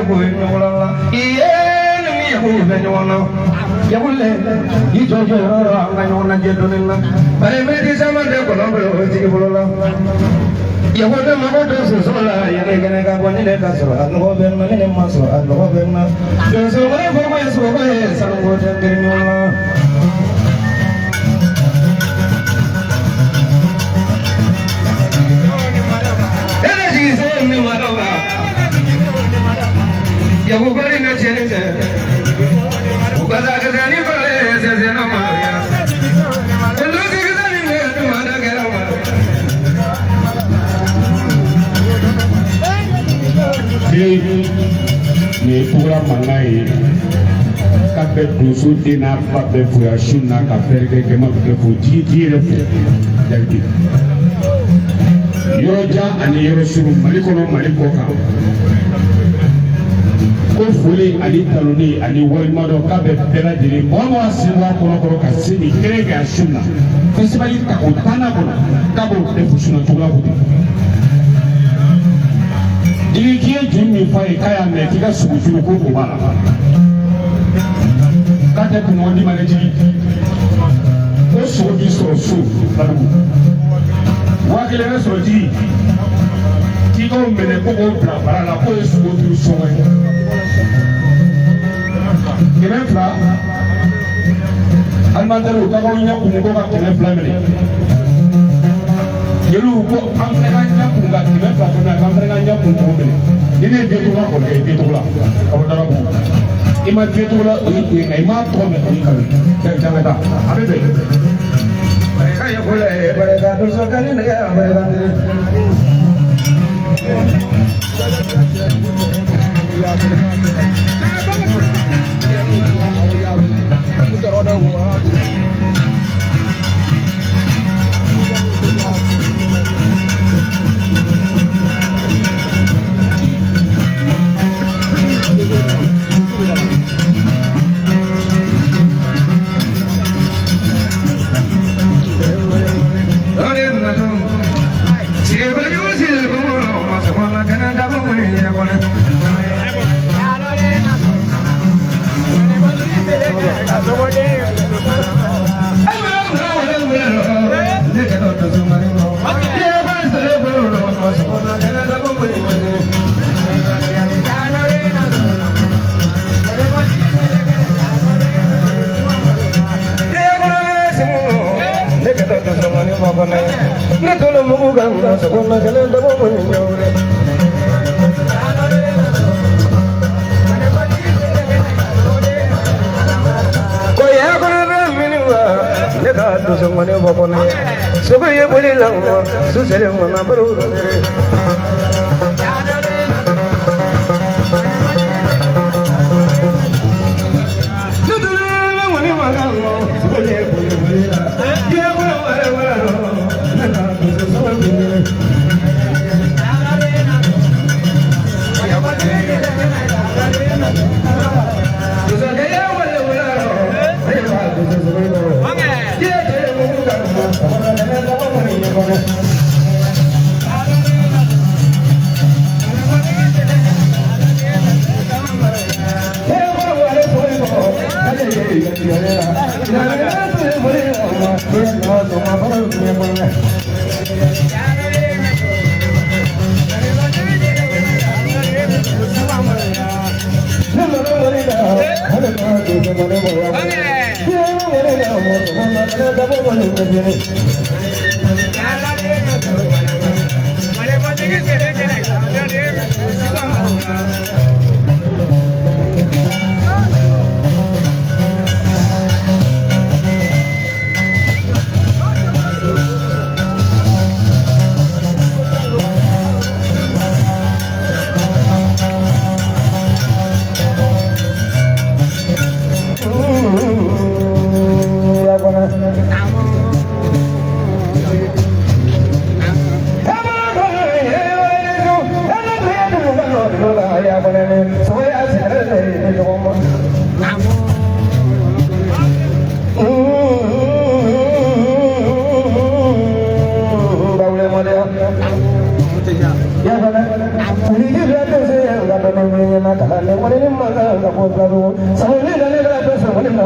ko ɲɔgɔn la iye ni yaku bɛ ɲɔgɔn na yakule i jɔ jɔ yɔrɔ la an ka ɲɔgɔn lajɛ dɔɔnin na bari mɛti caman tɛ kɔnɔ bolo o tigi bolo la yaku ne mago tɛ soso la yanni kɛnɛ ka bɔ ni ne ka sɔrɔ a nɔgɔ bɛ n na ni ne ma sɔrɔ a nɔgɔ bɛ n na donso wɛrɛ fɔ ko ye sogo ye sanuko tɛ n gɛrɛ ɲɔgɔn na. Yaku bari na cɛ cɛ u ka taa kɛ ni falen sɛsɛ na maloya olu sigi ni ne tuma da kɛra ma. Bi nin ye tugula mankan ye k'a bɛ donso den n'a ba bɛɛ fo yan su in na ka fɛrɛkɛ jama bɛɛ fo jigi k'i yɛrɛ fo Jakite yɔrɔ jan ani yɔrɔ surun Mali kɔnɔ Mali kɔ kan ko foli ani taloni ani waleɲumandɔn k'a bɛ bɛɛ lajɛlen mɔgɔ mɔgɔ sen bɔ a kɔnɔ kɔrɔ ka se nin kɛnɛ kan su in na festival tako tannan kɔnɔ k'a b'o bɛɛ fo su in na cogoya ko ten. Jigi k'i ye juru min f'a ye k'a y'a mɛn k'i ka sogo juru ko o b'a la k'a tɛ kunɲɔgɔn d'i ma dɛ jigi ko sogo b'i sɔrɔ so Badugu 1000 bɛ sɔrɔ jigi k'i k'o minɛ ko k'o bila bara la k'o ye sogo turu sɔngɔ ye 200 alimentaire k'aw ɲɛ kumu ko ka 200 minɛ jeliw ko an fana ka ɲɛ kun ka 200 fana k'an fana ka ɲɛ kun k'o minɛ ni ne ye Biyɛntogola kɔrɔkɛ ye Biyɛntogola ka bɔ Darabugu i ma Biyɛntogola o ye kun ye nka i m'a tɔgɔ mɛn o ye nkalon ye fɛn caman ta a bɛ bɛn. Barika yakule barika donso kani nɛgɛ barika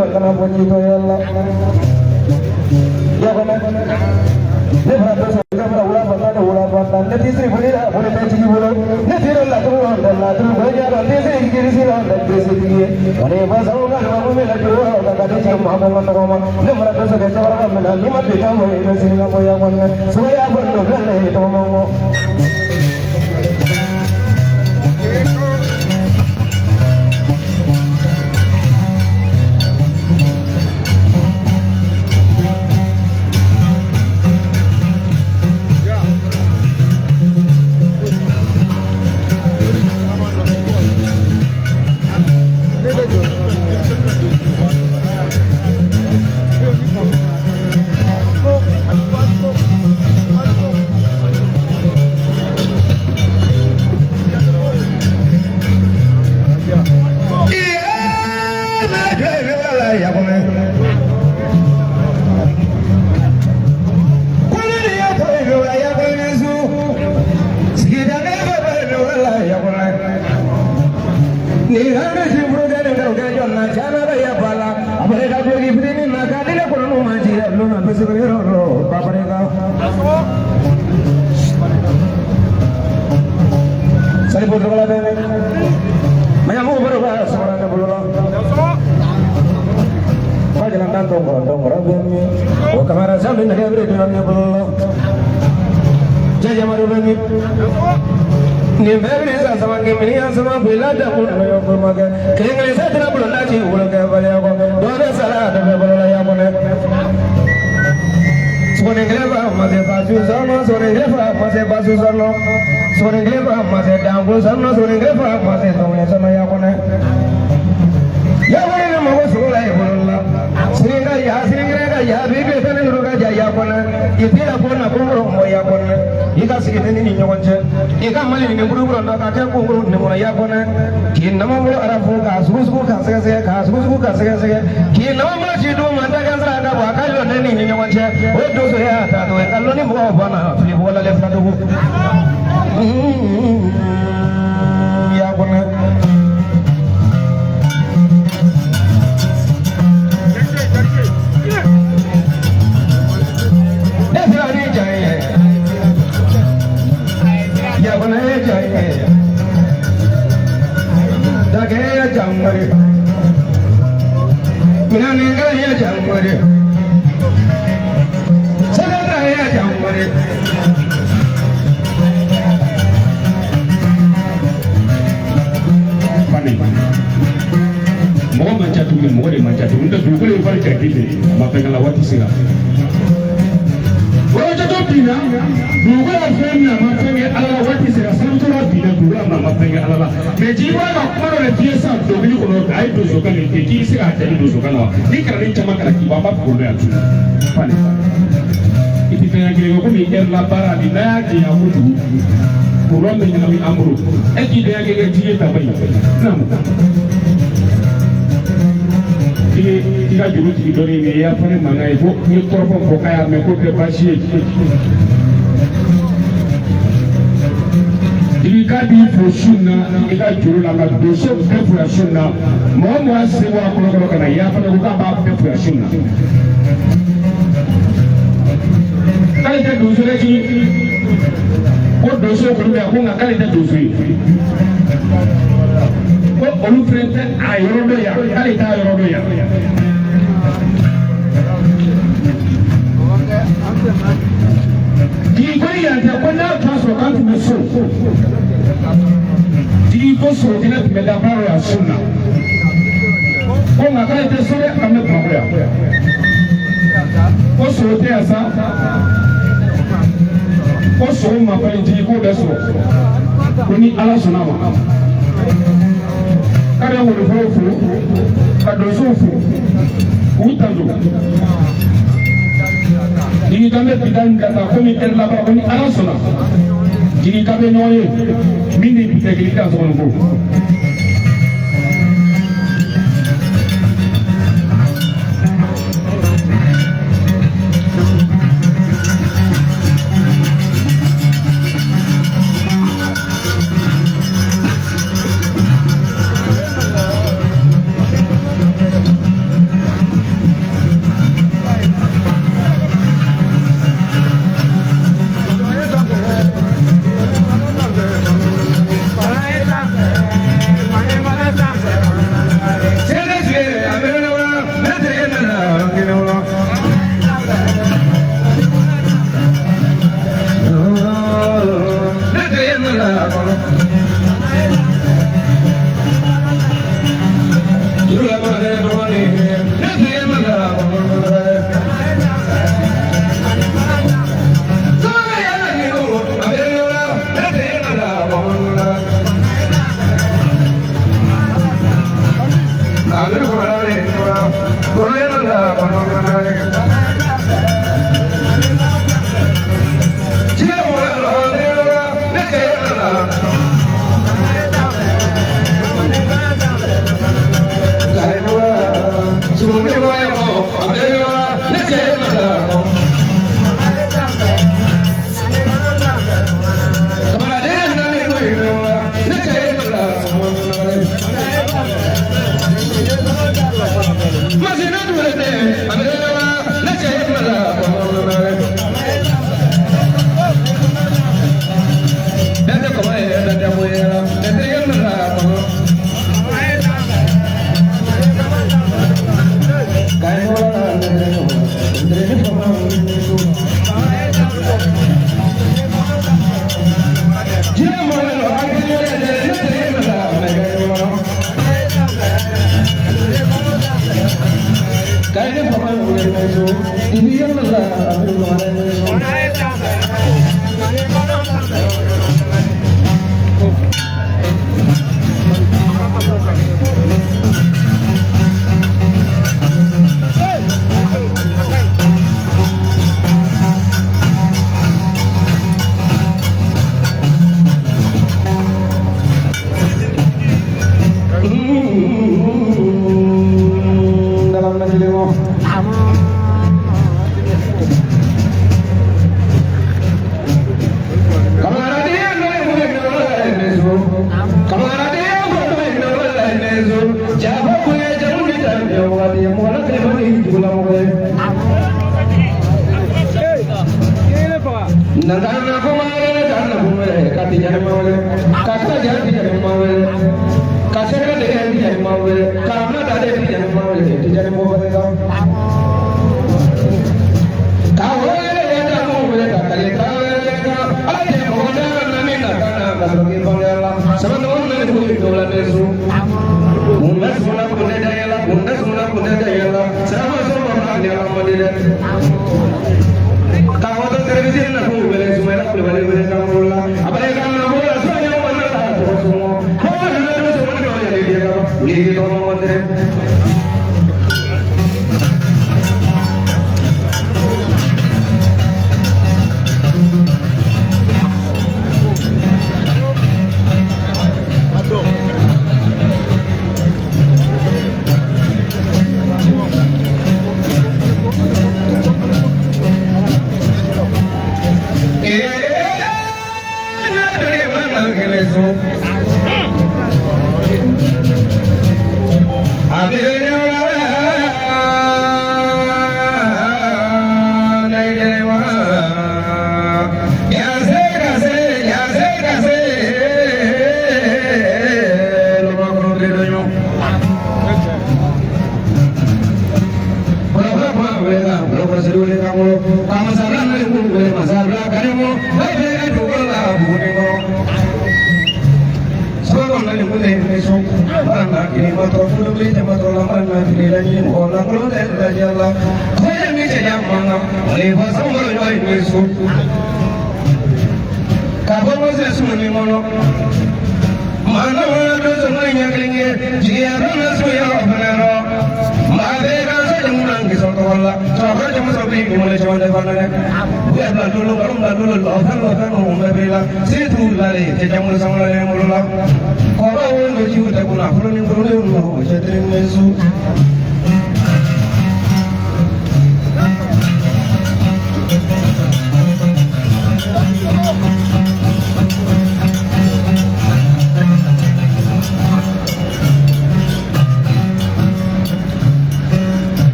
Kana bɔ jitɔya la yakɔnɛ ne fana tɛ sɔn ne fana wula fana ne wula fana ne t'i siri foli la foli tɛ jigi bolo ne t'i dɔn laturu la tɛ laturu ko ja dɔn t'i siri kirisi la tɛ kirisi tigi ye wa ne ba sago ka sababu min na juru la ka di cɛ maa ko ka tɔgɔ ma ne fana tɛ sɔn kɛ cɛkɔrɔba min na n'i ma bi kan mɔ i bɛ sini ka bɔ yakɔnɛ sumaya fɔ nin filɛ nin ye tɔgɔ ma ko. Mɔgɔ man ca tuguni, mɔgɔ de man ca tuguni. N'o tɛ dugukolo ye fali kɛrɛfɛ de ye, a ma fɛn k'a la waati sera. Wɔlɔjɔtɔ binna, dugukolo ye fɛn min a ma fɛn kɛ Ala la waati sera. Sanutora binna, dugukolo a ma fɛn kɛ Ala la. Mɛ jigi bɔra ka kuma dɔ de f'i ye sisan dɔnkili kɔnɔ, a ye donsokan de kɛ k'i bɛ se k'a jaabi donsokan na wa? Ni kalanden caman kalan k'i bɔ, an b'a fɔ k'olu yan tuguni. Fani, i tɛ fɛn kelen kɛ komi ɛri la baara bi n'a y'a janya kojugu, kuran bɛ ɲagami an bolo. E k'i bɛɛ kɛ ji ye taba ye. Naamu. I ka juru jigi dɔɔni mɛ i y'a fɔ ne mankan ye ko n ye kɔrɔfɔ fɔ k'a y'a mɛn k'o tɛ baasi ye. I ka b'i fo su in na i ka juru la ka donso bɛɛ fo yan su in na. Mɔgɔ o mɔgɔ y'a sen bɔ a kɔnɔ ka na yafa ko k'a b'a bɛɛ fo yan su in na. K'ale tɛ donso dɛ jigi ko donso kɔni bɛ yan ko nka k'ale tɛ donso ye. Ko olu fɛnɛ tɛ a yɔrɔ dɔn yan k'ale t'a yɔrɔ dɔn yan. Jigi ko ni yan tɛ ko n'a tun sɔrɔ k'an tun bɛ so. Jigi ko sɔrɔ kɛnɛ tun bɛ da baara yan su na. Ko nka k'ale tɛ so dɛ k'an bɛ Bamakɔ yan. Ko sɔrɔ tɛ yan sa. Ko sogo ma falen jigi k'o bɛ sɔrɔ. Ko ni Ala sɔnna ma. K'a bɛ wolofɔw fo ka donsow fo k'u tanto. Jigi kan bɛ bi ta in ka taa komi ɛri laban ko ni Ala sɔnna. Jigi kan bɛ ɲɔgɔn ye min ni bi tɛ kelen i ka so kɔnɔ ko.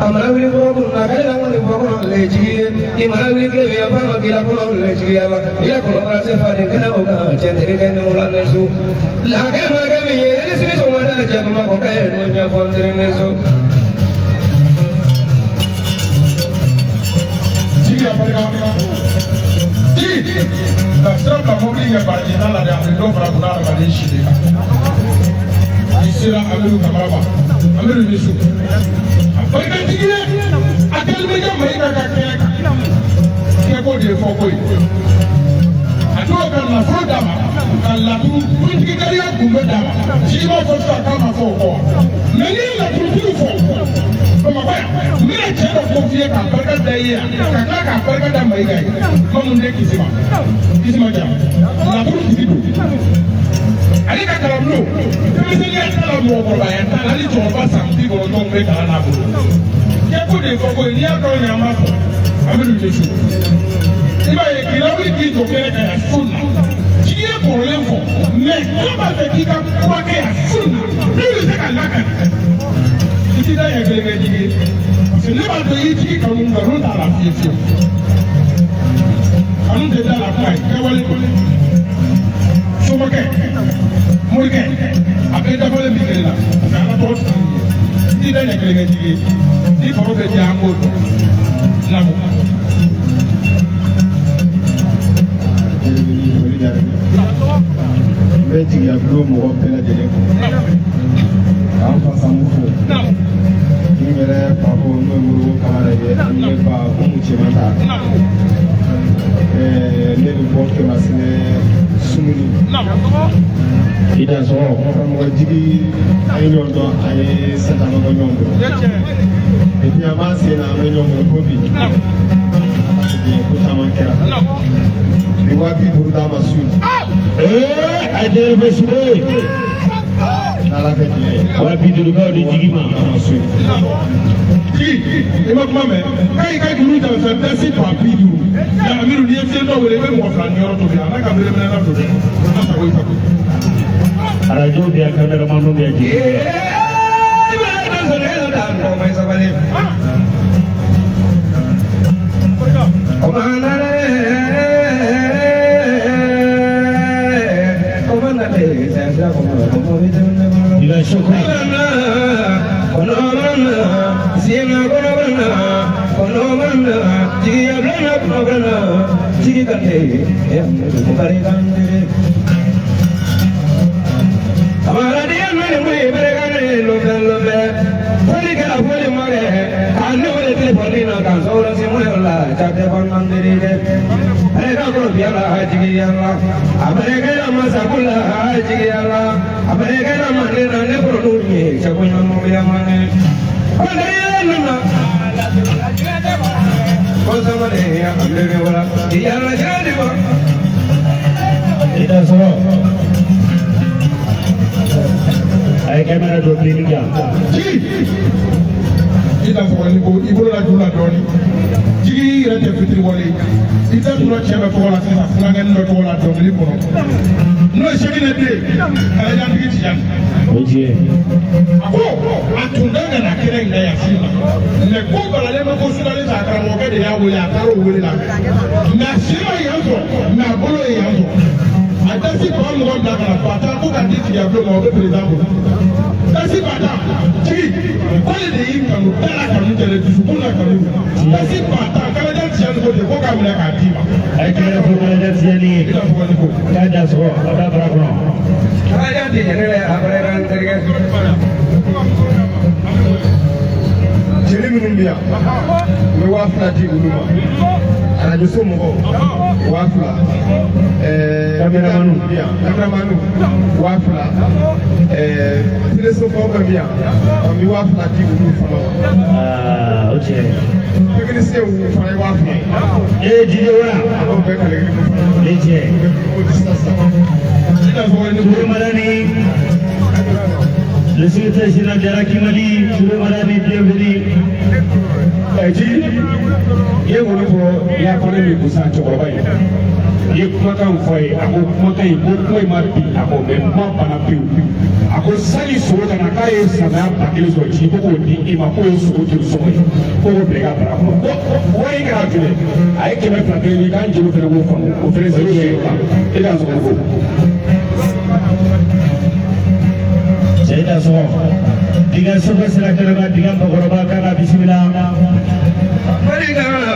A mana wuli kɔrɔ kun na k'ale la kɔni bɔ kɔnɔ le jigi ye i mana wuli kile bɛ yan fana k'i la kɔnɔ le jigi ya la i la kɔnɔ bara se faden kɛnɛ o kan cɛ terikɛ ni wula ne so lakɛ mana kɛ min ye ni sini sɔgɔmada cɛ bamakɔ kɛ ye n'o ɲɛfɔ n teri ne so. Jigi a barika jigi ka sira bila mobili ɲɛ baraji t'a la dɛ, a bɛ dɔ fara buna hadamaden si de kan. I sera Amidu Kamara ma, Amidu ni su a barika jigi ye a kɛlen bɛ kɛ Mayiga ka kɛnɛ kan kɛko de ye fɔ ko ye a dɔw ka nafolo d'a ma ka laturu kuntigi gariya gundo d'a ma. Jigi b'a fɔ sisan k'a ma fɔ o kɔ wa, mɛ n'i ye laturutigiw fɔ Bamakɔ yan, n bɛna cɛ dɔ ko f'i ye k'a barika da i ye yan ka tila k'a barika da Mayiga ye. Mamu den Kisima, Kisima Jara laturu tigi don. Ale ka kalanbulon, denmisɛnninya t'a la, mɔgɔkɔrɔbaya t'a la, hali cɛkɔrɔba san 90 bɛ kalan n'a bolo. Kɛko de ye fɔ ko ye, n'i y'a dɔn ɲɛ an b'a fɔ Amidu ni su. I b'a ye k'i lawuli k'i jɔ kɛnɛ kan yan su na, jigi ye kɔrɔlen fɔ, mɛ ala b'a fɛ k'i ka kura kɛ yan su na min bɛ se ka lakali. I t'i da ɲɛ kelen kɛ jigi ye, parce que ne b'a dɔn i ye jigi kanu, nkalon t'a la fiyewu fiyewu. Kanu tɛ da la kuma ye, kɛwale don. Somakɛ, morikɛ, a bɛɛ dafalen bɛ kelen la, parce que ala tɔgɔ tɛ ye. I t'i da ɲɛ kelen kɛ jigi ye, ni baro bɛ diya an k'o dɔn naamu. N bɛ jigiya bulon mɔgɔ bɛɛ lajɛlen fo k'an fa Samu fo, n yɛrɛ fa fo n'o ye Moribo Kamara ye, ani ne ba Umu Cɛmata. Ne bɛ bɔ Kɛmasɛnɛ Sumuni. I da sɔgɔ. Karamɔgɔ jigi, an ye ɲɔgɔn dɔn, an ye san caman kɛ ɲɔgɔn bolo. Et puis an b'an sen na, an bɛ ɲɔgɔn bolo fo bi. Ko caman kɛra. Bi 50 000 d'a ma su. Ee, a ye tɛgɛrɛ fɔ Sule. N'Ala kɛ diɲɛ ye. 50 000 kaw di jigi ma. D'a ma su. Jigi, i ma kuma mɛn k'a y'i ka juru ta fɛn dasi 50 000 ya. Amidu, n'i ye fiɲɛ dɔ wele, i bɛ mɔgɔ fila niyɔrɔ tobi a n'a ka bere minɛ don dɛ, ala sago i sago. Arajo bɛ yan, caméraman bɛ yan, jigi. I sokura. I da sɔgɔ. A ye caméra dɔ bilenni kan. Jigi, i da sɔgɔ ni ko i bolo la juru la dɔɔni. Jigi, i yɛrɛ tɛ fitiri wale ye, i da tora cɛ dɔ tɔgɔ la sisan, funankɛnin dɔ tɔgɔ la dɔnkili kɔnɔ, n'o ye Sɛkinɛ den Kalajantigi Tijani. O ye tiɲɛ. A ko a tun kan ka na kɛnɛ in na yan su in na, mɛ ko balalen bɛ ko sudalen sa, a karamɔgɔkɛ de y'a wele, a taara o wele la, mɛ a sen ma yan sɔrɔ, mɛ a bolo ye yan sɔrɔ. A dasi 20 000 bila ka na ba tan ko ka di tigiya bulon ma, o bɛ président bolo. Dasi ba tan, jigi, k'ale de y'i kanu, da la kanu tɛ dɛ, dusukun na kanu. Dasi 10 000, Kalajan Tijani ko ten ko k'a minɛ k'a d'i ma. A ye tɛgɛrɛ fɔ Kalajan Tijani ye. I n'a fɔ ni ko. K'a da sɔgɔ, a da bara kɔnɔ. Kalajan tɛ jɛnɛ a barika n terikɛ. Jeli minnu bɛ yan, n bɛ 2000 di olu ma. Arajoso mɔgɔw 2000. Caméraman. Bɛ yan, caméraman 2000. Teleso fɛn o fɛn bɛ yan, an bɛ 2000 di olu fana ma. Aa, o tiɲɛ. Technicien fana ye 2000 ye. Ee, Jide Wara. A b'o bɛɛ kale kelen ko fana. O ye tiɲɛ. U bɛ ko di sisan sisan. I n'a fɔ ni ko. Touré Madani, le secrétaire général de Rakimali, Touré Madani, bienvenue. Jigi, i ye Den kɔni fɔ i y'a fɔ ne min ko sisan cɛkɔrɔba in i ye kumakan fɔ a ye, a ko kumakan in ko kuma in ma bin a kɔ mɛ kuma banna pewu. A ko sani sogo ka na k'a ye silamɛya 1000 sɔrɔ ci ko k'o di i ma k'o ye sogo joli sɔngɔ ye ko k'o bila i ka bara kɔnɔ ko wari in kɛra joli a ye 200 kelen di k'an jeliw fana k'o faamu o fana sigi ye e ka sogo ko. Cɛ da sɔgɔ diga sogo sira kɛnɛba diga mɔgɔkɔrɔba kan ka bisimila. Thank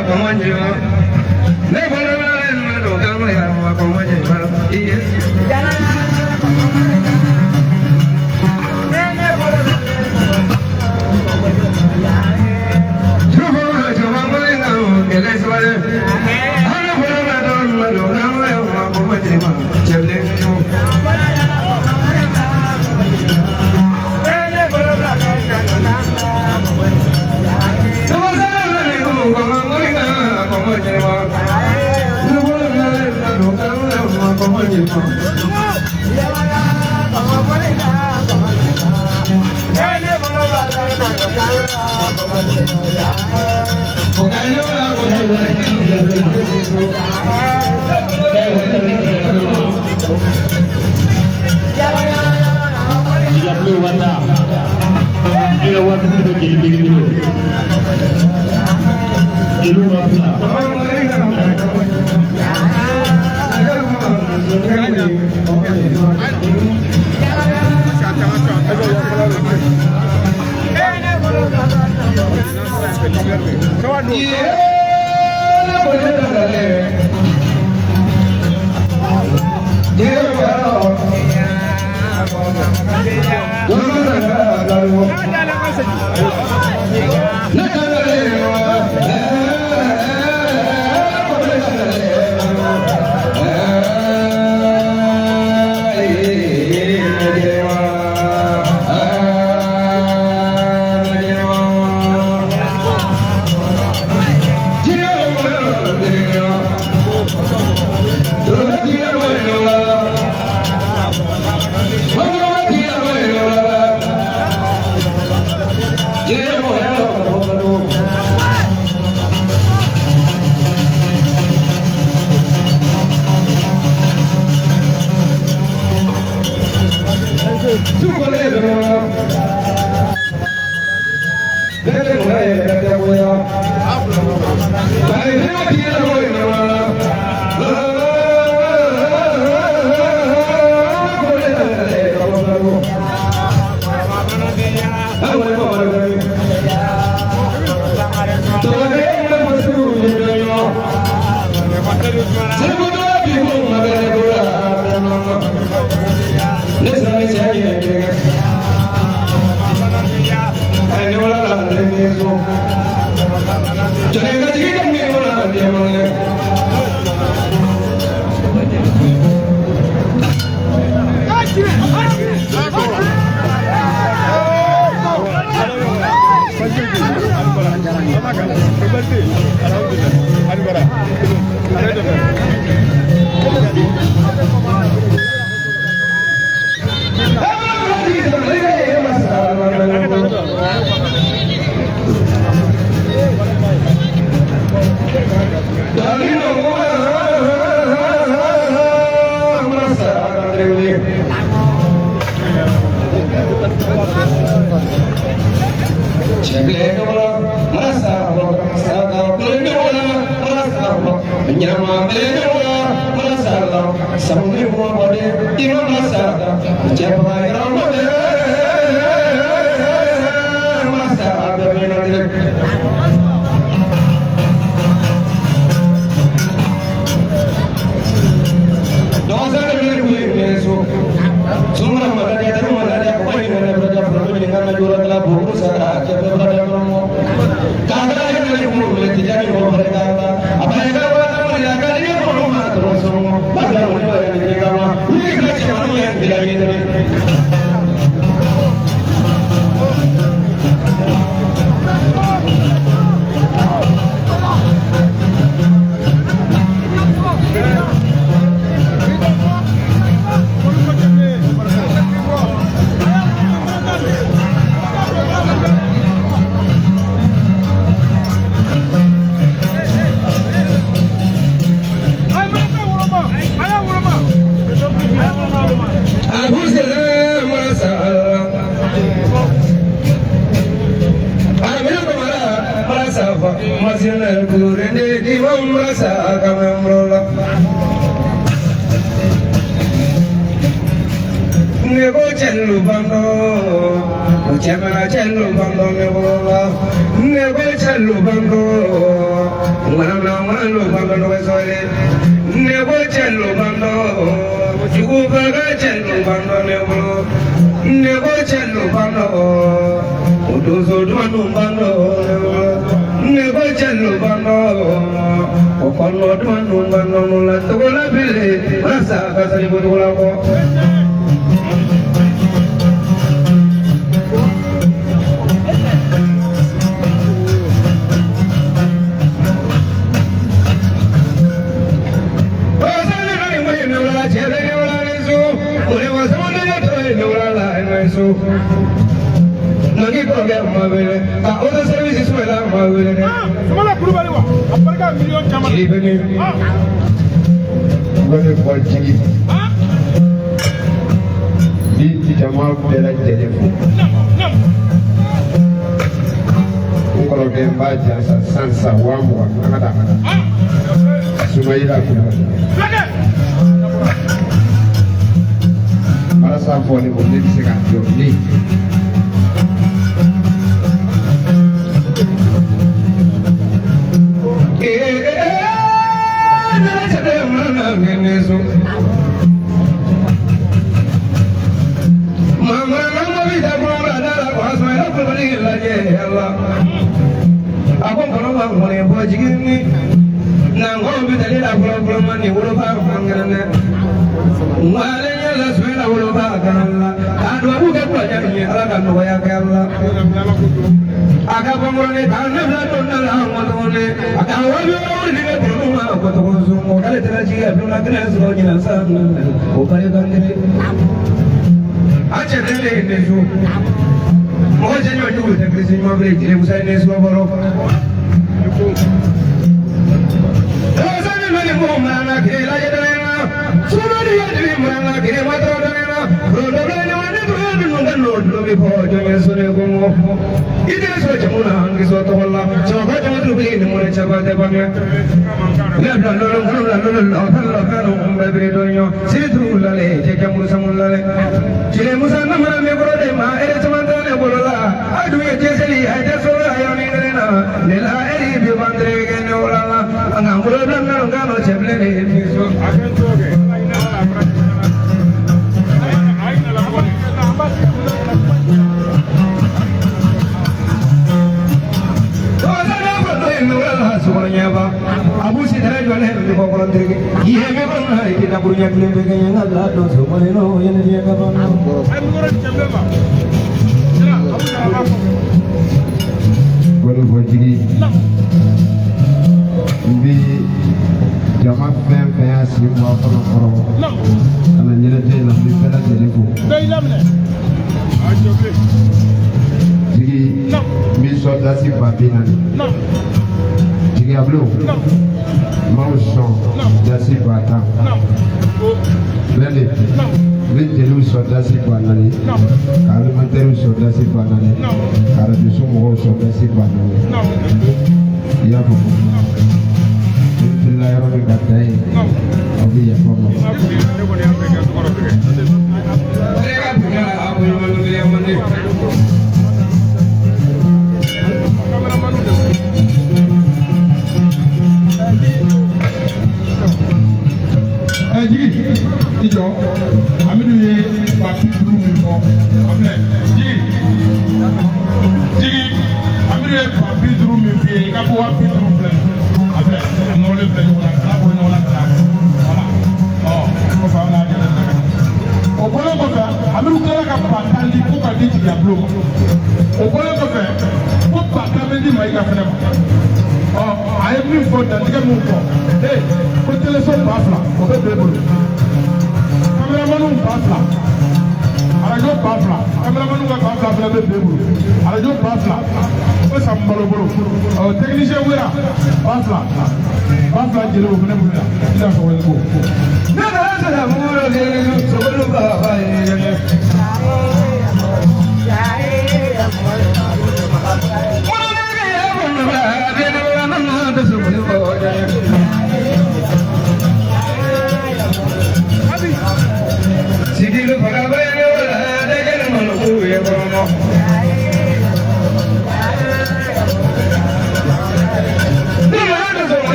you.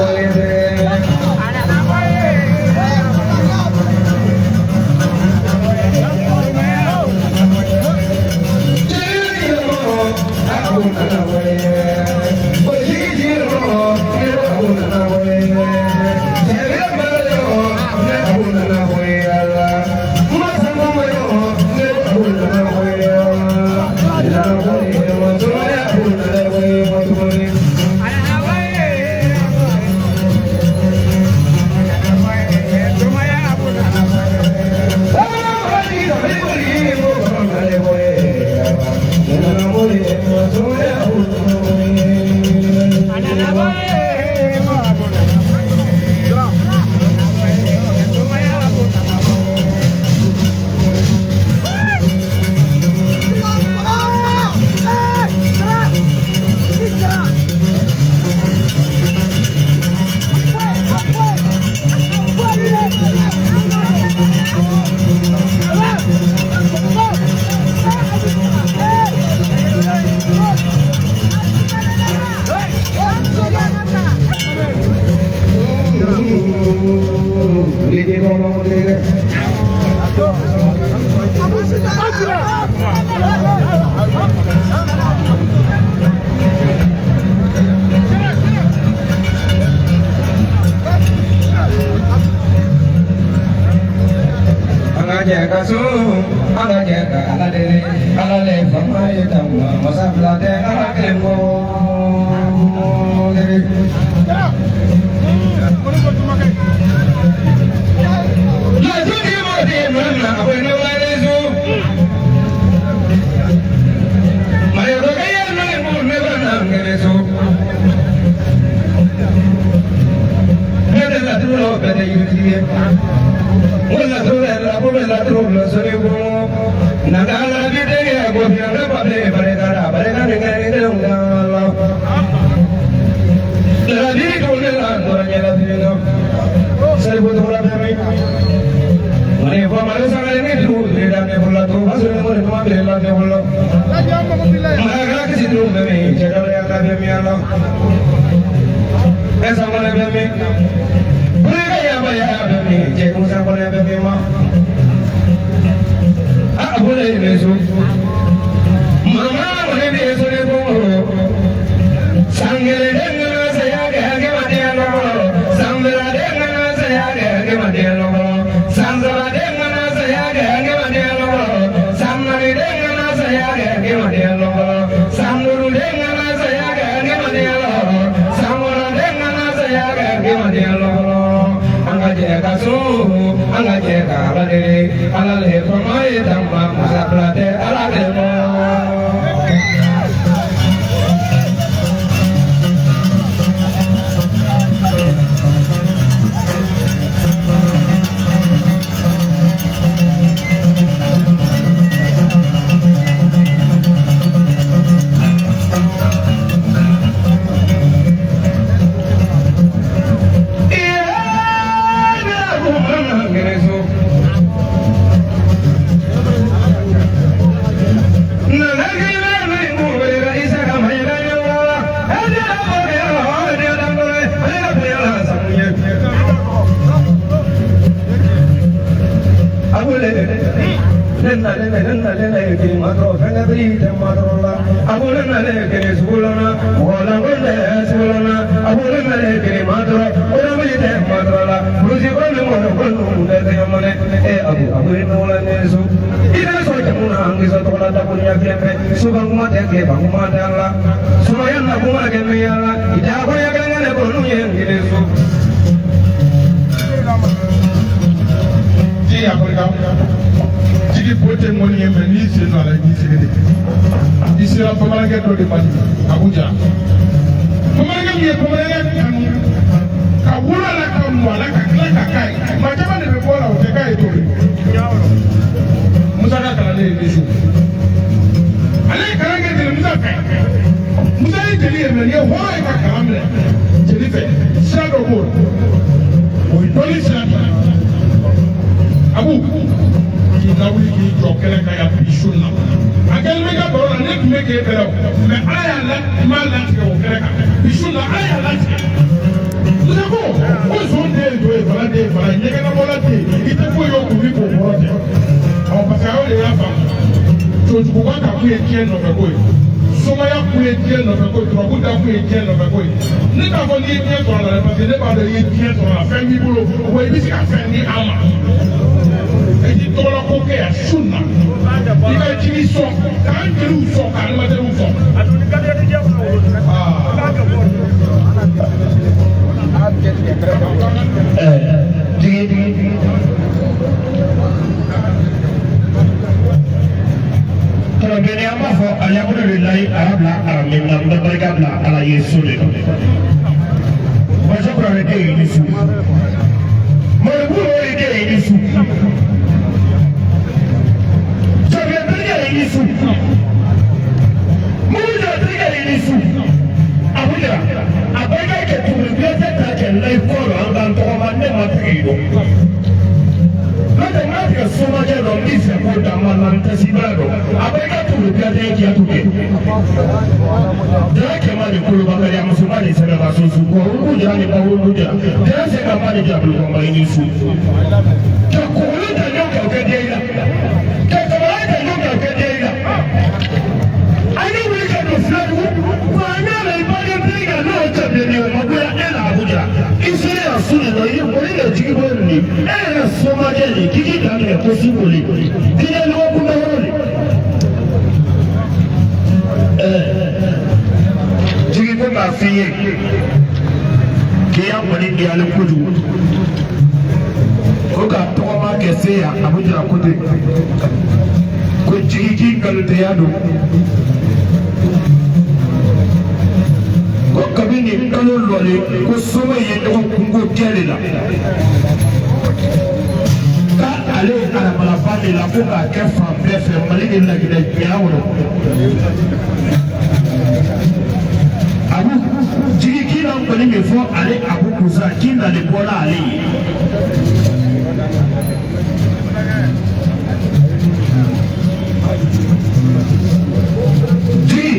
Thank you. tɛ n'a tigɛ somajɛ dɔ n b'i fɛ k'o da ma na n tɛ si baara dɔn a bɛ i ka tugu kuyatɛ k'i tugu jara kɛmɛ de kolobakari a musoba de sɛbɛn ka so su kɔ olu jara ni bawolu jara jara se ka ba de jara bulukɔnba i ni su ka kɔgɔli ta ɲɔgɔn kan o kɛ den la ka kabala ta ɲɔgɔn kan o kɛ den la a ye wuli ka don filadugu wa an y'a mɛn i baden den kan n'o cɛ bilenni o ma goya e la Abuja i selen yan su de la i ye kɔni de jigi bɔ nin ye e yɛrɛ somajɛ de k'i k'i dan tigɛ ko su koli k'i kɛ lɔgɔ kunbɛ yɔrɔ de. Jigi ko k'a f'i ye k'i y'a kɔni diyalen kojugu ko ka tɔgɔma kɛ se yan Abuja ko ten ko jigi k'i nkalontigiya don ko kabini nin kalo lɔlen ko soma ye ɲɔgɔn kungo kɛ de la k'ale ye arabalaba de la ko k'a kɛ fan bɛɛ fɛ Mali ni Laginɛ diɲɛ kɔnɔ. Abu jigi k'i na kɔni min fɔ ale Abu Musa k'i nalen bɔra ale ye. Jigi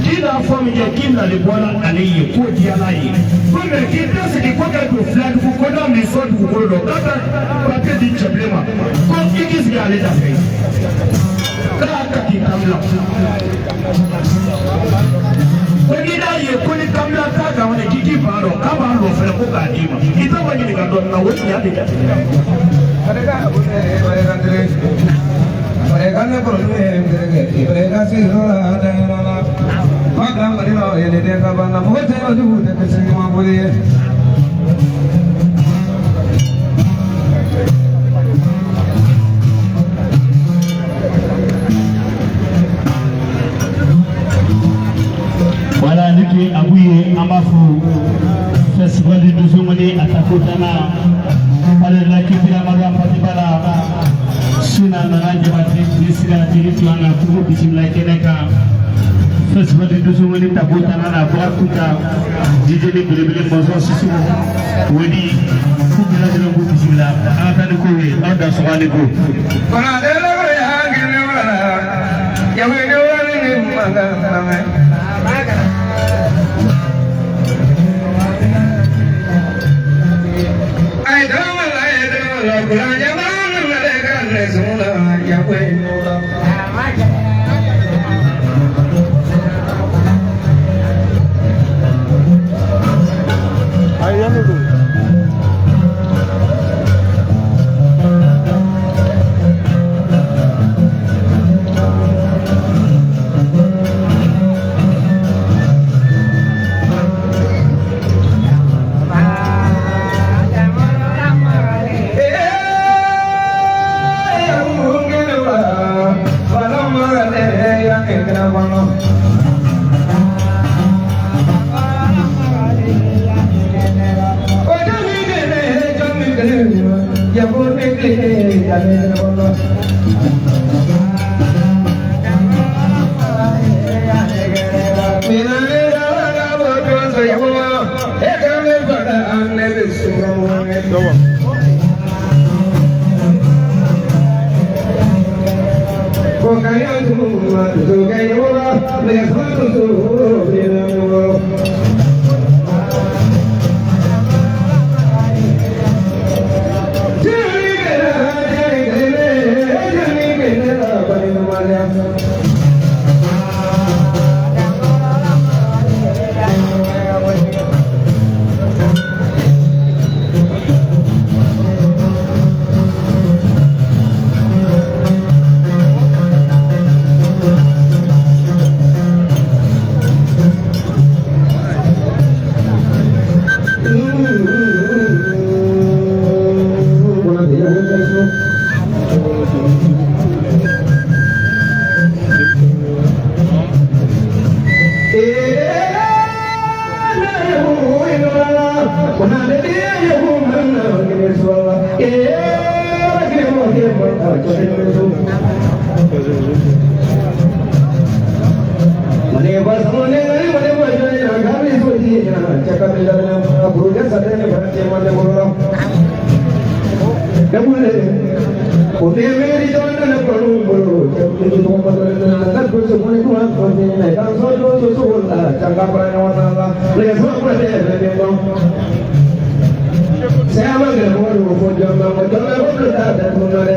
k'i n'a fɔ min kɛ k'i nalen bɔra ale ye k'o diyara ye. Ko mɛ k'i tɛ segin ko ka don filadugu ko n'a m'i sɔn dugukolo dɔ k'a bɛ papiye di cɛbilen ma ko i k'i sigi ale da fɛ. K'a ka k'i kabila. Ko n'i y'a ye ko ni kabila t'a kan fana k'i k'i ban dɔn k'a b'a lɔ fɛnɛ ko k'a d'i ma i t'a ma ɲininka dɔɔnin na o tiɲɛ de kɛ. Voilà, ni tun ye Abu ye an b'a fɔ festival du Dosongoni a tako tanna palais de la culture Amadu Hampâté Bâ la su na nana Jabate ni sira tigi tun na k'u bisimila kɛnɛ kan festival du Dosongoni tako tanna na Bɔkari Kunta DJ ni belebele Mɔzɔn Sisoko Wedi k'u bɛɛ lajɛlen k'u bisimila an ka taa ni kow ye aw da sɔgɔ ni ko. Yagule o bɛ miiri jamana ne kɔnɔ bolo cɛ tɔgɔ ma dɔrɔn na ko se ko ne kuma fɔ ne na ka so so so so la janga fara ɲɔgɔn na la ne fɔ ko ne bɛ ne kɔnɔ sɛbɛn kɛ mɔgɔ de ko fɔ jɔn ma ko jɔn bɛ ko ta tɛ kun na dɛ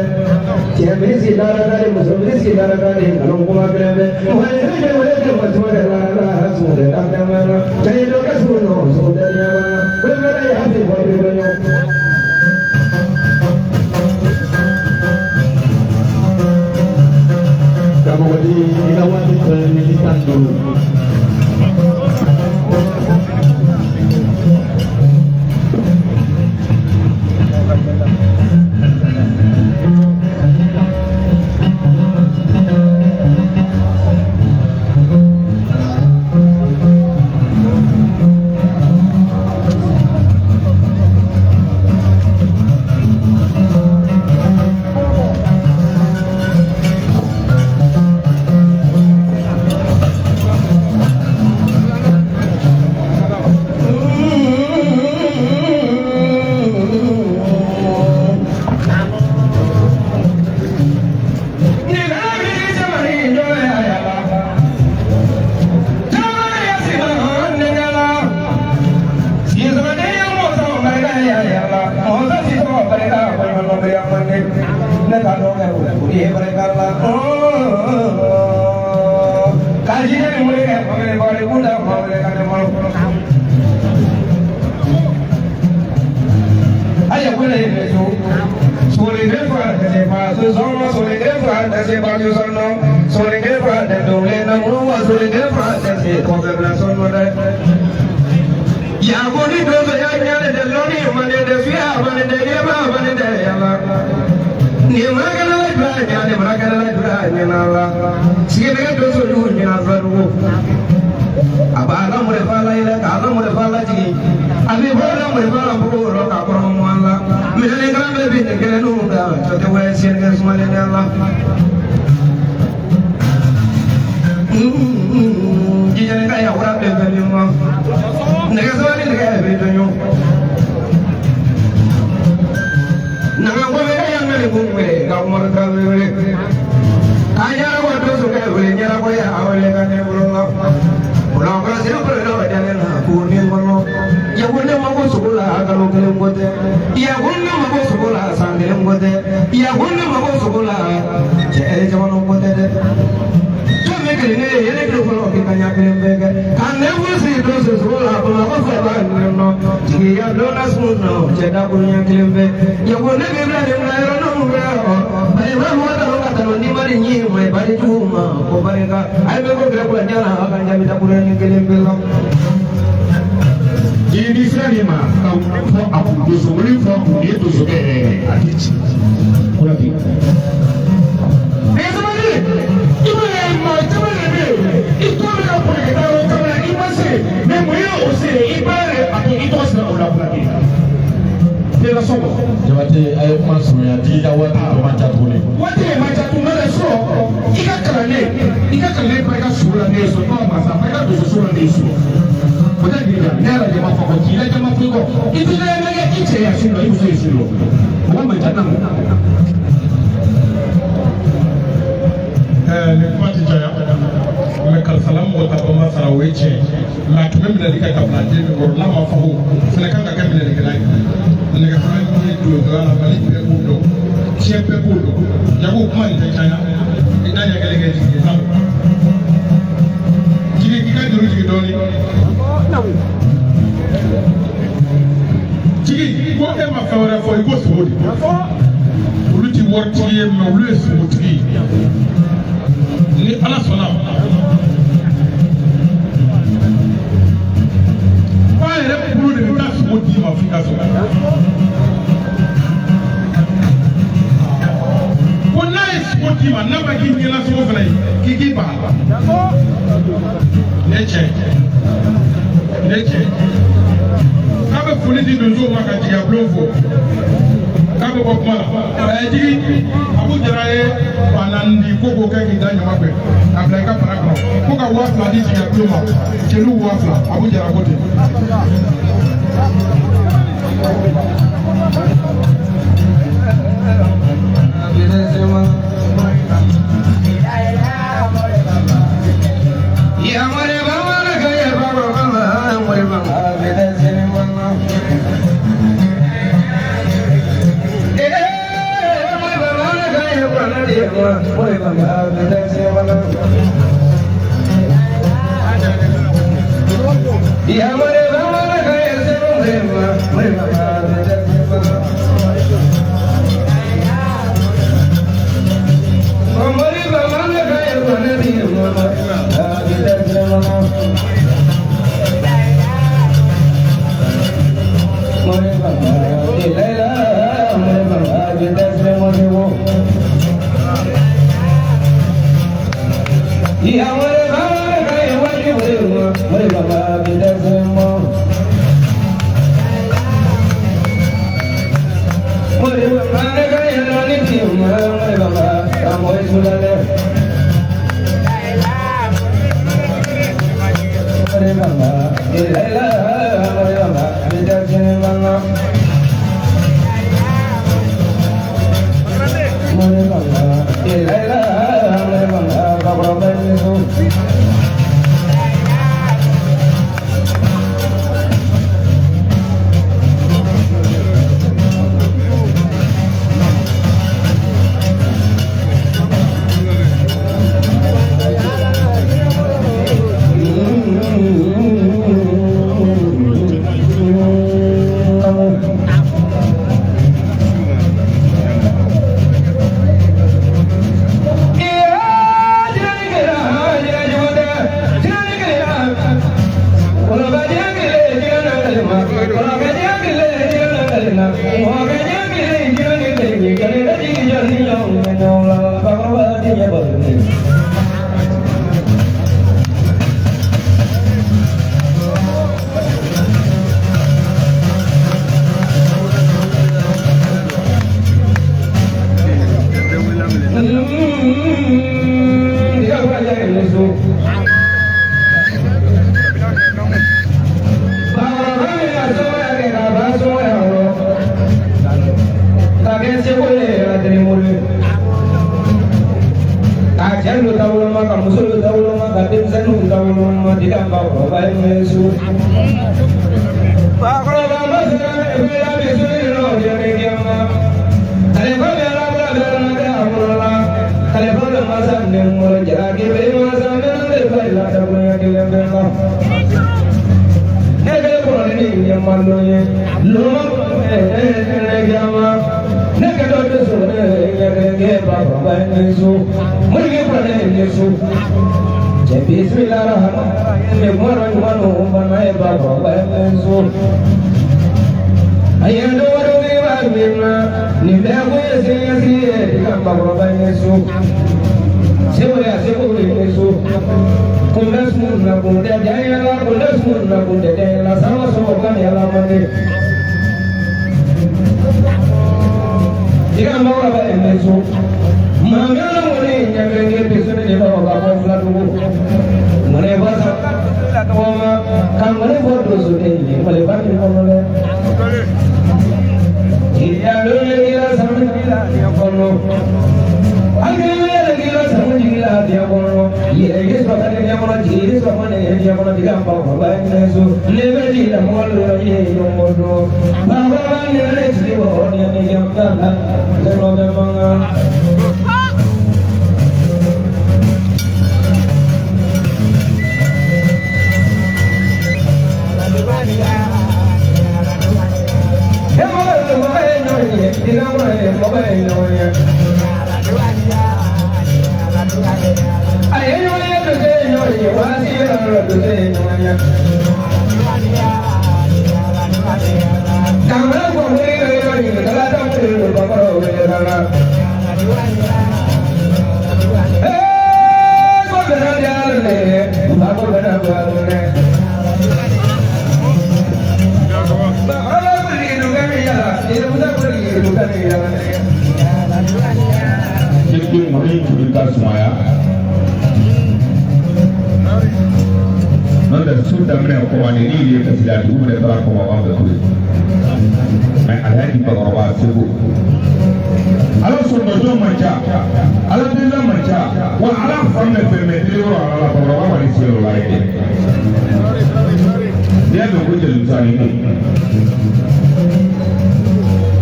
cɛ min si dara ka di muso min si dara ka di nkalon kuma kelen bɛ mɔgɔ ye ne kɛ wele kɛ mɔgɔ caman de la la sun de ka fɛn mɛn na cɛ ye dɔ kɛ sun nɔ sun tɛ ɲɛ ma wele wele y'a fi bɔ bi bɛ ɲɔgɔn. Karamɔgɔ di i ka waati tɔ ye miniti 15.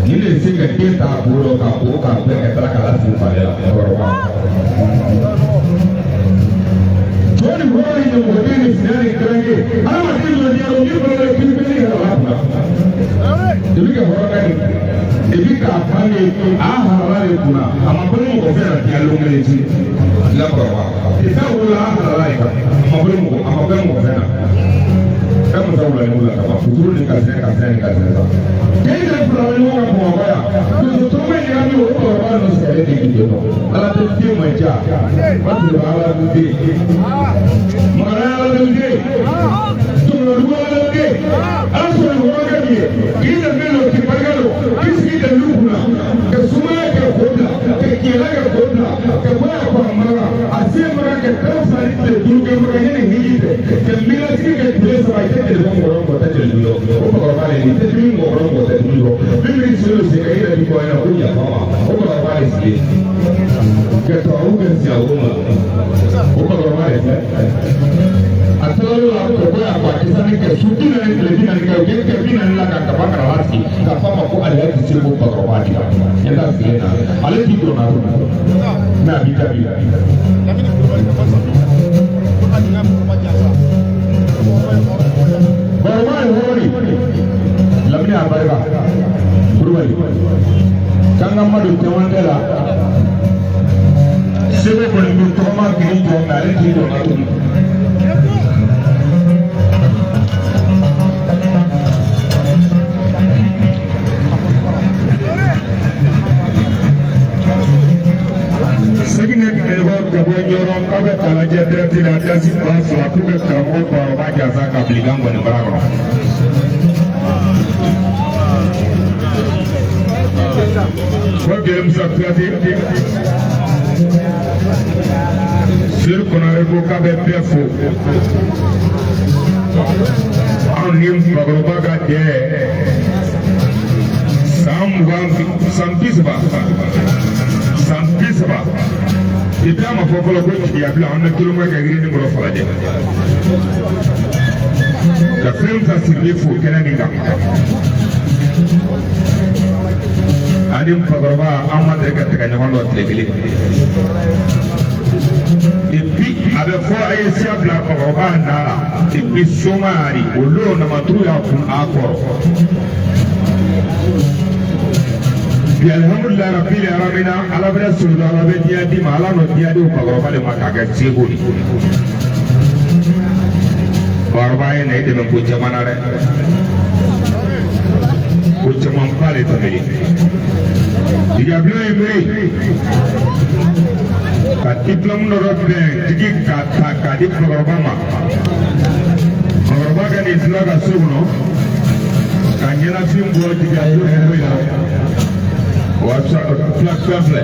Ni le se ka den ta bolo ka ko ka bɛɛ ka taga ka lasigi falen la. Jalo ni fana bɛ kiribili yɛrɛ la kunna. Depi ka hɔrɔnya de depi k'a bange a halala de kunna a ma bolo mɔgɔ fɛn na diɲɛ lon kelen si lakɔrɔba. Depi a wolola a halala de kan a ma bolo mɔgɔ a ma bɛn mɔgɔ fɛn na. Fɛn mun t'a wula ni wula ka ban futuru ni ka sɛnɛ ka sɛnɛ ni ka sɛnɛ sa. K'e yɛrɛ fila bɛ ɲɔgɔn kan Bamakɔ yan. Donso tɔgɔ ɲagami o cɛkɔrɔba ninnu sɛgɛnnen de k'i jɔ. Ala tɛ den man ca. Waati dɔ ala tɛ den. Magala ala tɛ den. Tɔmɔdugu ala tɛ den. Ala sɔrɔ ni hɔrɔnkɛ min ye k'i danbe don k'i barika don k'i sigi dalilu kunna ka sumaya kɛ k'o bila ka kɛlɛ kɛ k'o bila ka bɔ yan kɔ mara a se mara ka kalo fila ni tile duuru kɛ mara yanni hiji tɛ ka miirisigi kɛ tile saba i tɛ telefɔni mɔgɔ mɔgɔ tɛ telefɔni yɔ o bakɔrɔba de i tɛ dumuni mɔgɔ mɔgɔ tɛ dumuni yɔ min b'i sen don sen kan i yɛrɛ b'i bɔ ɲɛna ko yafa ma o bakɔrɔba de sigi ka tubabu kɛ siɲɛ ma o bakɔrɔba de filɛ a tilal'o la kɔkɔ y'a fɔ a tɛ sani kɛ su 40 tile 40 kɛ o kɛ kɛ 40 la ka kaba karaba sigi k'a fɔ a ma ko ale y'a se ko bakɔrɔba de la ɲɛ t'a sigilen na ale t'i dɔn na mɛ a b'i jaabi. Bakɔrɔba ye hɔrɔn de Lamini a barika Kulubali k'an ka ma don cɛmancɛ la sebe kɔni bɛ tɔgɔma k'i jɔ mɛ ale t'i dɔn na tuguni. Segin ne bɔ ka bɔ Ɲɔrɔ k'aw bɛ k'a lajɛ direct la dasi 2000 k'u bɛ karamɔgɔ Bakɔrɔba Jasa ka bilikan kɔni bara kɔnɔ. Ko Jelimusa Kuyate Seru Konare ko k'a bɛ bɛɛ fo. Anw ni Bakɔrɔba ka jɛ san 20 san 30 san 30 depuis a ma fɔ fɔlɔ ko jigiya bila an bɛ tulonkɛ kɛ yirinin kɔrɔ falajɛ ka fɛn ta sirilen fo kɛnɛ nin kan ani fakɔrɔba an ma deli ka tigɛ ɲɔgɔn dɔ tile kelen depuis a bɛ fɔ a ye siya bila fakɔrɔba na la depuis soma yari o don namaturu y'a kun a kɔrɔ bi alihamudulilayi rabili alamina ala bɛna sɔrɔ ala bɛ diɲɛ d'i ma ala n'o diɲɛ di o fakɔrɔba de ma k'a kɛ seko de fakɔrɔba ye na e dɛmɛ ko caman na dɛ ko camanba de tɛmɛlen jigiyabilen ye miiri ka diplôme dɔ bɛn jigi k'a ta k'a di fakɔrɔba ma fakɔrɔba ka n'i tila ka so kɔnɔ ka ɲɛnafin bɔ jigiyabilen fɛ yen wa fila fila filɛ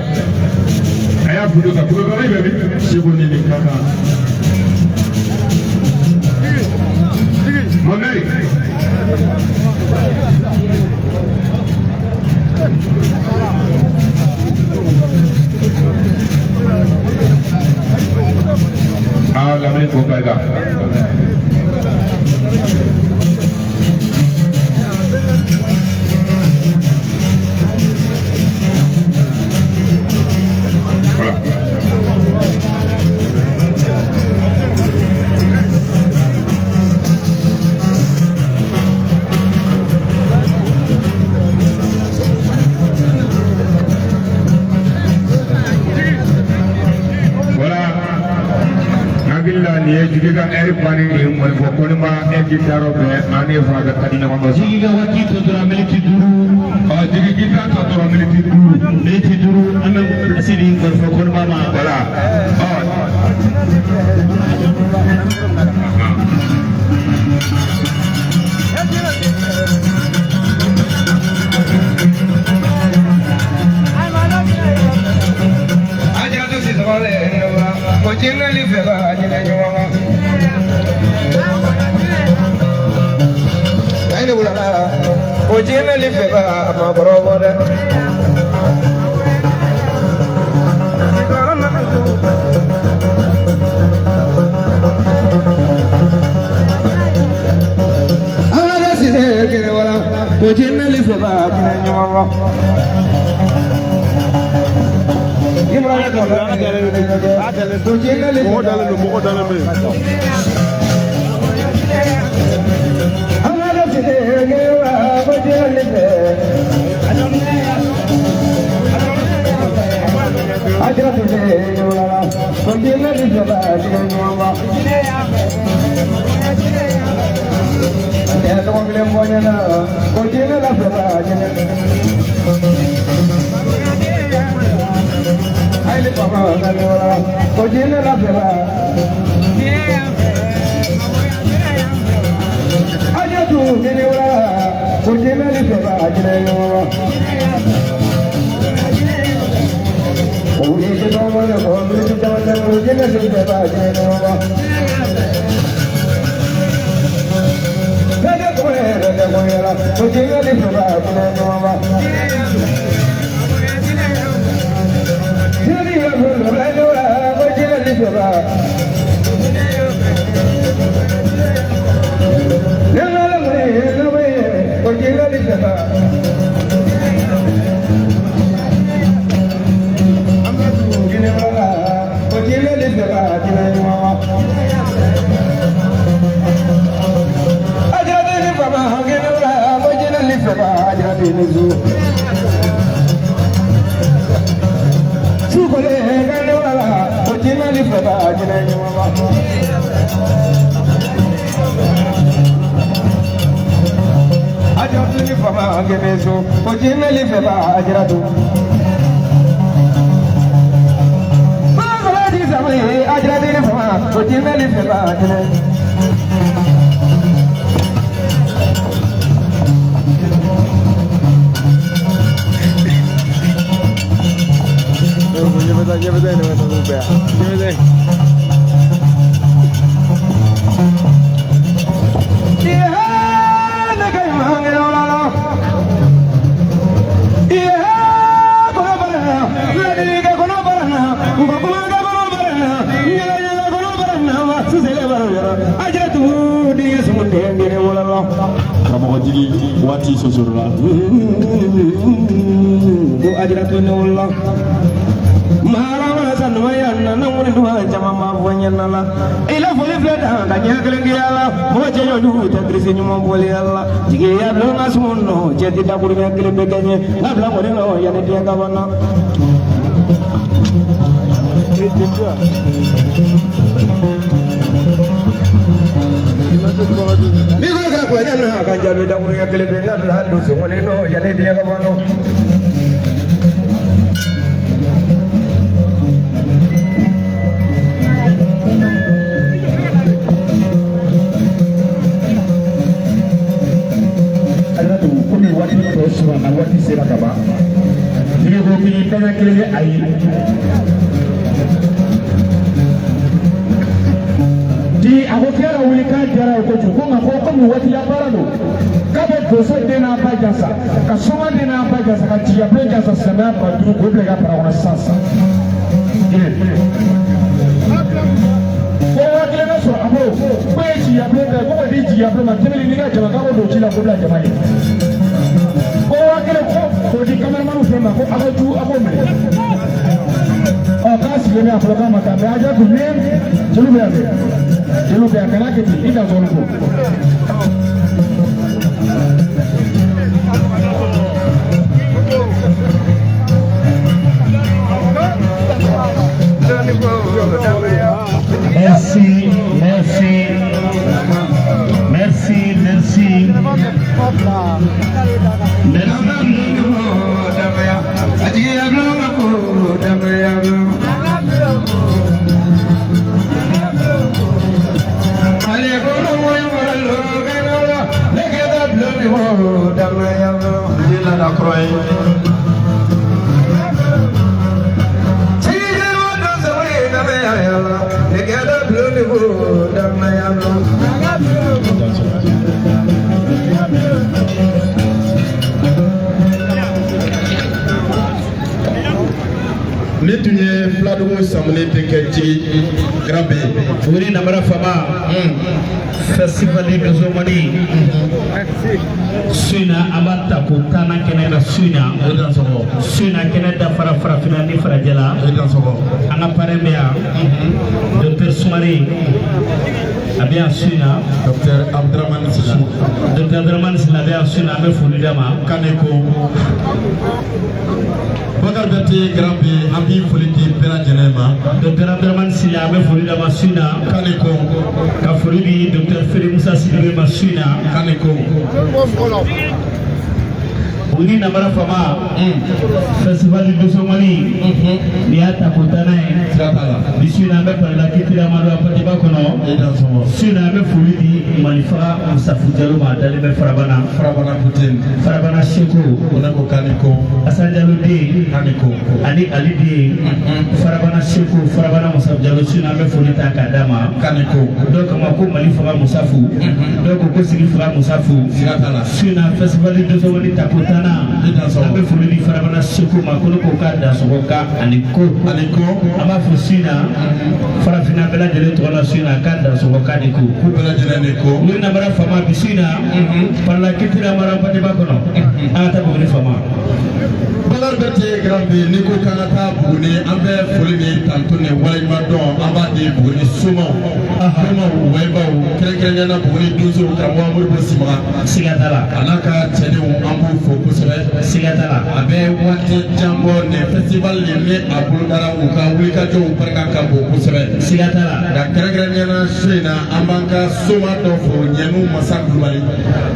a y'a foto ta foto bɛ min Seko ni nin ka kan. Mohamed aa Lamini ko barika. Voilà. Voilà. Hakili la nin ye jigi ka ɛri bannen de ye mɔnifɔ ko ne ma ɛri dayɔrɔ bɛɛ an ne fana ka taa ni ɲɔgɔn dɔ. Jigi ka waati tɔ tora miniti 5. Ɔ jigi k'i ta tɔ tora miniti 5. Miniti 5 an bɛ se di mɔnifɔ kɔnɔma ma. Voilà. Ɔ. Mɔgɔ dalen don, mɔgɔ dalen bɛ yen. Ni tun ye Filadugu Samuni denkɛ Jigi Grand B. Buguni Namara Fama, festival Dosomani su in na, an b'a ta ko tannan kɛnɛ kan su in na. E dansɔgɔ. Su in na, kɛnɛ dafara farafinna ni farajɛla. E dansɔgɔ. An ka parrain bɛ yan, docteur Sumare, a bɛ yan su in na. Docteur Abdramane Sila. Docteur Abdramane Sila bɛ yan su in na, an bɛ foli d'a ma. Kane ko Bakar Berete Grand B, an b'i foli di bɛɛ lajɛlen ma. Docteur Abdramane Sila, an bɛ foli d'a ma su in na. Kane ko. Ka foli di docteur Fere Musa Sidibe ma su in na. Kane ko. Buguni Namara Fama, festival Dosomani, nin y'a tako tannan ye. Sira t'a la. Bi su in na, an bɛ palais la culture Amadu Hampâté kɔnɔ. E dansɔgɔ. Su in na, an bɛ foli di Malifaga Musafu Jalo ma, a dalen bɛ Farabana. Farabana Putin. Farabana Seko. Ko ne ko Kane ko. Asan Jalo den. Kane ko. Ani Ali den. Farabana Seko, Farabana Musafu Jalo, su in na, an bɛ foli ta k'a d'a ma. Kane ko. Dɔw kama ko Mali faga Musafu, dɔw ko ko sigi faga Musafu. Sira t'a la. Su in na, festival Dosomani tako tannan, E dansɔgɔ. an bɛ foli di Farabana Seko ma, ko ne ko k'a dansɔgɔ ka ani ko. Ani ko. An b'a fɔ su in na, farafinna bɛɛ lajɛlen tɔgɔ la, su in na, k'a dansɔgɔ k'a ni ko. K'u bɛɛ lajɛlen de ko. Olu Namara Fama, bi su in na, palais la culture Amadu Hampâté kɔnɔ, an ka taa Buguni Fama. Bakar Berete Grand B, n'i ko k'an ka taa Buguni, an bɛ foli ni tanto ni waleɲuman dɔn, an b'a di Buguni somaw, somaw wayibaw, kɛrɛnkɛrɛnnenya la Buguni donsow, karamɔgɔ Modibo Simaga. Siga t'a la. A n'a ka cɛdenw, an b'u fo kosɛbɛ. Siga t'a la. A bɛ waati jan bɔ nin festival nin ni a bolodara, u ka wulikajɔw barika ka bon kosɛbɛ. Siga t'a la. Nka kɛrɛnkɛrɛnnenya la, su in na, an b'an ka soma dɔ fo, Ɲɛnu Masa Kulubali.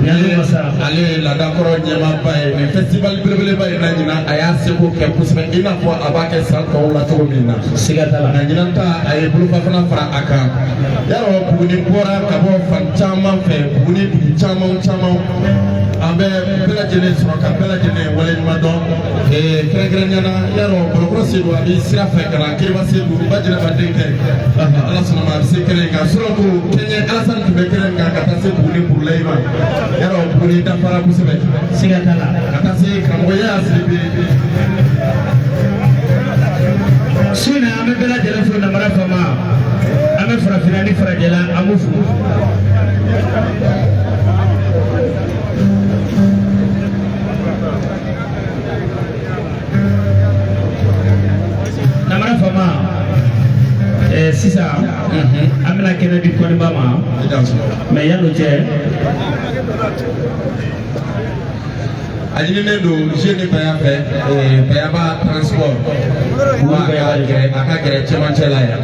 Ɲɛnu Masa. Ale ye laadakɔrɔ ɲɛmaaba ye nin festival belebeleba in na. Ɲinan, a y'a seko kɛ kosɛbɛ, i n'a fɔ a b'a kɛ san tɔw la cogo min na. Siga t'a la. Nka ɲinan ta, a ye bolofa fana fara a kan. Yarɔ, Buguni bɔra ka bɔ fan caman fɛ, Buguni dugu caman caman, an bɛ bɛɛ lajɛlen sɔrɔ ka bɛɛ lajɛlen waleɲuman dɔn. Kɛrɛnkɛrɛnnenya la, yarɔ, Bɔlɔkɔrɔ Sedu, a bɛ sira fɛ ka na Kiriba Sedu Bajinaba denkɛ, Ala sɔnna ma, a bɛ se kɛnɛ in kan. Surɔ ko Kɛɲɛ Alasani tun bɛ kɛnɛ in kan ka taa se Buguni Burulayi ma. Yarɔ, Buguni dafara kosɛbɛ. Siga t'a la. Ka taa se karamɔgɔ Yaya Sidibe. Su in na, an bɛ bɛɛ lajɛlen fo Namara Fama, an bɛ farafinna ni farajɛla, an b'u fo. Namara Fama, sisan an bɛna kɛnɛ di Kɔniba ma. I dan sɔrɔ. Mɛ yan'o cɛ, A ɲininen don jeune Baya fɛ, Bayaba transport, ko a ka gɛrɛ cɛmancɛ la yan.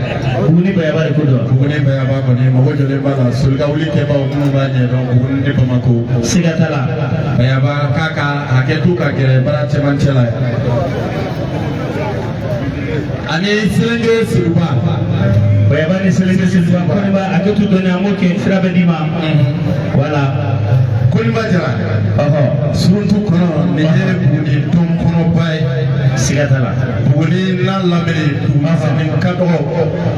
Buguni Bayaba de ko don. Buguni Bayaba kɔni, mago jɔlen b'a la. Solika wuli kɛbaw minnu b'a ɲɛdɔn Buguni ni Bamako. Siga t'a la. Bayaba k'a ka hakɛ to ka gɛrɛ baara cɛmancɛ la yan, ani Selenge Siruba. Bayaba ni Selenge Sidiba, Kɔniba, a kɛ to dɔɔni, an b'o kɛ, sira bɛ d'i ma, voilà. Koniba Jara. Ɔhɔ. Suruntu kɔnɔ, nin ye Buguni dɔn kɔnɔba ye. Siga t'a la. Buguni n'a lamini, dugumisɛnnin ka dɔgɔ.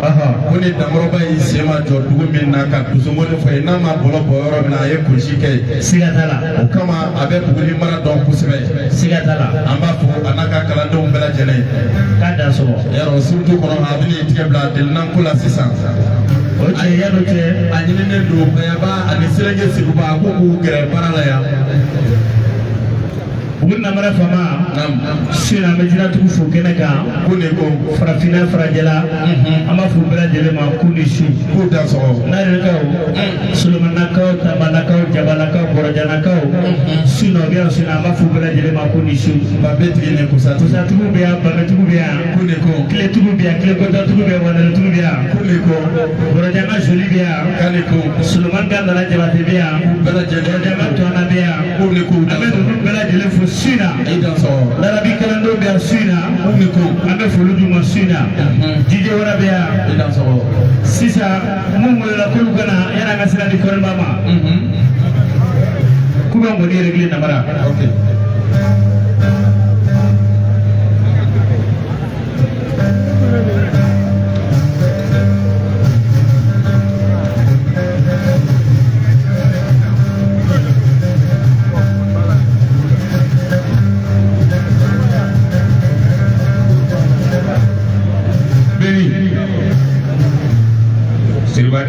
Ɔhɔ. Ko ni dankɔrɔba y'i sen ma jɔ dugu min na ka dusungoni fɔ ye, n'a ma bɔlɔ bɔ yɔrɔ min na, a ye kunsi kɛ yen. Siga t'a la. O kama, a bɛ Buguni mara dɔn kosɛbɛ. Siga t'a la. An b'a fɔ a n'a ka kalandenw bɛɛ lajɛlen. K'a dan sɔgɔ. Yarɔ, suruntu kɔnɔ, a bɛna i tigɛ bila delinanko la sisan. O cɛ, yan'o cɛ, A ɲininen don Bayaba ani Selenge Seguba, a ko k'u gɛrɛ baara la yan. Buguni Namara Fama, Naam. su in na, an bɛ jinɛtigiw fo kɛnɛ kan. Ko ne ko. Farafinna, farajɛla, an b'a fɔ bɛɛ lajɛlen ma k'u ni su. K'u dan sɔgɔ. N'arekaw, Solomanakaw, Tabalakaw, Jabalakaw, Bɔrɔjanakaw, su in na, o bɛ yan su in na, an b'a fɔ bɛɛ lajɛlen ma k'u ni su. Babetigi ni kusatigi. Kusatigiw bɛ yan, Bamɛtigiw bɛ yan. Ko ne ko. Kiletigiw bɛ yan, kilekɔtatigiw bɛ yan, Wanɛlɛtigiw bɛ yan. Ko ne ko. Bɔrɔjanga Joli bɛ yan. K'ale ko. Solomani ka Nana Jabate bɛ yan. Bɛɛ lajɛlen. Bɔrɔjanga Tɔna bɛ yan. Ko ne ko. An bɛ ninnu bɛɛ lajɛlen fo su in na. I dan sɔgɔ. Larabi kalandenw bɛ yan su in na. Ko ne ko. An bɛ foli d'u ma su in na. Jije wɛrɛ bɛ yan. I dan sɔgɔ. Sisan, mun welela k'olu ka na, yan'an ka sira di Kɔniba ma, k'u bɛ ngɔni réglé, Namara. Ok.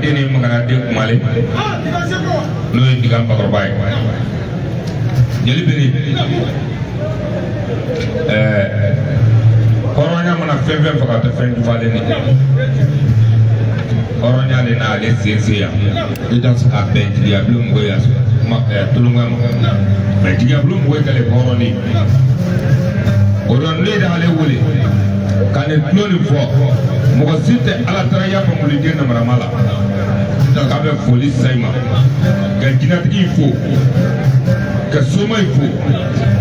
den ni Magana den kumalen n'o ye Digan Bakɔrɔba ye. Jeli Bere, hɔrɔnya mana fɛn fɛn faga, tɛ fɛn jufalen de. Hɔrɔnya de n'ale sen se yan ka bɛn jigiya bulon mɔgɔ ya kuma tolonka ma, mɛ jigiya bulon mɔgɔ kɛlen hɔrɔn de ye. O dɔn ne d'ale wele ka nin tulo nin fɔ, mɔgɔ si tɛ Ala taara ya famuliden namarama la k'a bɛ foli sa i ma, ka jinɛtigi fo, ka soma in fo,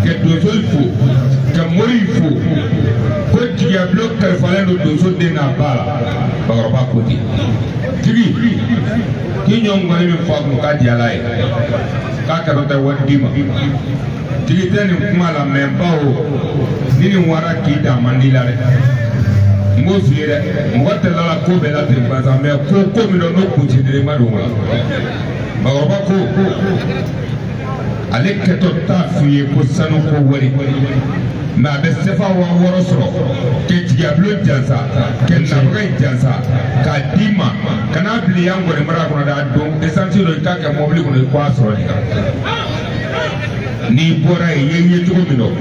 ka donso in fo, ka mori in fo, ko jigiya bulon kalifalen don donso den n'a ba la. Bakɔrɔba ko ten, tigi k'i ɲɔ ŋɔni min fɔ a kun k'a di Ala ye k'a kɛrɛ tɛ wari d'i ma. Tigi tɛ nin kuma la, mɛ bawo ni nin wara k'i da man di la dɛ. N b'o f'i ye dɛ, mɔgɔ tɛ lala ko bɛɛ la ten gansan, mɛ ko min don n'o kunsigilen ma don o la. Bakɔrɔba ko ale kɛtɔ t'a f'i ye ko sanu ko wari, mɛ a bɛ sefa 6000 sɔrɔ kɛ jigiya bulon jansa, kɛ nabaga in jansa k'a d'i ma, ka n'a bila i ya ngɔni mara kɔnɔ dɛ. A don esansi dɔ i k'a kɛ mɔbili kɔnɔ, i k'a sɔrɔ nin kan. N'i bɔra yen, i ye yecogo min dɔn,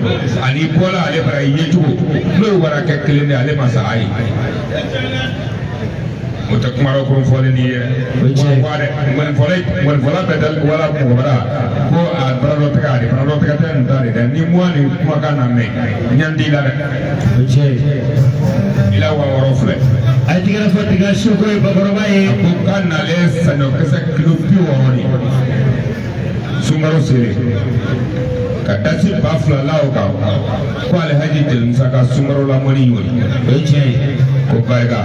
ani i bɔra ale bara i yecogo n'o ye wara kɛ kelen de ye, ale ma sa a ye. O tɛ kuma dɔ kurun fɔlen n'i ye dɛ, wa dɛ ŋɔnifɔla bɛɛ tɛ wala mɔgɔ bara ko a bara dɔ tɛgɛ ale bara dɔ tɛgɛ tɛ nin ta de dɛ. Ni muwa nin kumakan na mɛn ɲan t'i la dɛ, i la 6000 filɛ. A ye tigɛrɛ fɔ Tiga Soko ye, bakɔrɔba ye. A ko k'a nalen saɲɔkisɛ kilo 60 de sunkalo selen ka dasi 2000 la o kan, ko Alihaji Jelimusa ka sunkalo lamɔni y'o ye. O ye tiɲɛ ye. Ko barika.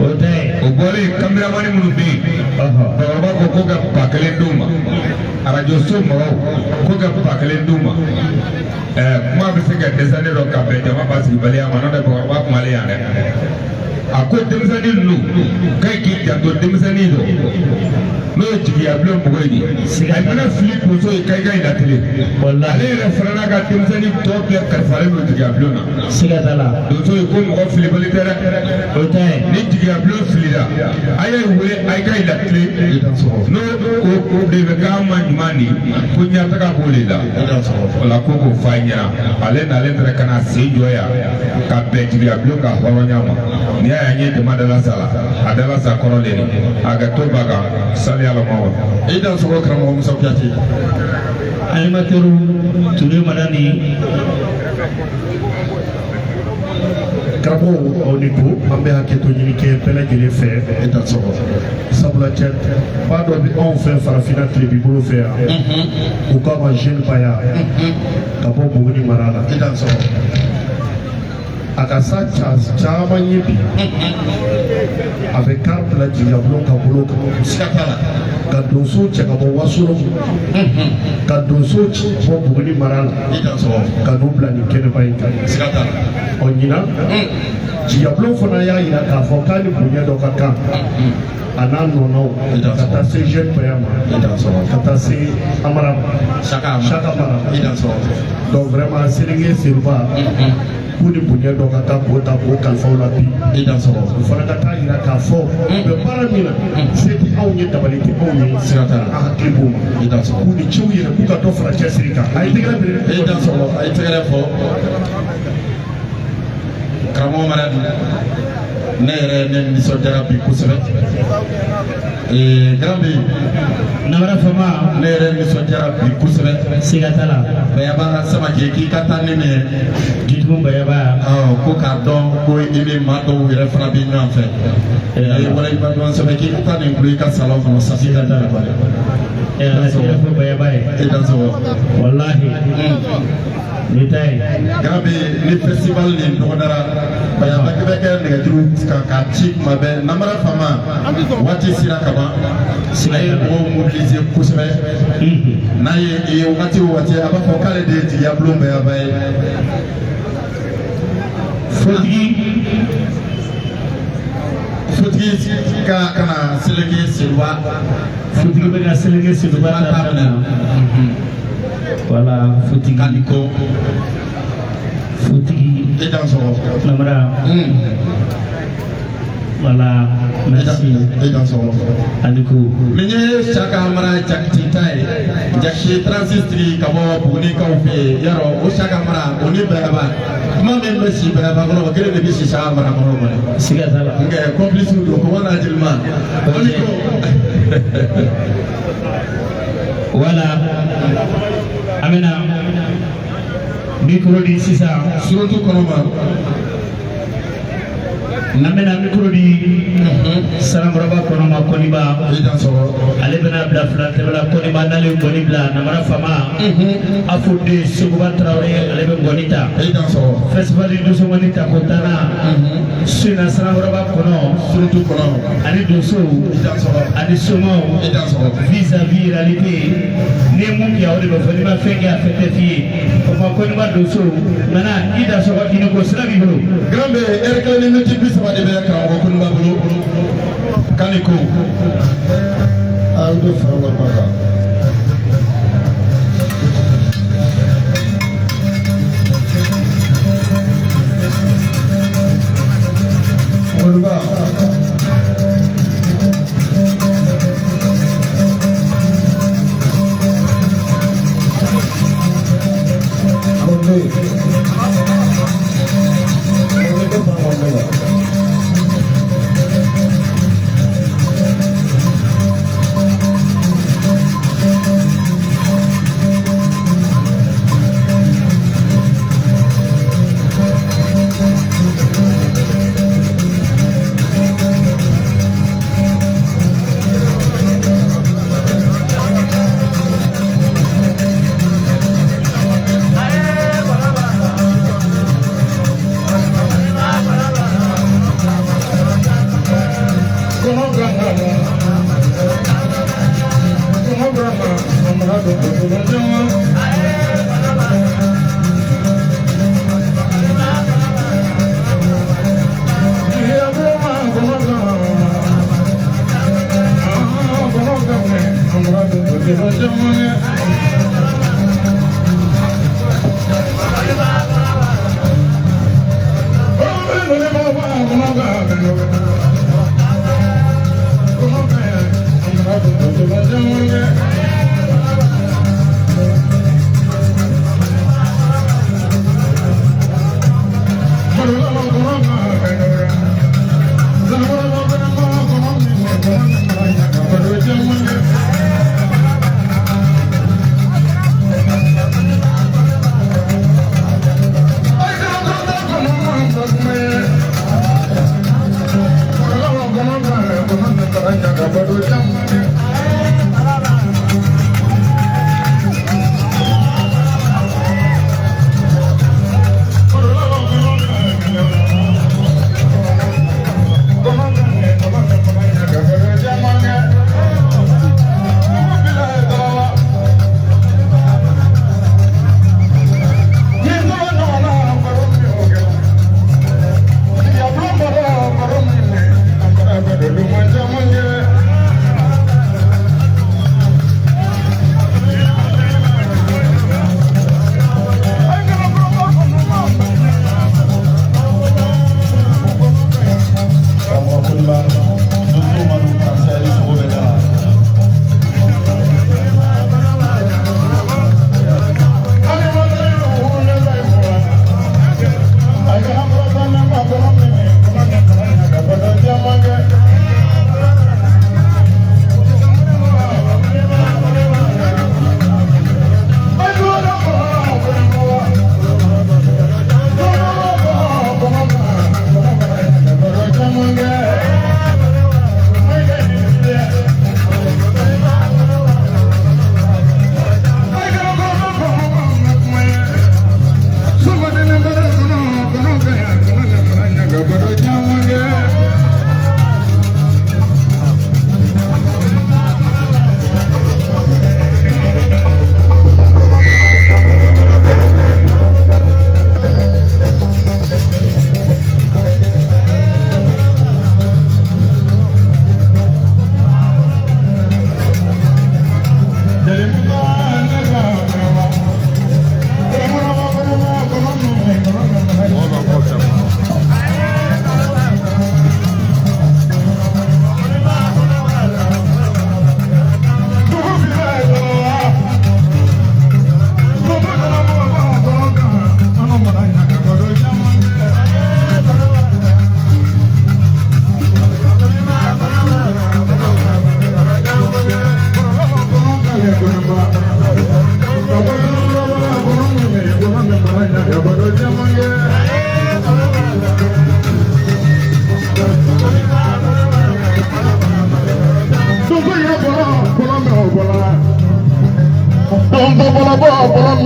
O tɛ ye. O bɔlen, kameramani minnu bɛ yen, bakɔrɔba ko ko ka 1000 d'u ma. Arajoso mɔgɔw ko ka 1000 d'u ma. Kuma bɛ se ka dɛsɛ ne dɔ ka bɛn jama basigibaliya ma, n'o tɛ bakɔrɔba kumalen yan dɛ. A ko denmisɛnnin ninnu k'e k'i janto denmisɛnnin dɔ n'o ye jigiya bulon mɔgɔ ye, a mana fili donso ye k'a ka i latele. Ale yɛrɛ fana n'a ka denmisɛnnin tɔ bɛɛ kalifalen don jigiya bulon na. Siga t'a la. Donso ye ko mɔgɔ filibali tɛ dɛ. O tɛ. Ni jigiya bulon filila, a y'a wele a ka i latele, n'o o de bɛ k'a ma ɲuman di, ko ɲɛtaga b'o de la. O la ko k'o f'a ɲɛna, ale n'ale taara ka na sen jɔ yan ka bɛn jigiya bulon ka hɔrɔnya ma. N'i y'a ye an ye jama dala sa la, a dala sa kɔrɔ de a ka to ba kan sali Ala ma wa. I dan sɔgɔ karamɔgɔ Musa Kuyate. Animateur Ture Madani. Karamɔgɔw, aw ni ko an bɛ hakɛto ɲini kɛ bɛɛ lajɛlen fɛ. I dan sɔgɔ. Sabula cɛ ba dɔ bɛ anw fɛ farafinna tilebi bolo fɛ yan, u k'a ma Jeune Baya ka bɔ Buguni mara la. I dan sɔgɔ. A ka sa caman ye bi, a bɛ kari bila jigiyabulon ka bolo kan. Siga t'a la. Ka donso cɛ ka bɔ Wasolon, ka donso bɔ Buguni mara la. I dan sɔgɔ. Ka n'u bila nin kɛnɛba in kan. Siga t'a la. Ɔ ɲinan, jigiyabulon fana y'a jira k'a fɔ k'a ni bonya dɔ ka kan a n'a nɔnɔw, ka taa se Jeune Baya ma, I dan sɔgɔ. ka taa se Amara ma. Saka ma. Saka Mara. I dan sɔgɔ. Donc vraiment, Selenge Seruba k'u ni bonya dɔ ka taa k'o ta k'o kalifa u la bi. I dan sɔgɔ. O fana ka taa yira k'a fɔ u bɛ baara min na, se tɛ anw ye, dabali tɛ anw ye. Siga t'a la. An hakili b'u ma. I dan sɔgɔ. K'u ni ciw yɛrɛ, k'u ka dɔ fara cɛsiri kan. A ye tɛgɛrɛ bere. I dan sɔgɔ. A ye tɛgɛrɛ fɔ. Karamɔgɔ Maradi, ne yɛrɛ ne nisɔndiyara bi kosɛbɛ. Grand B. Namara Fama. Ne yɛrɛ nisɔndiyara bi kosɛbɛ. Siga t'a la. Bayaba Samake k'i ka taa ni nin ye. Jitumu Bayaba. Ko k'a dɔn ko i ni maa dɔw yɛrɛ fana bɛ ɲɔgɔn fɛ. A ye waleɲuman dɔn sɛbɛn k'i ka taa nin kulo i ka salon kɔnɔ sa. Siga t'a la. A tɛgɛrɛ fɔ Bayaba ye. I dan sɔgɔ. Walahi. Nin ta ye. Grand B, ni festival nin dɔgɔdara, Bayaba bɛ kɛ nɛgɛjuru kan k'a ci kuma bɛɛ. Namara Fama, waati sera ka ban. A ye mɔgɔw mobiliser kosɛbɛ. N'a ye wagati o waati, a b'a fɔ k'ale de ye jigiya bulon Bayaba ye. Fotigi ka na Selenge Seruba. Fotigi bɛ ka Selenge Seruba ta ka na. Voilà, fotigi. Kaliko. Fotigi. I dan sɔgɔ. Namara. Voilà. Merci. E dan sɔgɔma. Ani ko. Min ye Saka Mara Jakite ta ye, Jakite 36 tigi ka bɔ Bugunikaw fɛ yen, yarɔ o Saka Mara o ni Bɛrɛba, kuma min bɛ si Bɛrɛba kɔnɔ, o kelen de bɛ si Saka Mara kɔnɔ kɔni. Siga t'a la. Nka complice don, kɔngɔ n'a jeliman. O ni ko. Voilà. An bɛna micro di sisan. Suratu kɔnɔ ma. N'an bɛna micro di Sanankɔrɔba kɔnɔ ma Kɔniba. I dan sɔgɔ. Ale bɛna bila fila tɛmɛ la Kɔniba n'ale ye ngɔni bila Namara Fama. Afoden Seguba Tarawele ale bɛ ngɔni ta. I dan sɔgɔ. Festival Dosongɔni ta ko tanna. Su in na Sanankɔrɔba kɔnɔ. Suratu kɔnɔ. Ani donsow. I dan sɔgɔ. Ani somaw. I dan sɔgɔ. Vis-à-vis réalité n'i ye mun kɛ o de bɛ fɔ n'i ma fɛn kɛ a fɛn tɛ f'i ye o ma Kɔniba donso nana i da sɔgɔ i ni ko sira b'i bolo. Grand B, ɛri kelen ni miniti 30 de bɛ karamɔgɔ Koninba bolo. K'ale ko. An bɛ fara ka ba kan. Kɔniba. Kɔnde. Kɔnde bɛ fara kɔnde kan.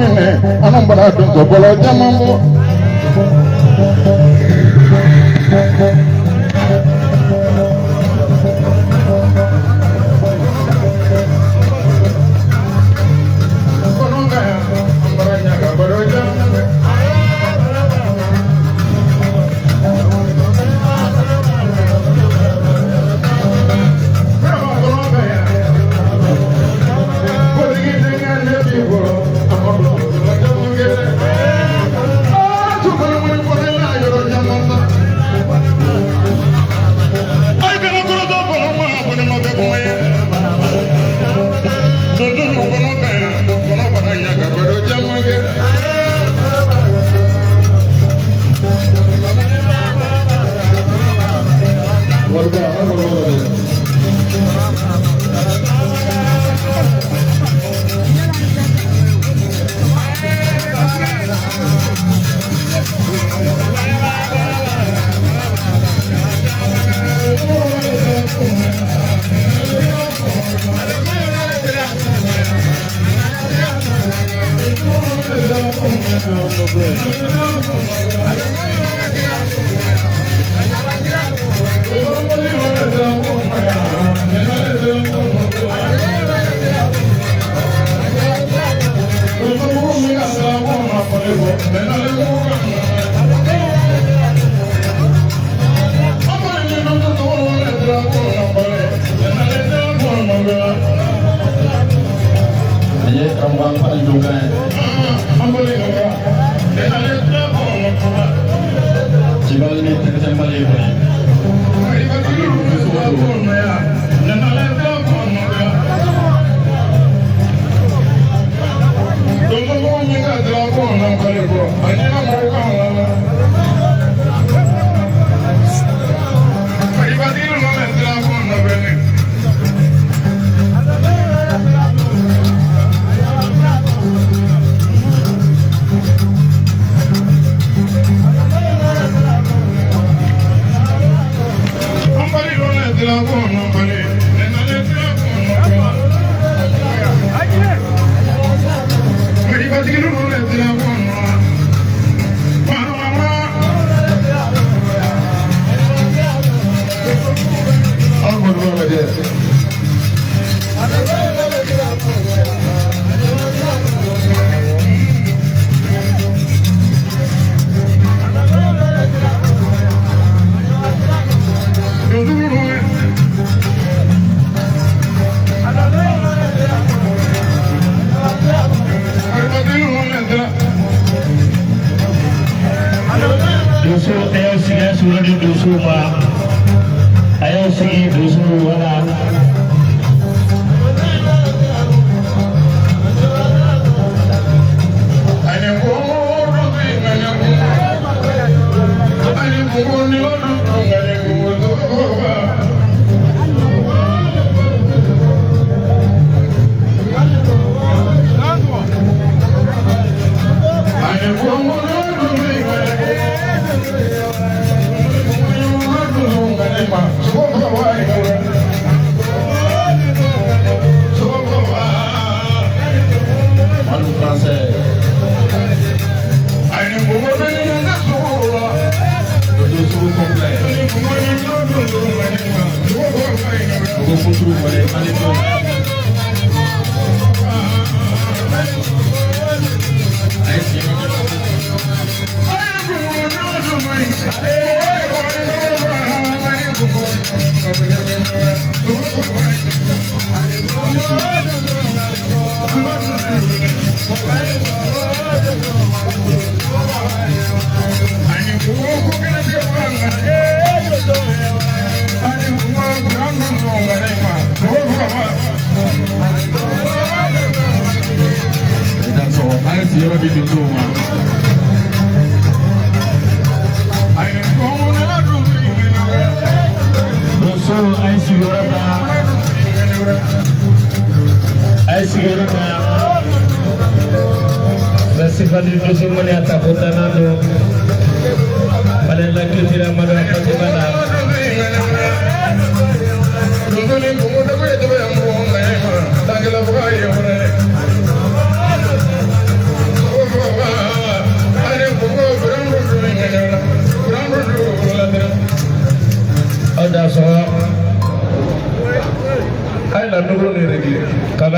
minɛ anw bara donso bɔlɔ caman bɔ.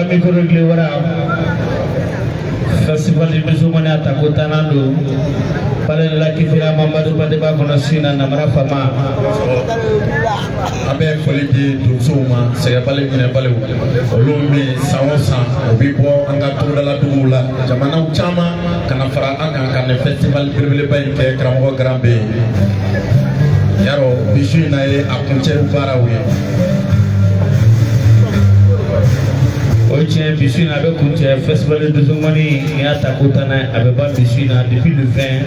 Micro réglé wara festival du Dosongoni a tako tannan don palais de la culture Mamadou Badeba kɔnɔ su in na Namara Fama. An bɛ foli di donsow ma, sɛgɛbali ɲinɛbaliw, olu min san o san u bɛ bɔ an ka togodala duguw la, jamanaw caman, ka na fara an kan ka nin festival belebeleba in kɛ. Karamɔgɔ garan bɛ yen yarɔ, bi su in na ye a kuncɛ baaraw ye. O ye tiɲɛ, bi su in na a bɛ kuncɛ. Festival de Dosongoni nin y'a tako tannan ye, a bɛ ban bi su in na. Depuis le 20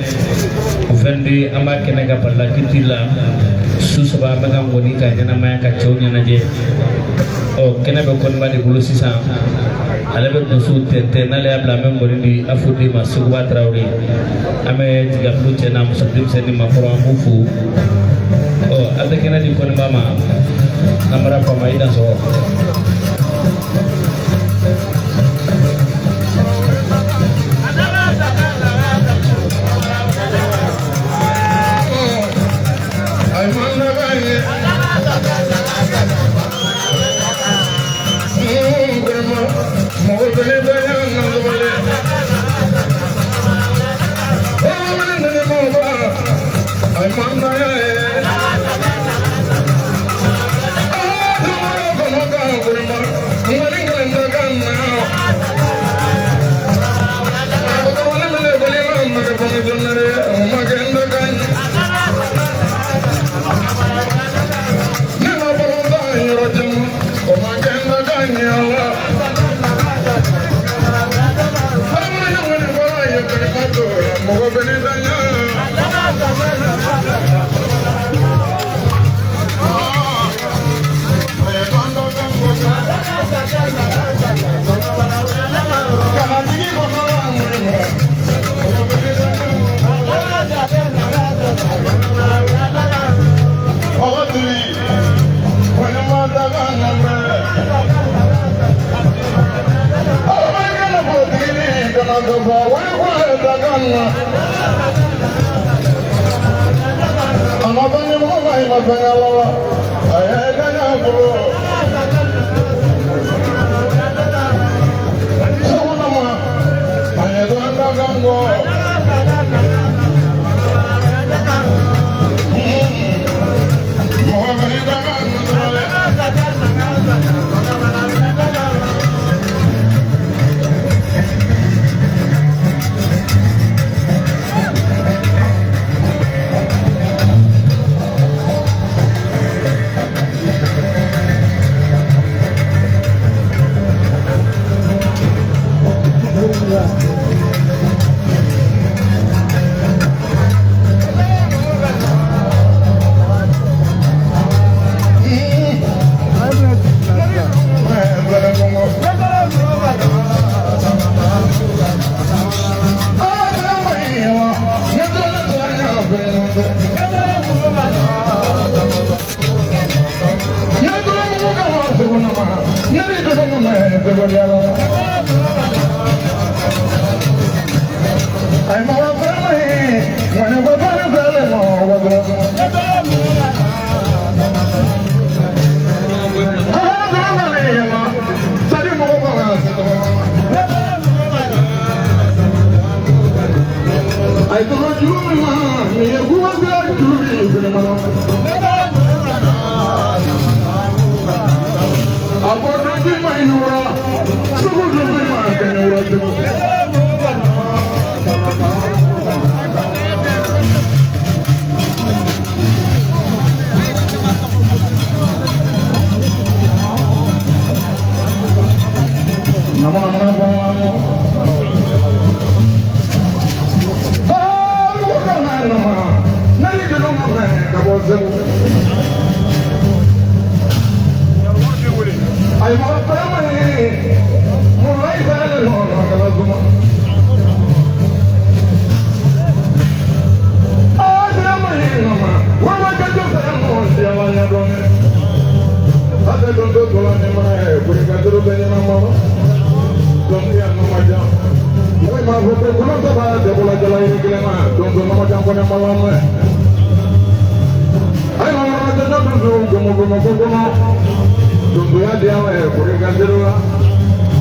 au 22, an b'a kɛnɛ kan palais de la culture la. Su 3 an bɛ ka ngɔni ka ɲɛnamaya ka cɛw ɲɛnajɛ. Ɔ, kɛnɛ bɛ Kɔniba de bolo sisan, ale bɛ donsow tɛntɛn. N'ale y'a bila, an bɛ ngɔni di Afo den ma, Seguba Tarawele. An bɛ Tigabugu cɛ n'a muso, denmisɛnnin maakɔrɔ, an b'u fo. Ɔ, an tɛ kɛnɛ di Kɔniba ma. Namara Fama, i dansɔgɔ.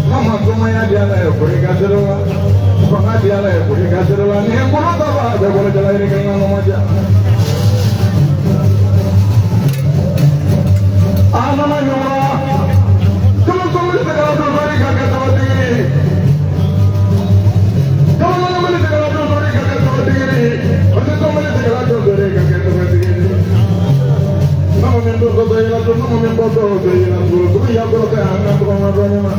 Mama sumaya di ala ye kori ka sero la fanga di ala ye kori ka sero la ni n bolo ta ba bɛ bolo jala yiri kɛ n ka nɔmɔ diya. A nana ɲɔgɔn na tulu sɔngɔ tɛ ka don sɔri ka kɛ sabatigi ye tulu sɔngɔ tɛ ka don sɔri ka kɛ sabatigi ye o tɛ sɔngɔ tɛ ka don sɔri ka kɛ sabatigi ye. Nɔmɔ min don dɔ yɛlɛ don nɔmɔ min bɔ dɔ yɛlɛ don dugu ya bolo kɛ an ka tɔgɔ ma dɔɔnin ma.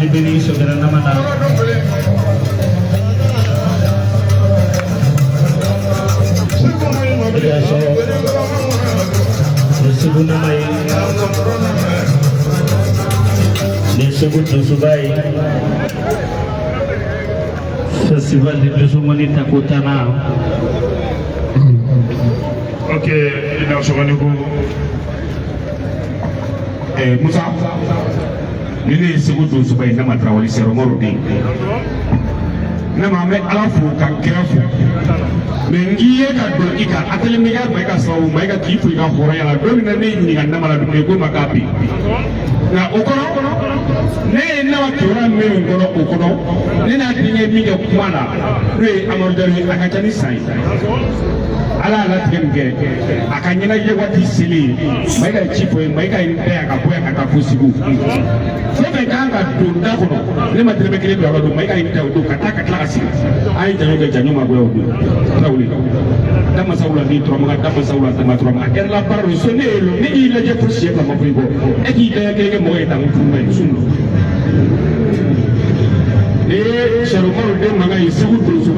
Foli bɛ ni sɔgɔra nama na. O de y'a sɔrɔ o Segu nama ye nin Segu donsoba ye festival de Dosongoni tako tannan. Ok, i n'a sɔgɔni ko Musa, ni ne ye Segu donsoba ye, ne ma Tarawele Sɛrɔmɔrɔ den, ne ma an bɛ Ala fo ka kira fo, mɛ n k'i ye ka don i kan a kelen bɛ kɛ Mayiga sababu Mayiga k'i fo i ka hɔrɔnya la. Don min na ne y'i ɲininka nama la dumuni ko ma k'a bi nka o kɔnɔ ne ye nama kibaruya min kɔnɔ o kɔnɔ ne n'a denkɛ min kɛ kuma la n'o ye Amadu Jalo ye, a ka ca ni san ye. Ala y'a latigɛ min kɛ a ka ɲɛnajɛ waati selen, Mayiga ye ci fɔ ye, Mayiga ye n da yan ka bɔ yan ka taa fo Segu. Fɛn fɛn kan ka don da kɔnɔ ne ma dɛrɛmɛ kelen don a la don Mayiga ye n da o don ka taa ka tila ka segin. An ye jaɲɔ kɛ, jaɲɔ ma goya o don. Tarawele da masaw la ni turamaga da masaw la dama turamaga a kɛra la baara don so ne ye ne y'i lajɛ fo siɲɛ fila ma fɔ i kɔ e k'i da kɛ kɛ mɔgɔ ye tan ko furu ye sun don. Ni ye Sɛrɔmaru den mankan ye Segu donso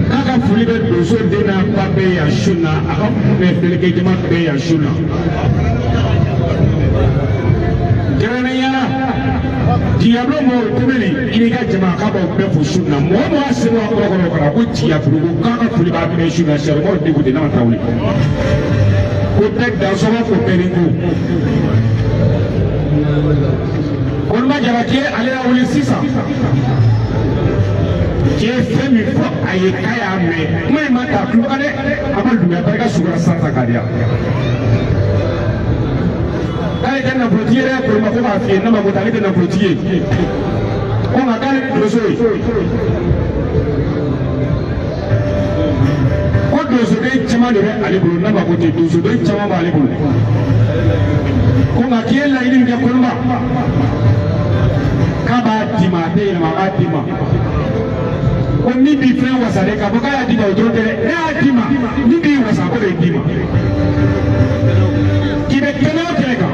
k'a ka foli bɛ donso den n'a ba bɛɛ yan su na, a ka bɛlɛkɛ jama bɛɛ yan su na. Kɛrɛnkɛrɛnnenya la Diyablo mɔgɔw tɛmɛni i n'i ka jama k'a b'aw bɛɛ fo su na. Mɔgɔ mɔgɔ a sen bɔ a kɔrɔ kɔnɔ ka na ko Diyablo ko k'a ka foli b'a bɛɛ su na. Sɛrɔmaru den ko ten n'a ma Tarawele ko bɛɛ dansɔgɔ ko bɛɛ ni ko. Kɔnɔma Jabate ale y'a wele sisan cɛ ye fɛn min fɔ a ye k'a y'a mɛn kuma in ma ta tulo kan dɛ, a ma duguya barika sugura sisan k'a di yan k'ale tɛ nafolotigi ye dɛ, Kɔnɔma ko k'a f'i ye ne ma ko ale tɛ nafolotigi ye ko nka k'ale donso ye ko donsoden caman de bɛ ale bolo ne ma ko ten donsoden caman b'ale bolo ko nka k'i ye laɲini min kɛ Kɔnɔma k'a b'a d'i ma a tɛ yɛlɛma a b'a d'i ma ko min b'i fɛn wasa dɛ k'a fɔ k'a y'a d'i ma o dɔrɔn tɛ dɛ, ne y'a d'i ma min b'i wasa ko de ye d'i ma k'i bɛ kɛnɛ o kɛnɛ kan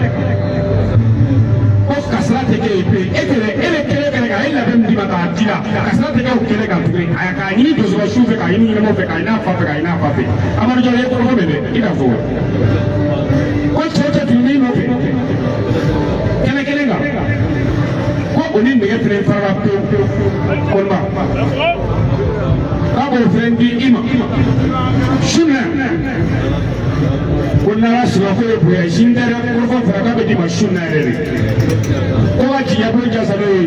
ko kasara tɛ kɛ yen bilen e tɛ dɛ, e bɛ kɛnɛ kɛnɛ kan a ye labɛn min d'i ma k'a d'i la kasara tɛ kɛ o kɛnɛ kan tuguni a k'a ɲini donsoba su fɛ k'a ɲini ɲɛnamaw fɛ k'a ɲini a fa fɛ k'a ɲini a ba fɛ. Amadu Jalo ye kɔrɔfɔ mɛn dɛ, i k'a fɔ ko cɛ cɛ tun b'i nɔfɛ kɛnɛ kelen kan ko o ni nɛgɛ fɛnɛ farala pewu Kɔnɔma k'a b'o fɛnɛ di i ma su na ko n'ala sɔnna ko ye bonya sini tɛ dɛ, kɔrɔfɔ fara k'a bɛ d'i ma su na yɛrɛ de ko ka jigiya bolo jasa n'o ye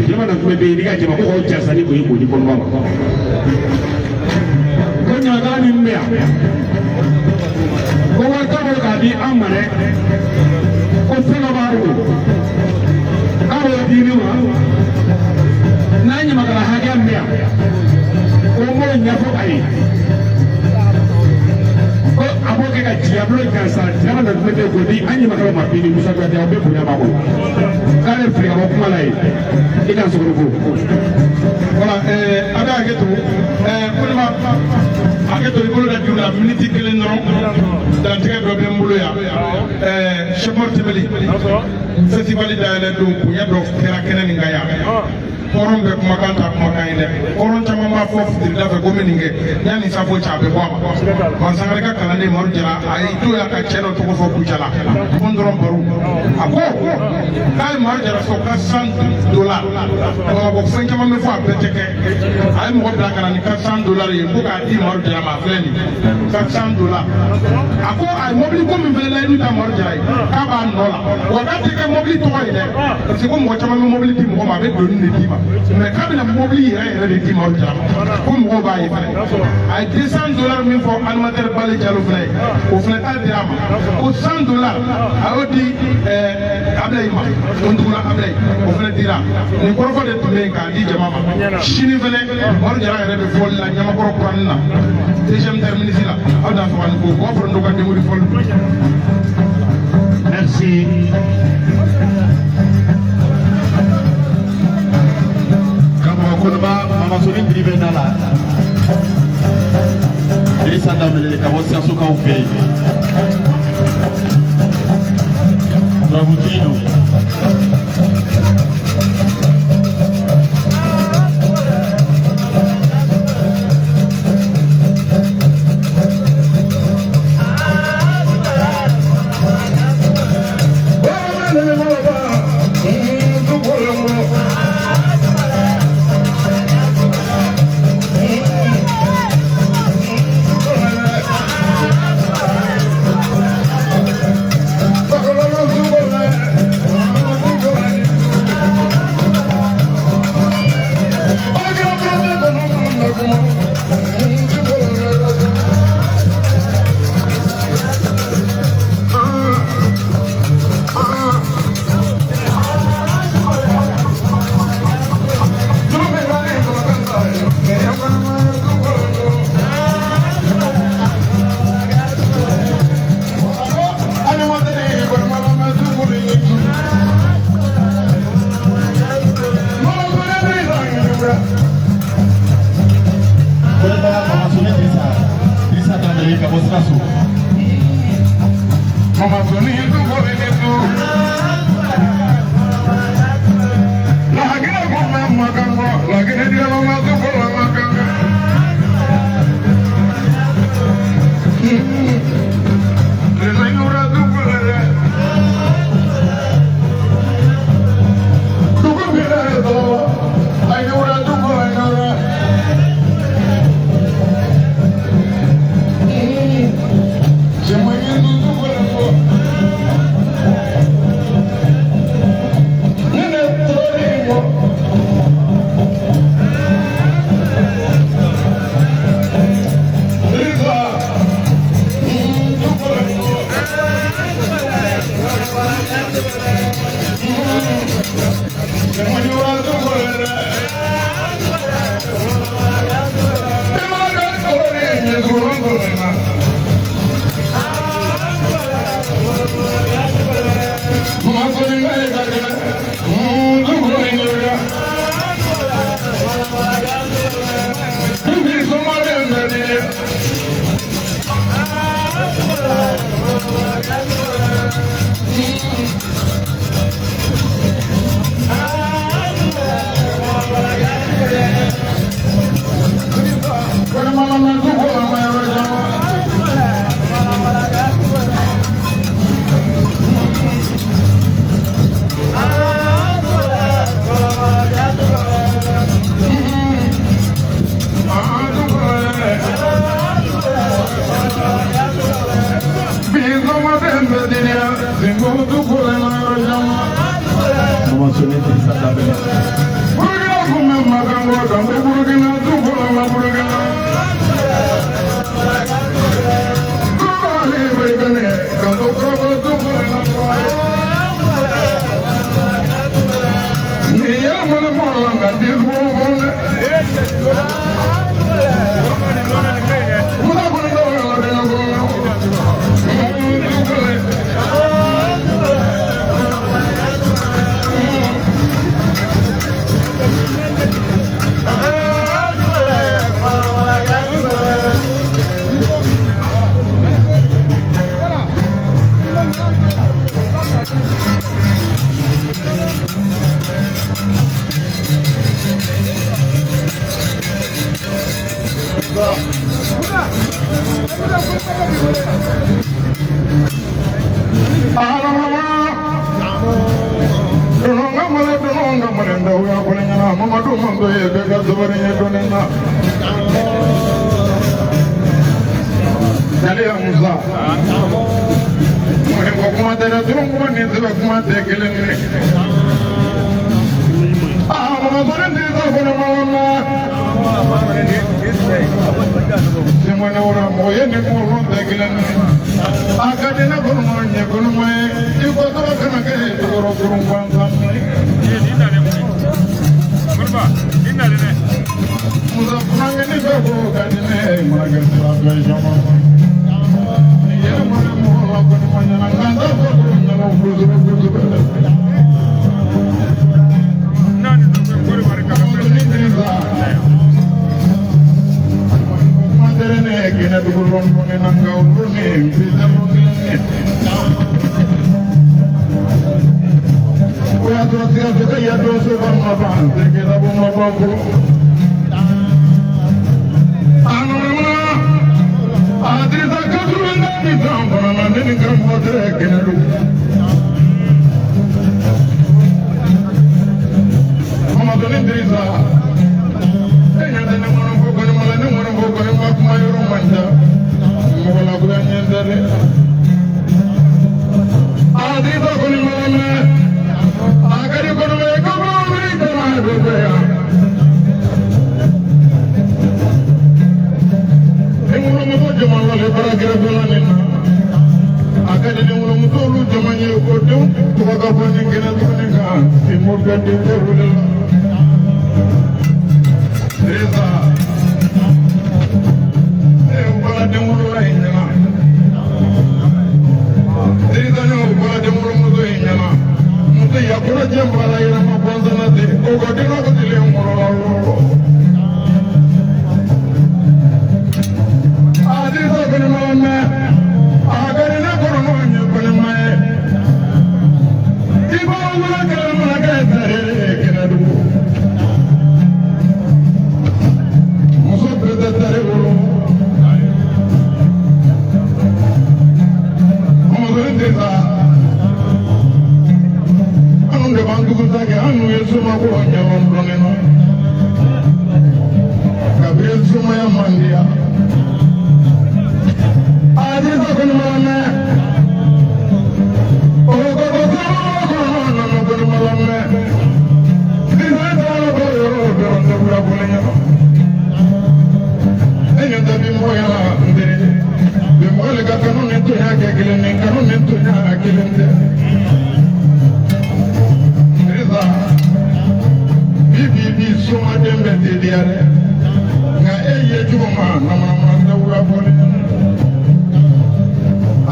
jama na tun bɛ yen n'i ka jama ko k'o jasa ni o ye k'o di Kɔnɔma ma ko ɲamakala min bɛ yan ko wari t'a bolo k'a di an ma dɛ, ko fɛn dɔ b'a bolo k'a b'o di ne ma n'a ɲamakala hakɛ min bɛ yan ko n b'o ɲɛfɔ a ye ko a b'o kɛ ka jiyabolo gansan jama na tun bɛ k'o di an ɲamakala ma bi ni Musa Kuyate aw bɛɛ bonya b'a kɔnɔ k'ale fili ka bɔ kuma la yen i ka sɔgɔrɔ ko. Voilà, a bɛ hakɛ to Kɔnɔma hakɛ to i bolo da juru la miniti kelen dɔrɔn dantigɛ dɔ bɛ n bolo yan. Sɛkɔrɔ Tɛmɛli festival dayɛlɛ don bonya dɔ kɛra kɛnɛ nin kan yan. Hɔrɔn bɛ kumakan ta kumakan ye dɛ, hɔrɔn caman b'a fɔ fitirida fɛ ko n bɛ nin kɛ yanni safo cɛ a bɛ bɔ a ma. Mansangare ka kalanden Madu Jara a y'i to yan ka cɛ dɔ tɔgɔ fɔ Kucala ko n dɔrɔn baro a ko k'a ye Madu Jara sɔn $400 Bamakɔ fɛn caman bɛ fɔ a bɛɛ tɛ kɛ a ye mɔgɔ bila ka na ni $400 ye ko k'a di Madu Jara ma a filɛ nin $400 a ko a ye mɔbili ko min fɛnɛ layidu ta Madu Jara ye k'a b'a nɔ la wa k'a tɛ kɛ mɔbili tɔgɔ ye dɛ parce que ko mɔgɔ caman bɛ mɔbili di mɔgɔ ma a bɛ doni de d'i ma mais k'a bɛna mɔbili yɛrɛ yɛrɛ de di Madu Jara ma ko mɔgɔw b'a ye fɛnɛ a ye $200 min fɔ animateur Bale Jalo fɛnɛ ye o fɛnɛ ta dira a ma ko $100 a y'o di Abilayi ma Tontugula Abilayi o fɛnɛ dira nin kɔrɔfɔ de tun bɛ yen k'a di jama ma sini fɛnɛ Madu Jara yɛrɛ bɛ fɔli la Ɲamakɔrɔ kuranin na deuxième terminus la aw dan sɔgɔ ni ko k'aw fɔra n'o ka denkundi fɔli. Merci. Karamɔgɔ Kɔnɔba Mamasoni biri bɛ da la. Dirisa Danbele ka bɔ Sikasokaw fɛ yen. Turabutigi don.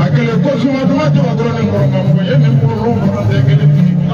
Akele ko suma tuma jama dɔrɔn ni kɔrɔ ma mɔgɔ ye ni mɔgɔ fana tɛ kelen ye.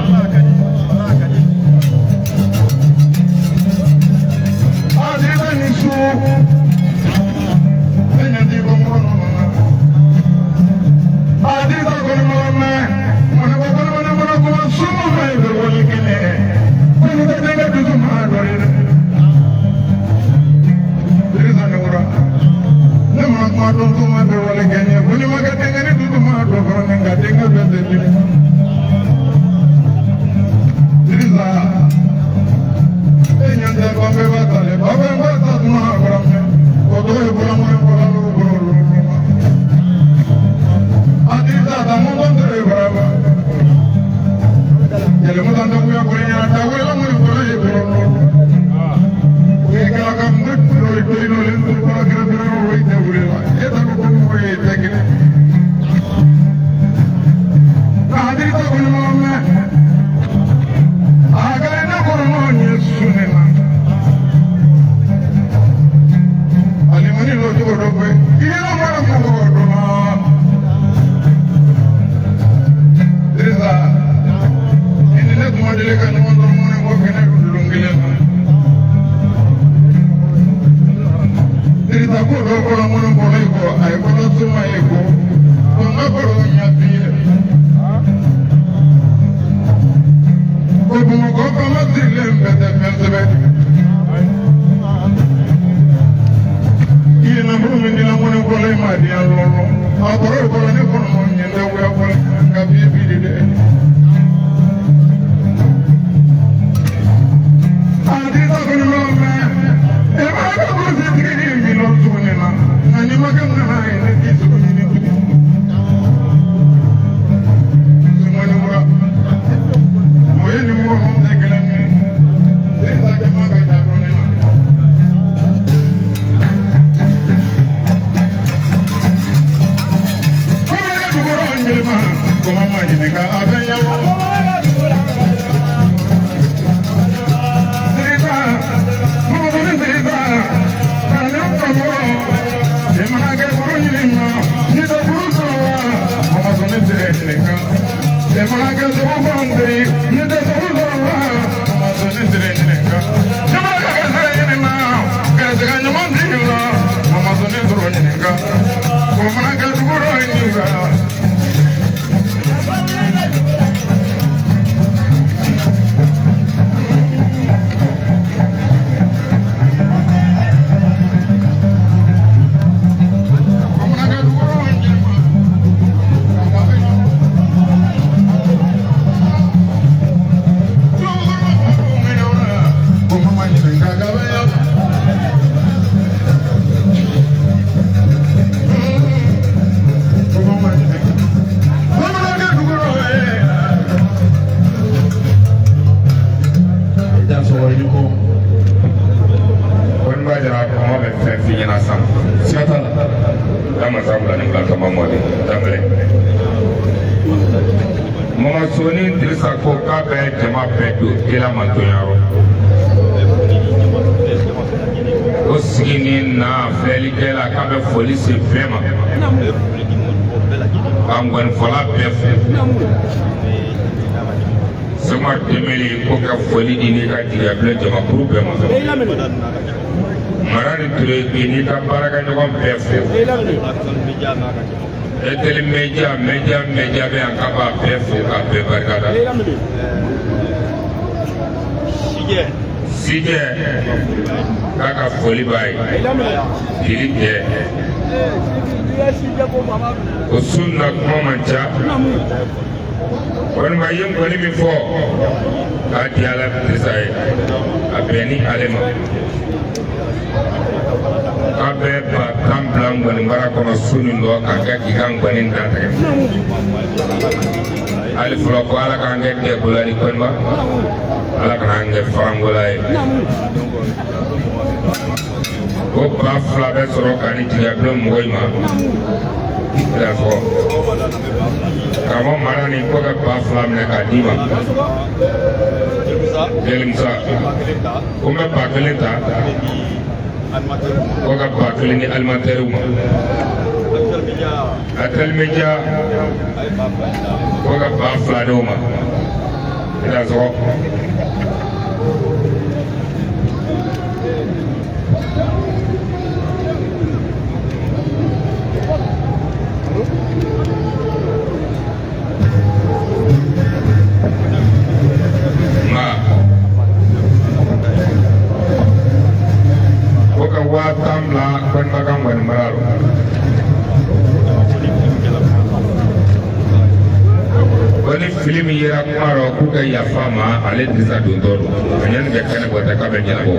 Fili min yera kuma rɔ k'u ka yafa a ma, ale Dirisa dontɔ don a ɲani kɛ kɛnɛ bɔ tɛ k'a bɛ ɲɛnabɔ.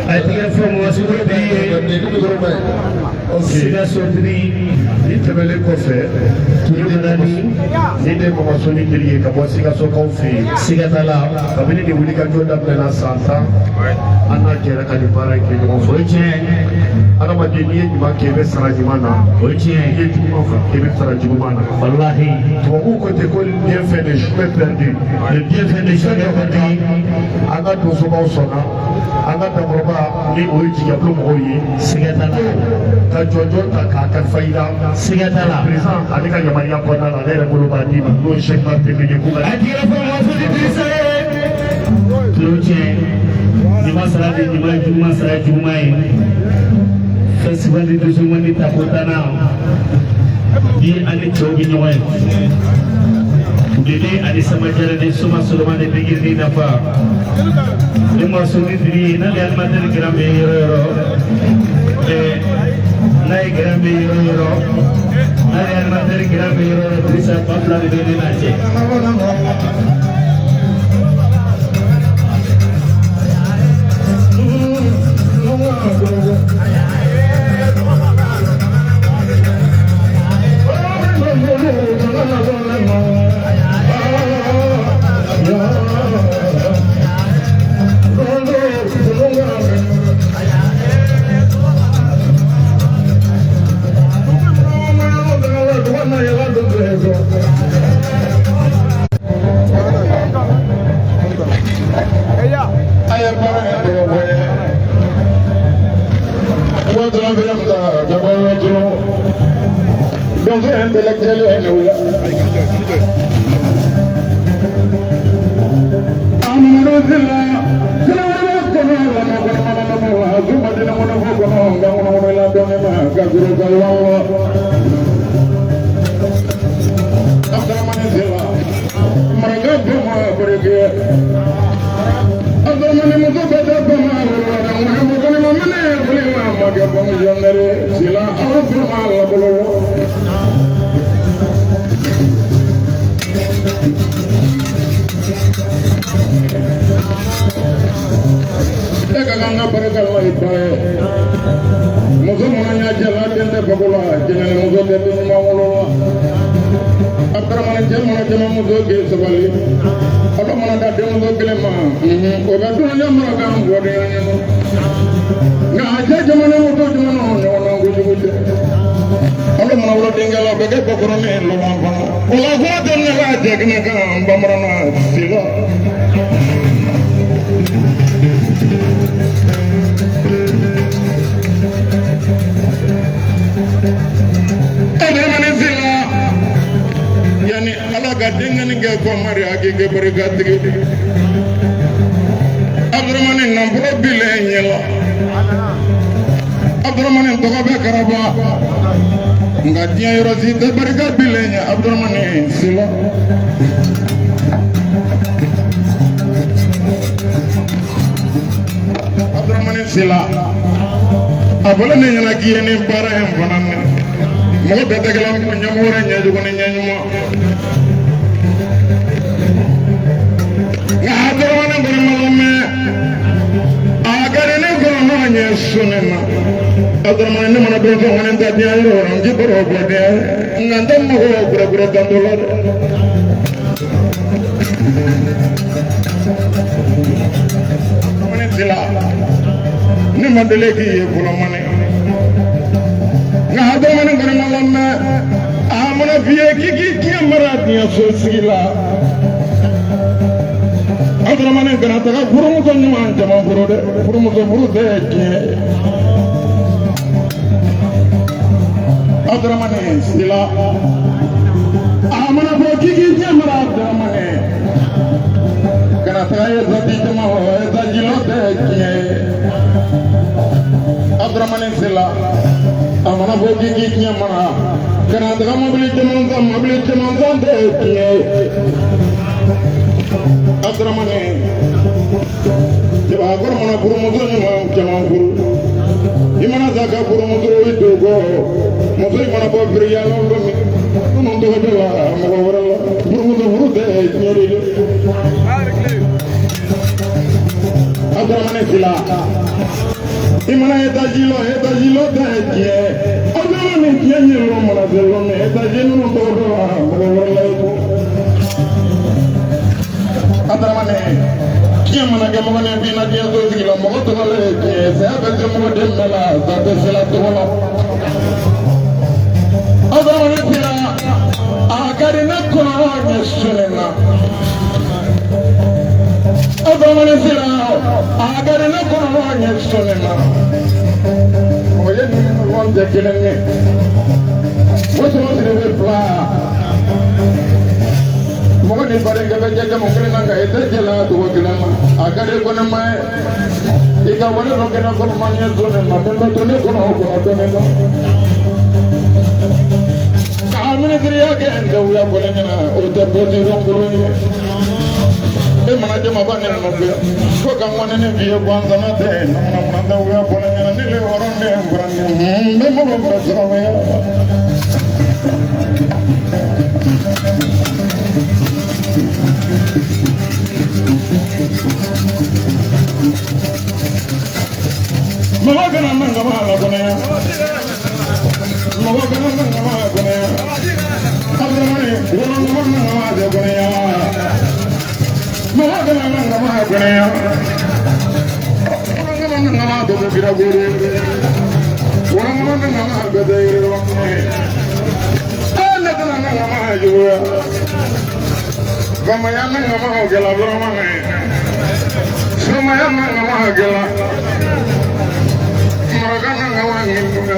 A ye tɛgɛrɛ fɔ Mɔgɔsolo Diri ye. Sikaso Diri. Nin tɛmɛnen kɔfɛ, ni de Mamasoni Diri ye ka bɔ Sikasokaw fɛ yen. Siga t'a la. Kabini nin wulikajɔ daminɛna san 10, an n'a jɛra ka nin baara in kɛ ɲɔgɔn fɛ. O ye tiɲɛ. Adamaden, n'i ye ɲuman kɛ, i bɛ sara ɲuman na. O ye tiɲɛ. N'i ye juguman kɛ, i bɛ sara juguman na. Walahi. Tubabuw ko ten ko bien fait n'est jamais perdu. Le bienfait n'est jamais perdu. An ka donsobaw sɔnna, an ka dakɔrɔba ni o ye jigiyabolo mɔgɔw ye. Siga t'a la. Ka jɔnjɔn ta k'a kalifa i la. Siga t'a la. Président ale ka yamaruya kɔnɔna la, ale yɛrɛ bolo b'a d'i ma, n'o ye Cheikh Martin ye k'u ka. A ye tɛgɛrɛ fɔ Mɔgɔsolo Dirisa ye. Tulo tiɲɛ. Ɲuman sara de ɲuman ye, juguman sara ye juguman ye. Festival de Dosomani tako tannan bi, ani cɛw bɛ ɲɔgɔn ye. Dede ani Sama Jara ni Soma Solomani bɛ nafa. Ni Mɔgɔsolo Diri ye, n'ale animateur grand bɛ yɔrɔ yɔrɔ, n'a ye grand bɛ yɔrɔ yɔrɔ, n'ale animateur grand bɛ yɔrɔ yɔrɔ, Dirisa ba fila de bɛ ne n'a cɛ. A bolo ne ɲɛna k'i ye nin baara in fana mɛn. Mɔgɔ bɛɛ tɛ kɛla ɲɛmɔgɔ wɛrɛ ɲɛjugu ni ɲɛɲuman. Nka Abdramane kɔni ma lamɛn. A kɛra ne kɔnɔ n'o ɲɛ sɔnni ma. Abdramane, ne mana dɔn fɛn kɔni ta diɲɛ yɔrɔ o yɔrɔ, n k'i baro bɔ dɛ. Nka n tɛ mɔgɔ gɛrɛgɛrɛ danto la dɛ. Abdramane Sila, ne ma deli k'i ye fɔlɔ mane. Nka Abdramane kɔni ma lamɛn. A mana f'i ye k'i k'i diɲɛ mara diɲɛ so sigi la. Abdramane kana taga furumuso ɲuman caman furu dɛ. Furumuso furu tɛ diɲɛ ye. Abdramane Sila, a mana fɔ k'i k'i diɲɛ mara, Abdramane kana taga ezaji caman o ezaji lɔ tɛ diɲɛ ye. Abdramane Sila, a mana fɔ k'i k'i diɲɛ mara, kana taga mobili caman san, mobili caman san tɛ diɲɛ ye. Abdramane, cɛbakɔrɔ mana furumuso ɲuman caman furu, i mana sa ka furumuso i dogo, muso in mana bɔ biriyala don min, Minnu tɔgɔ bɛ la mɔgɔ wɛrɛ la furumuso furu tɛ tiɲɛ de ye. Abdramane Sila i mana etaji lɔ etaji lɔ tɛ tiɲɛ Abdramane tiɲɛ ɲɛ lɔ mana se lɔ mɛ etaji ninnu tɔgɔ bɛ la mɔgɔ wɛrɛ la i ko Abdramane tiɲɛ mana kɛ mɔgɔ ni bin na diɲɛ so sigi la mɔgɔ tɔgɔ la ye tiɲɛ saya bɛ se mɔgɔ den bɛɛ la sa tɛ se la tɔgɔ la Abdramane Sila a ka di ne kɔnɔ ɲɛ sɛnɛ na. Abdramane Sila a ka di ne kɔnɔ ɲɛ sɛnɛ na. O ye ni ɲɔgɔn tɛ kelen ye. O sɔrɔ siri bɛ fila. Mɔgɔ ni badenkɛ bɛ jɛ jamu kelen na nka i tɛ jɛ la dugu kelen ma. A ka di ko ne ma ye. I ka wale dɔ kɛ ne kɔnɔ ma ɲɛ sɔnni ma min bɛ to ne kɔnɔ o kɔnɔ dɔɔni dɔn. K'a minisiriya kɛ n tɛ wuya kɔni ɲɛna o tɛ position kolon ye. E mana jama ba ne nɔfɛ ko ka ŋɔni ne f'i ye gansan tɛ namana tɛ wuya kɔni ɲɛna ne le hɔrɔn de ye n fara n bɛ mɔgɔ fɛ sɔrɔ ya. Mɔgɔ kana man ka la kɔnɔ ya. Mɔgɔ kana man ka la kɔnɔ ya. Abdramane wɔlɔn man ka la kɔnɔ ya. Mɔgɔ kana man ka la kɔnɔ ya. Wɔlɔn man ka la bɛɛ bira gore. Wɔlɔn man ka la bɛɛ yiri wa kɔnɔ. Ne kana man ka la juguya. Famaya man ka la gɛlɛ Abdramane. Famaya man ka la gɛlɛ. Mɔgɔ kana man ka la juguya.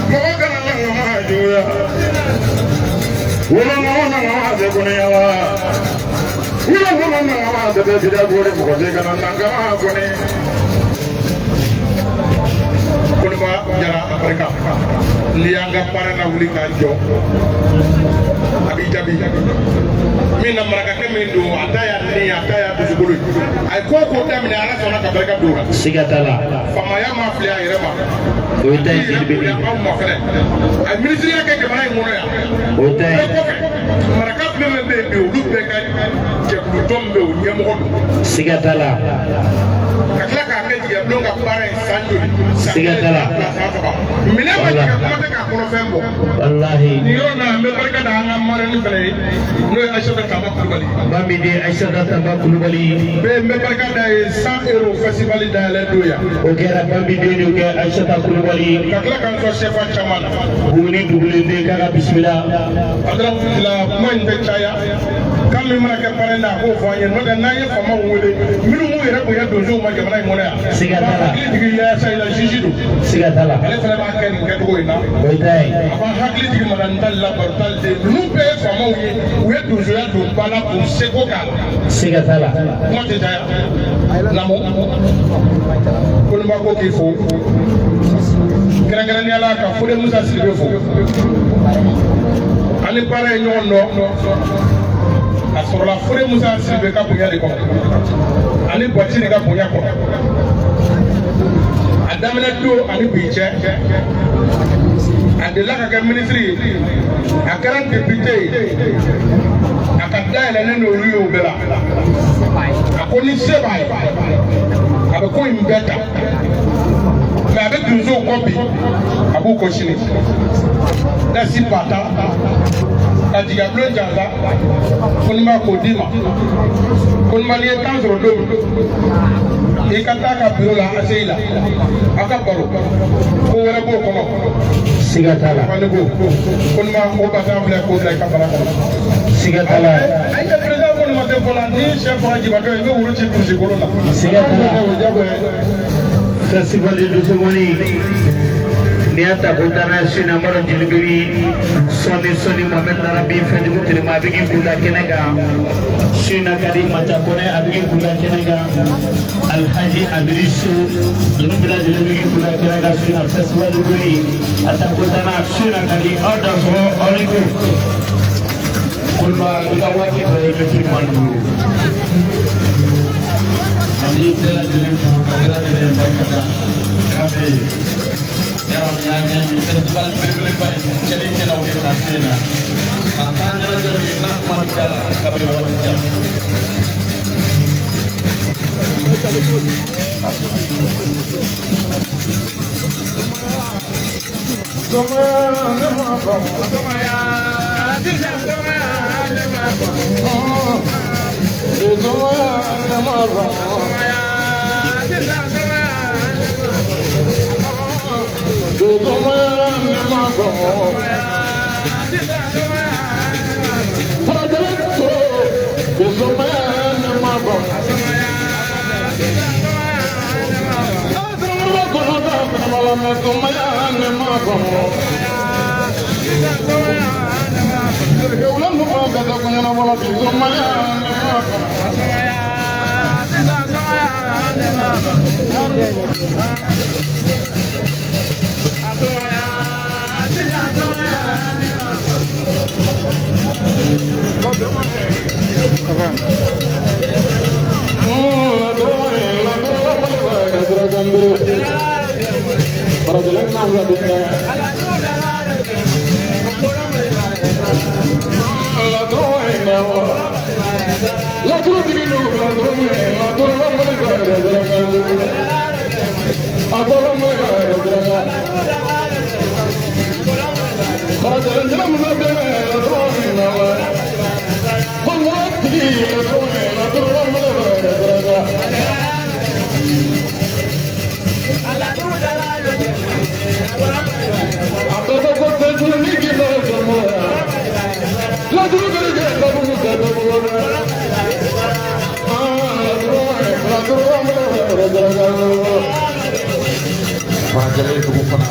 Mɔgɔ kana man ka la juguya. Wɔlɔn man ka la bɛɛ kɔnɔ ya wa. Wɔlɔn man ka la bɛɛ bira gore mɔgɔ tɛ kana man ka la kɔnɔ. Koniba Jara a barika n'i y'an ka baara lawuli k'a jɔ a b'i jaabi min na marakakɛ min don a ta y'a ni a ta y'a dusukolo ye a ye ko o ko daminɛ Ala sɔnna ka barika don o la. Siga t'a la. Faamaya ma fili a yɛrɛ ma. O ye ta ye jeli bɛ min. Anw ma fɛnɛ a ye minisiriya kɛ jamana in kɔnɔ yan. O ye ta ye. O kɔfɛ maraka fɛn fɛn bɛ yen bi olu bɛɛ ka jɛkulu tɔn min bɛ yen o ɲɛmɔgɔ don. Siga t'a la. Ka tila k'a kɛ jigiya ka baara ye san joli. Siga t'a la. San saba. Minɛn ma jigin kuma tɛ k'a kɔnɔfɛn bɔ. Walahi. Nin yɔrɔ in na n bɛ barika da an ka marraine fɛnɛ ye n'o ye Aïssata Tamba Kulubali. Ba min de Aïssata Tamba Kulubali. N bɛ barika da ye 100 euros festival dayɛlɛ don yan. O kɛra Bambiden de kɛ Aïssata Kulubali. Ka tila k'an sɔn CFA caman na. Buguni dugulen den k'a ka bisimila. Alhamdulilah kuma in tɛ caya. Kan min mana kɛ parrain na a k'o fɔ an ye n'o tɛ n'an ye faamaw wele minnu m'u yɛrɛ bonya donsow ma jamana in kɔnɔ yan. Siga t'a la. Hakili jigin yaasa i la juge don. Siga t'a la. Ale fana b'a kɛ nin kɛcogo in na. O ye ta ye. A b'a hakili jigin madame Tali la Baro Tali den ninnu bɛɛ ye faamaw ye u ye donsoya don ba la k'u seko k'a la. Siga t'a la. Kuma tɛ caya. Lamɔ Koniba ko k'i fo kɛrɛnkɛrɛnnenya la ka Fode Musa Sidibe fo. An ni baara ye ɲɔgɔn dɔn. A sɔrɔla Fode Musa Sidibe ka bonya de kɔnɔ ani Bɔti de ka bonya kɔnɔ a daminɛ don ani bi cɛ a delila ka kɛ minisiri ye a kɛra député ye a ka dayɛlɛnnen don olu ye o bɛɛ la a ko ni se b'a ye a bɛ ko in bɛɛ ta mɛ a bɛ donsow kɔ bi a b'u kɔ sini dasi bata ka jigabulon jansa Koniba k'o d'i ma Koniba n'i ye temps sɔrɔ don min i ka taa ka biro la ACI la aw ka baro ko wɛrɛ b'o kɔnɔ. Siga t'a la. Ne ko Koniba o basan filɛ k'o bila i ka bara kɔnɔ. Siga t'a la. Ayi président kɔni ma se fɔlɔ ni sɛ fɔra jibatɔ ye i bɛ woro ci kurusi kolon na. Siga t'a la. O diyagoya ye. Festival de Dosongoni n'i y'a ta ko danaya su in na n b'a dɔn jeli bɛ sɔɔni sɔɔni Mohamed Larabi fɛnjugu Telema a bɛ k'i kun da kɛnɛ kan su in na ka di Maca Kɔnɛ a bɛ k'i kun da kɛnɛ kan Alhaji Amiri So ninnu bɛɛ lajɛlen bɛ k'i kun da kɛnɛ kan su in na festival de Dosongoni a ta ko danaya su in na ka di aw dansɔgɔ aw ni ko Koniba i ka waati tɔ ye mɛtiri 25. An b'i bɛɛ lajɛlen fo ka bɛɛ lajɛlen barika da k'a bɛ yen. Yarɔ nin y'an ɲɛ nin festival belebeleba ye cɛlikɛlaw de bɛna se na. Ka taa ɲɛnajɛ min n'a kuma diyara kabini waati jan. Farajɛla dugu kɔnɔ.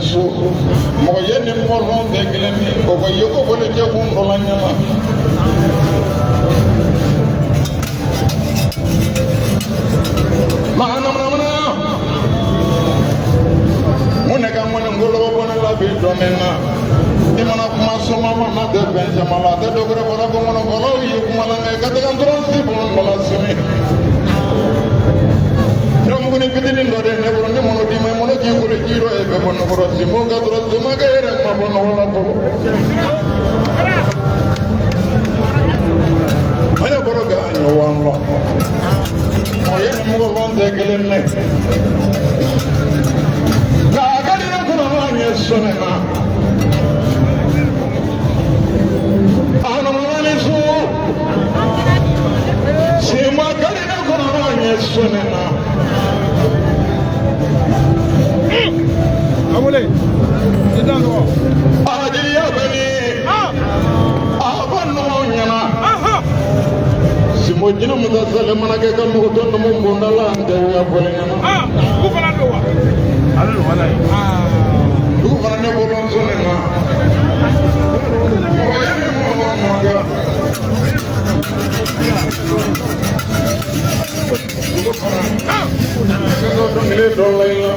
su mɔgɔ ye ni mɔgɔ lɔn tɛ kelen ye o ko ye ko bolo cɛ kun dɔ la ɲɛma. Mahanamana mun ne ka ŋɔni ngolo bɔ ne la bi dɔɔnin na i mana kuma soma ma na tɛ fɛn caman la a tɛ dɔ wɛrɛ bɔra ko ŋɔnɔ fɔlɔw ye kuma la nka i ka tɛgɛ dɔrɔn si bɔn dɔ la sini. Siramugunin fitinin dɔ de ne bolo ne mɔnɔ d'i ma mɔnɔ k'i kolo ji dɔ ye bɛɛ bɔ nɔgɔ la simbo ka dɔrɔn somakɛ yɛrɛ ma bɔ nɔgɔ la fɔlɔ. An bɔra ka ɲɔgɔn la. O ye ni mɔgɔ lɔn tɛ kelen ye. Nka a ka di ne kɔnɔ an ye sɔnni na. A nana ni su. Sima ka di ne kɔnɔ an ye sɔnni na. Awole, i dan sɔgɔ. A jeliya bɛ ni. A fɔ nɔgɔ ɲɛna. Simbo jinɛ musa sale mana kɛ ka mɔgɔ tɔ numu bonda la an tɛ wuya fɔli ɲɛna. Dugu fana don wa? Ale don wala ye. Dugu fana ne bolo sɔnni na. Mɔgɔ ye ni mɔgɔ mɔgɔ. Dugu fana. Sɛgɛ dɔnkili dɔ la i la.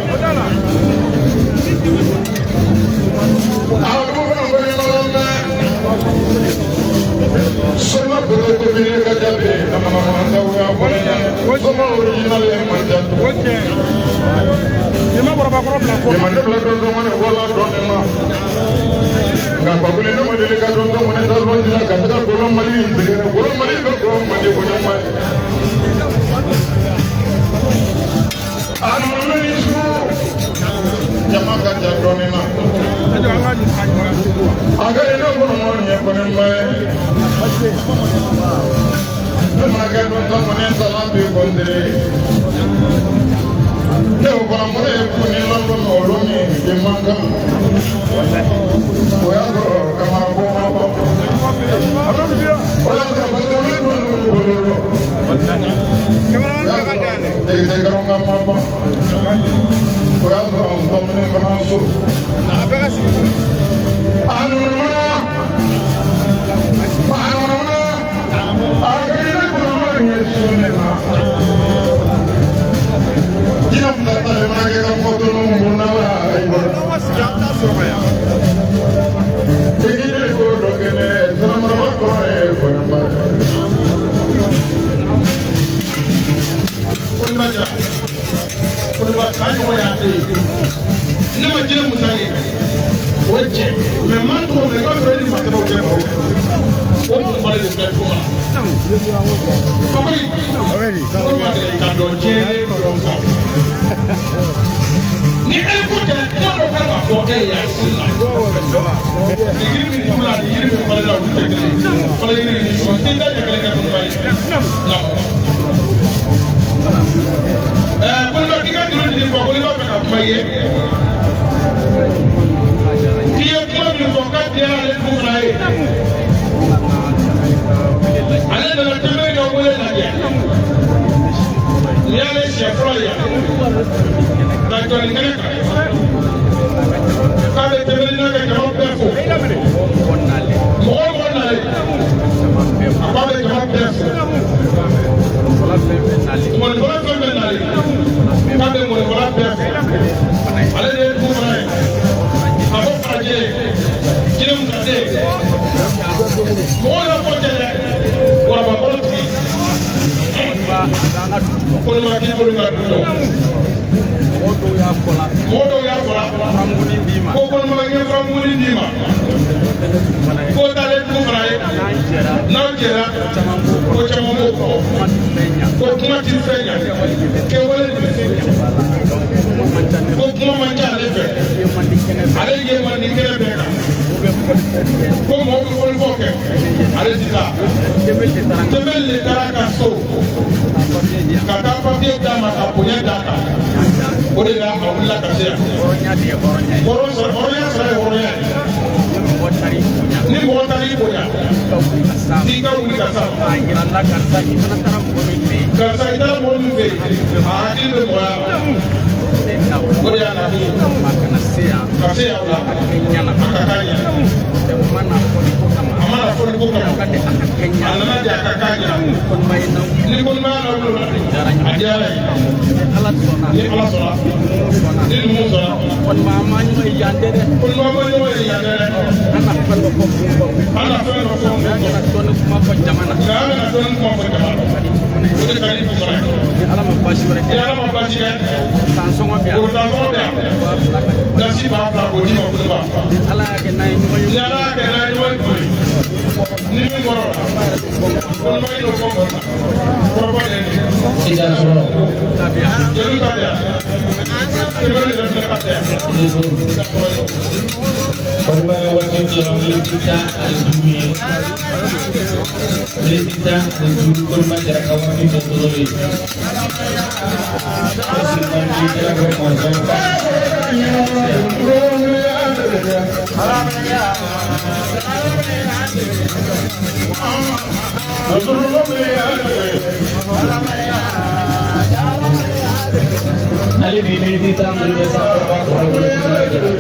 A dugu fana ko ɲɛna la mɛ. Soma bolo ko bi ka jaabi amana mana dawa fɔli ɲɛna. Soma original ye man ca tugun. O tiɲɛ. Nin ma kɔrɔbakɔrɔ bila fɔ. Nin ma ne bila dɔn dɔn wala dɔɔnin na. Nka Bakuli ne ma deli ka dɔn dɔn ne taa dɔn la ka taga golo Mali in sɛgɛrɛ golo Mali bɛ golo Mali ko ɲuman ye. A nana ni su jama ka ca dɔɔnin na. A ka di ne kɔnɔ ma ɲɛ kɔni ma ye. Ne mana kɛ dɔn dɔn kɔni salan bi kɔntire. Ne ko fana mɔgɔ ye kun ni lɔn olu min bi man kan. O y'a sɔrɔ kamara bɔ ma bɔ. O y'a sɔrɔ paseke olu dun bolo lɔ. Degede ka ma bɔ. O y'a sɔrɔ ntɔmɔnɔ fana so. A nana a nana a kɛlen kɔnɔ ye sun ne ma. Jinɛ musa sale mana kɛ ka mɔgɔ tɔnɔ mun na wa ayiwa. Tegide ko dɔ kɛnɛ sanamaraba kɔrɔ ye kɔɲɔba. Koniba jara. Koniba k'a ɲɔgɔn y'a tɛ ye. Ne ma jinɛ musa ye. O ye tiɲɛ. Mɛ maa tɔgɔ mɛ i b'a sɔrɔ e ni masakɛw cɛ baro kɛ. O mun fana de filɛ cogo la. Fakoli. Ko ma deli ka dɔn diɲɛ dɔn kan. Ni e ko tɛ ne dɔ kan ka fɔ e ye a sin na. Ni yiri min turu la ni yiri min falen la olu tɛ kelen ye. Falen yiri ni sɔn tɛ da ɲɛ kelen kɛ Koniba ye. Naamu. Koniba k'i ka juru ɲini fɔ Koniba fɛ ka kuma i ye. K'i ye kuma min fɔ k'a diyara ale dugu fana ye. Ale nana tɛmɛ ka wele lajɛ. N'i y'ale siɲɛ fɔlɔ ye ka jɔ nin kɛnɛ kan k'a bɛ tɛmɛni n'a ka jama bɛɛ fo. Mɔgɔ o mɔgɔ nalen a k'a bɛ jama bɛɛ fo. Mɔnifɔla fɛn fɛn nalen k'a bɛ mɔnifɔla bɛɛ fo. Ale de ye dugu fana ye. A ko farajɛ jinɛ musa den. Mɔgɔw y'a fɔ cɛ dɛ kɔrɔbakɔrɔ tigi. Koniba k'i bolo ka du dɔn. Mɔgɔ dɔw y'a fɔ la. Ko Koniba n ye furamugunin d'i ma. Ko taalen dugu fana ye. N'aw jɛra. Ko caman b'o kɔ. Ko kuma ti fɛn ɲɛ. Kɛwale de bɛ fɛn ɲɛ. Ko kuma man ca ale fɛ. Ale ye man di kɛnɛ bɛɛ kan. Ko mɔgɔw bɛ fɔlifɔ kɛ. Ale ti taa. Tɛmɛli de taara ka so. Ka taa papiye d'a ma ka bonya d'a kan. O de la a wulila ka se yan. Hɔrɔnya sara ye hɔrɔnya ye. Ni mɔgɔ taara i bonya. K'i ka wuli ka sa. Karisa i taara mɔgɔ min fɛ yen. A hakili bɛ mɔgɔya la. O de y'a nakun ye. Ka se yan o la. A ka k'a ɲɛna. A mana fɔli ko kama. A nana de a ka k'a ɲɛna. Ni kɔnɔmaya n'aw bolo a diyara ye. Ni Ala sɔnna. Ni numu sɔnna. Kɔnɔmaya ma ɲɔgɔn ye yan dɛ. An na fɛn dɔ fɔ. Nka an bɛna dɔɔni kuma fɔ jama la. O de ka di fusara ye. Ni Ala ma baasi wɛrɛ kɛ. San sɔngɔ bɛ yan. O san sɔngɔ bɛ yan. Dasi 2000 k'o di ma Konoba. Ni Ala y'a kɛ n'an ye ɲɔgɔn ye. Ni min bɔra o la. Konoba yi n'o fɔ kɔnɔ na. Kɔrɔbɔ de ye nin ye. Jeliw ta bɛ yan. Sɛbɛn yɛrɛ fɛnɛ ka tɛ yan. Konoba ye waati sɔrɔ 15 ye. 15 Konoba jara ka waati dɔ ye. Ale bi miniti 15 bɛ sa kɔrɔba kɔrɔ bolo Konoba jara.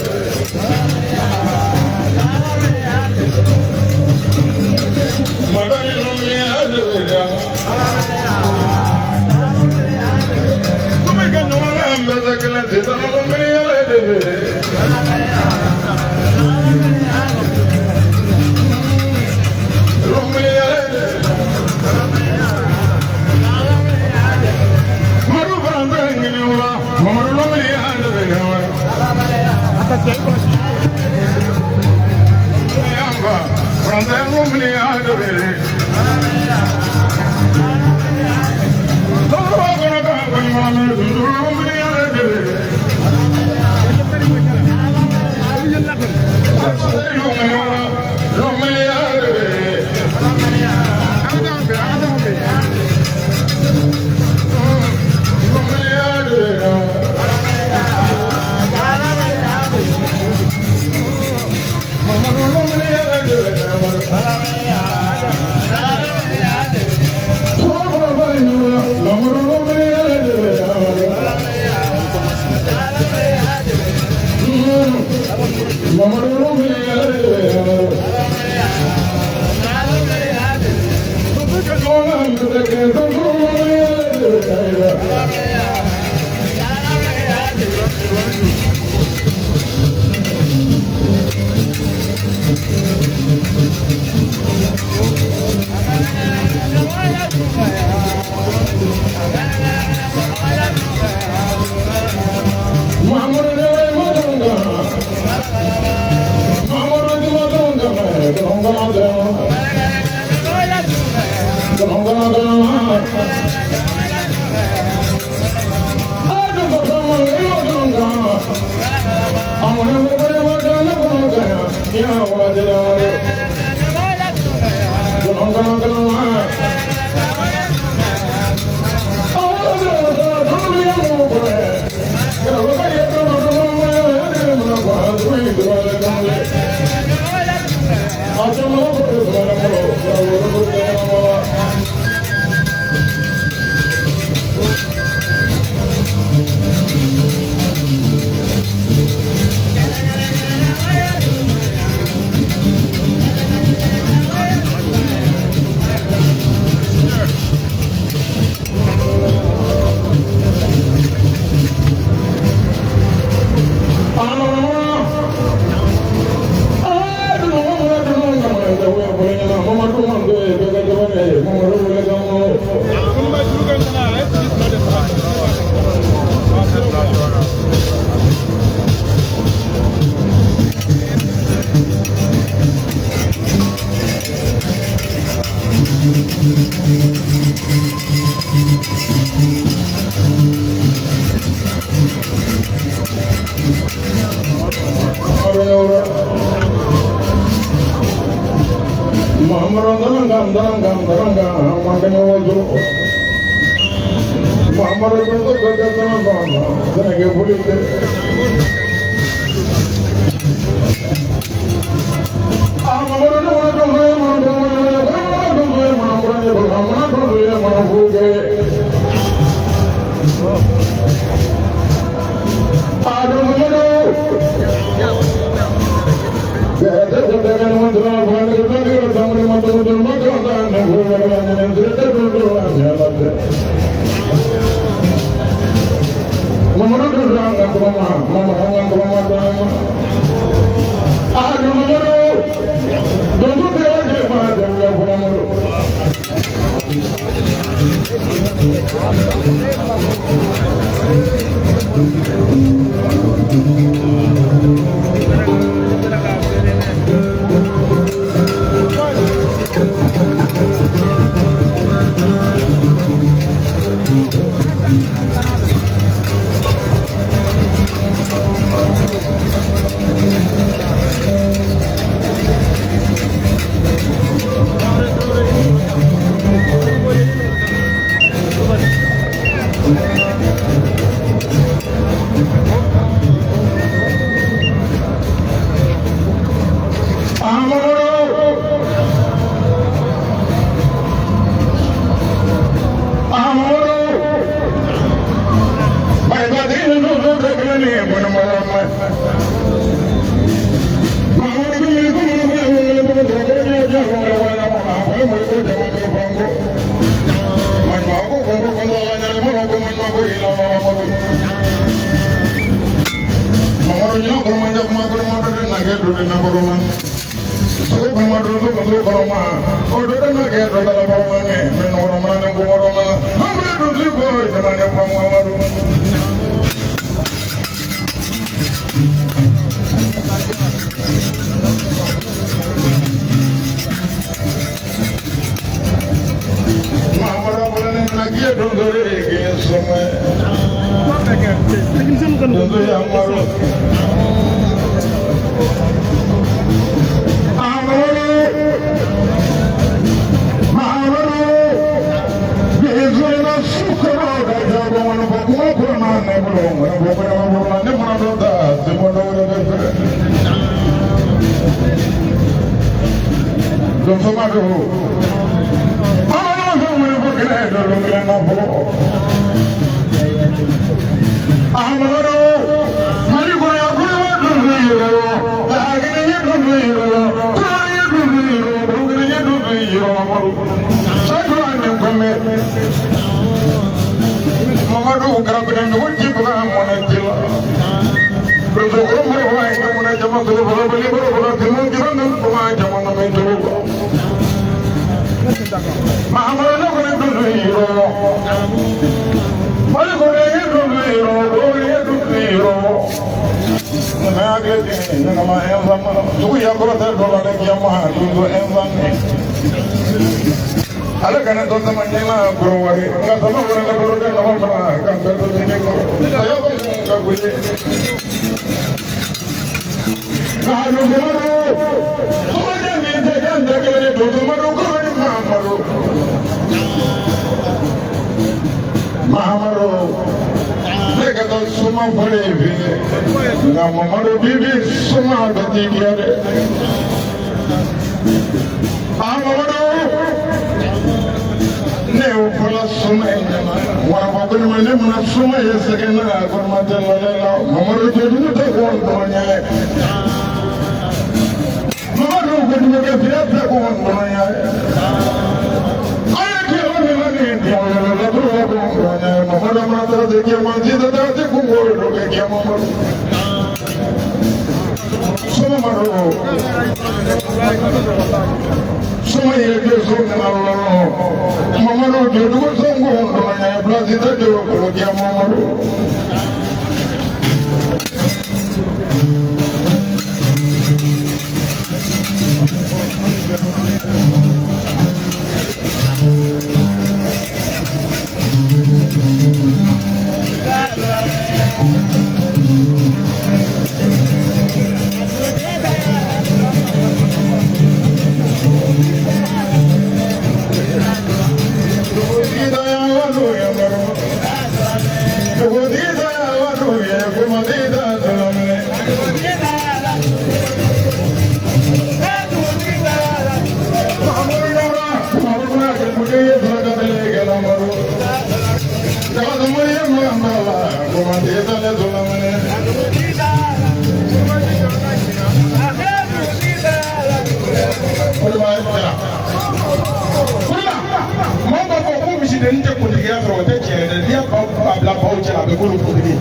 Mɔgɔ b'a fɔ ko misiden tɛ kuntigiya sɔrɔ o tɛ tiɲɛ ye dɛ, n'i y'a baw a bila baw cɛ la a bɛ k'olu kuntigi.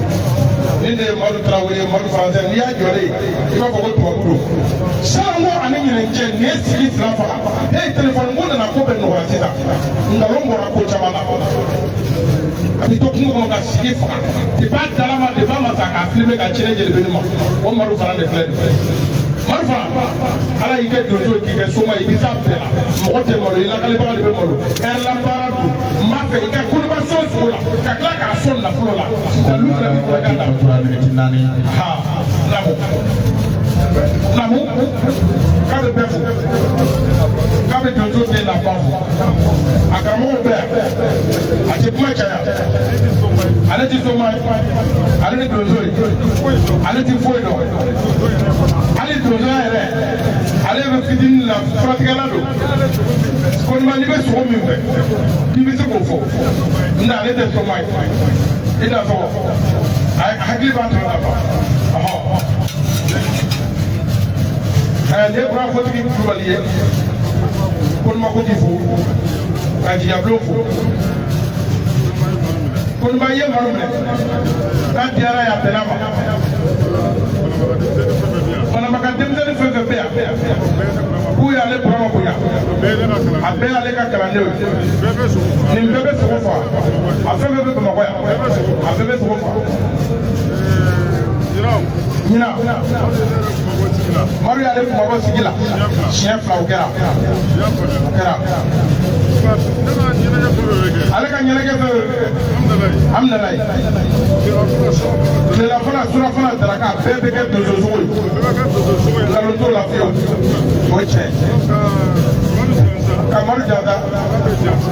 Nin de ye Madu Tarawele ye, Madu Faransɛ. N'i y'a jɔlen ye, i b'a fɔ ko tubabu don. Sanko ani ɲinɛncɛ nin ye sigi fila faga. E telefɔni ko nana, ko bɛɛ nɔgɔya sisan. Nkalon bɔra ko caman na. A bɛ to kungo kɔnɔ ka sigi faga. Depuis a dala ma, depuis a ma sa k'a filmer ka ci ne jelibeni ma. O Madu fana de filɛ nin ye. Madu fana, Ala y'i kɛ donso ye k'i kɛ soma ye, i bɛ s'a bɛɛ la. Mɔgɔ tɛ malo, i lakalibaga de bɛ malo. Ɛri la baara don. N b'a fɛ i ka koniba sɔn sogo la, ka tila k'a sɔn nafolo la. Olu fana bɛ barika da. Tora miniti 4. Ha, namu. Namu, k'a bɛ bɛɛ fo. K'a bɛ donso den n'a ba fo. A karamɔgɔw bɛ yan. A tɛ kuma caya. Ale ti soma ye. Ale ni donso ye. Ale ti foyi dɔn. Hali donsoya yɛrɛ, ale bɛ fitinin la, furatigɛla don. Koniba, n'i bɛ sogo min fɛ, k'i bɛ se k'o fɔ. Nka ale tɛ soma ye. I n'a fɔ a hakili b'a tɔ dafa. Ɔhɔ. Ɛ nin ye kuranfotigi Kulubali ye. Koniba ko k'i fo, ka jigiyabulon fo. Koniba ye Madu minɛ. K'a diyara ye, a bɛnna ma. Banabaka denmisɛnnin fɛn fɛn bɛ yan, k'u y'ale Burama bonya, a bɛɛ y'ale ka kalandenw ye. Nin bɛɛ bɛ sogo faga. A fɛn fɛn bɛ Bamakɔ yan, a bɛɛ bɛ sogo faga. Ɲinan, Madu y'ale kumabɔ sigi la siɲɛ 2, o kɛra. O kɛra. Ale ka ɲɛnajɛ fɛn fɛn, Hamdalayi. Tilelafana, surafana, daraka, bɛɛ bɛ kɛ donso sogo ye. Nkalon t'o la fiyewu. O ye tiɲɛ ye. Ka Madu jansa,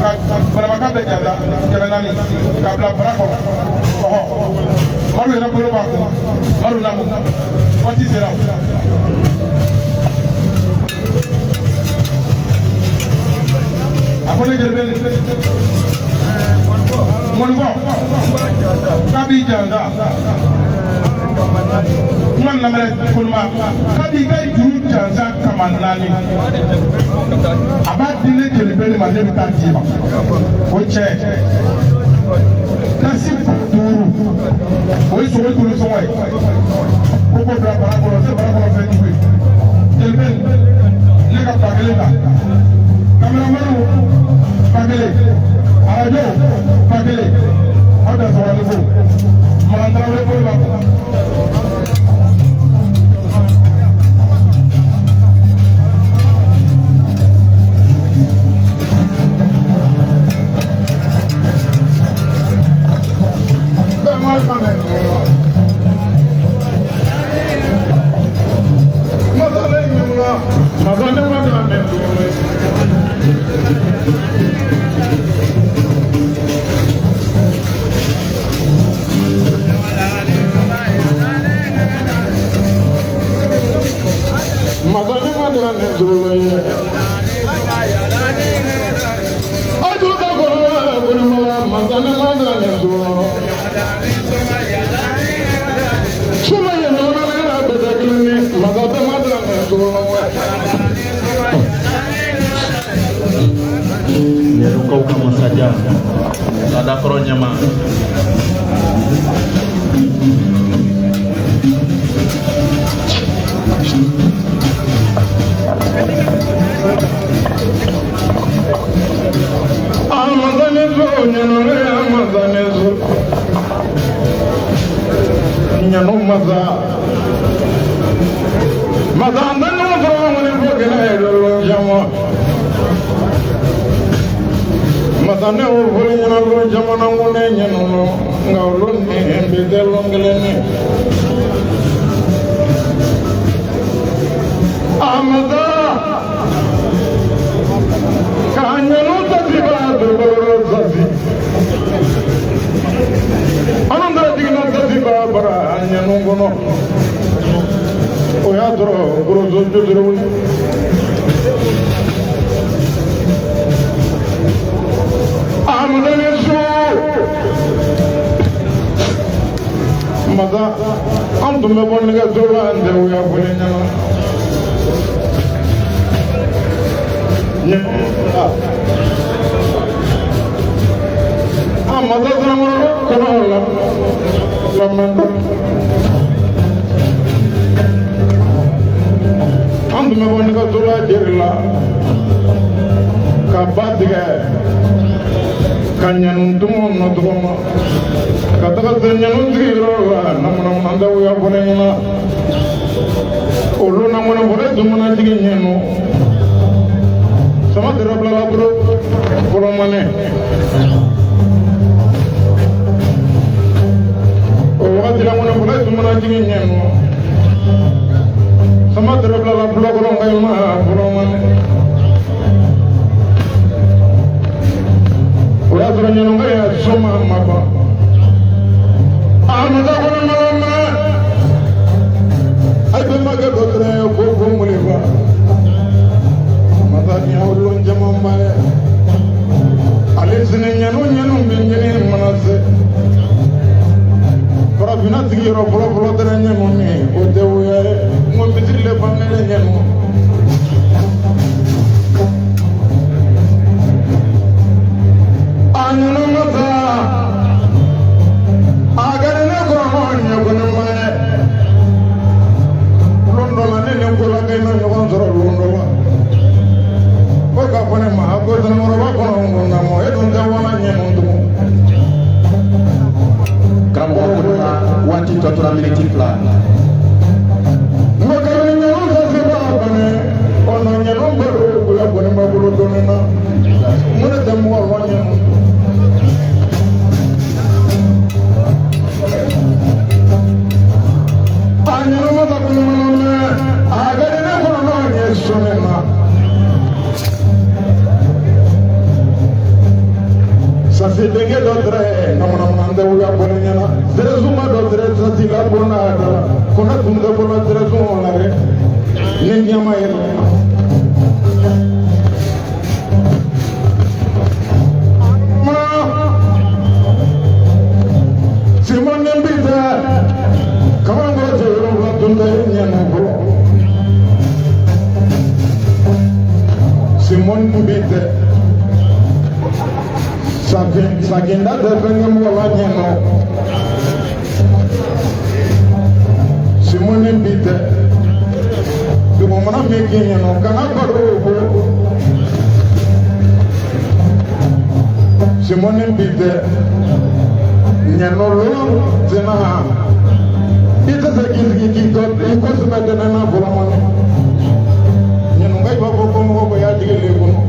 ka banabagatɔ bɛɛ jansa, 400 k'a bila bara kɔnɔ. Ɔhɔ. Madu yɛrɛ bolo b'a kun. Madu namu. Waati sera. A ko ne jeli bɛ nin. Mɔnifɔ. K'a b'i jansa. Kuma lamɛn Koniba. K'a b'i ka juru jansa kama 4. A b'a di ne jeli bɛ ma, ne bɛ taa d'i ma. O cɛ. Tasi 5. O ye sogo tulu sɔngɔ ye. Ko k'o bila bara kɔnɔ, o tɛ bara kɔnɔ fɛn jugu ye. Jeli bɛ ne ka 1000 ta. Kameramaniw 1000. Arajo 1000. Aw da sɔgɔma ni fo. Makan Tarawele bolo b'a kɔnɔ. Yɛrɛkaw ka masajan ladakɔrɔ ɲɛma. Masa ne o fɔli ɲɛna lon jamana ko ne ɲɛna nka olu ni bi tɛ lon kelen ye. A masa k'a ɲɛnu tasi b'a dogoro sasi. Anw ta jiginna tasi b'a bara a ɲɛnu kɔnɔ. O y'a sɔrɔ goroso josiri wuli. Masa an tun bɛ bɔ nɛgɛso la an tɛ o y'a fɔ ne ɲɛna. A masa sanankɔrɔ kɔnɔ la lamɛn. An tun bɛ bɔ nɛgɛsola jeri la ka ba tigɛ ka ɲanitumu nɔ tɔgɔma ka taga se ɲanutigi yɔrɔ la namunamuna dawoya fɔlɔ ɲɛna olu namuna fɔlɔ tun mana jigin ɲɛnu sama tɛrɛ bilala bolo fɔlɔ manɛ o wagati la ŋɔnɛ fɔlɔ tun mana jigin ɲɛnu sama tɛrɛ bilala bulakɔrɔ ka ma fɔlɔ manɛ o y'a sɔrɔ ɲɛnukɛ y'a soma ma ban a masa kɔnɔ ma ma a bɛnbakɛ dɔ tɛrɛ ko ko ŋuliba masa ni aw lɔn camanba ye ale sini ɲɛnu ɲɛnu bɛ ɲini mana se farafinna sigiyɔrɔ fɔlɔfɔlɔ tɛrɛ ɲɛnu min o tɛ wuya ye n ko misiri le bangelen ɲɛnu. A ɲɛnu masa a kɛra ne kɔrɔ ɲɛkɔnɔ ma ye lon dɔ la ne ni kolakɛ ma ɲɔgɔn sɔrɔ lon dɔ la ko k'a fɔ ne ma a ko sɛnɛkɔrɔba kɔnɔ n ko nka mɔ e dun tɛ wala ɲɛnu tugun. Karamɔgɔ ko ka waati tɔ tora miniti 2. N ko kabini ɲɛnu ka se b'a banɛ ɔ na ɲɛnu balo bonya kɔni b'a bolo dɔɔnin na n ko ne tɛ mɔgɔ lɔ ɲɛnu. A ɲɛnu ma ta kɔnɔ mɛ a ka di ne kɔnɔ ɲɛ sɔnni na. Sasi denkɛ dɔ tɛrɛ namunamuna tɛ wuya bɔ ne ɲɛna zɛrɛsuma dɔ tɛrɛ sasi la bɔ n'a da la ko ne tun tɛ bɔla zɛrɛsuma la dɛ ne ɲɛma ye nɔ. Ma Simone bi tɛ kamankɔrɔ cɛ wolonwula tun tɛ ɲɛna fɔlɔ Simone bi tɛ. Sakinda tɛ fɛn kɛ mɔgɔ la ɲɛ nɔ Simone bi tɛ dugumana min k'i ɲɛ nɔ kana balo o bolo Simone bi tɛ ɲɛnɔ lɔn tɛna i tɛ se k'i sigi k'i tɔ i ko sɛbɛ dɛnɛ na fɔlɔ ma ɲɛnunka i b'a fɔ ko mɔgɔ ko y'a jigi le kɔnɔ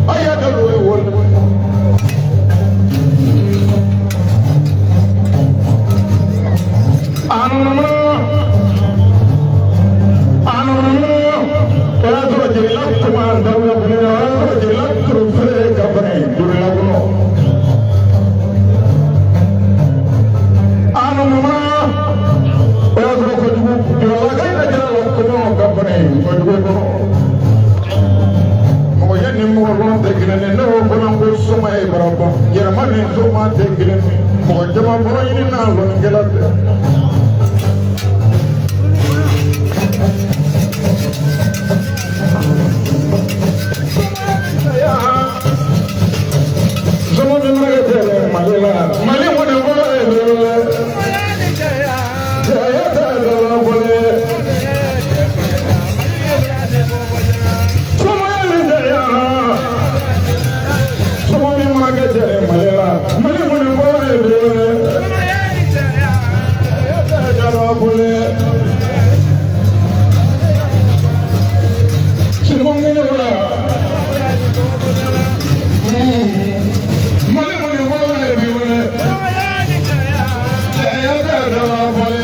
a y'a da o ye wari. Anamana o y'a sɔrɔ jelila kuma dawula kɔnɔ o y'a sɔrɔ jelila turu fere ka bana jolila kɔnɔ. Anamana o y'a sɔrɔ kojugu jolila ka ɲi jala kɔnɔ ka bana kojugu kɔnɔ. Mɔgɔ ye ni mɔgɔ lɔn tɛ kelen ye ne y'o fana ko soma ye baraba yɛlɛma ni soma tɛ kelen ye mɔgɔ caman fɔlɔ ɲini n'a lɔnnikɛla tɛ. Mali kɔni fɔlɔ ye jaya tɛ dala bolo sumaya ni jaya suma min mana kɛ cɛ Mali la Mali kɔni fɔlɔ ye jaya tɛ dala bolo simɔngɛnɛ la Mali kɔni fɔlɔ ye jaya tɛ dala bolo.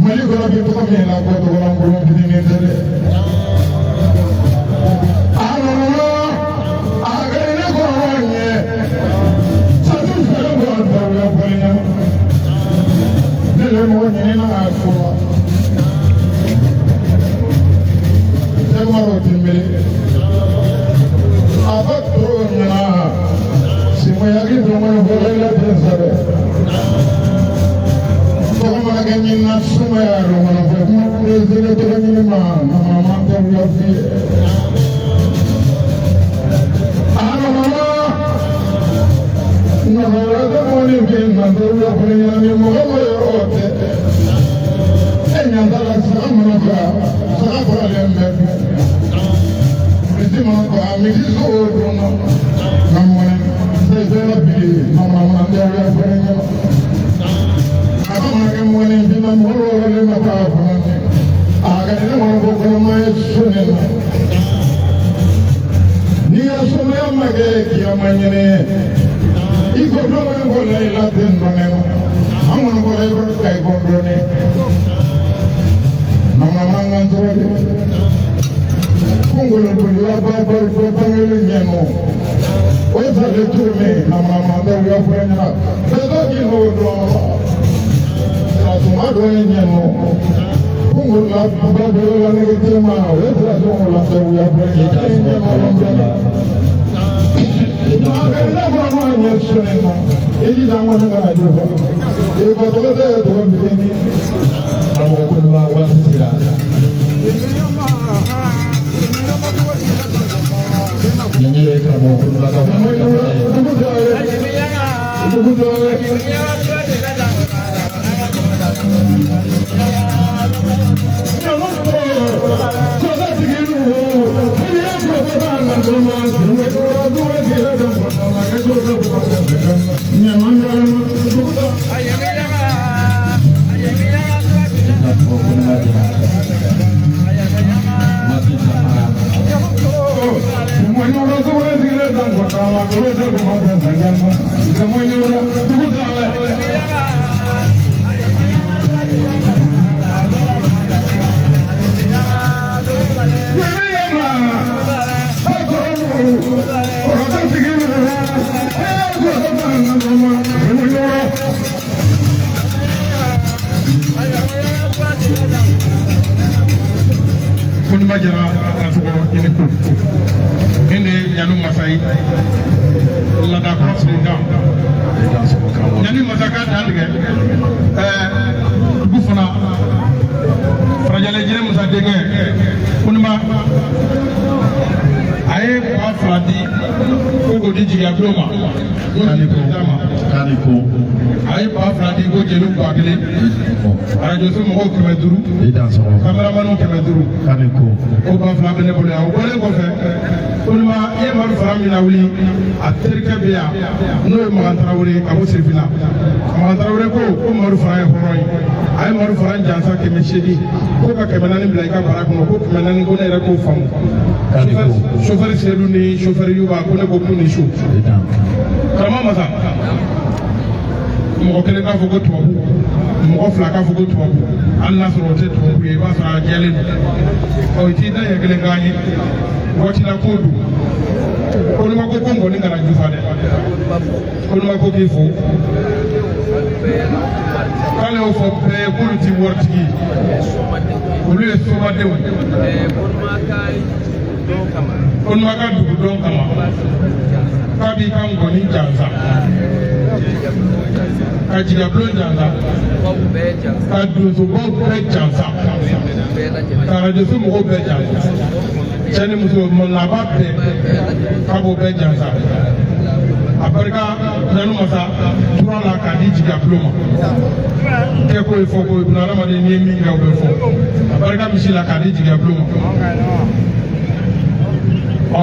Mali kɔnɔ bi tɔgɔ min na ko tɔgɔlankolon fitinin tɛ dɛ. A nana a kɛra ne kɔrɔ ɲɛ sati fɛn bɔ dawula fɔli ɲɛ ne le mɔgɔ Ma sumaya lɔgɔlɔ fɛ kuma perezele tɔgɔ ɲini ma nama tɛ wula fi ye. A nɔgɔla nɔgɔla tɛ mɔni fi na tɛ wula fɛ ɲanami mɔgɔ ma yɔrɔ tɛ. E ɲanta la saga mana fa saga faralen bɛ dun. Misi mana fa misi sogo dun na. Nka mɔni sɛsɛra bi nama tɛ wula fɛ ɲanami. A mana kɛ mɔni fi na mɔgɔ wɔrɔlen ma taa fana ni. A ka ne kɔnɔ ko kɔnɔma ye so ne na. N'i ya somaya ma kɛ kiyama ɲɛnɛ ye. I ko dɔɔnin ko la i la ten dɔɔnin ma. An kɔni ko la i ko ka i ko dɔɔnin. Nama man kan sɔrɔ de. Kungolo bolila ba ba ba bangelen ɲɛnɔ. O ye sale cogo min nama man tɛ wula fɔ ɲɛna. Bɛɛ t'o k'i n'o dɔn. Sirasuma dɔ ye ɲɛnɔ. Kungolo la ba bolola nege tema o ye sirasuma la tɛ wula fɔ ɲɛna. Karamɔgɔ Koninba waati sera. Nin ye karamɔgɔ Koninba ka Koninba Jara Dansɔgɔ i ni ko. Ne de ye Ɲanu Masa ye. Ladakɔrɔ président. Ɲani Masa k'a dan tigɛ. Dugu fana Farajɛlɛ Jinɛ Musa denkɛ Koninba a ye 2000 di ko k'o di jigiyabulon ma. N'o di président ma. A ye 2000 di ko jeliw 1000. Arajoso mɔgɔw 500. Kameramaniw 500. O 2000 bɛ ne bolo yan. O bɔlen kɔfɛ Koninba i ye Madu Fara min lawuli a terikɛ bɛ yan n'o ye Makan Tarawele ka bɔ Sirifila. Makan Tarawele ko ko Madu Fara ye hɔrɔn ye. A ye Madu Fara jansa 800 ko ka 400 bila i ka bara kɔnɔ ko 400 ko ne yɛrɛ k'o faamu. Chauffeur Seydou ni chauffeur Yuba ko ne ko k'u ni su. Karamɔgɔ Masa mɔgɔ kelen k'a fɔ ko tubabu mɔgɔ fila k'a fɔ ko tubabu hali n'a sɔrɔ o tɛ tubabu ye i b'a sɔrɔ a jɛlen don. Ɔ i t'i da ɲɛ kelen k'an ye waati la ko don. Koninba ko ko nkɔni kana jufa dɛ. Koninba ko k'i fo. K'ale y'o fɔ bɛɛ ye k'olu ti waritigi ye. Olu ye somadenw ye. Koninba ka dugu dɔn kama k'a b'i ka nkɔni jansa. Ka jigabulon jansa. Ka donsobaw bɛɛ jansa. Ka arajoso mɔgɔw bɛɛ jansa. Cɛ ni muso naba bɛɛ k'a b'o bɛɛ jansa. A barika Ɲanu Masa tura la k'a di jigabulon ma. Kɛ ko ye fɔ ko ye bunahadamaden n'i ye min kɛ o bɛ fɔ. A barika misi la k'a di jigabulon ma. Ɔ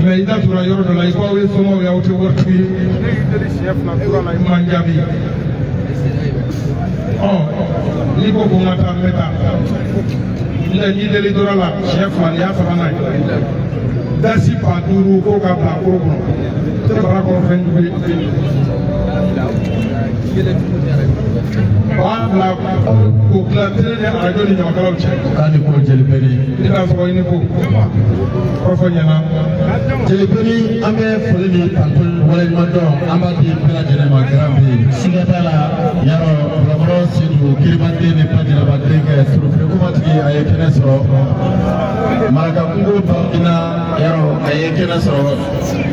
mɛ i da tora yɔrɔ dɔ la i ko aw ye somaw ye aw tɛ waritigi ye. I man jaabi. Ɔ n'i ko ko n ka taa n bɛ taa. N tɛ n'i deli tora la siɲɛ fila nin y'a sabanan ye. Dasi 5000 k'o ka bila koro kɔnɔ. Tɛ bara kɔnɔ fɛn jugu ye. 2000 k'o tila tele ni arajo ni ɲamakalaw cɛ. K'a ni ko Jeli Bɛri. I k'a fɔ i ni ko. Kɔrɔfɔ ɲɛna. Jeli Bɛri an bɛ foli ni tanto waleɲuman dɔn an b'a di bɛɛ lajɛlen ma garan bɛ yen. Siga t'a la yarɔ Bilakɔrɔ Seydou Kiribaden ni Bajirabaden kɛ surufirikumatigi a ye kɛnɛ sɔrɔ. Marakakungo Bakina yarɔ a ye kɛnɛ sɔrɔ.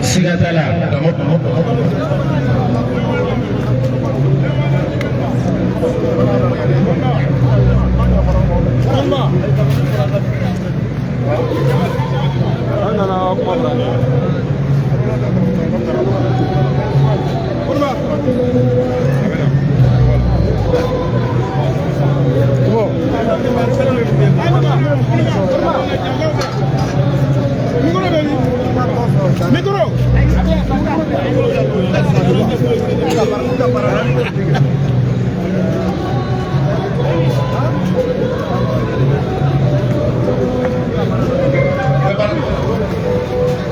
Siga t'a la.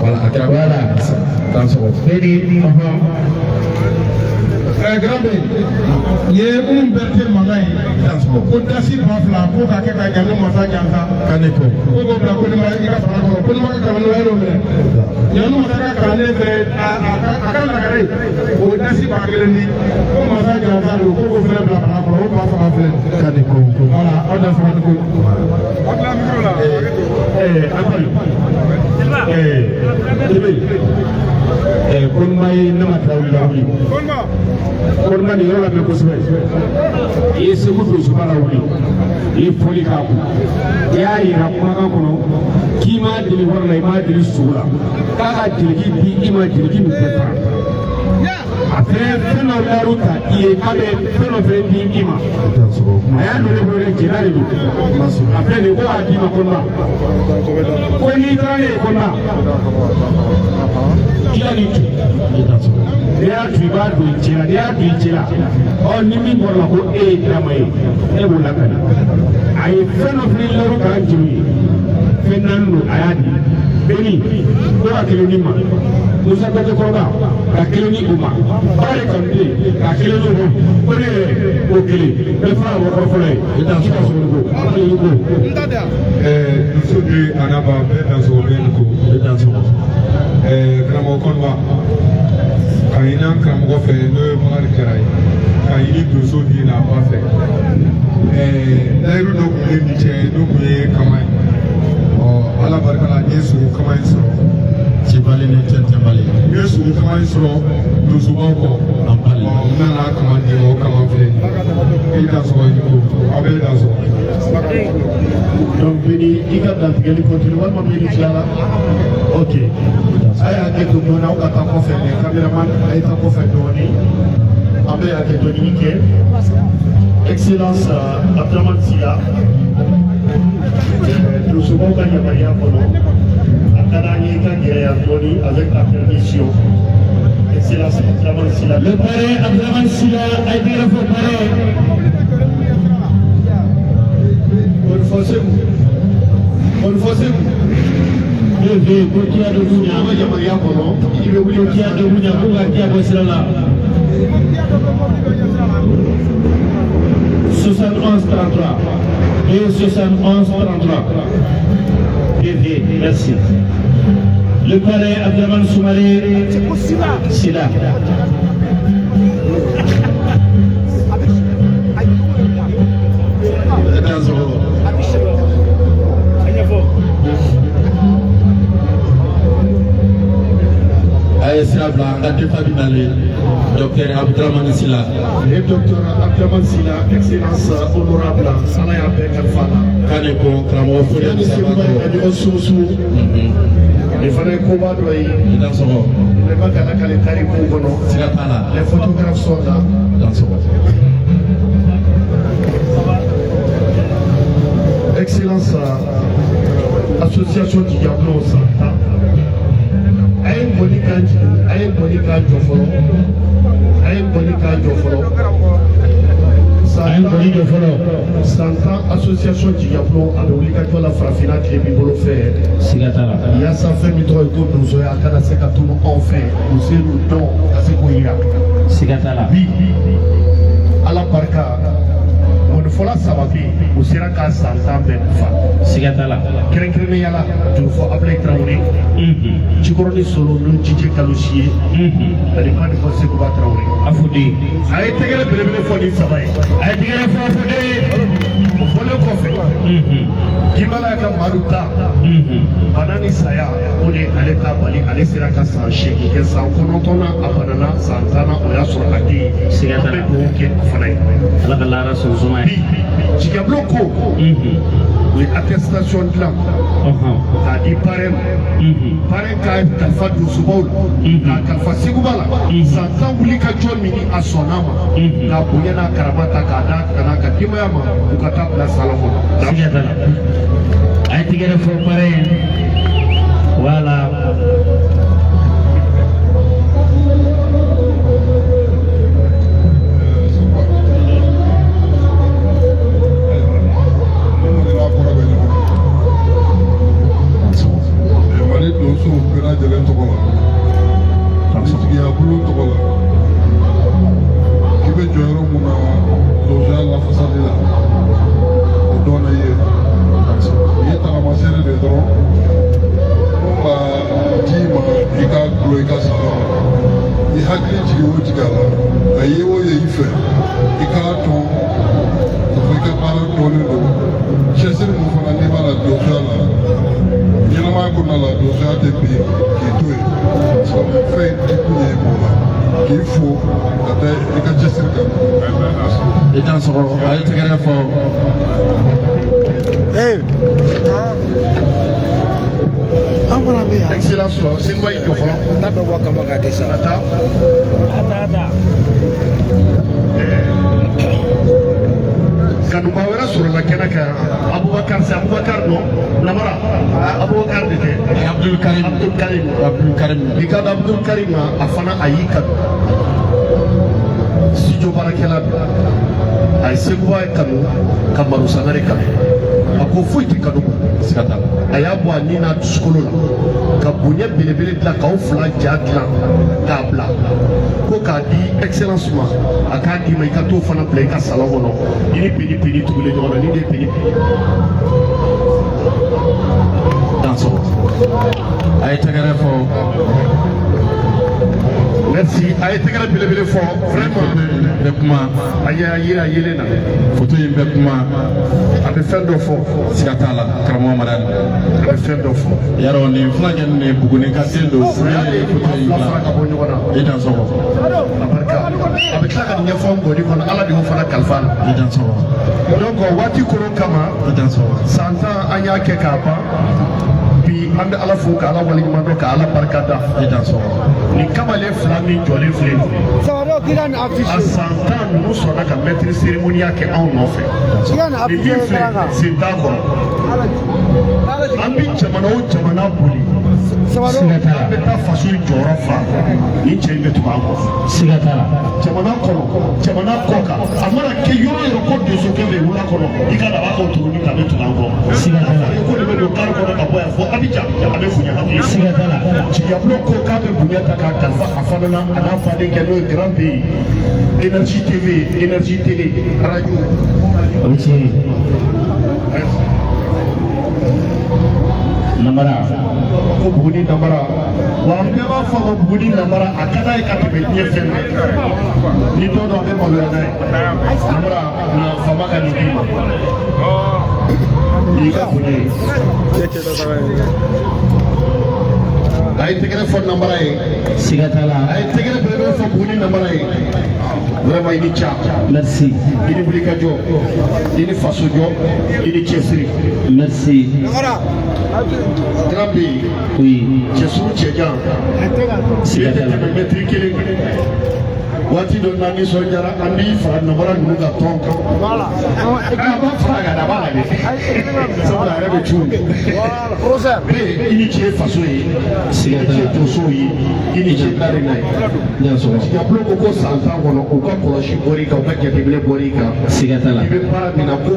Voilà, a kɛra. Voilà. Dansɔgɔ. Beni, ɔhɔn. Grand B, nin ye Umu Berete mankan ye. Ko dasi 2000 ko k'a kɛ ka Ɲanu masa jansa. K'ale ko. Ko k'o bila Kodima i ka fara kɔrɔ. Kodima ka kalanden e y'o minɛ. Ɲanu masa ka kalanden fɛnɛ a ka lagare o ye dasi 1000 di. Ko masa jansa don ko k'o fɛnɛ bila fara kɔrɔ o 3000 filɛ. K'ale ko. Voilà, aw da saba ni ko. Abdul. Jibril. Kodima ye ne ma Tarawele lawuli. Kodima nin yɔrɔ lamɛn kosɛbɛ. I ye Segu donsoba lawuli. I ye fɔli k'a kun. I y'a yira kumakan kɔnɔ k'i m'a deli wari la, i m'a deli sogo la. K'a ka jeliki di i ma jeliki min tɛ fara. A fɛnɛ fɛn dɔ layiru ta i ye k'a bɛ fɛn dɔ fɛnɛ di i ma. A y'a don ne bolo dɛ, jɛnɛ de don. A filɛ nin ye ko k'a d'i ma Kodima. Ko n'i taara ne ye Kodima. K'i ka nin tu. N'i y'a tu i b'a don i cɛ la, n'i y'a don i cɛ la, ɔ ni min bɔra la ko e ye dama ye, e b'o lakali. A ye fɛn dɔ fɛnɛ layiru k'an jeliw ye. Fɛn naani don a y'a di. Beni ko ka kelen di ma. Musa Date kɔrɔba ka kelen di o ma. Bakari Kanute ka kelen di o ma. Ko ne yɛrɛ o kelen. Bɛɛ fara o kɔrɔ fɔlɔ ye. I ka sɔrɔ ko. I ko. Muso di anaba bɛɛ dansɔgɔ bɛɛ ni ko. Bɛɛ dansɔgɔ. Karamɔgɔ Kɔnba ka ɲini an karamɔgɔ fɛ n'o ye Bakari Jara ye ka ɲini donso di n'a ba fɛ. Layiru dɔ tun bɛ ni cɛ n'o tun ye kama ye. Ɔ Ala barika la n ye sogo kama in sɔrɔ. Cibali ni tɛntɛnbali. N ye sogo kama in sɔrɔ donsobaw kɔ. An bali. Ɔ n nana kama di o kama filɛ nin ye. I dansɔgɔ i ni ko aw bɛɛ dansɔgɔ. Donc Beni, i ka dantigɛli continue walima Beni tilala. Ok. A ye hakɛ to dɔɔni aw ka taa kɔfɛ les caméramans a ye taa kɔfɛ dɔɔni. An bɛ hakɛ to ɲini kɛ. Excellence Abdramane Sila. Donsobaw ka yamaruya kɔnɔ. A ka d'an ye i ka gɛrɛ yan dɔɔni avec ta permission. Excellence Abdramane Sila. Le parrain Abdramane Sila a été refait parrain. Bonne fois Segu. Bonne fois Segu. DV ko kiya dɔ b'u ɲa. An ka yamaruya kɔnɔ i bɛ wuli Ko kiya dɔ b'u ɲa ko ka kiya bɔ sira la. 71 33 et 71 33 DV, merci. Le parrain Abdramane Soumaré Sila. Dansɔgɔ. A ye sira bila an ka defa bi nalen docteur Abdramane Sila. Le docteur Abdramane Sila, excellence honorable, Ala y'a bɛɛ kalifa a la. K'ale ko karamɔgɔ Fode Yanni Musaba Seguba ye ka ko. ɲɔgɔn sunsun. Nin fana ye koba dɔ ye. I dansɔgɔ. Vraiment ka lakale tariku kɔnɔ. Siga t'a la. Les photographes sont là. Dansɔgɔ. Excellence association Diablo san 10. A ye ngɔni k'an jigin, a ye ngɔni k'an jɔ fɔlɔ. A ye ngɔni k'an jɔ fɔlɔ. A ye ngɔni jɔ fɔlɔ. San 10 association Diablo a bɛ wuli ka jɔ la farafinna tile bolo fɛ. Siga t'a la. Yaasa fɛn min tɔgɔ ye ko donsoya a kana se ka tunu anw fɛ. U se n'u dɔn ka se k'o yira. Siga t'a la. Bi Ala barika ngɔnifɔla saba bɛ yen u sera ka san 10 bɛɛ dafa. Siga t'a la. Kɛrɛnkɛrɛnnenya la Jurufɔ Abulayi Tarawele. Jikɔrɔni Solo n'o Jije Kalosi ye. Ani Manifɔ Sekuba Tarawele. A Fode. A ye tɛgɛrɛ belebele fɔ ni saba ye. A ye tɛgɛrɛ fɔ Fode. O fɔlen kɔfɛ. Kibala ka Madu ta. Bana ni saya o de ale ta bali ale sera ka san 8 kɛ san 9 na a banana san 10 na o y'a sɔrɔ a den ye. Siga t'a la. An bɛ dugawu kɛ a fana ye. Ala ka lahara sɔn suma ye. Bi Jigiyabulon ko u ye attestation dilan k'a di parrain ma. Parrain k'a kalifa donsobaw la, k'a kalifa Seguba la. San 10 wuli ka jɔ min ni a sɔnna ma, k'a bonya n'a karama ta k'a d'a kan n'a ka denbaya ma, u ka taa bila salon kɔnɔ. Siga t'a la. A ye tigɛrɛ fɔ parrain. Voilà. Mali donsow bɛɛ lajɛlen tɔgɔ la, jigiya bulon tɔgɔ la, k'i bɛ jɔyɔrɔ mun na donsoya lafasali la, o dɔn na i ye. I ye tagamasere de dɔrɔn mun b'a di i ma, i ka gulon i ka salon na, i hakili jigin o jigin a la, a ye o ye i fɛ, i k'a dɔn k'a fɔ i ka baara dɔnnen don. Cɛsiri mun fana n'i b'a la donsoya la, ɲɛnamaya kɔnɔna la, donsoya tɛ bin k'i to yen. Fɛn di kun ye b'o la k'i fo ka da i ka cɛsiri kan. I dansɔgɔ. A ye tɛgɛrɛ fɔ. Excellence, Seguba y'i jɔ fɔlɔ. N'a bɛ bɔ kama ka kɛ sa. Ka taa. Kanuba wɛrɛ sɔrɔla kɛnɛ kan, Abubakar se Abubakar nɔ Namara Abubakar de tɛ. Abdul Karim. Abdul Karim. Abdul Karim. I ka da Abdul Karim ma, a fana a y'i kanu. Studio baarakɛla don. A ye Seguba kanu ka Maro Sangare kanu. A ko foyi tɛ kanu bɔ. Siga t'a la. A y'a bɔ a ni n'a dusukolo la ka bonya belebele dilan k'aw fila ja dilan k'a bila ko k'a di excellence ma, a k'a d'i ma, i ka t'o fana bila i ka salon kɔnɔ. I ni peni peni tugulen ɲɔgɔn na, ni de ye peni peni. Dansɔgɔ. A ye tɛgɛrɛ fɔ. Merci. A ye tɛgɛrɛ belebele fɔ vraiment. Bɛ kuma. A y'a yira yelen na. Foto in bɛ kuma. A bɛ fɛn dɔ fɔ. Siga t'a la, karamɔgɔ Madani. A bɛ fɛn dɔ fɔ. Yarɔ nin fulakɛ nin de Buguni ka den don. Saya de ye foto in fila fara ka bɔ ɲɔgɔn na. I dansɔgɔ. A barika. A bɛ tila ka nin ɲɛfɔ n gɔni kɔnɔ, Ala de y'o fana kalifa a la. I dansɔgɔ. Donc waati koron kama. I dansɔgɔ. San 10 an y'a kɛ k'a ban. Bi an bɛ Ala fo ka Ala waleɲuman dɔn ka Ala barika da. I dansɔgɔ. Nin kamalen fila min jɔlen filɛ nin ye. A san 10 ninnu sɔnna ka maître cérémonie kɛ anw nɔfɛ. Nin min filɛ sen t'a kɔrɔ. An bɛ jamana o jamana boli. Siga t'a la. An bɛ taa faso in jɔyɔrɔ fa. Nin cɛ in bɛ tugu an kɔ. Siga t'a la. Jamana kɔnɔ, jamana kɔ kan, a mana kɛ yɔrɔ o yɔrɔ ko donsokɛ bɛ wula kɔnɔ, i ka na a b'a ka toroni ta, a bɛ tugu an kɔ. Siga t'a la. Ko de bɛ don kari kɔnɔ ka bɔ yan fo Abidjan, a bɛ bonya hakili. Siga t'a la. Jigiyabulon ko k'a bɛ bonya ta k'a kalifa a fana na, a n'a faden kɛ n'o ye Grand Pays, Énergie TV, Énergie Télé, radio. O ye tiɲɛ ye. Namara. Ko Buguni Namara, wa an bɛɛ b'a fɔ a ma Buguni Namara, a ka d'a ye ka tɛmɛ diɲɛ fɛn bɛɛ kan. Ni dɔ don a bɛ maloya n'a ye. Namara na faama ka nin d'i ma. Nin y'i ka bonya ye. A ye tɛgɛrɛ fɔ Namara ye. Siga t'a la. A ye tɛgɛrɛ belebele fɔ Buguni Namara ye. Vraiment i ni ca. Merci. I ni wulikajɔ, i ni fasojɔ, i ni cɛsiri. Merci. Grand Pays. Oui. Cɛsuru cɛjan. Siga t'a la. I tɛ tɛmɛ mɛtiri kelen kan. Waati dɔ n'an nisɔndiyara, an b'i fara Namara ninnu ka tɔn kan. A b'a fara a kan, a b'a lajɛ. Sabula a yɛrɛ bɛ cun. Bɛɛ i ni ce faso ye. I ni ce donsow ye. I ni ce Narena ye. Jigiyabulon ko ko san 10 kɔnɔ, u ka kɔlɔsi bɔr'i kan, u ka jateminɛ bɔr'i kan. Siga t'a la. I bɛ baara min na ko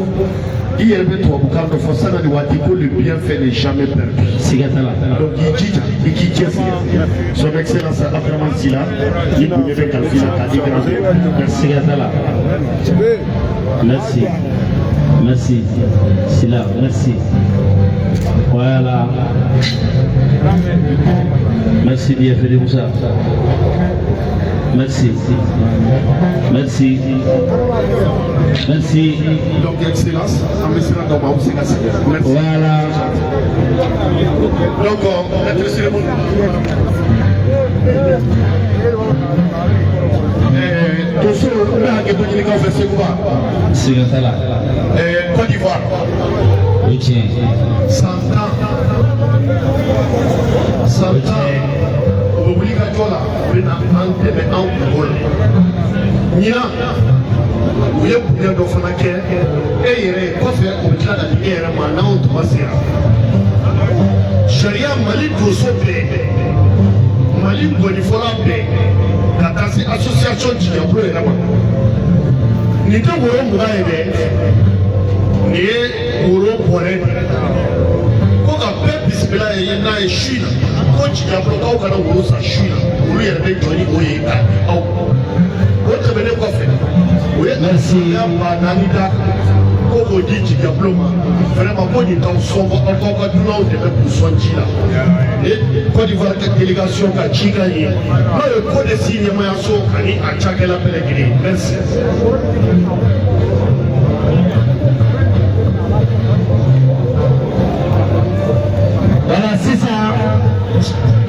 i yɛrɛ bɛ tubabukan dɔ fɔ sanga ni waati ko le bienfait n'est jamais perdu. Siga t'a la. Donc k'i jija, i k'i cɛsiri. Son excellence Abdramane Sylla, ni bonya bɛ kalifa i la k'a di Grand Pays. Siga t'a la. Merci. Merci. Sylla, merci. Voilà. Merci bien, Félix Moussa. Merci. Merci. Merci. Donc, Excellence, an bɛ sira d'aw ma, aw bɛ se ka segin. Merci. Voilà. Donc, maître cérémonie. Donso, n bɛ hakɛto ɲini k'aw kɔfɛ Seguba. Siga t'a la. Côte d'Ivoire. O ye tiɲɛ ye. San 10. San 10. U bɛ wuli ka jɔ la, u bɛ na an dɛmɛ an kungo la. Ɲinan, u ye bonya dɔ fana kɛ e yɛrɛ ye kɔfɛ, u bɛ tila ka di e yɛrɛ ma n'anw tuma sera. Sariya Mali donso bɛɛ, Mali ngɔnifɔla bɛɛ, ka taa se association jigiyabolo yɛrɛ ma. Nin tɛ woro 20 ye dɛ, nin ye woro bɔrɛ de ye. Ko ka bɛɛ bisimila ye n'a ye su in na, ko jigiyabolokaw kana woro san su in na, olu yɛrɛ bɛ jɔ ni o ye ka aw. O tɛmɛnen kɔfɛ, u ye alisilamɛya 4000 d'a kan ko k'o di jigiyabolo ma. Vraiment ko nin t'aw sɔn bɔ, aw k'aw ka dunanw dɛmɛ k'u sɔn ji la. Nin ye Côte d'Ivoire ka délégation ka cikan ye, n'o ye CODESI ɲɛmayaso ani a cakɛla bɛɛ lajɛlen ye. Merci. Voilà, sisan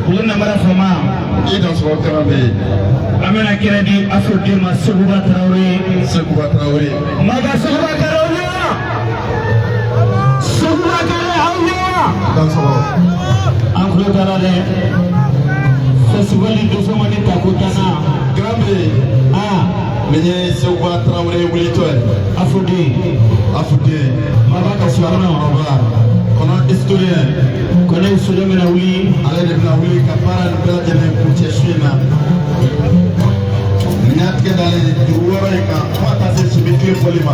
o namara fama. I dansɔgɔ kalan bɛ yen. An bɛna kɛnɛ di Afro-den ma, Seguba Tarawele. Seguba Tarawele. Maga Seguba Tarawele. Seguba Tarawele. Dansɔgɔ. An tulo t'a la dɛ. Festival Dosomani tako tanna. Grand B. Nin ye Seguba Tarawele wulitɔ ye. Afro-den. Afro-den. Maba ka sɔrɔ. Kɔnɔ historien. Kɔnɔ historien bɛna wuli. Ale de bɛna wuli ka baara nin bɛɛ lajɛlen kuncɛ su in na. Nin y'a tigɛ dalen dugu wɔɔrɔ in kan fo ka taa se sibi tile bɔli ma.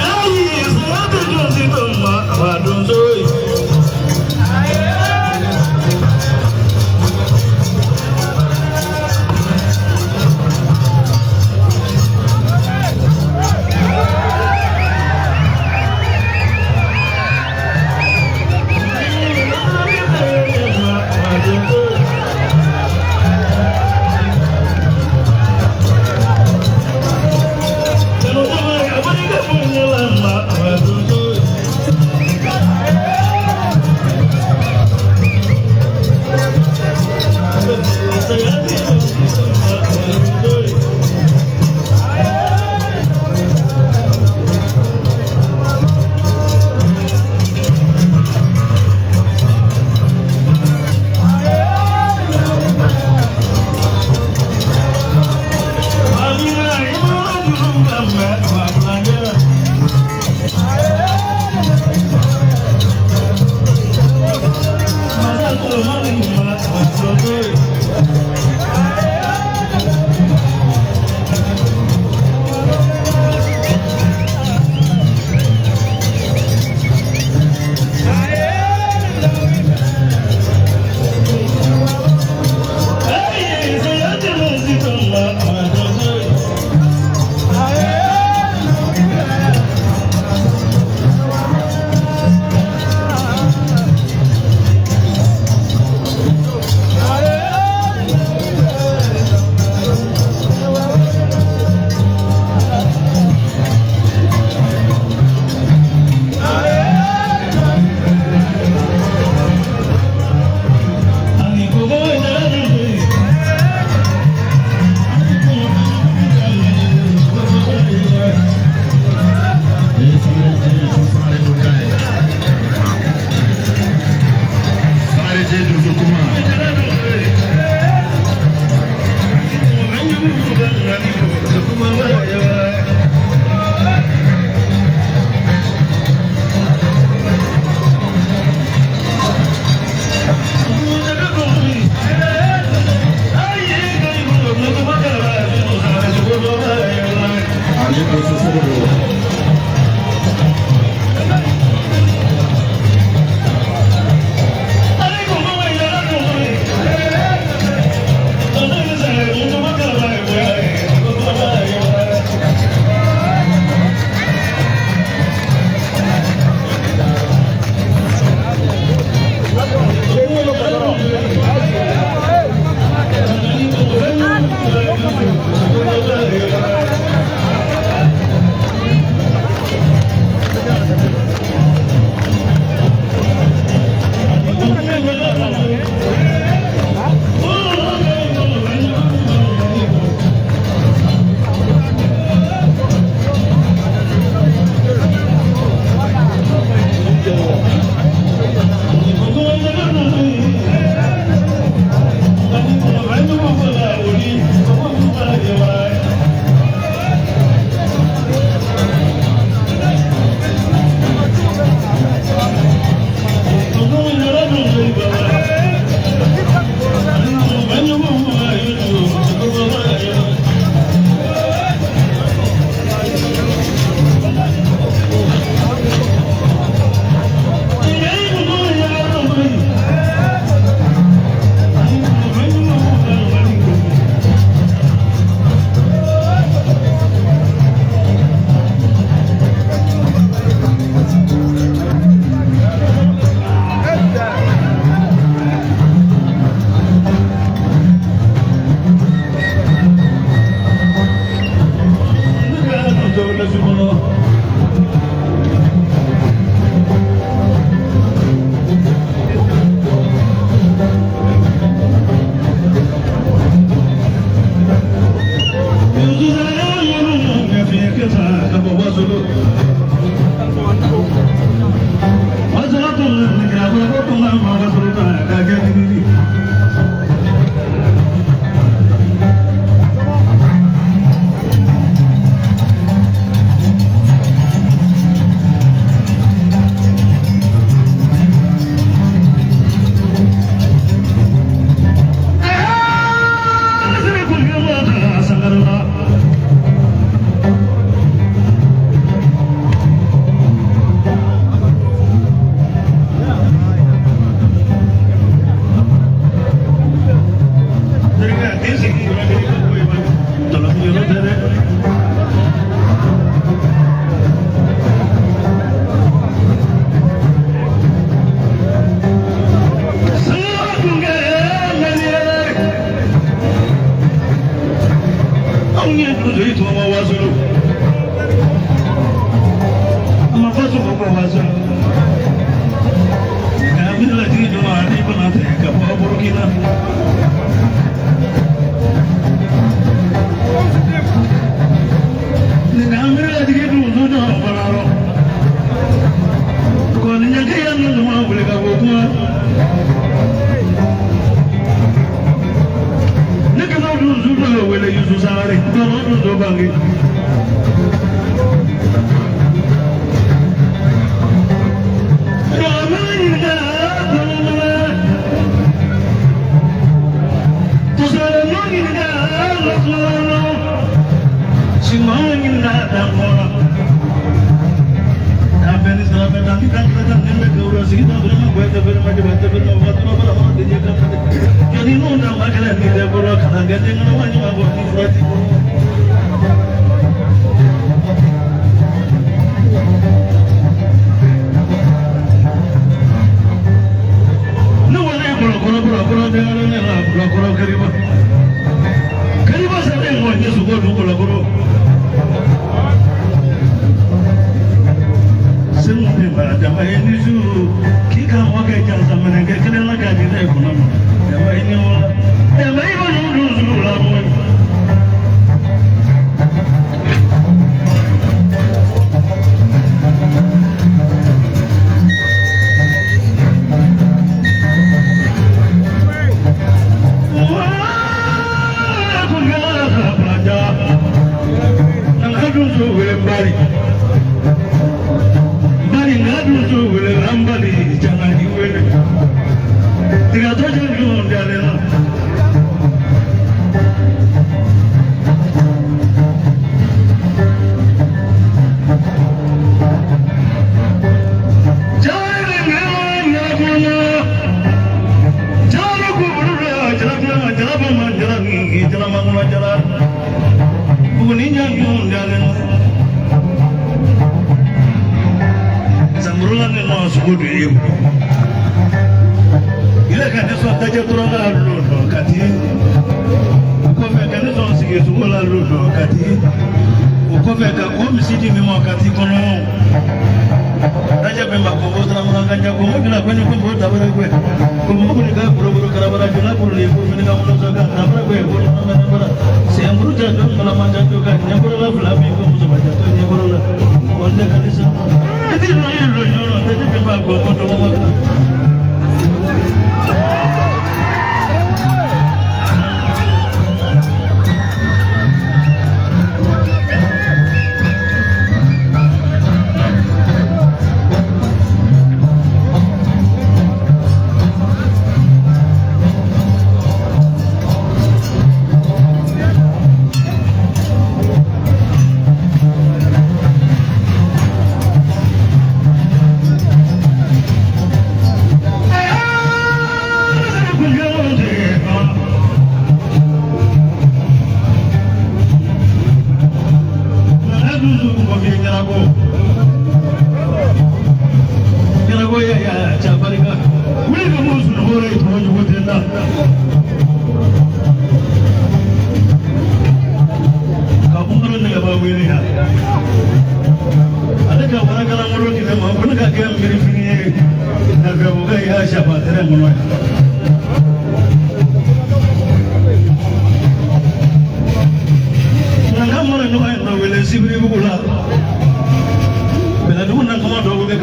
Ayi,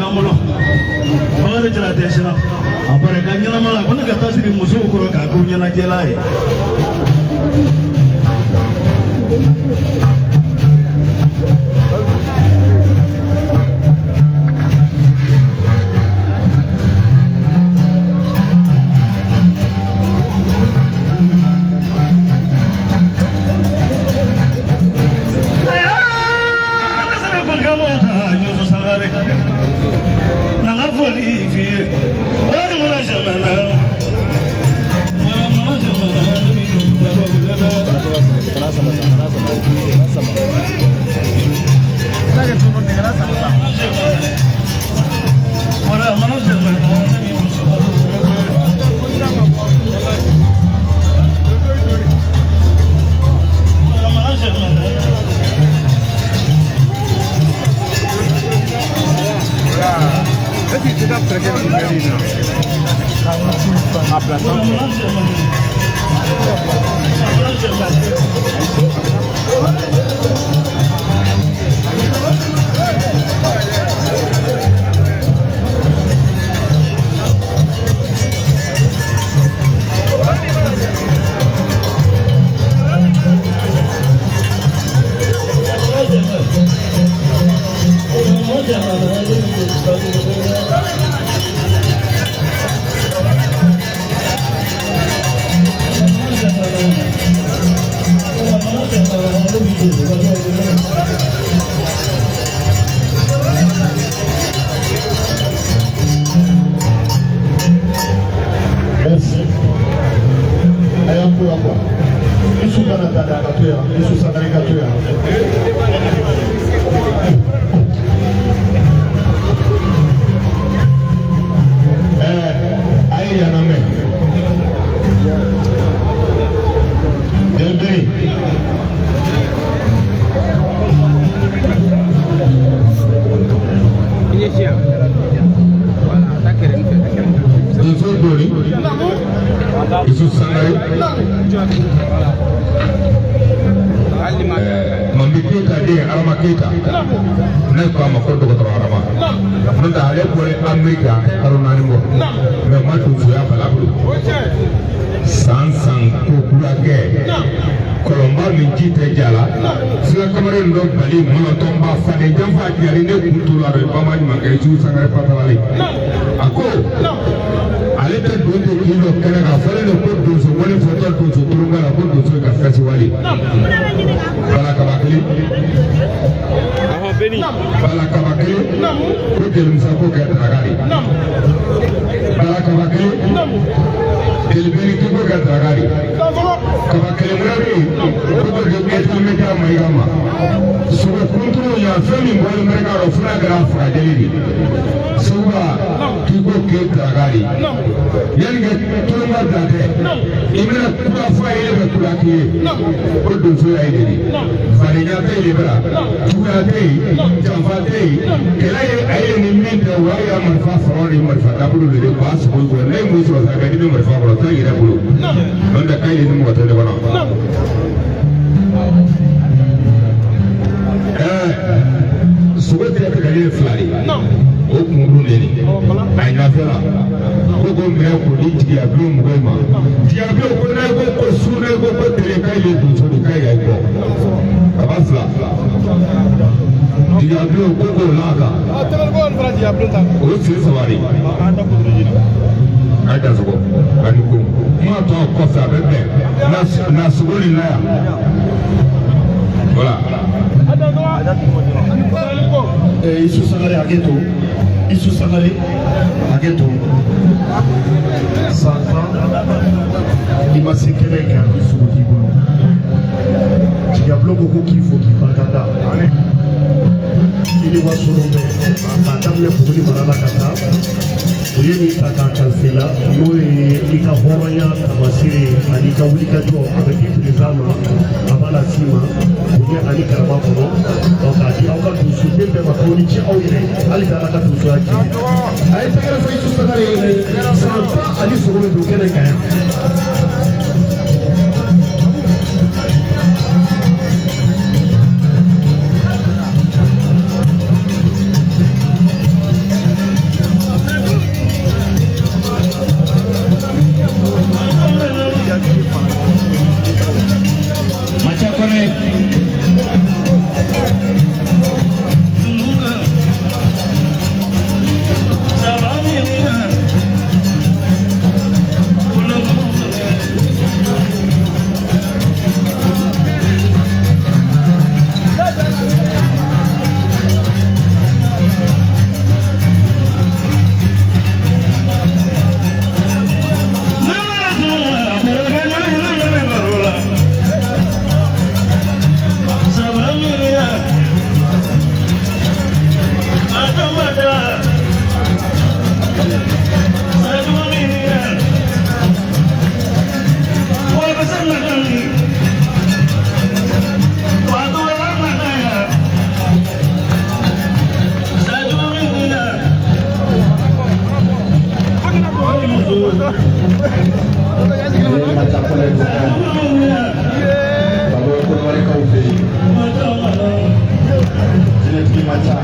y'an bolo. Bakari Jara tɛ siran. A barika ɲɛnama la, ko ne ka taa sigi musow kɔrɔ k'a k'u ɲɛnajɛla ye. Merci. A y'an ko yan quoi. Isu kana taa dɛ, a ka to yan. Isu Sangare ka to yan. A ye yan lamɛn. Delibere. Donso doni. Isu Sangare. Mambi Keita den Arama Keita. Ne ko a ma ko dɔgɔtɔrɔ Arama. N'o tɛ ale bɔra Ameriki a kalo 4 bɔ. Mɛ ma donsoya bala bolo. San san ko kura kɛ. Kɔlɔnba min ji tɛ ja la. Sira kamalen dɔ bali mɔnɔtɔnba faden janfa jari ne kun t'o la dɛ bama ɲumankɛ Isu Sangare Fatabale. A ko ale tɛ don tɛ kin dɔ kɛnɛ kan fɔlen don ko donso wale fɔtɔ donso tulonka la ko donso ka fɛsiwale. Bala kaba kelen. Bala kaba kelen. Ko jelimusa ko kɛ daraka de. Bala kaba kelen. Jelibere k'i ko kɛ daraka de. Kaba kelen wɛrɛ bɛ yen ko dɔ kɛ ɛtɛmɛja Mayiga ma. Sogo kunturu yan fɛn min bɔlen bɛ ka dɔn fo n'a kɛra farajɛli de. Seguba k'i ko k'e daraka de. Yanni ka tulonka bila tɛ. I bɛna kura fɔ a ye ne bɛ kura k'i ye. Ko donso y'a ye de. Fadenya tɛ yen bara. Juguya tɛ yen. Janfa tɛ yen. Kɛlɛ ye a ye ni min tɛ o y'a ye marifa sɔrɔ ni marifa dabolo de ye k'a sogo kɔrɔ. Ne ye mun sɔrɔ sa ka di bɛ marifa kɔrɔ t'a yɛrɛ bolo. N'o tɛ k'a ye ni mɔgɔ tɛ ne kɔnɔ. Sogo tigɛ tigɛli ye 2 de ye. O kunkuru de ye. A ɲɛfɛ la. Ko ko minɛ k'o di jigiyabilen mɔgɔw ma. Jigiyabilen ko n'a ko ko su n'a ko ko tile k'a ye donso de k'a ye bɔ. Kaba 2. Jigiyabilen ko k'o la kan. O sen 3 de. A ye dansogo ani ko. Kuma tɔ kɔfɛ a bɛ bɛn. Na sogo nin na yan. Voilà. Isu Sangare hakɛ to. Isu Sangare hakɛ to. San 10 i ma se kɛnɛ kan i sogo t'i bolo. Jigiyabulon ko ko k'i fo k'i barikada. I ni wasolon bɛɛ k'a daminɛ Buguni mara la ka taa. O ye nin ta k'a kalifa i la n'o ye i ka hɔrɔnya taamasere ye ani i ka wulikajɔ a bɛ di président ma a b'a las'i ma bonya ani karama kɔnɔ donc k'a di aw ka donsoden bɛɛ ma k'aw ni ce aw yɛrɛ ye hali bi Ala ka donsoya tiɲɛ. A ye tɛgɛrɛ fɔ Isu Sangare ye san 10 ani sogo bɛ don kɛnɛ kan yan. Ale ye Maca Kɔnɛ kɔnɔ ka bɔ Kɔnɔwarikaw fɛ yen. Jinɛtigi Maca.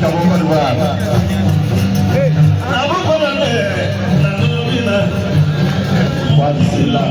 ka bɔ Côte d'Ivoire. Wadi Sila.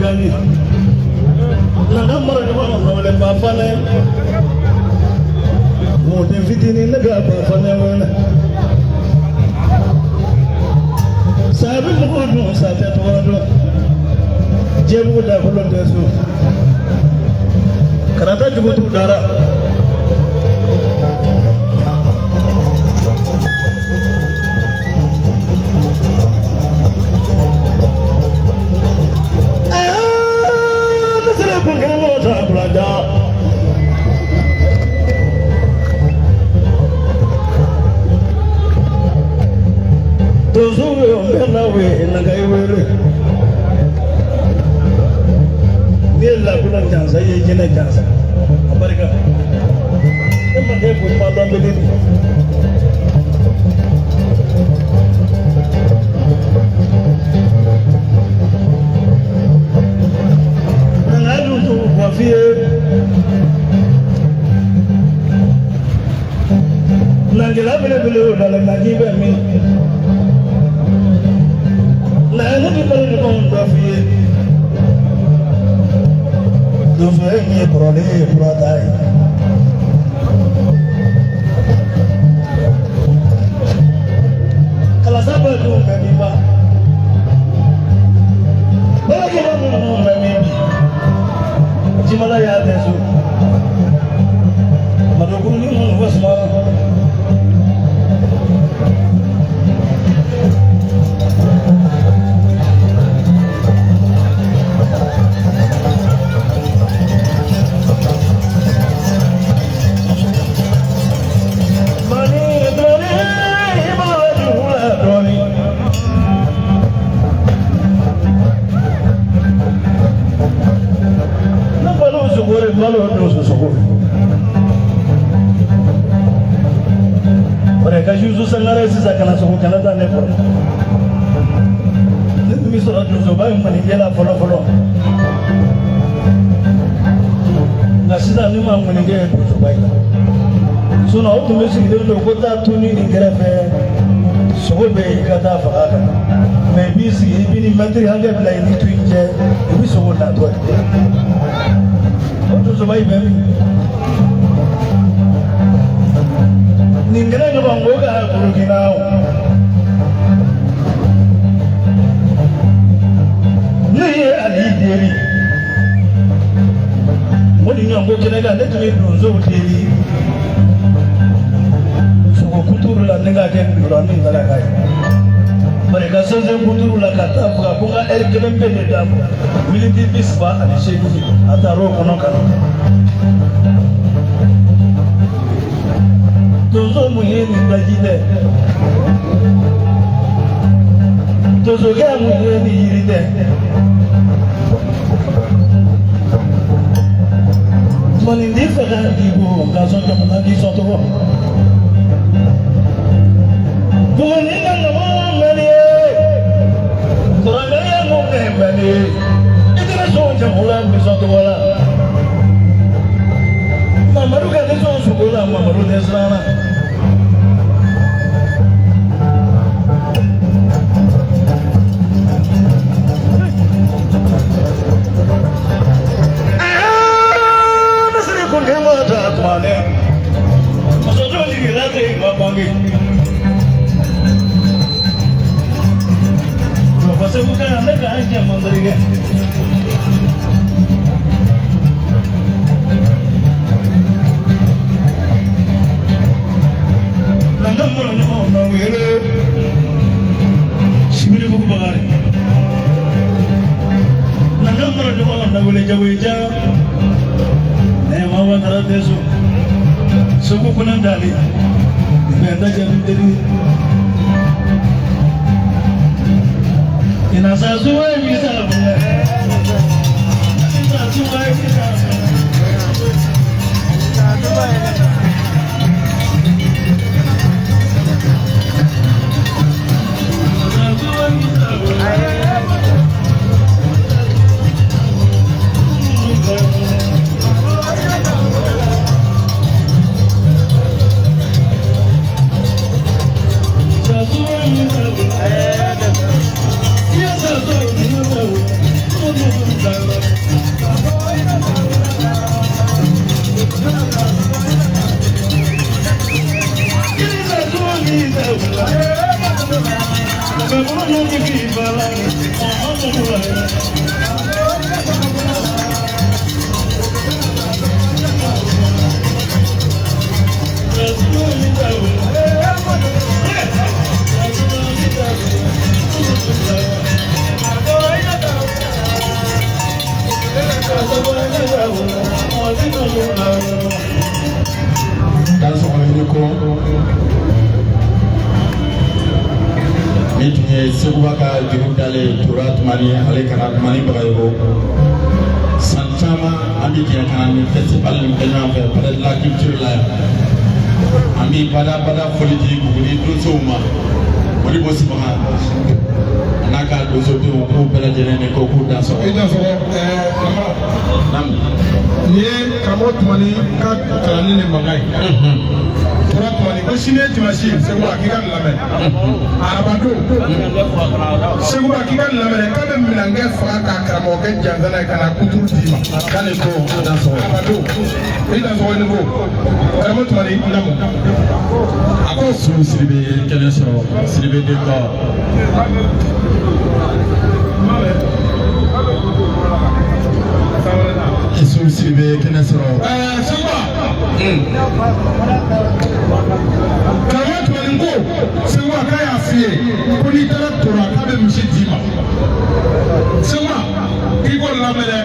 gani. Nanga mara ɲɔgɔn na wele ba fana. Mɔden fitinin ne bɛ ba fana wele. Sa bɛ mɔgɔ dun sa tɛ tɔgɔ dɔn. Jɛbugu dakolo tɛ so. Karata jugu t'u dara. Ni ye lakulan jansa i ye jinɛ jansa a barika ne ma kɛ ko ɲuman dɔn bele de. Nka dun t'u bɔ f'i ye nangela belebele o da la nka k'i bɛ min na ne bɛ balo ɲɔgɔn dɔ f'i ye. Donso e min ye kɔrɔlen ye kura ta ye. Kalasa bɛ dun bɛ min ma. Balakɛla minnu bɛ min bi. Jimala y'a dɛsɛ. Madokurunin minnu fɔ suma. Ka Yusu Sangare sisan ka na sogo kɛnɛ da ne kɔrɔ. Ne tun bɛ sɔrɔ donsoba in ŋɔnijɛ la fɔlɔ fɔlɔ. Nka sisan ne ma ŋɔnijɛ ye donsoba in la. Sinɔn o tun bɛ sigilen don ko taa tuni nin kɛrɛfɛ sogo bɛ yen i ka taa faga kan. Mɛ i b'i sigi i b'i ni mɛtiri hakɛ bila i ni tu in cɛ i bɛ sogo natɔ ye. O donsoba in bɛ min? Nin kɛnɛ ɲɔgɔn ko ka Burukina o. Ne ye Ali deli. O ni ɲɔgɔn ko kɛnɛ kan ne tun bɛ donsow deli. Sogo kuturu la ne ka kɛ dɔrɔn saraka ye. Bari ka sɛnsɛn kuturu la ka taa faga ko n ka ɛri kelen pe de d'a ma. Miniti 38 a taara o kɔnɔ ka na. Donso mun ye nin daji dɛ? Donsokɛ mun ye nin yiri dɛ? Manin fɛ ka k'i ko ka sɔn jamana k'i sɔn tɔgɔ. Buguni ka nɔgɔ mɛnni ye, kɔrɔkɛ mun kɛ mɛnni ye, i tɛna sɔn jamana mi sɔn tɔgɔ la. Mamadu ka ne sɔn sogo la, Mamadu tɛ siran na. Yes, Ni tun ye Seguba ka juru dalen tora Tumani ale kana Tumani Bagayogo san caman an bɛ jɛ ka na nin festival nin kɛ ɲɔgɔn fɛ Palais de la Culture la yan an bɛ badabada foli di Buguni donsow ma Modibo Simaga a n'a ka donsodenw k'u bɛɛ lajɛlen ni ko k'u da sɔgɔ. I da sɔgɔ Kamara. Naamu. Nin ye karamɔgɔ Tumani ka kalanni ni mankan ye. Tora Tumani ko sini ye dimanche ye Seguba k'i ka nin lamɛn. Arabadon Seguba k'i ka nin lamɛn dɛ k'a bɛ minɛnkɛ faga k'a karamɔgɔkɛ jansa n'a ye ka na kuturu d'i ma. K'ale ko a da sɔgɔ. Arabadon i da sɔgɔ ni ko karamɔgɔ Tumani naamu. A ko Su Sidibe ye kɛnɛ sɔrɔ Sidibe den kɔ. Su Sidibe ye kɛnɛ sɔrɔ. Seguba. Karamɔgɔ Tumani ko Seguba k'a y'a f'i ye ko n'i taara Tora k'a bɛ misi d'i ma. Seguba k'i k'o lamɛn dɛ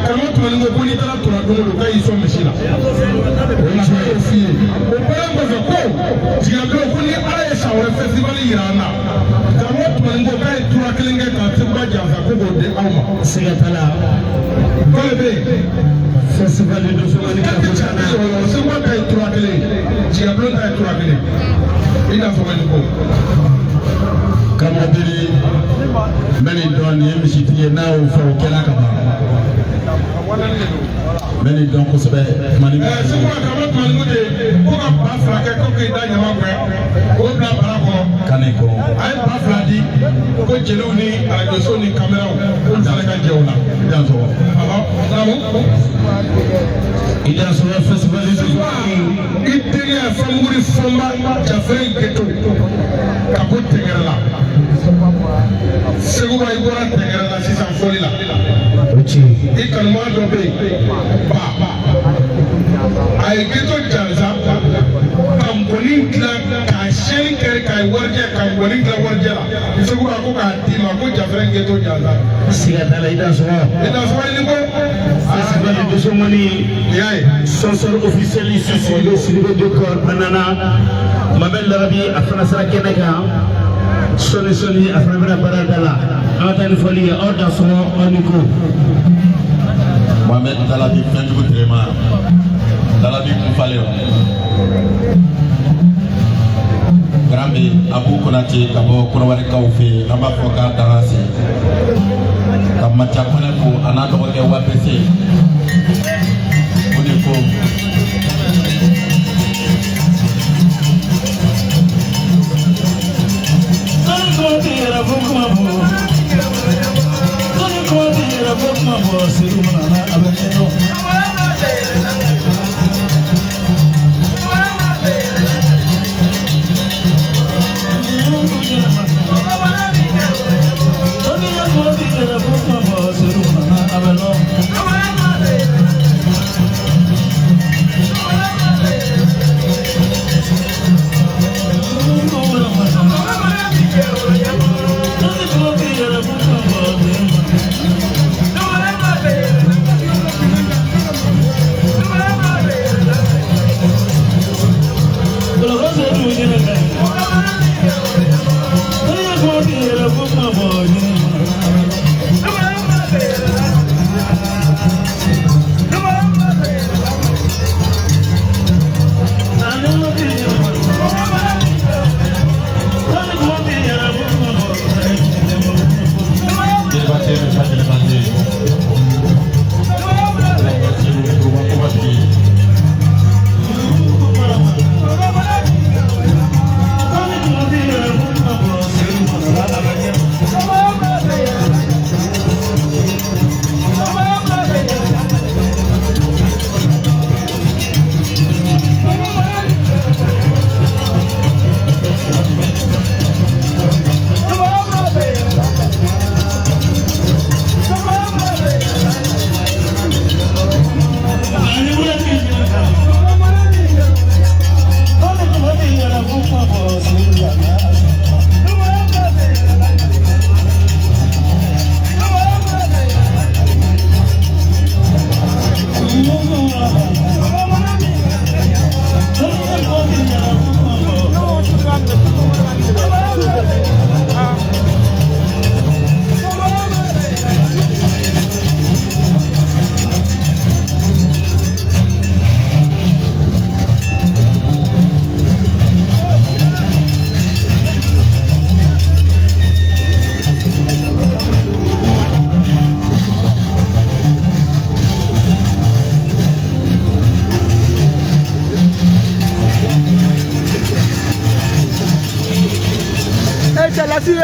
karamɔgɔ Tumani ko n'i taara Tora don o don k'a y'i sɔn misi la. O la k'a y'o f'i ye. O bɔlen kɔfɛ ko Jigilabulo ko ni Ala ye san wɛrɛ festival yira an na. Karamɔgɔ Tumani ko k'a ye tura kelen kɛ ka Seguba janfa ko k'o di aw ma. Siga t'a la. K'ale bɛ yen. Festival de Dosomani ka Kati Seguba ta ye tura kelen ye Jigilabulo ta ye tura kelen ye i n'a fɔ nin ko. Karamɔgɔ Biri n bɛ nin dɔn nin ye misitigi ye n'a y'o fɔ o kɛra ka ban. N bɛ nin dɔn kosɛbɛ Tumani. Seguba karamɔgɔ Tumani ko de ko ka 2000 kɛ ko k'i da ɲama kɔrɔ k'o bila bara kɔnɔ. K'ale ko. A ye 2000 di ko jeliw ni arajoso ni kameraw k'olu fana ka jɛ o la. I dan sɔgɔ. Naamu. I dan sɔgɔ festival de Dosomani. I denkɛ Famuguri Fɔnba Jafɛn Geto ka bɔ Tɛngɛrɛ la. Seguba i bɔra Tɛngɛrɛ la sisan fɔli la. O tiɲɛ. I kanumaa dɔ bɛ yen ba a ye Geto jansa ka ngɔni dilan k'a siyɛnni kɛ k'a warijɛ ka ngɔni dilan warijɛ la Seguba ko k'a d'i ma ko Jafɛn Geto jansa. Siga t'a la i dan sɔgɔ. I dan sɔgɔ i ni ko. Festival de Dosomani. I y'a ye. Sponsor officiel Su Sidibe Sidibe Décor Banana Mohamed Larabi a fana sera kɛnɛ kan sɔɔni sɔɔni a fana bɛna baara da la an ka taa ni fɔli ye aw dan sɔgɔ aw ni ko. Mohamed Dalabi fɛnjugu Terema Dalabi Kunfalen Garambe Abu Konate ka bɔ Kɔnɔwarikaw fɛ yen an b'a fɔ k'a daga se ka Maca Kɔnɛ fo a n'a dɔgɔkɛ Wapese o de ko.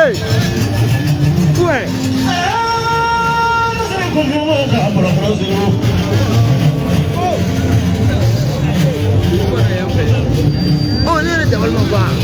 Hey! Ouais! Oh, ne yɛrɛ dabali ma ban.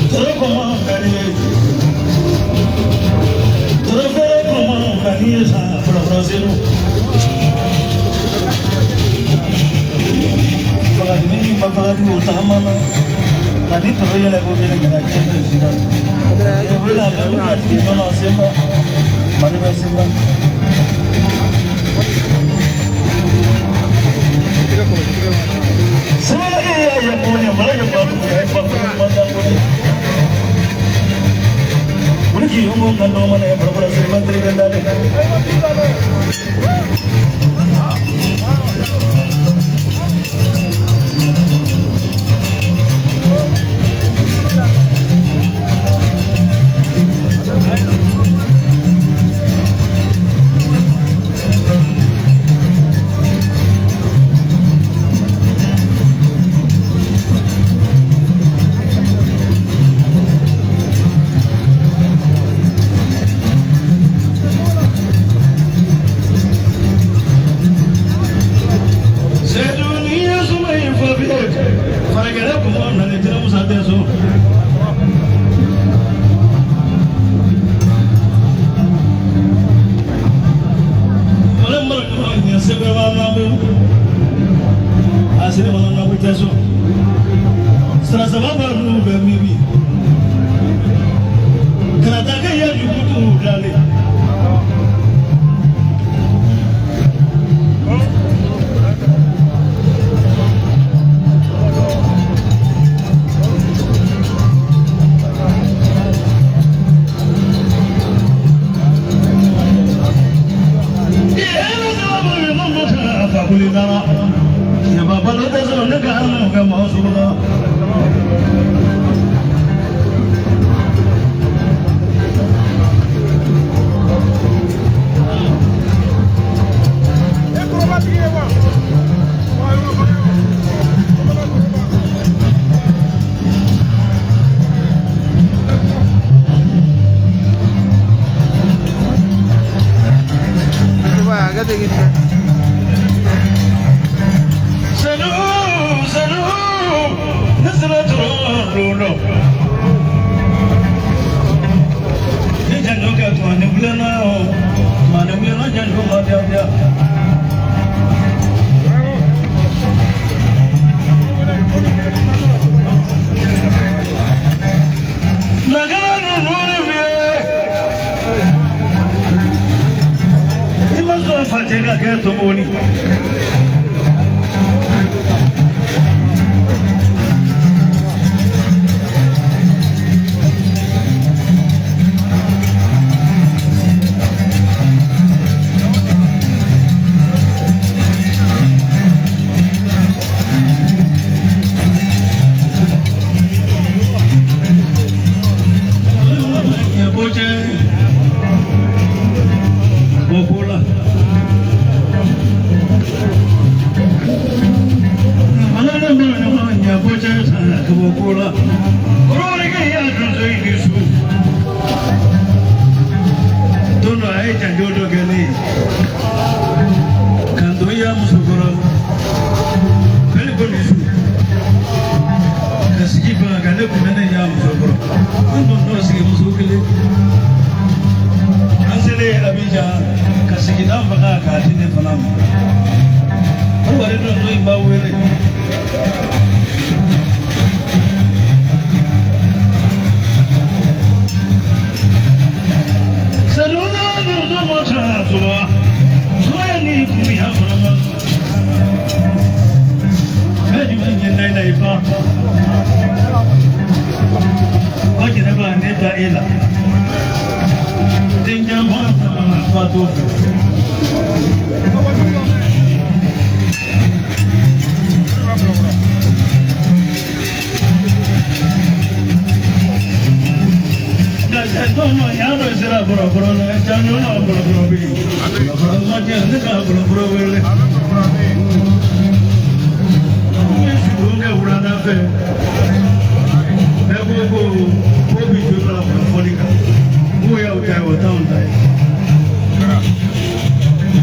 K'o y'aw ta ye, o t'anw ta ye.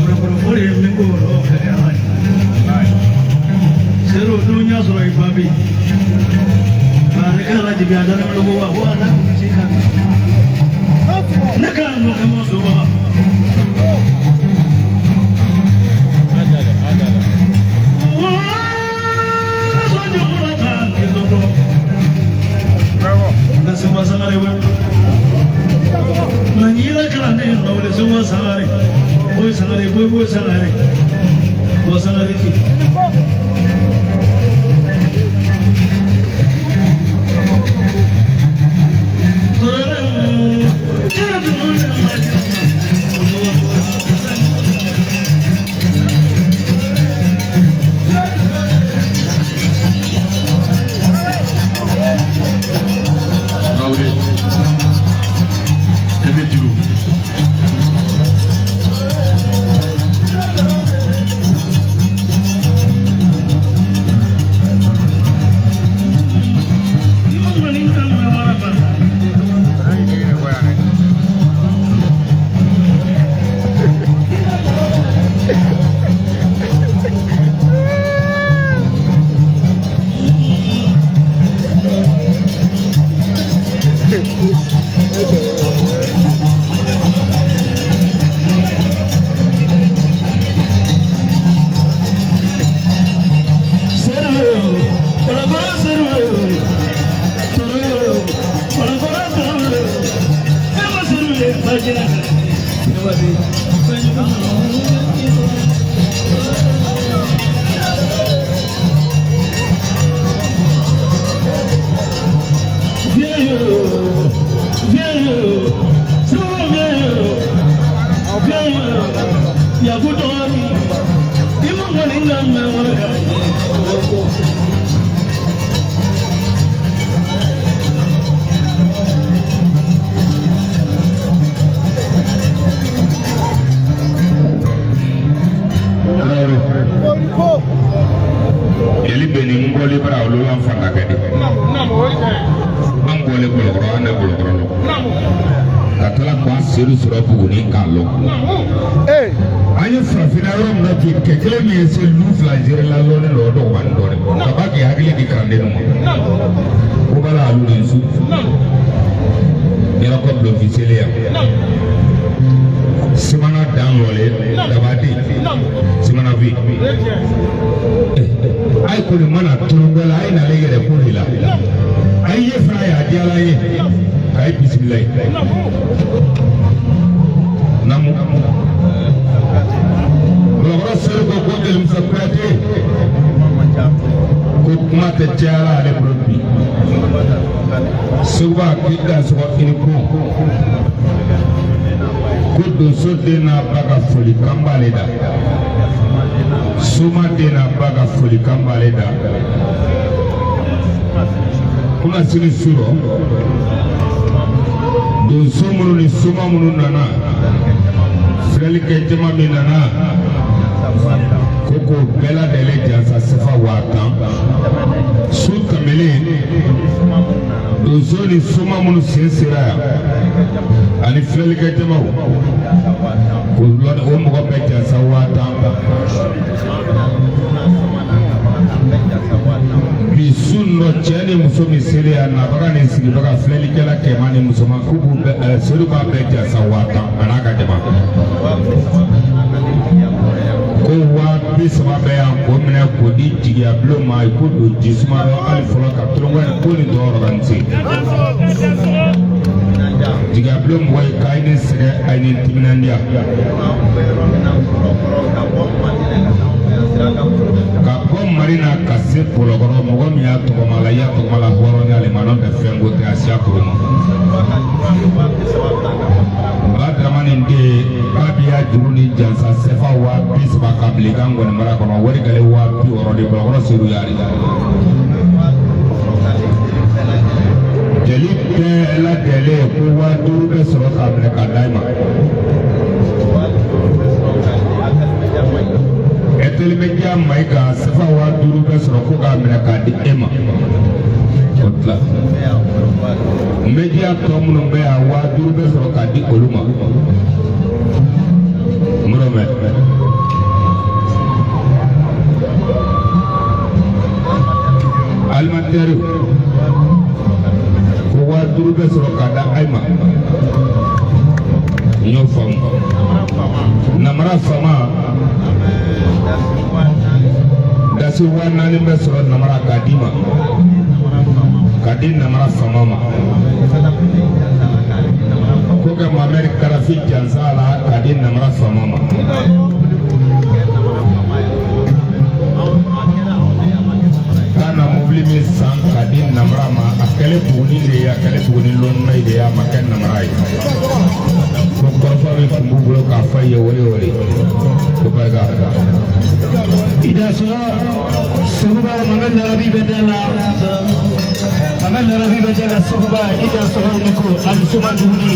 Kɔrɔkɔrɔfɔ de ye min k'o rɔ fɛ ala ye. Seru dun y'a sɔrɔ i fa bɛ yen. A ne kan ka jigin a dalen ko wa ko a n'a kun ci kan. Ne kan ka kɛ mɔ soba. Traoré. Bébé Dilo. Jeli bɛ nin bɔli bara olu l'an fanga kɛ de. An bɔlen Bolokɔrɔ, an bɛ Bolokɔrɔ lɔ. Ka tila k'an seru sɔrɔ Buguni k'a lɔ. An ye farafinna yɔrɔ min na bi, kɛ kelen min ye se lu fila zere la lɔnnen don, o dɔgɔmani dɔɔnin. Ka ba k'i hakili di kalanden ma. Ko bala alu de su. Yɔrɔ kɔ bulon fiseli yan. Simana dan lɔlen dabaden. Simana bi. Ayi kɔni mana tolon la, a ye n'ale yɛrɛ ko de la. A ye fana ye a diyala ye. K'a ye bisimila ye. Naamu. Bolokɔrɔ seru ko ko Jelimusa Kuyate. Ko kuma tɛ caya la ale bolo bi. Seguba k'i dansɔgɔ i ni ko. Ko donso den n'a ba ka folikan b'ale da. Soma den n'a ba ka folikan b'ale da. Kuna sini su rɔ, donso minnu ni soma minnu nana, filɛlikɛ jama min nana, ko k'o bɛɛ lajɛlen jansa sefa 10,000. Su tɛmɛnen, donso ni soma minnu sen sera yan ani filɛlikɛ jamaw, k'o o mɔgɔ bɛɛ jansa 10,000. Bi su nɔ, cɛ ni muso min selen yan, nabaga ni sigibaga, filɛlikɛla kɛmɛ ni musoman, k'u b'u bɛɛ seru b'a bɛɛ jansa 10,000 a n'a ka jama. Ko 30,000 bɛ yan k'o minɛ k'o di jigiya bulon ma, i k'o don ji suma rɔ hali fɔlɔ ka tolonko in ko nin tɔ organiser. Jigiya bulon mɔgɔ ye k'a ye ni sɛgɛn, a ye ni timinandiya. Ka bɔ Mali la ka se Bolokɔrɔ, mɔgɔ min y'a tɔgɔma la, i y'a tɔgɔma la hɔrɔnya le ma, n'o tɛ fɛn ko tɛ a siya koro ma. Ba Dramani den k'a b'i ya juru ni jansa sefa 30,000 ka bila i ka ngɔni mara kɔnɔ, wari gale 60,000 de Bolokɔrɔ seru y'ale. Jeli bɛɛ lajɛlen ko 5,000 bɛ sɔrɔ k'a minɛ k'a d'a ma. Ɛtɛlimɛdiya Mayiga sefa 5,000 bɛ sɔrɔ ko k'a minɛ k'a di e ma. O tila media tɔ minnu bɛ yan 5000 bɛ sɔrɔ k'a di olu ma minnu bɛ alimentaire ko 5000 bɛ sɔrɔ k'a da ayi ma n y'o faamu namara fama dasi 4000 bɛ sɔrɔ namara k'a d'i ma k'a di namara fama ma ko ka Mohamed Kadafi jansa la k'a di namara fama ma k'a na mobili min san k'a di namara ma a kɛlen Buguni de ye a kɛlen Buguni lɔnna de ye a ma kɛ namara ye ko kɔrɔfɔ min tun b'u bolo k'a fɔ ye wele wele ko barika. Ida sɔrɔ Seguba Mohamed Larabi bɛ da la Mohamed Larabi bɛ da la Seguba Ida sɔrɔ ni ko ani Soma Duguni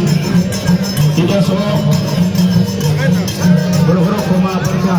Ida sɔrɔ bolokɔrɔ kɔma barika.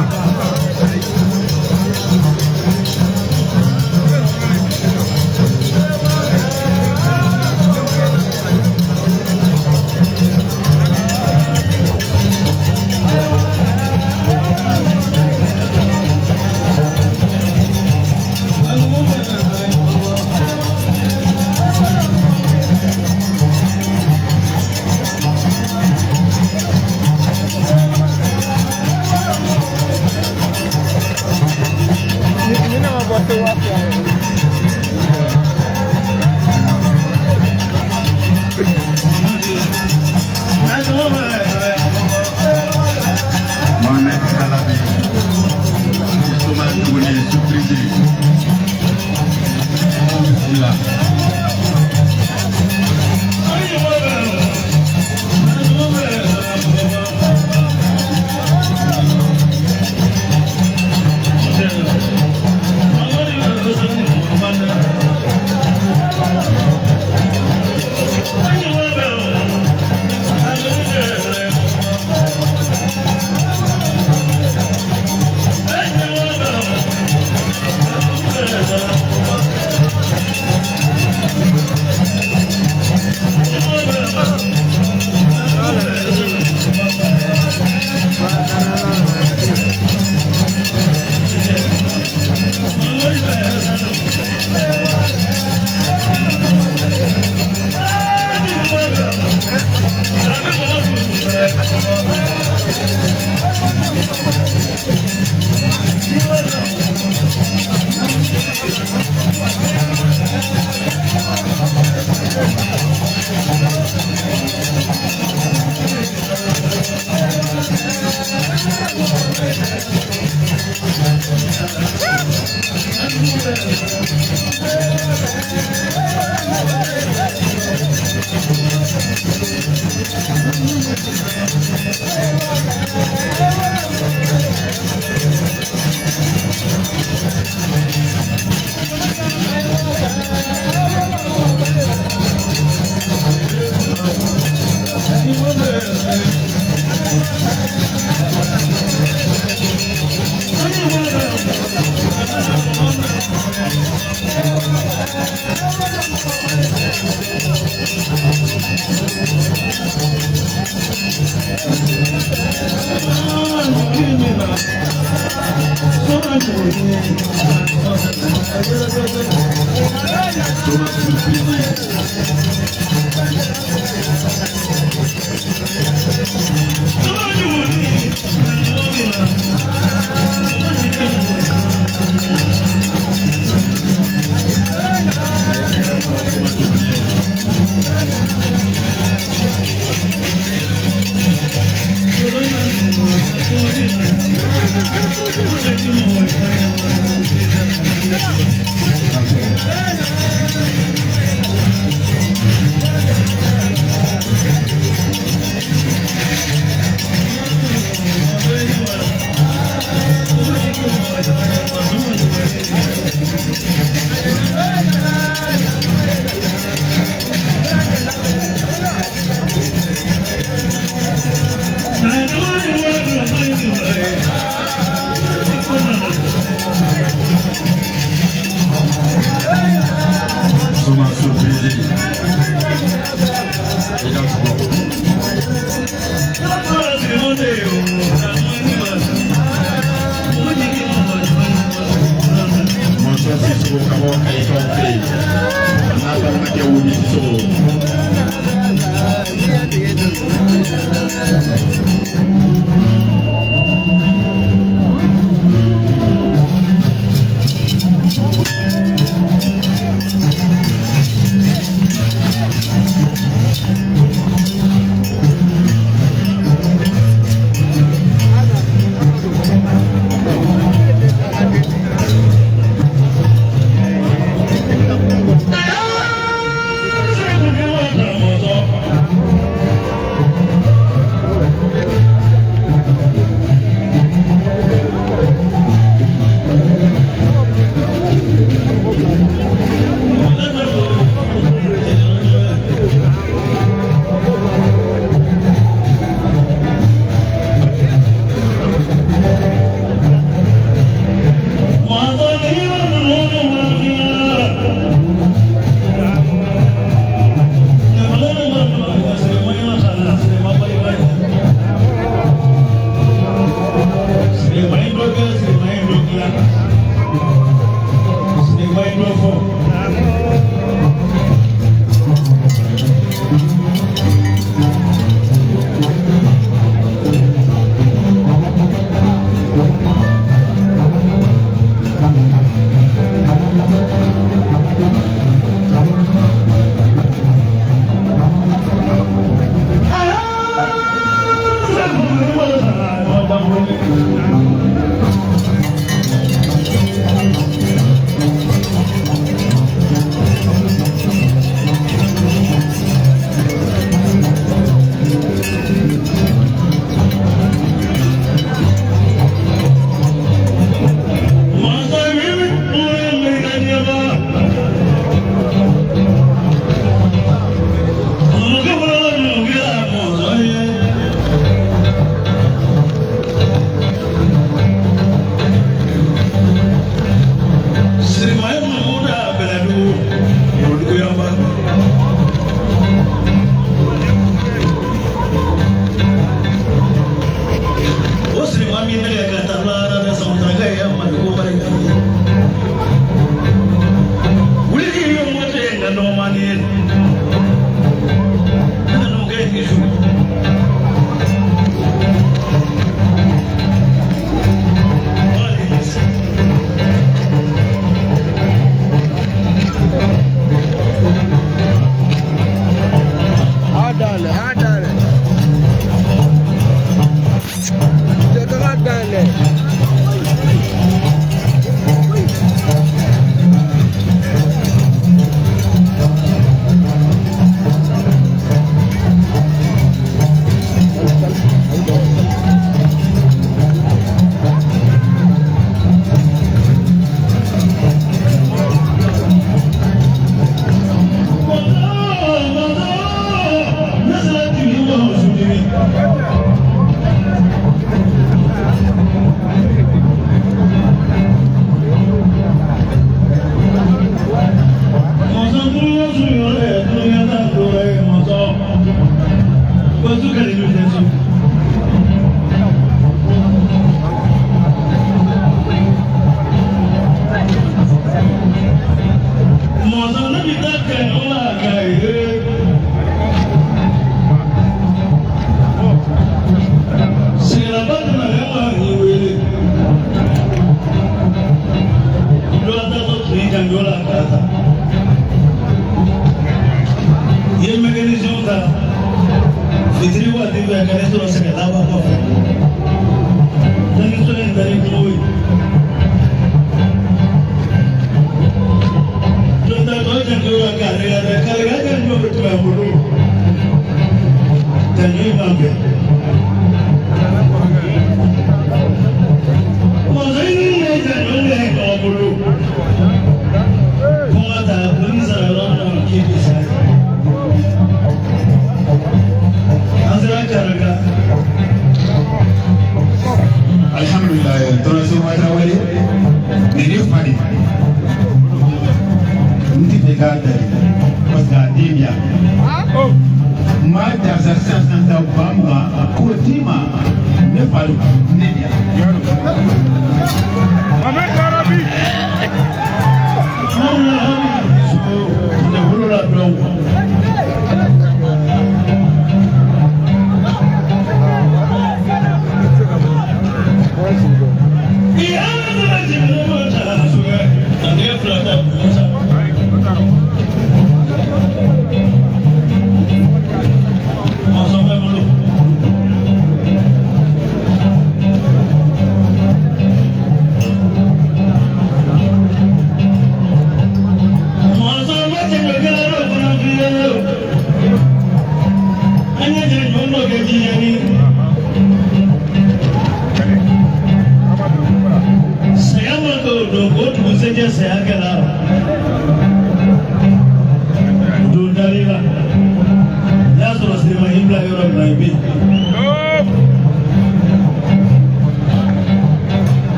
Mohamed Kalabi, Soma Duguni, surprise. Bismillah.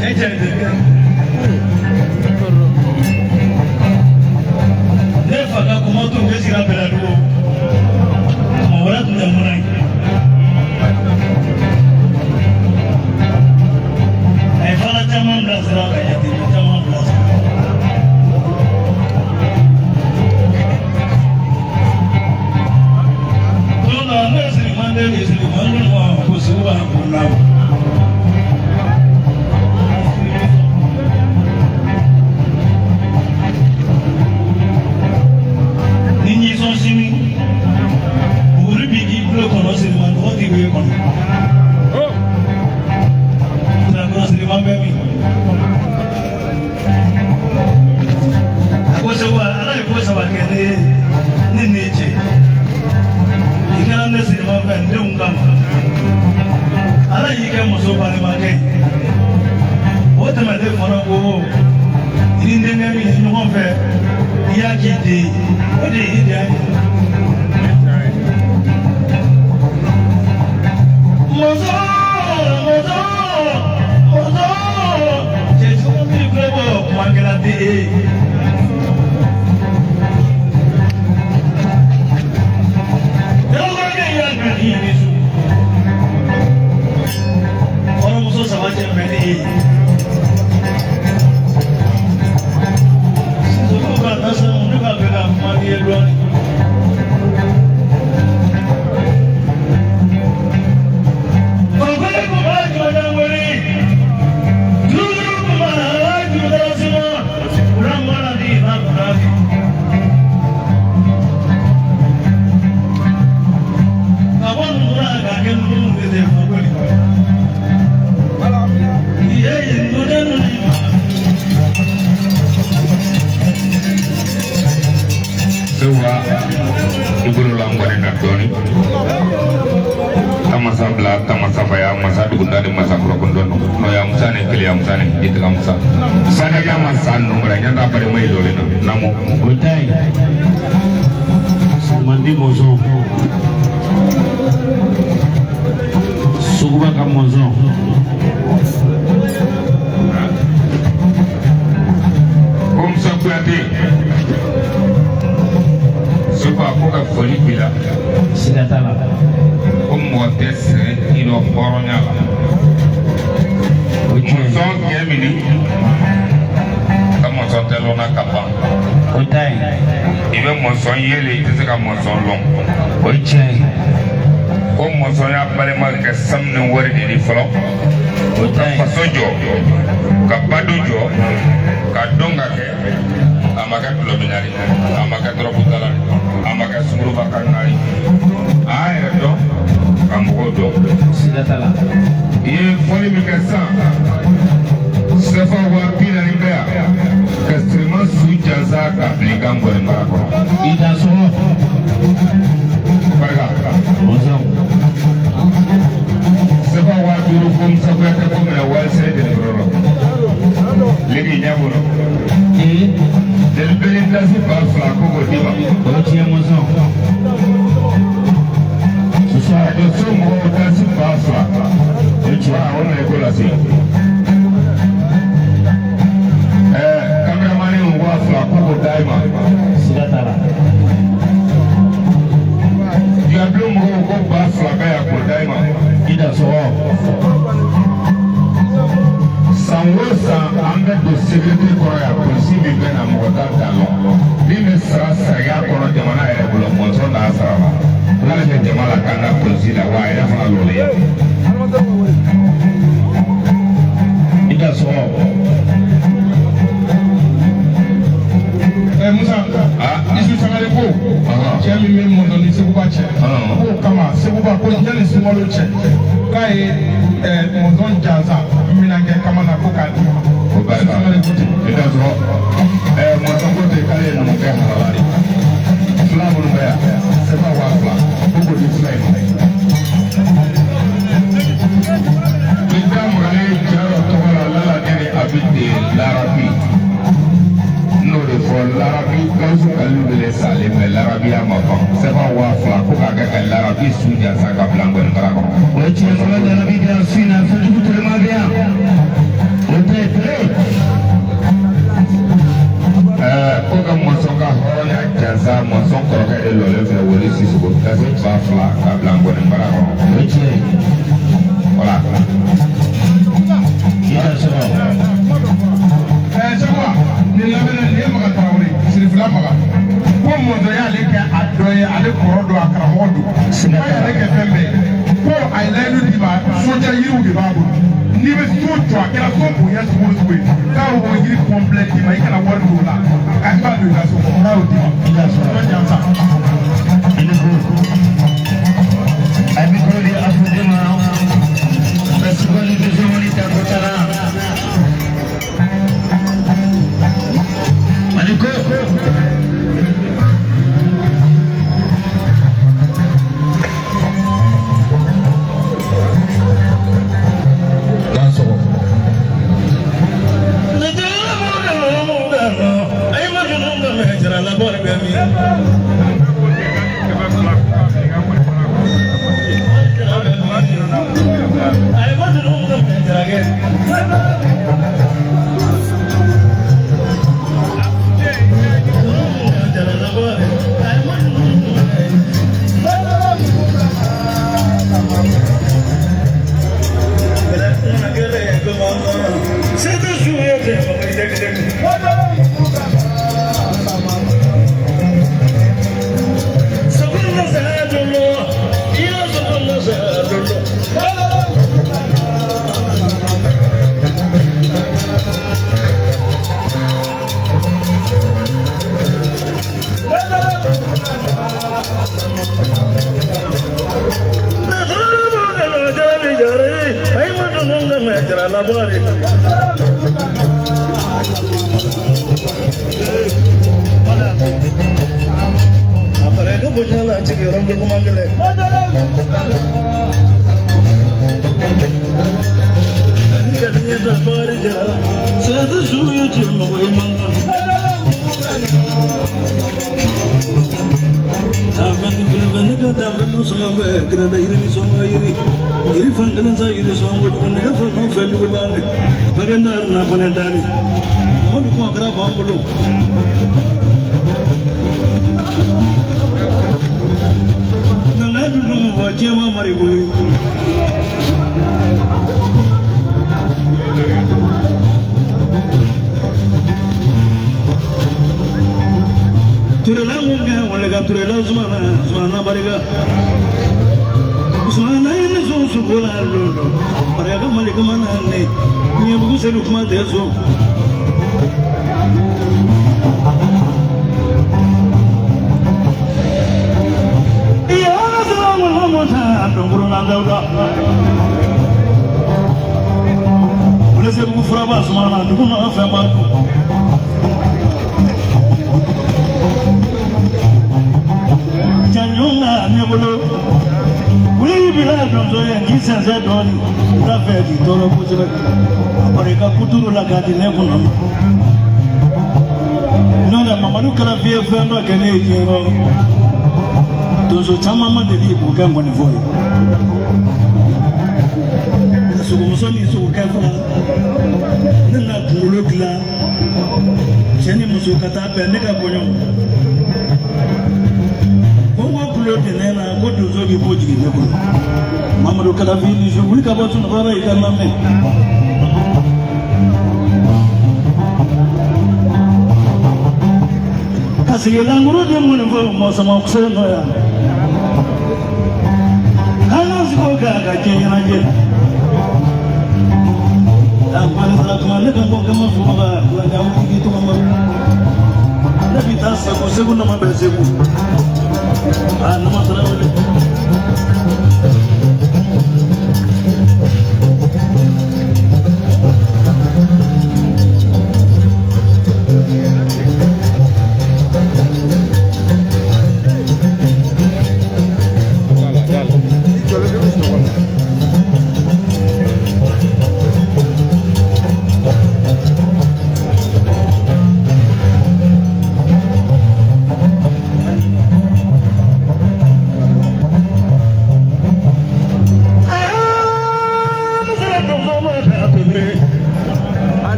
Cɛ cɛ ne fa ka kuma tun bɛ sira bɛɛ la dugu mɔgɔ wɛrɛ tun tɛ mun na ye. A ye fana caman bilasira ka jateminɛ caman bilasira. Don dɔ ne siriman den de siriman ko segu b'a kun na. Ni nisɔn sini buguri b'i k'i tulo kɔnɔ siriman tɔgɔ t'i b'e kɔnɔ. Sirakɔrɔ siriman bɛ min? A ko segu ala ye ko saba kɛ ne ye ne n'e cɛ. I kɛra ne siriman fɛ n denw kama. Ala y'i kɛ muso balimakɛ ye. O tɛmɛnen fana ko i ni denkɛ min ye ɲɔgɔn fɛ i y'a k'i den ye o de y'i diya ye. Muso muso muso cɛjugu b'i filɛ bɔ kumakɛla tɛ e ye. Dɔgɔkɛ y'a kɛ i ni su. Kɔrɔmuso saba cɛ bɛ ne ye. Sisan ka taa sisan ne b'a fɛ ka kuma n'i ye dɔɔnin. Fakoli kun b'a jɔ jangoli. Duuru kun b'a jɔ sima. Kuran mana di na kunna di. Ka bɔ ninnu na ka kɛ ninnu de ye fakoli. Iye ye ninnu ni ma. Sewa i bolo la ngɔni na dɔɔni tamasa bila tamasa baya masa dugunda ni masa kɔrɔkundɔ n'o ya musa ni keleya musa ni jitiga musa saniya masa nungara ɲanta bari ma ilole na namo O ta ye Mandi mɔzɔn Suguba ka mɔzɔn ko Musa Kuyate Suba ko ka foli b'i la siga t'a la. Ko mɔgɔ tɛ sɛgɛn i dɔ hɔrɔnya la. O ye tiɲɛ ye. Mɔzɔn kɛ mini ka mɔzɔn tɛ lɔnna ka ban. O ta ye. I bɛ mɔzɔn yelen i tɛ se ka mɔzɔn lɔn. O ye tiɲɛ ye. Ko mɔzɔn y'a balima kɛ sanu ni wari de di fɔlɔ. O Ka ta ye. faso jɔ ka bado jɔ ka dɔn ka kɛ a ma kɛ dulɔminari a ma kɛ dɔrɔgutala a ma kɛ sunguruba karinari a y'a yɛrɛ dɔn ka mɔgɔw dɔn. Siga t'a la. I ye fɔli min kɛ sisan sɛfa 40,000 bɛ yan ka siriman su jansa ka bila i ka ngɔni mara kɔnɔ. I da sɔrɔ. Barika. Mɔzɔn. Sɛfa 5,000 ko Musa Kuyate ko minɛ wali sere jeli yɔrɔ la legi ɲɛ bolo. Ee. Jeli bere dasi 2,000 ko k'o d'i ma. O ye tiɲɛ mɔzɔn. Soso. Arajo so mɔgɔw dasi 2,000. O ye tiɲɛ. Wa o nana i ko lase. Kameramani 2,000 ko k'o d'a ma. Siga t'a la. Diablo mɔgɔw ko 2,000 bɛ yan k'o d'a ma. I da sɔrɔ. San o san an bɛ don sécurité kɔrɔ yan polisi min bɛ na mɔgɔ t'a da lɔn min bɛ sara sariya kɔnɔ jamana yɛrɛ bolo mɔnsɔn n'a sara la n'ale bɛ jama la k'an ka polisi la wa a yɛrɛ fana lɔlen ye. I da sɔrɔ. Musa, Isu Sangare ko cɛ min bɛ mɔzɔn ni Seguba cɛ, k'o kama Seguba ko yanni sunkalo cɛ k'a ye mɔzɔn jansa minɛn kɛ kama na ko k'a di ma. O bɛɛ Isu Sangare ko ten. I t'a sɔrɔ mɔnsɔn ko ten k'ale ye numukɛ halala de ye. Fila minnu bɛ yan sɛbɛn 2,000 ko k'o di fila in ma. Ni da magalen cɛ dɔ tɔgɔ la Lala Deni Abide Larabi. N'o de fɔ Larabi Gawusu Kalilu de salen bɛ Larabiya ma ban sɛbɛn 2,000 ko k'a kɛ ka Larabi su jansa ka bila ngɔni mara kɔnɔ. O ye tiɲɛ fɔlɔ Larabi bɛ yan su in na fɛnjugu tɛlɛma bɛ yan. kɔrɔ don, a karamɔgɔ don. K'a yɛrɛ kɛ fɛn bɛɛ ye. Ko a ye layidu d'i ma, sojɛ yiriw de b'a bolo. N'i bɛ so jɔ, a kɛra so bonya sugu o sugu ye, k'a y'o yiri complet d'i ma, i kana wari don o la, k'a b'a don i ka so kɔnɔ, k'a y'o d'i ma. I bɛ jan sa. A ye micro di Afude ma. Festival Donsongoni tako tannan. Maliko.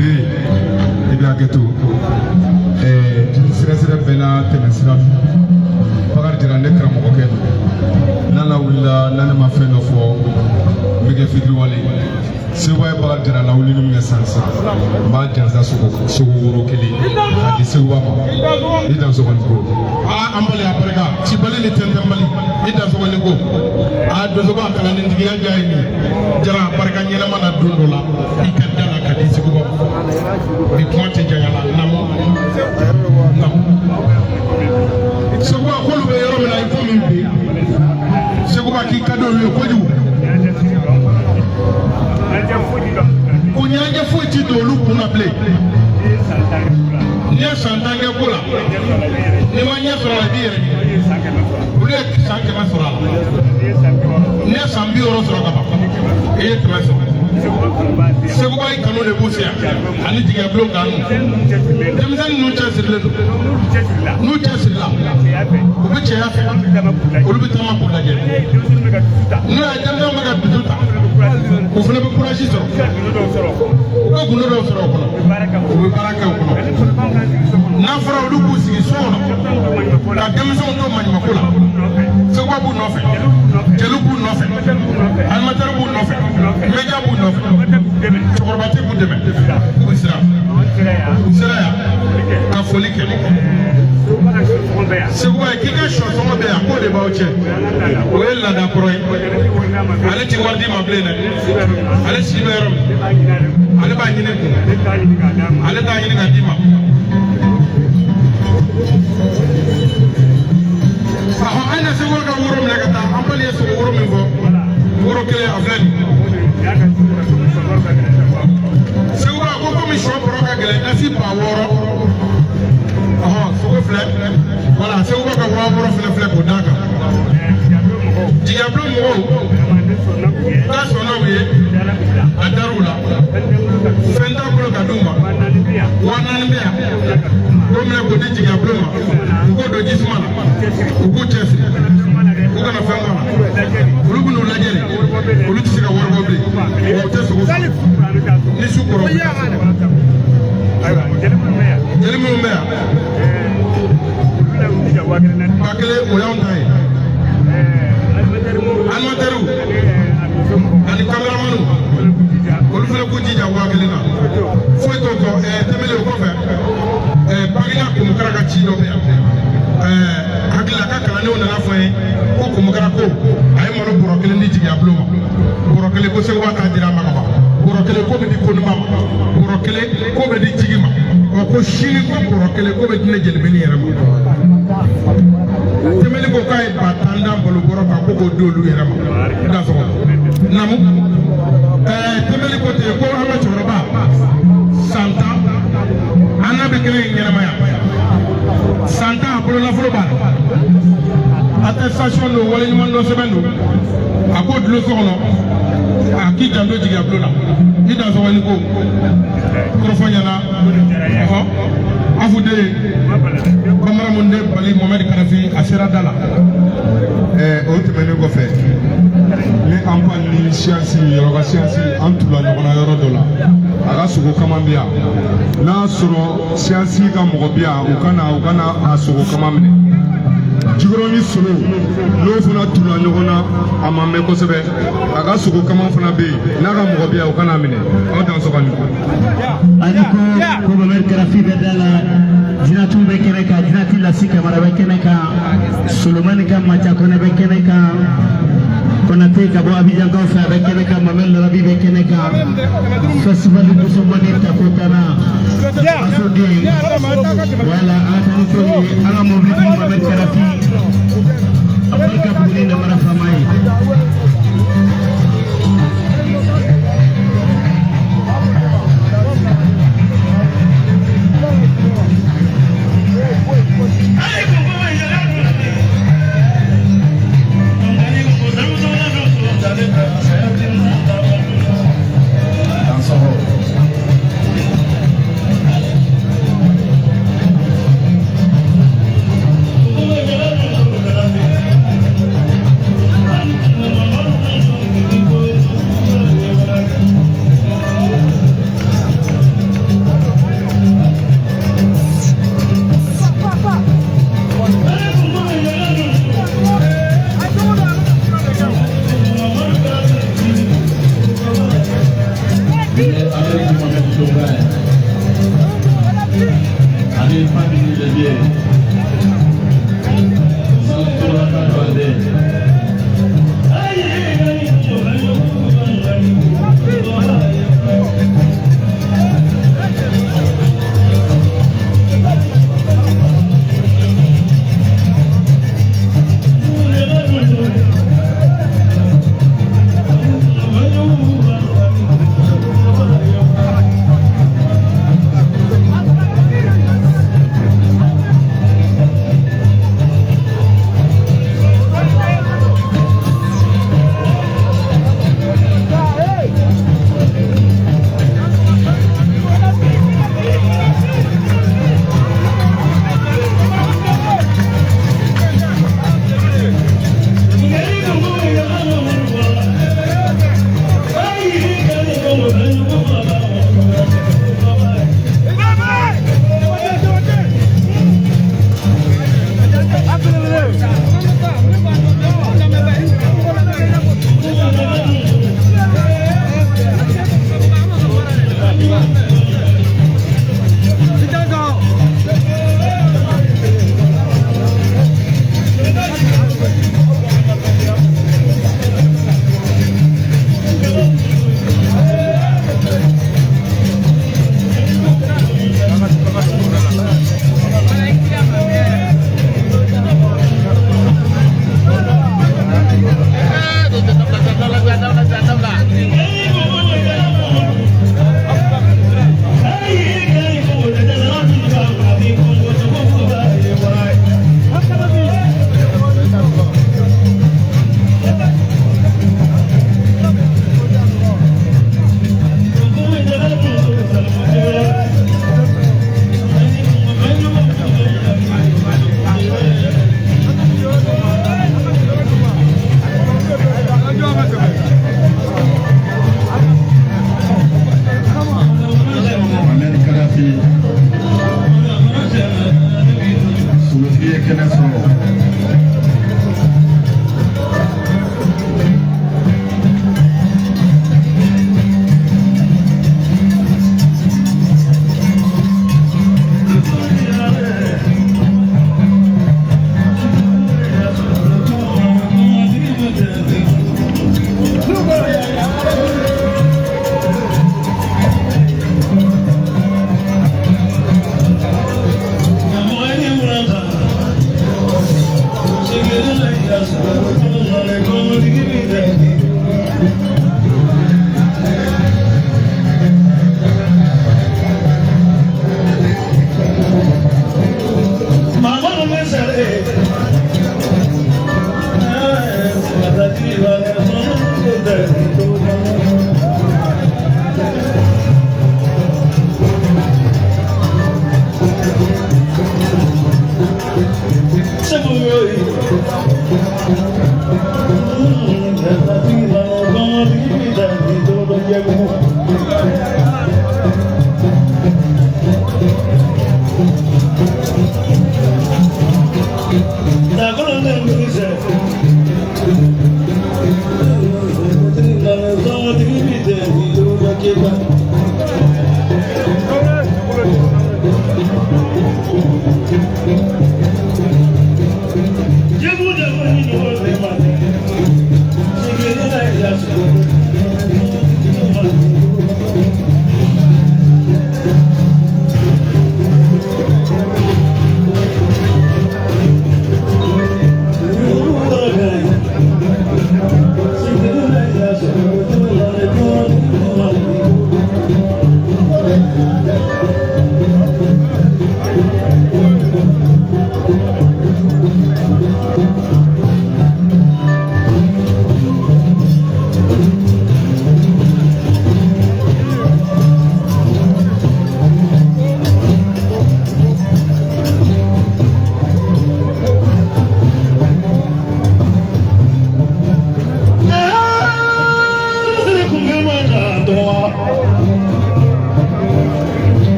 Bi i bɛ hakɛ to jeli sɛgɛsɛgɛ bɛɛ n'a tɛmɛ sira fɛ. Bakari Jara ne karamɔgɔkɛ don, n'a lawulila n'a ne ma fɛn dɔ fɔ n bɛ kɛ fitiriwale ye. Segu ye Bakari Jara lawuli min kɛ sisan sisan, n b'a jansa sogo woro kelen k'a di Seguba ma. I dansogo ni ko. Aa, an bali a barika cibali ni tɛntɛnbali, i dansogo ni ko. Aa, donsoba a kalandentigiya diya ye nin ye. Jara barika ɲɛnama na don dɔ la i ka da la ka di Seguba ma. Bi kuma tɛ janya la. Naamu naamu. Seguba k'olu bɛ yɔrɔ min na i komi bi, Seguba k'i ka d'olu ye kojugu. Ko ɲɛnajɛ foyi ti don olu kun na bilen. N'i ye san 10 kɛ ko la, n'i ma ɲɛ sɔrɔ a la, i b'i yɛrɛ ɲini. Olu ye san 100 sɔrɔ a la. N'i ye san 60 sɔrɔ ka ban, i ye 100 sɔrɔ. Seguba ye kanu de b'u se yan ani jigiya bulon kanu. Denmisɛnnin ninnu cɛsirilen don. N'u cɛsirila, u bɛ cɛya fɛ, olu bɛ taama k'u lajɛ. N'u ye denmisɛnw bɛ ka dusu ta, u fana bɛ kurazi sɔrɔ, u bɛ gundo dɔw sɔrɔ o kɔnɔ, u bɛ baara kɛ o kɔnɔ. N'a fɔra olu k'u sigi so kɔnɔ ka denmisɛnw to maɲumako la, Seguba b'u nɔfɛ, jeliw b'u nɔfɛ, animatɛri b'u nɔfɛ, media b'u nɔfɛ, cɛkɔrɔba tɛ k'u dɛmɛ, k'u bɛ siran. U sera yan ka foli kɛ. Seguba ye k'i ka sɔ sɔngɔ bɛ yan, k'o de b'aw cɛ. O ye laada kɔrɔ ye. Ale ti wari d'i ma bilen dɛ. Ale si bɛ yɔrɔ min, ale b'a ɲini kun, ale t'a ɲini ka d'i ma. Ahɔn, an na Segu ka woro minɛ ka taa, an bali ye sogo woro min fɔ, woro kelen a filɛ nin ye. Seguba ko komi sɔ bɔrɔ ka gɛlɛn, nasi 6000. Ɔhɔn, sogo filɛ, wala Seguba ka 6000 fɛnɛ filɛ k'o d'a kan. Jigiyabulo mɔgɔw k'a sɔnna u ye, a dar'u la, fɛn t'a bolo ka d'u ma. 4000 bɛ yan, k'o minɛ k'o di jigiyabulo ma, u k'o don jisuma la, u k'u cɛsiri, u kana fɛn bɔ a la. Olu bɛ n'u lajɛ de, olu tɛ se ka wari bɔ bilen, wa u tɛ sogo faga. Ni su kɔrɔ, jeli minnu bɛ yan, 1000 o y'anw ta ye. Animatɛriw ani kameramaniw, olu fana k'u jija 1000 na. Foyi t'o kɔ. Tɛmɛlen o kɔfɛ, Baginda Komokara ka ci dɔ bɛ yan. Hakili la, ka kalandenw nana fɔ n ye ko Komokara ko a ye malo bɔrɔ kelen di jigiya bulon ma. Bɔrɔ kelen ko Seguba t'a dira a ma ka ban. Bɔrɔ kelen ko bɛ di Koninba ma. Bɔrɔ kelen ko bɛ di Jigi ma. Ɔ, ko sini ko bɔrɔ kelen ko bɛ di ne Jelibeni yɛrɛ ma. Tɛmɛli ko k'a ye 10 000 da malo bɔrɔ kan ko k'o di olu yɛrɛ ma. Da sɔgɔ naamu. Tɛmɛli ko ten ko an ka cɛkɔrɔba san 10 an n'a bɛ kelen ɲɛnamaya, san 10 a bolo nafolo b'a la. Attestation don, waleɲuman dɔ sɛbɛn don, a k'o dulon so kɔnɔ, a k'i janto jigiya bulon na. I dansɔgɔ ni ko kɔrɔfɔ ɲɛna. Ɔhɔn, afu den bamanan mun den Bali Mohamed Kadafi, a sera da la. O tɛmɛnen kɔfɛ, ni an pa ni siyansi yɔrɔ ka siyansi, an tula ɲɔgɔn na yɔrɔ dɔ la, a ka sogo kama bi yan. N'a sɔrɔ siyansi ka mɔgɔ bi yan, u ka na a sogo kama minɛ. Jikɔrɔni solo n'o fana tula ɲɔgɔn na, a ma mɛn kosɛbɛ, a ka sogo kama fana bɛ yen. N'a ka mɔgɔ bi yan, u ka n'a minɛ. Aw dan sɔgɔ ni ko. Ani ko Mohamed Kadafi bɛ da la, Jinatu bɛ kɛnɛ kan, Jinati Lasi Kamara bɛ kɛnɛ kan, Solomani ka Maca Kɔnɛ bɛ kɛnɛ kan, Konate ka bɔ Abidjankaw fɛ, a bɛ kɛnɛ kan, Mohamed Larabi bɛ kɛnɛ kan. Festival Dosomani tako tana asoden, wala an ka taa ni ye an ka mobilitigi Mohamed Kadafi, a barika Buguni namara faama ye. Dansɔgɔ. Amérique Mohamed Tombay ani famille de bien Santora Katwande.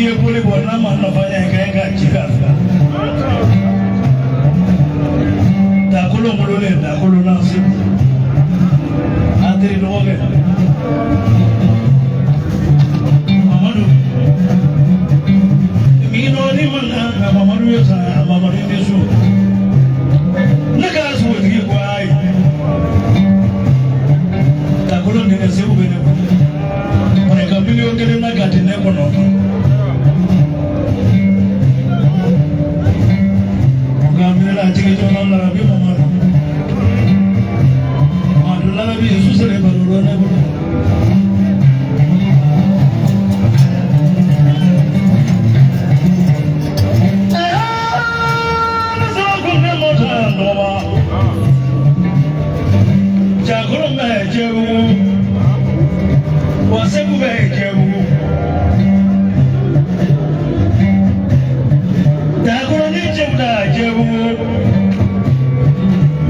ye boli bɔ n'a ma nafa ɲɛ i ka ɲi ka ji k'a fɛ. Dakolo wololen dakolo n'a segu. A teri dɔgɔkɛ. Mamadu. Minɔni man kan ka Mamadu ye sa Mamadu tɛ so. Ne ka sogotigi ko ayi. Dakolo denkɛ Segu bɛ ne bolo. Bari ka miliyɔn 1 na ka di ne kɔnɔ. Nka minɛ a tigi jɔn larabi Mamadu. Mamadu larabi susere baro ne bolo. Jakolo bɛ Jɛbugu, wa Segu bɛ Jɛbugu. Dakolo ni cɛw da Jɛbugu,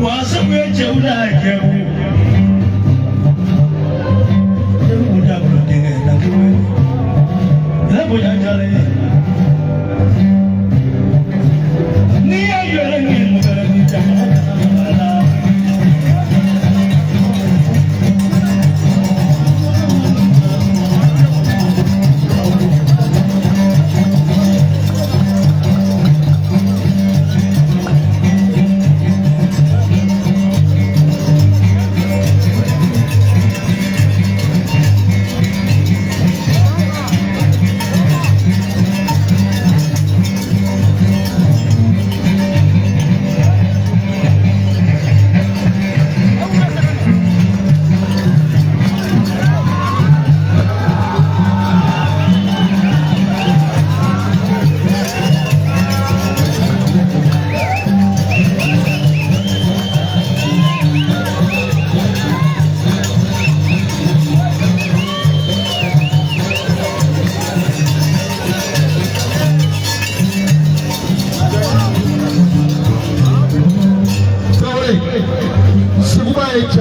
wa Segu ye cɛw da Jɛbugu. Jɛbugu dakolo denkɛ dakolo ye, ne bonya jalen ye. N'i y'a yɛrɛ ni mɔgɔ ni jamana kana la.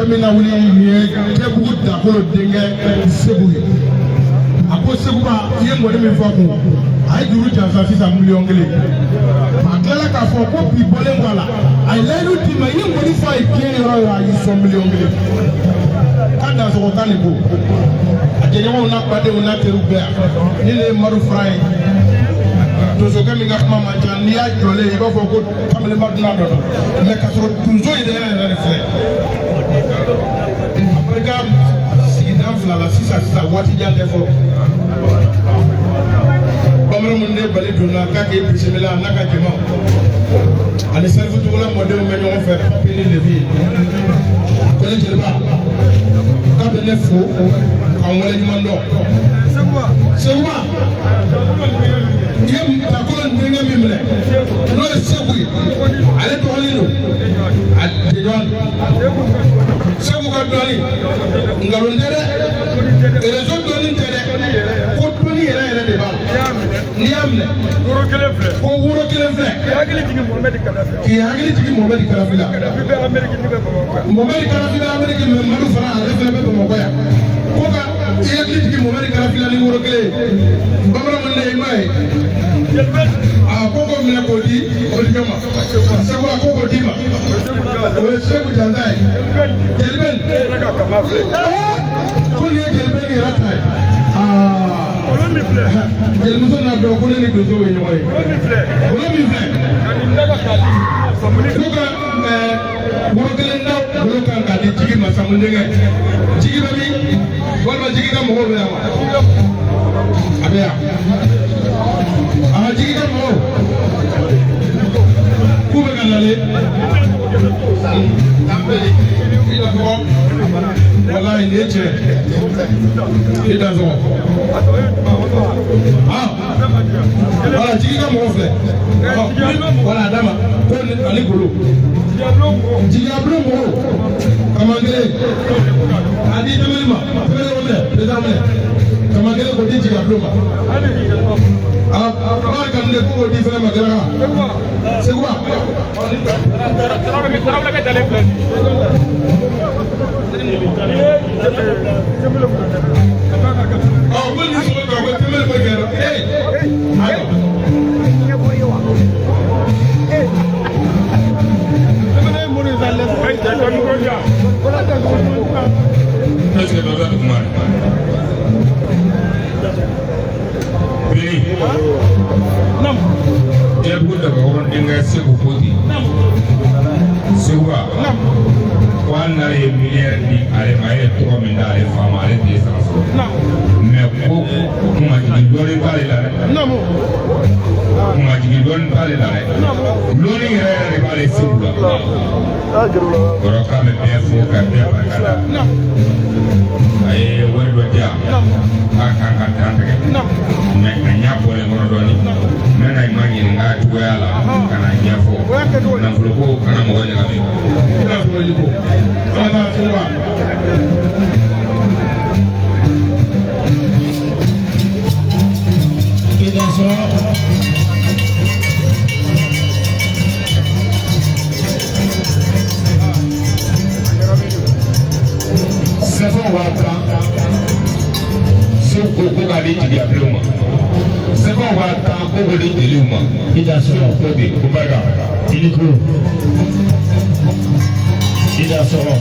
Min na wuli nin ye Jɛbugu dakolo denkɛ Segu ye. A ko Seguba i ye ŋɔni min fɔ a kun, a ye juru janfa sisan miliyɔn 1. A tilala k'a fɔ ko bi bɔlen kɔ a la, a ye layidu d'i ma, i ye ŋɔni fɔ a ye diɲɛ yɔrɔ o yɔrɔ a y'i sɔn miliyɔn 1. K'a dansɔgɔ k'a nin ko. A jɛɲɔgɔnw n'a badenw n'a teriw bɛɛ yan. Ni ne ye Madu Fara ye. Donsokɛ min ka kuma man ca, n'i y'a jɔlen i b'a fɔ ko kamalenba dunan dɔ don, mɛ k'a sɔrɔ donso yɛrɛ yɛrɛ de filɛ. A barika sigida fila la sisan sisan waati jan tɛ fɔlɔ. Bamanan minnu de bali donna k'a k'e bisimila n'a ka jama ani sarifutugola mɔdenw bɛ ɲɔgɔn fɛ papi ni lebi ye. Ko ne jeliba k'a bɛ ne fo k'an waleɲuman dɔn. Seguba i ye dakolo denkɛ min minɛ n'o ye Segu ye, ale dɔgɔnin don, a jɛɲɔgɔn Segu ka dɔnni nkalon tɛ dɛ, rezo dɔnni tɛ dɛ, ko dɔnni yɛrɛ yɛrɛ de b'a la. N'i y'a minɛ ko woro kelen filɛ, k'i hakili jigin Mohamɛdi Kadafi la. Mohamɛdi Kadafi bɛ Ameriki mɛ Madu fana ale fana bɛ Bamakɔ yan. Ko ka i hakili jigin Mohamɛdi Kadafi la ni woro kelen ye. Bamanan mun de ye i m'a ye. A ko k'o minɛ k'o di odikɛ ma. Segu a ko k'o d'i ma. O ye Segu jansa ye. Jelibɛni. Ko nin ye Jelibɛni yɛrɛ ta ye. Jelimuso n'a dɔn ko ne ni donso ye ɲɔgɔn ye. Olo min filɛ. Ko ka woro kelen da golo kan k'a di jigi ma Samu denkɛ. Jigi bɛ min? Walima jigi ka mɔgɔw bɛ yan wa? A bɛ yan. A ka jigi ka mɔgɔw k'u bɛ ka nalen. Walayi nin ye tiɲɛ ye. I dansɔgɔ. Wala jigi ka mɔgɔw filɛ. Wala a d'a ma ko ani golo. Jigiyabulon mɔgɔw kaman kelen k'a di tɛmɛni ma, tɛmɛni ko minɛ, président minɛ. Kaman kelen k'o di jigiyabulon ma. A baara ka di ne ko k'o di fɛnɛ ma gɛrɛka. Seguba. Ɔ ko nin sogo kan ko tɛmɛni ko kɛra. Ee. Jɛbugu Dabakɔrɔ denkɛ Segu ko ten. Seguba ko hali n'ale ye miliyari di ale ma, e ye tɔgɔ min d'ale fa ma, ale t'e sara sɔrɔ. Mɛ ko kunmajigin dɔɔnin t'ale la dɛ. Kunmajigin dɔɔnin t'ale la dɛ. Lɔnni yɛrɛ yɛrɛ de b'ale Segu la. Kɔrɔ k'a bɛ bɛɛ fo ka bɛɛ barika da. A ye wari dɔ di yan k'a kan ka dan tigɛ. Mɛ a ɲɛ bɔlen kɔrɔ dɔɔnin. N bɛna i ma ɲininka a cogoya la ka na ɲɛfɔ. Nafolo ko kana mɔgɔ ɲagami. Nafolo ko. Ala b'a fɔ. Sɛfɛn 10,000 Segu ko ko k'a di jigiyabilenw ma. Sɛfɛn 10,000 ko k'o di jeliw ma. Segu ko ten ko barika. I ni ko. I da sɔgɔ.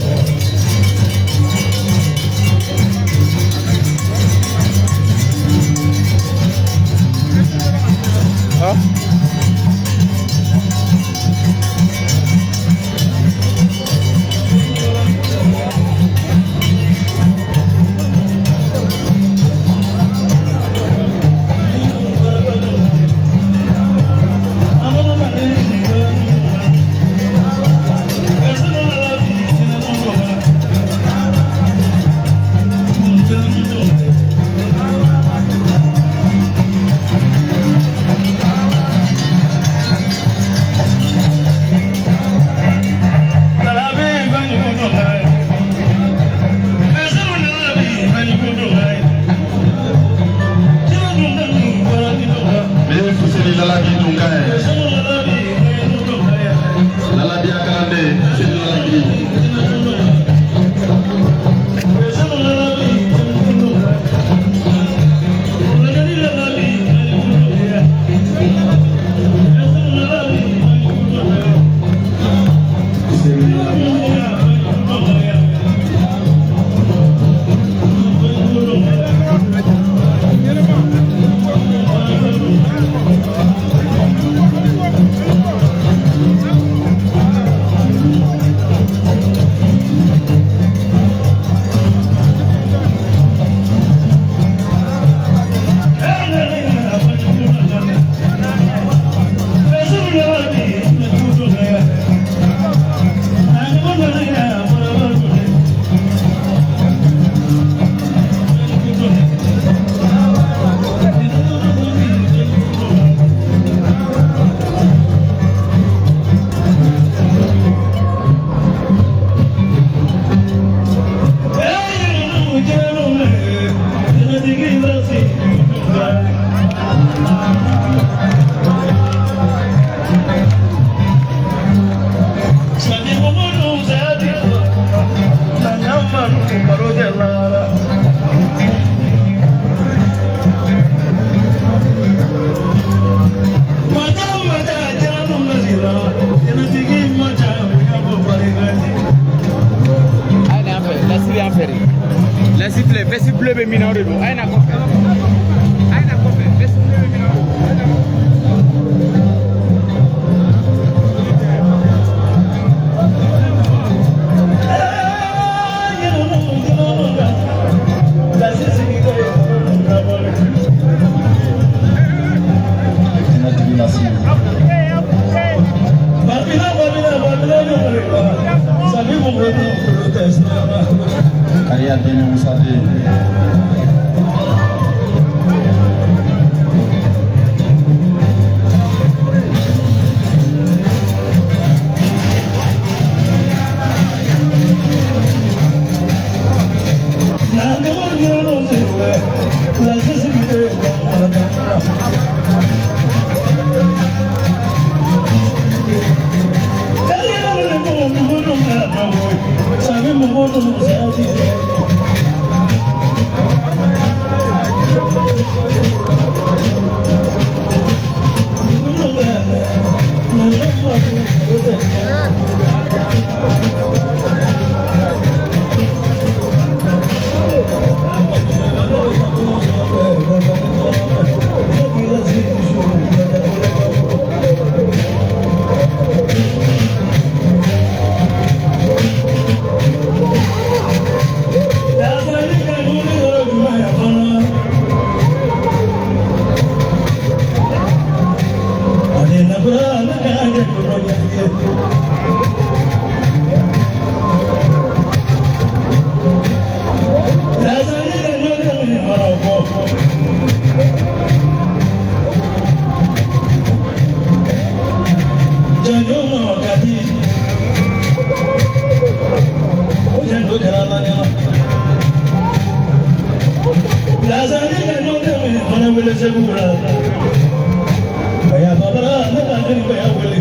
Baya babara ne ka jeli baya wele.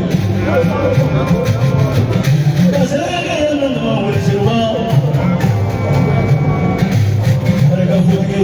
Kasere ka yɛlɛ na ma wele sewa. Barika fotigi.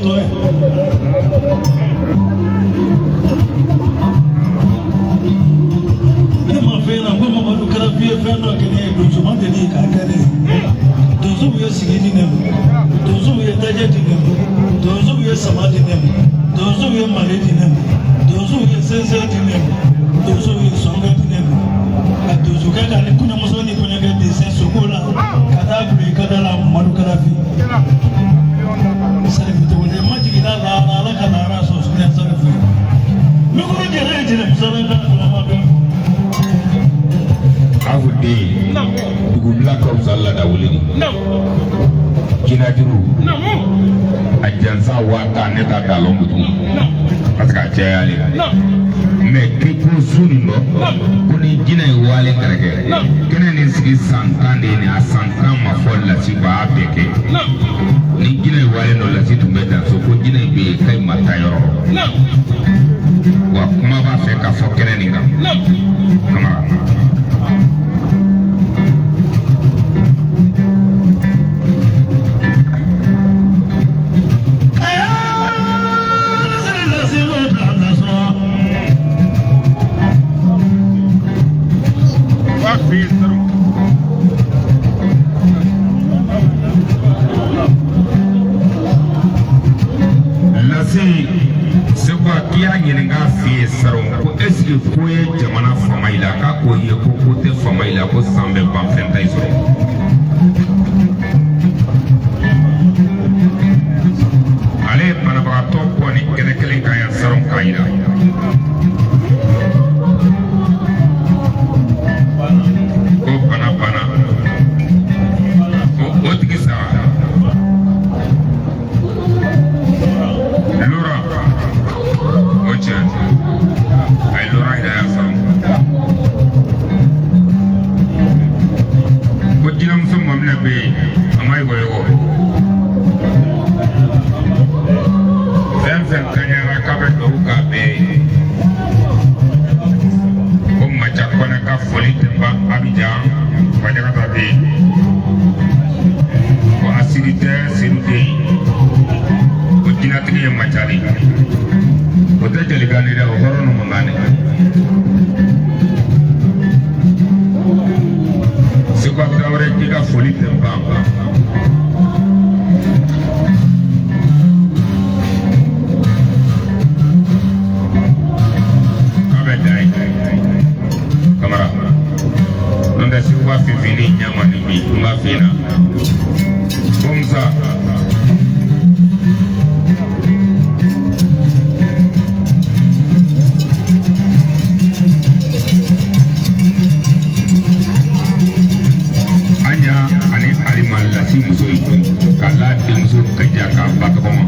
tɔ ye. Ne ma fɛn na ko Mamadu Karafi ye fɛn dɔ kɛ ne ye donso ma deli k'a kɛ ne ye. Donsow ye sigi di ne ma, donsow ye dajɛ di ne ma, donsow ye sama di ne ma, donsow ye male di ne ma, donsow ye sɛnsɛn di ne ma, donsow ye sɔnkɛ di ne ma. Ka donsokɛ ka ni kɔɲɔmuso ni kɔɲɔkɛ dɛsɛ soko la ka taa bila i ka da la Mamadu Karafi. Salifu Togole ma jigin a la Ala ka lahara sɔn suguya Salifu ye. Mikoro jɛnɛ ye jɛnɛ musa la ma bɛɛ. Aw den dugubila ka fisa ladawuli de jinajuru a jansa 10,000 ne ta dalon butu parce que a cayalen mais keko su nin dɔ ko ni jinɛ ye wale kɛrɛkɛ kɛnɛ nin sigi san 10 de ye nin a san 10 ma fɔ lasi b'a bɛɛ kɛ ni jinɛ ye wale dɔ lasi tun bɛ dan so ko jinɛ bɛ yen k'a ma taa yɔrɔ wa kuma b'a fɛ k'a fɔ kɛnɛ nin kan Kamara. Lasi Sekuba k'i y'a ɲininka f'i ye saron ko est-ce que ko ye jamana fama i la k'a ko ye ko ko tɛ fama i la ko san bɛ ban fɛn t'a sɔrɔ. Ale ye banabagatɔ bɔ ni kɛnɛ kelen kan yan saron k'a yira. Ko bana banna ko o tigi sara. Lora o cɛ a ye Lora yɛrɛ y'a sɔrɔ ko jinɛmuso maminɛ bɛ yen a ma yɔgɔyɔgɔ fɛn fɛn kaɲara k'a bɛ dugawu k'a bɛɛ ye ko Maca Kɔnɛ ka foli tɛ ban Abijan Banjagata bɛ yen ko Asiri tɛ Sedu den ko jinɛtigi ye Maca de ye o tɛ jelikan de dɛ o hɔrɔn ninnu mankan de. Sekuba Tarawele k'i ka foli tɛ ban. K'a bɛ dan ye Kamara n'o tɛ Sekuba finfinni ɲama ni bi n b'a f'i ɲɛna ko Musa. Anya ani Alima lasi muso ye k'a la denmuso Kaja k'a ba tɔgɔ ma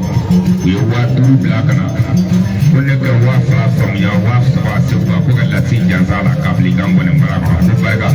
u ye 5,000 bila ka na ko ne ka 2,000 faamuya 3,000 Sekuba ko ka lasi jansa la k'a bila i ka ngɔni mara kɔnɔ ko barika.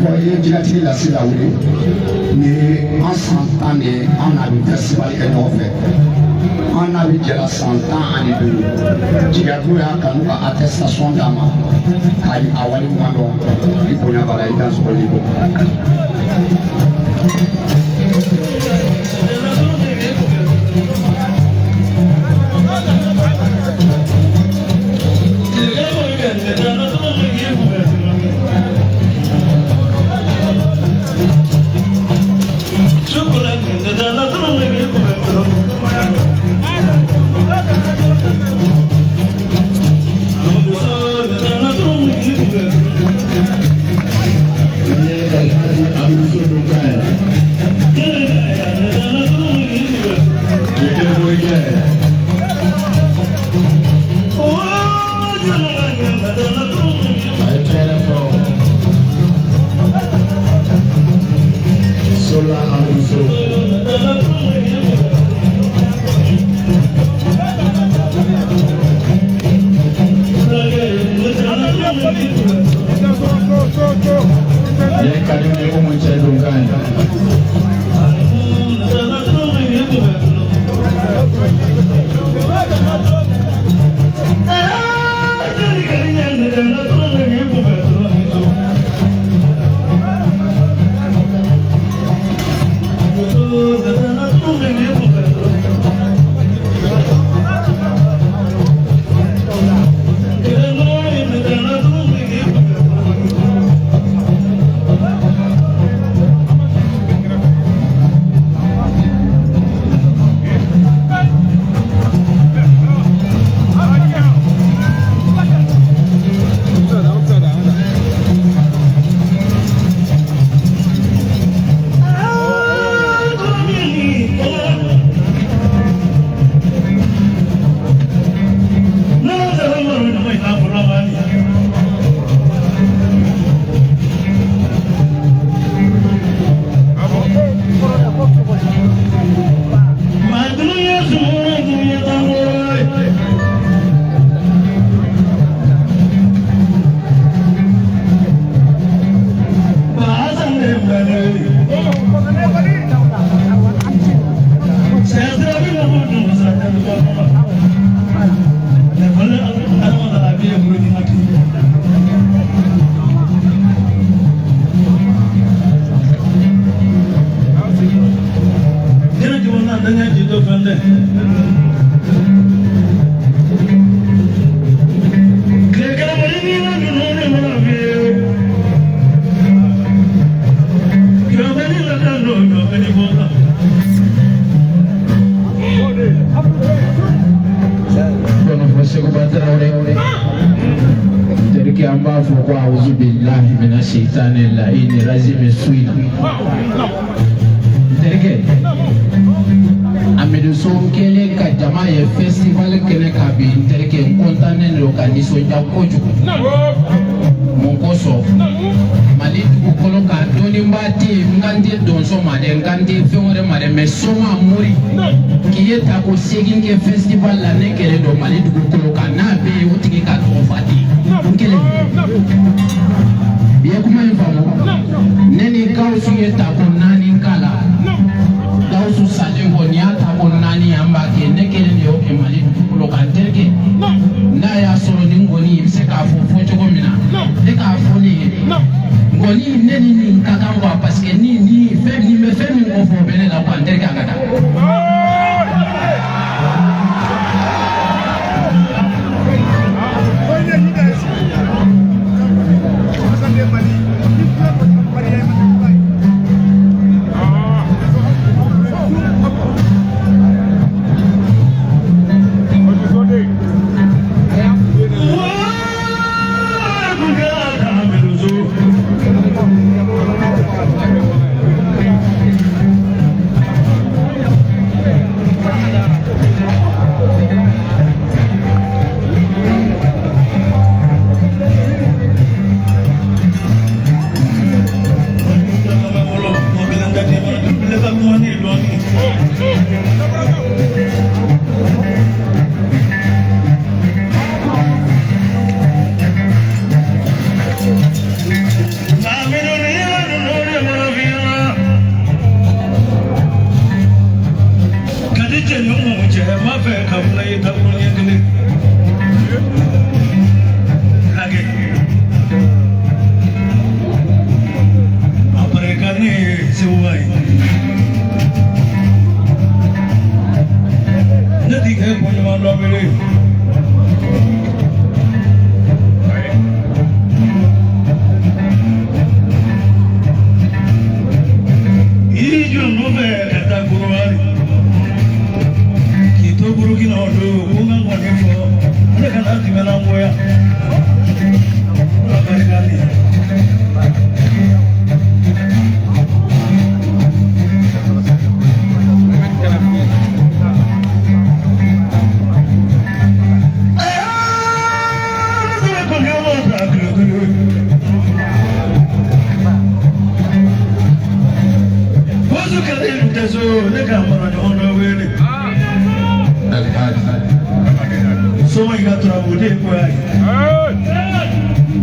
Fɔ i ye jinɛtigi lase lawuli ni an san 10 de ye an n'a bɛ festival kɛ ɲɔgɔn fɛ an n'a bɛ jɛla san 15 jigiyabu y'a kanu ka attestation d'a ma k'a a waleɲuman dɔn i bonya b'a la i dansɔgɔli bɔ. Chocolate. Karim ni Umu cɛ don kan ye.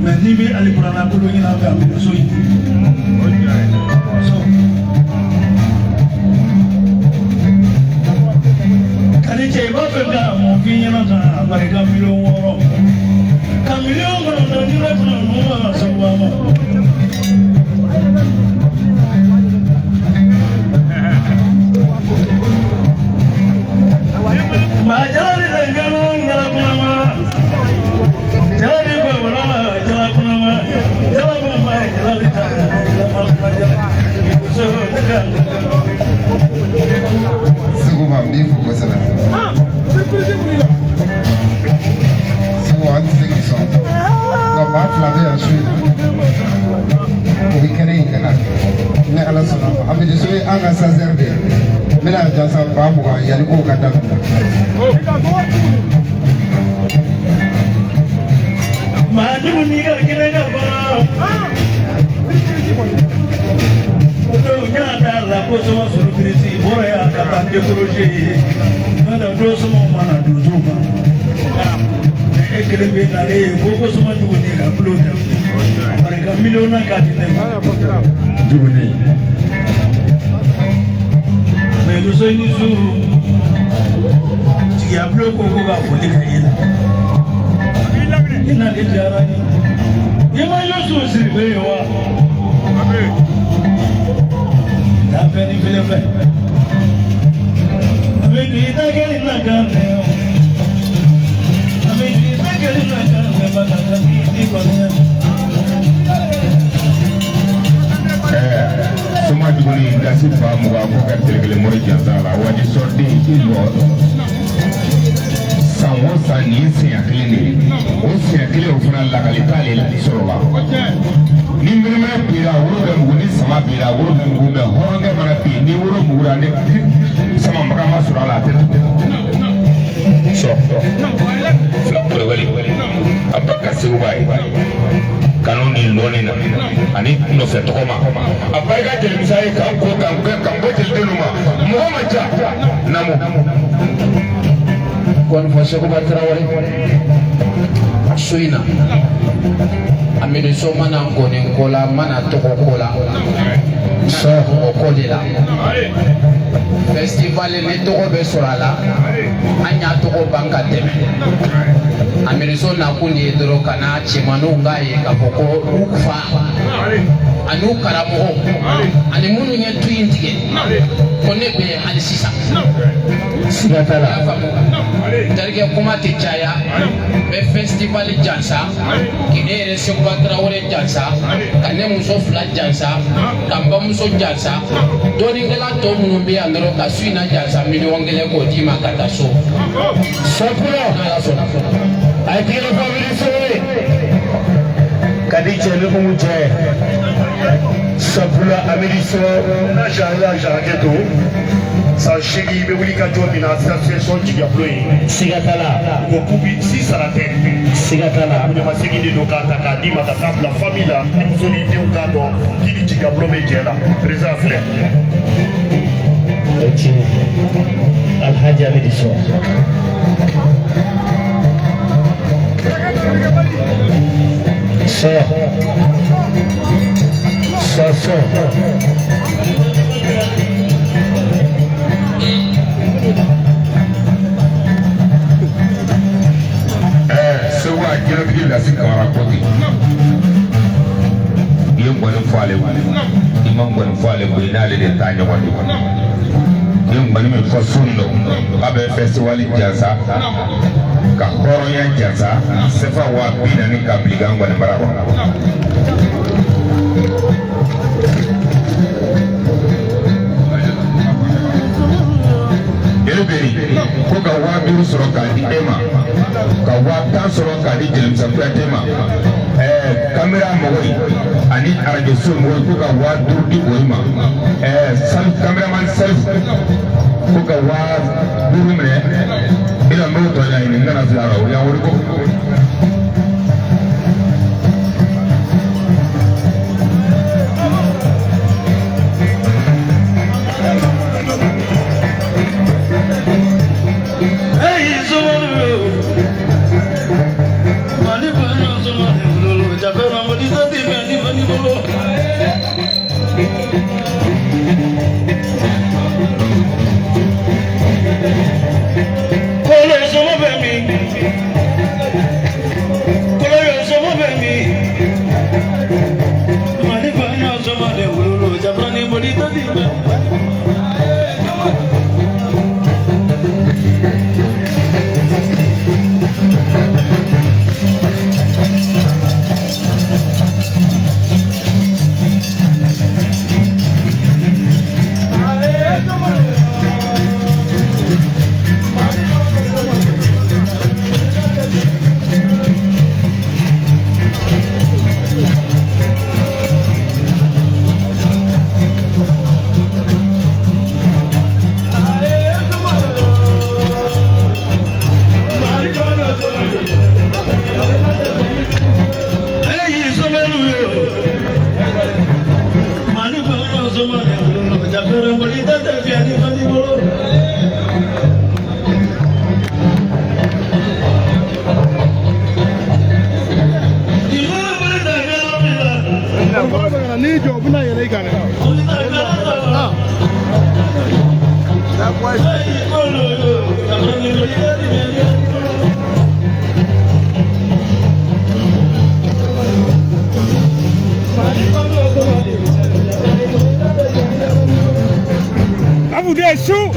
Mais ni bɛ alikuranna bolo ɲini an fɛ an bɛ so in. f'i ɲɛna tan a barika 6 miliyɔn ka 9 miliyɔn di ne fana ninnu ma sabu ma. Maa jala ni gano jala kunama jala ni gbɛwɛrɛ la jala kunama jala kunama jala ni ta jala jala muso ne ka. Segu ma, n b'i fo kosɛbɛ. Segu, an tɛ se k'i sɔn nka maa fila bɛ yan su in na, o bɛ kɛnɛ in kan ni Ala sɔnna ma. Amidi So ye an ka sazɛri de ye. N bɛna jansa 20,000 yanni kow ka daminɛ. Maa jugu n'i ka kɛnɛ ka ban o don ɲa t'a la ko sɔmɔ sɔrɔ kirisi bɔra yan ka taa décrocher ye n'o tɛ don sɔmɔ mana donso kan e kelen bɛ nalen ye ko sɔmɔ jugu ni ka kulo tɛ bari ka miliyɔn na k'a di ne ma. Juguni. Mɛ muso ni su jigiya bulon ko ka foli kɛ e la i nalen diyara n ye i ma Yusu Siribe ye wa taa fɛn ni filen fɛ a bɛ don i da kelen na kan mɛ a bɛ don i da kelen na kan mɛ ba ka taa k'i kɔni. Soma Juguni gasi 20,000 ko ka telekele mori jansa la waati sɔrɔden i lɔ san o san nin ye siɲɛ kelen de ye, o siɲɛ kelen o fana lakali t'ale sɔrɔ la. Ni mɛnɛmɛnɛ bira, woro bɛ mugu, ni sama bira, woro bɛ mugu, mɛ hɔrɔnkɛ mana bin ni woro mugura, ni sama maga ma sɔrɔ a la, a tɛ sɔ fila kulubali a ba ka segu b'a ye kanu ni lɔni na ani nɔfɛ tɔgɔ ma a barika jelimusa ye k'an ko k'an kɛ k'an bɔ jelidenw ma mɔgɔ ma ca namu. Kɔnifɔ Sekuba Tarawele su in na, Amidu So mana ngɔni ko la, mana tɔgɔ ko la, sɔ o ko de la. Festival ni tɔgɔ bɛ sɔrɔ a la, an y'a tɔgɔ ban ka tɛmɛ. Amidu So nakun de ye dɔrɔn ka na cɛmaninw k'a ye k'a fɔ ko u fa ani u karamɔgɔ ani minnu ye tu in tigɛ ko ne bɛ yen hali sisan. Siga t'a la. I y'a faamu, terikɛ, kuma tɛ caya. N bɛ festival jansa k'i ne yɛrɛ Sekuba Tarawele jansa, ka ne muso fila jansa, ka n bamuso jansa, dɔnnikɛla tɔ minnu bɛ yan dɔrɔn ka su in na jansa 1 miliyɔn k'o d'i ma ka taa so. Sɔpulɔ. N'Ala sɔnna. A ye tigɛrɛ fɔ Amidi So ye. Ka di cɛ ni umu cɛ. Sɔpulɔ Amidi So. N'a jara jara to san 8, i bɛ wuli ka jɔ min na association jigiyabulon ye. Siga t'a la. U ko k'u bi si sara tɛ. Siga t'a la. Bonyamasegin de don k'a ta k'a d'i ma ka taa bila famille la, ni muso ni denw k'a dɔn k'i ni jigiyabulon bɛ jɛ la. Président filɛ. O tiɲɛ. Alhaji Amidi So. Sɔ. Sɔ sɔ. Segu a jɛnɛtigi lasi kamara ko ten i ye ngɔni fɔ ale ma, i ma ngɔni fɔ ale ma, i n'ale de taa ɲɔgɔn ye. I ye ngɔni min fɔ sun dɔ k'a bɛ festival jansa ka hɔrɔnya jansa sefa 40,000 ka bila i ka ngɔni bara kɔnɔ. Jeli beri ko ka 5,000 sɔrɔ k'a di e ma, ka 10,000 sɔrɔ k'a di Jelimisa Kuyate ma, kamera mɔgɔ yi ani arajo so mɔgɔ yi ko ka 5,000 di o ma, sali kameraman Salifu ko ka 5,000 minɛ i la, n b'o tɔ ɲɛɲini n kana fili a la, o y'an wele ko. Hey, Somali, Mali bano Somali bolo, Jafera Mali sati mani mani bolo. Chou.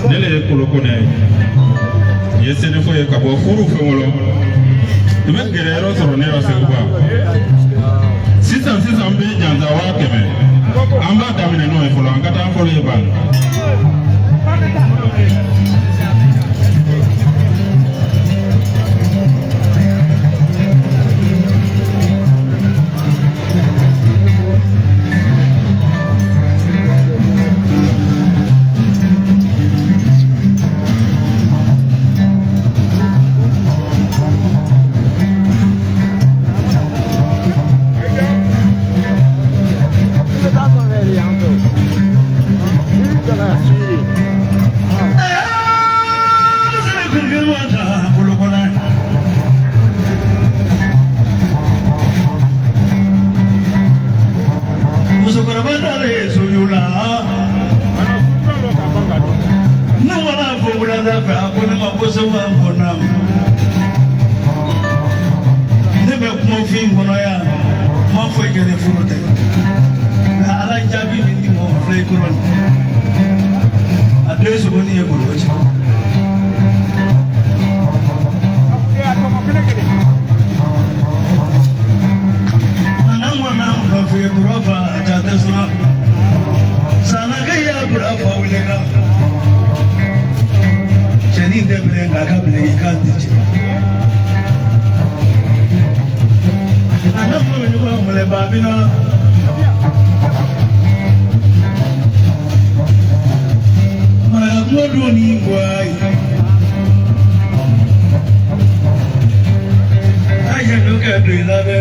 Ne le ye Kolo Kone ye. N ye senefo ye ka bɔ furu Fɛnwolo. I bɛ gɛrɛ yɔrɔ sɔrɔ ne la Seguba. Sisan sisan n bɛ jansa 100,000. An b'a daminɛ n'o ye fɔlɔ, an ka taa fɔlɔ ye ban. Musokɔrɔba dalen soju la, ne mana fɔ wulada fɛ, a ko ne ma ko segu an kɔnna ne bɛ kuma fin kɔnɔ yan, n ma foyi kɛ ni furu tɛ, nka Ala jaabi min di ma, o filɛ i kɔrɔ nin, a den sogonin ye golo ci. Cɛnin tɛ bilen nka a ka bilen i k'a tɛ ci. A n'a fɔ ɲɔgɔn wele ba bɛ na. Maraka kuma don ni bɔ a ye. A ye dɔ kɛ don i la dɛ.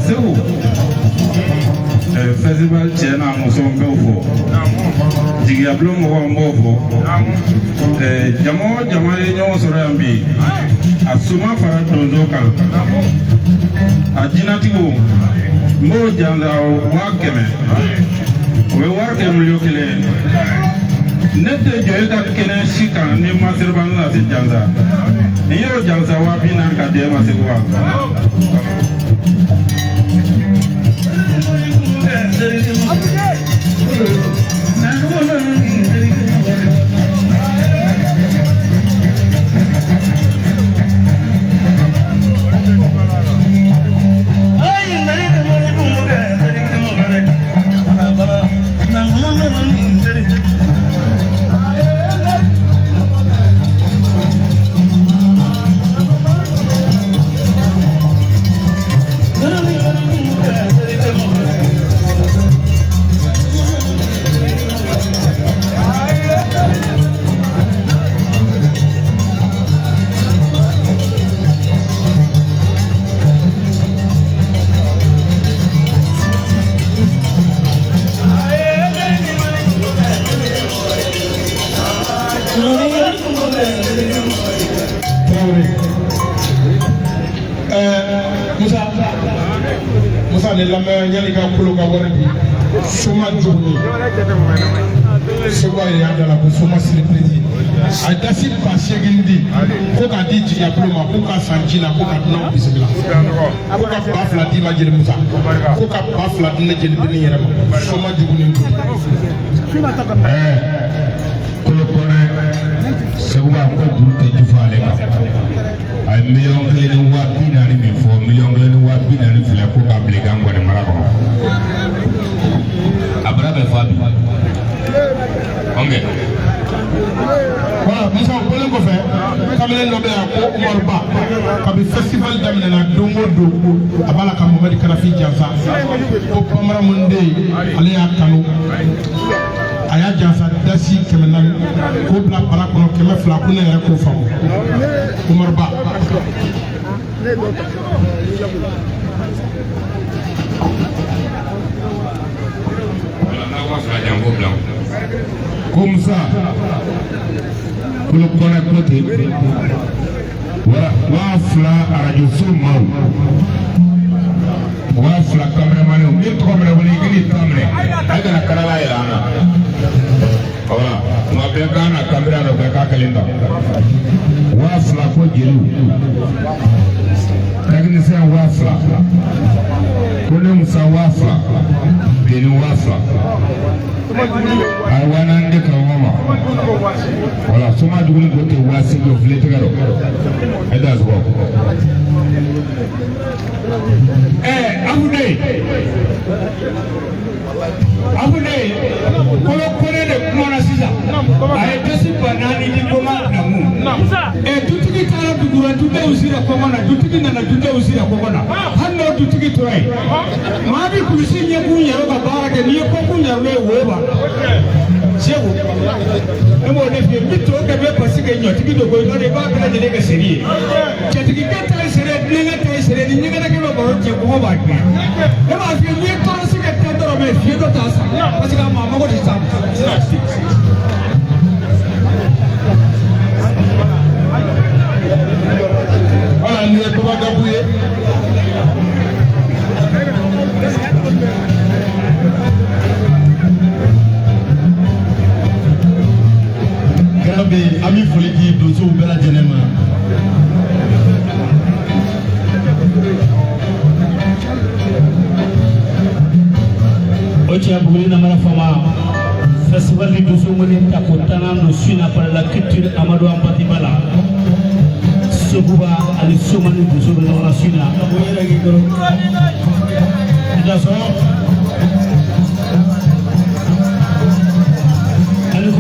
Segu, festival cɛ n'a muso n b'o fɔ, jigiyabulon mɔgɔw n b'o fɔ, jama o jama ye ɲɔgɔn sɔrɔ yan bi, a suma fara donso kan, a jinatigiw n b'o jansa 100,000, o bɛ wari kɛ 1,000,000 ye. Ne tɛ jɔ e ka kɛnɛ si kan ni ma Seribani lase jansa, ni y'o jansa 40,000 ka di e ma Segu wa. Musa ne lamɛn yanni ka kolo ka wari di soma jogoni Segu Seguba yɛrɛ y'a da la ko soma surprise. A ye dasi 8000 di ko k'a di jigiyabolo ma, ko k'a san ji la, ko ka dunanw bisimila, ko ka 2000 d'i ma jeli Musa, ko ka 2000 di ne jeli Bini yɛrɛ ma. Soma jugu ni don. Kolo kɔnɛ Seguba ko juru tɛ ju fɔ ale kan. A ye 1,040,000 min fɔ, 1,042,000 filɛ ko k'a bila i ka ngɔni mara kɔnɔ. A bara bɛ fa bi. Ok. Voilà, Musa, o bɔlen kɔfɛ, kamalen dɔ bɛ yan ko Umaru Ba, kabi festival daminɛna don o don a b'a la ka Mohamed Karafi jansa, ko bamara mun den ale y'a kanu, a y'a jansa dasi 400 k'o bila bara kɔnɔ 200, ko ne yɛrɛ k'o faamu. Umaru Ba. Voilà, n'a 2000 di yan k'o bila. Ko Musa kolo kɔnɛ ko ten wala 2000 arajoso maaw, 2000 kameramaniw, min tɔgɔ minɛ wele i n'i ta minɛ, a kana kalala yɛlɛ an na. Voilà, tuma bɛɛ k'an na kamera nɔfɛ k'a kelen ta. 2000 ko jeliw, technicien 2000, ko ne Musa 2000, Beni 2000. A ye 4000 di karamɔgɔ ma. Voilà, soma juguni ko ten 8000 o file tɛgɛ rɔ. E da sɔgɔ. Abude Abude kolo kone de kumana sisan, a ye dasi 4000 di koma namu. Dutigi taara dugura, dudenw sira kɔngɔ na, dutigi nana dudenw sira kɔngɔ na, hali n'o dutigi tora yen, maa bi kulusi ɲɛkun yɛrɛ ka baara kɛ, n'i ye kɔkun yɛrɛ ye wo b'a la. Segu, ne b'o de f'i ye, n bɛ to kɛ bɛ pasi kɛ ɲɔtigi don ko i b'a bɛɛ lajɛlen kɛ seri ye. Cɛtigikɛ ta ye seri ye, dunankɛ ta ye seri ye, ni ɲɛgɛnɛkɛ bɛ baro cɛ kɔngɔ b'a gɛn. Ne b'a f'i ye, n'i ye tɔɔrɔsi kɛ tɛn dɔrɔn mɛ fiye dɔ t'a san, parce que a maa mago tɛ s'a ma. Voilà, nin ye Baba Gabu ye. Kɛnɛ bɛ yen, an bɛ foli di donsow bɛɛ lajɛlen ma. O tiɲɛ Buguni namara fama festival di donso ŋɔni tako tannan don su in na par la culture Amadou Hampâté Bâ la. Seguba ani Soma ni donso bɛ ɲɔgɔn na su in na. I sɔrɔ. Ani ko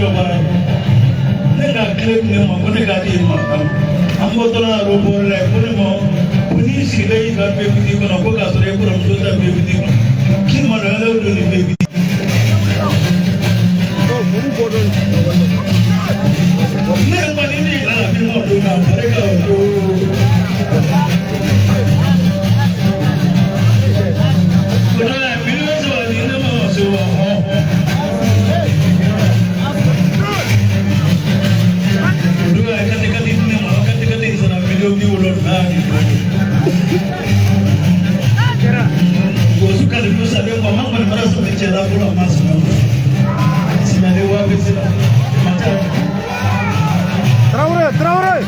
jɔ baara ye. Ne ka kile di ne ma ko ne k'a di ma. An bɔtɔla aéroport la ko ne ma ko n'i sigilen y'i ka bébé kɔnɔ ko k'a sɔrɔ i kɔrɔmuso ta bébé kɔnɔ k'i maloyalen don nin bébé. Ne kɔni ni ala bi ma don ka barika o. Traoré, Traoré.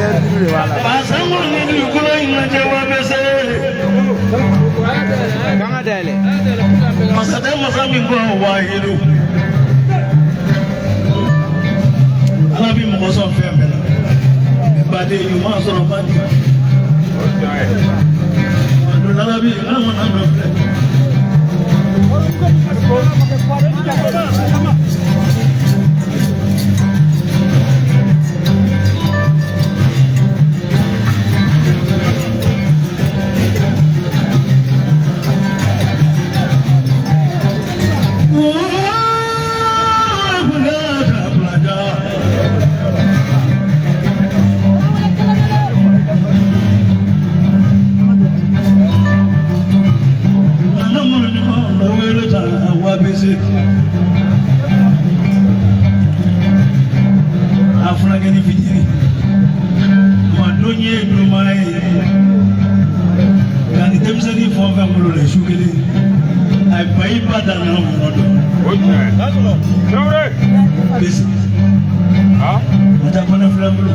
Basango ni dugukolo in lajɛ wa bɛ se. Masakɛ masa min ko wahidu. Ala bi mɔgɔ sɔn fɛn bɛɛ la. Baden ɲuman sɔrɔ man di. Ala bi ala mana dɔ filɛ. Furakɛli fitiri ma don ye duman ye nka ni denmisɛnnin fɛn o fɛn bolo la su kelen a ye ba i ba da nana mɔgɔ dɔn. Bisi ma taa kɔnɛ filɛ n bolo.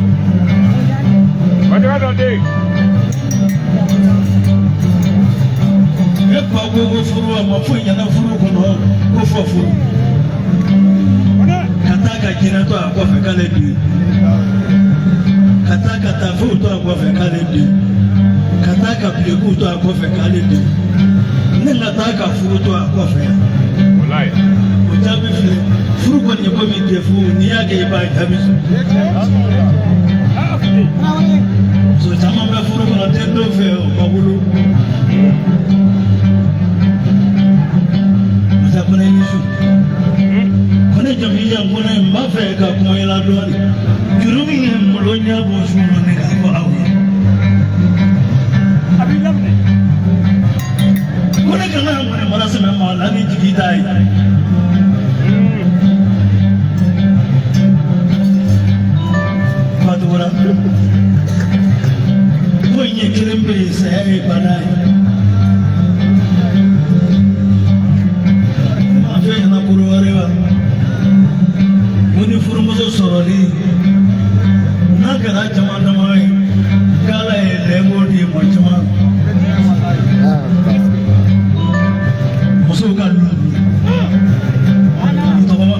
Ne ba ko ko furu a ma foyi ɲɛna furu kɔnɔ ko fɔ furu. Ka taa ka jinɛ to a kɔfɛ k'ale den. Ka taa ka taafew to a kɔfɛ k'ale den. Ka taa ka bilekiw to a kɔfɛ k'ale den. Ne ka taa ka furu to a kɔfɛ. O jaabi filɛ furu kɔni ye komi defu n'i y'a kɛ i b'a jaabi sɔrɔ. Muso caman bɛ furu kɔnɔ den dɔw fɛ o ma wolo. Masa kɔnɛ ni su. Kɔnɛ jamujan kɔnɛ n b'a fɛ ka kuma i la dɔɔnin. Juru min ye n bolo n y'a bɔ su la ne k'a fɔ aw ye. Ko ne kan ka ŋɔni mara sɛmɛ maa la ni jigi t'a ye. Fatura. Ko in ye kelen bɛ yen saya ye bana ye. A fɛn ɲɛna koro wɛrɛ wa. Ko ni furumuso sɔrɔli n'a kɛra caman dama ye k'ala ye lɛngo di mɔgɔ caman. Musow ka lu i tɔgɔma.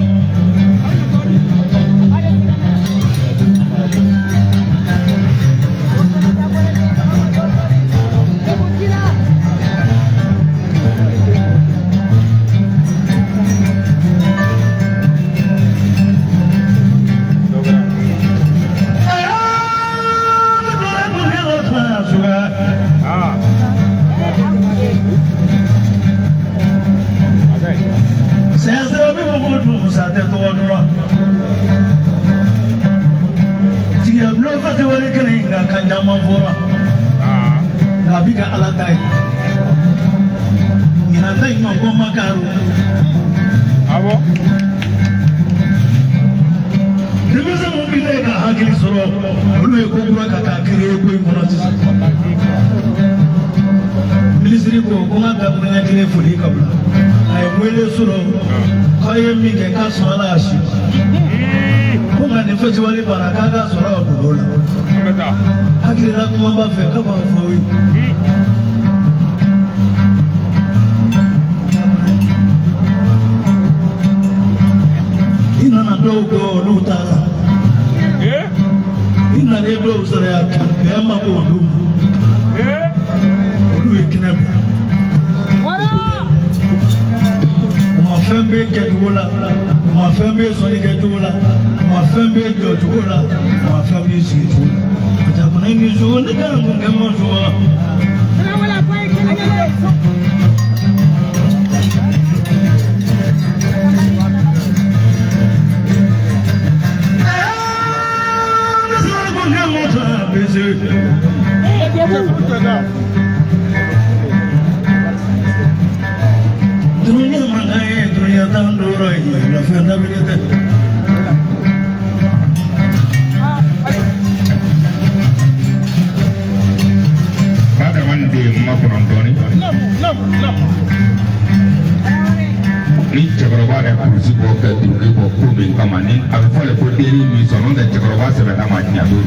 Ni cɛkɔrɔba yɛrɛ kurusi bɔ ka duloki bɔ ko min kama ni a bɛ fɔ de ko denni min sɔn n'o tɛ cɛkɔrɔba sɛbɛnna ma tiɲɛ don.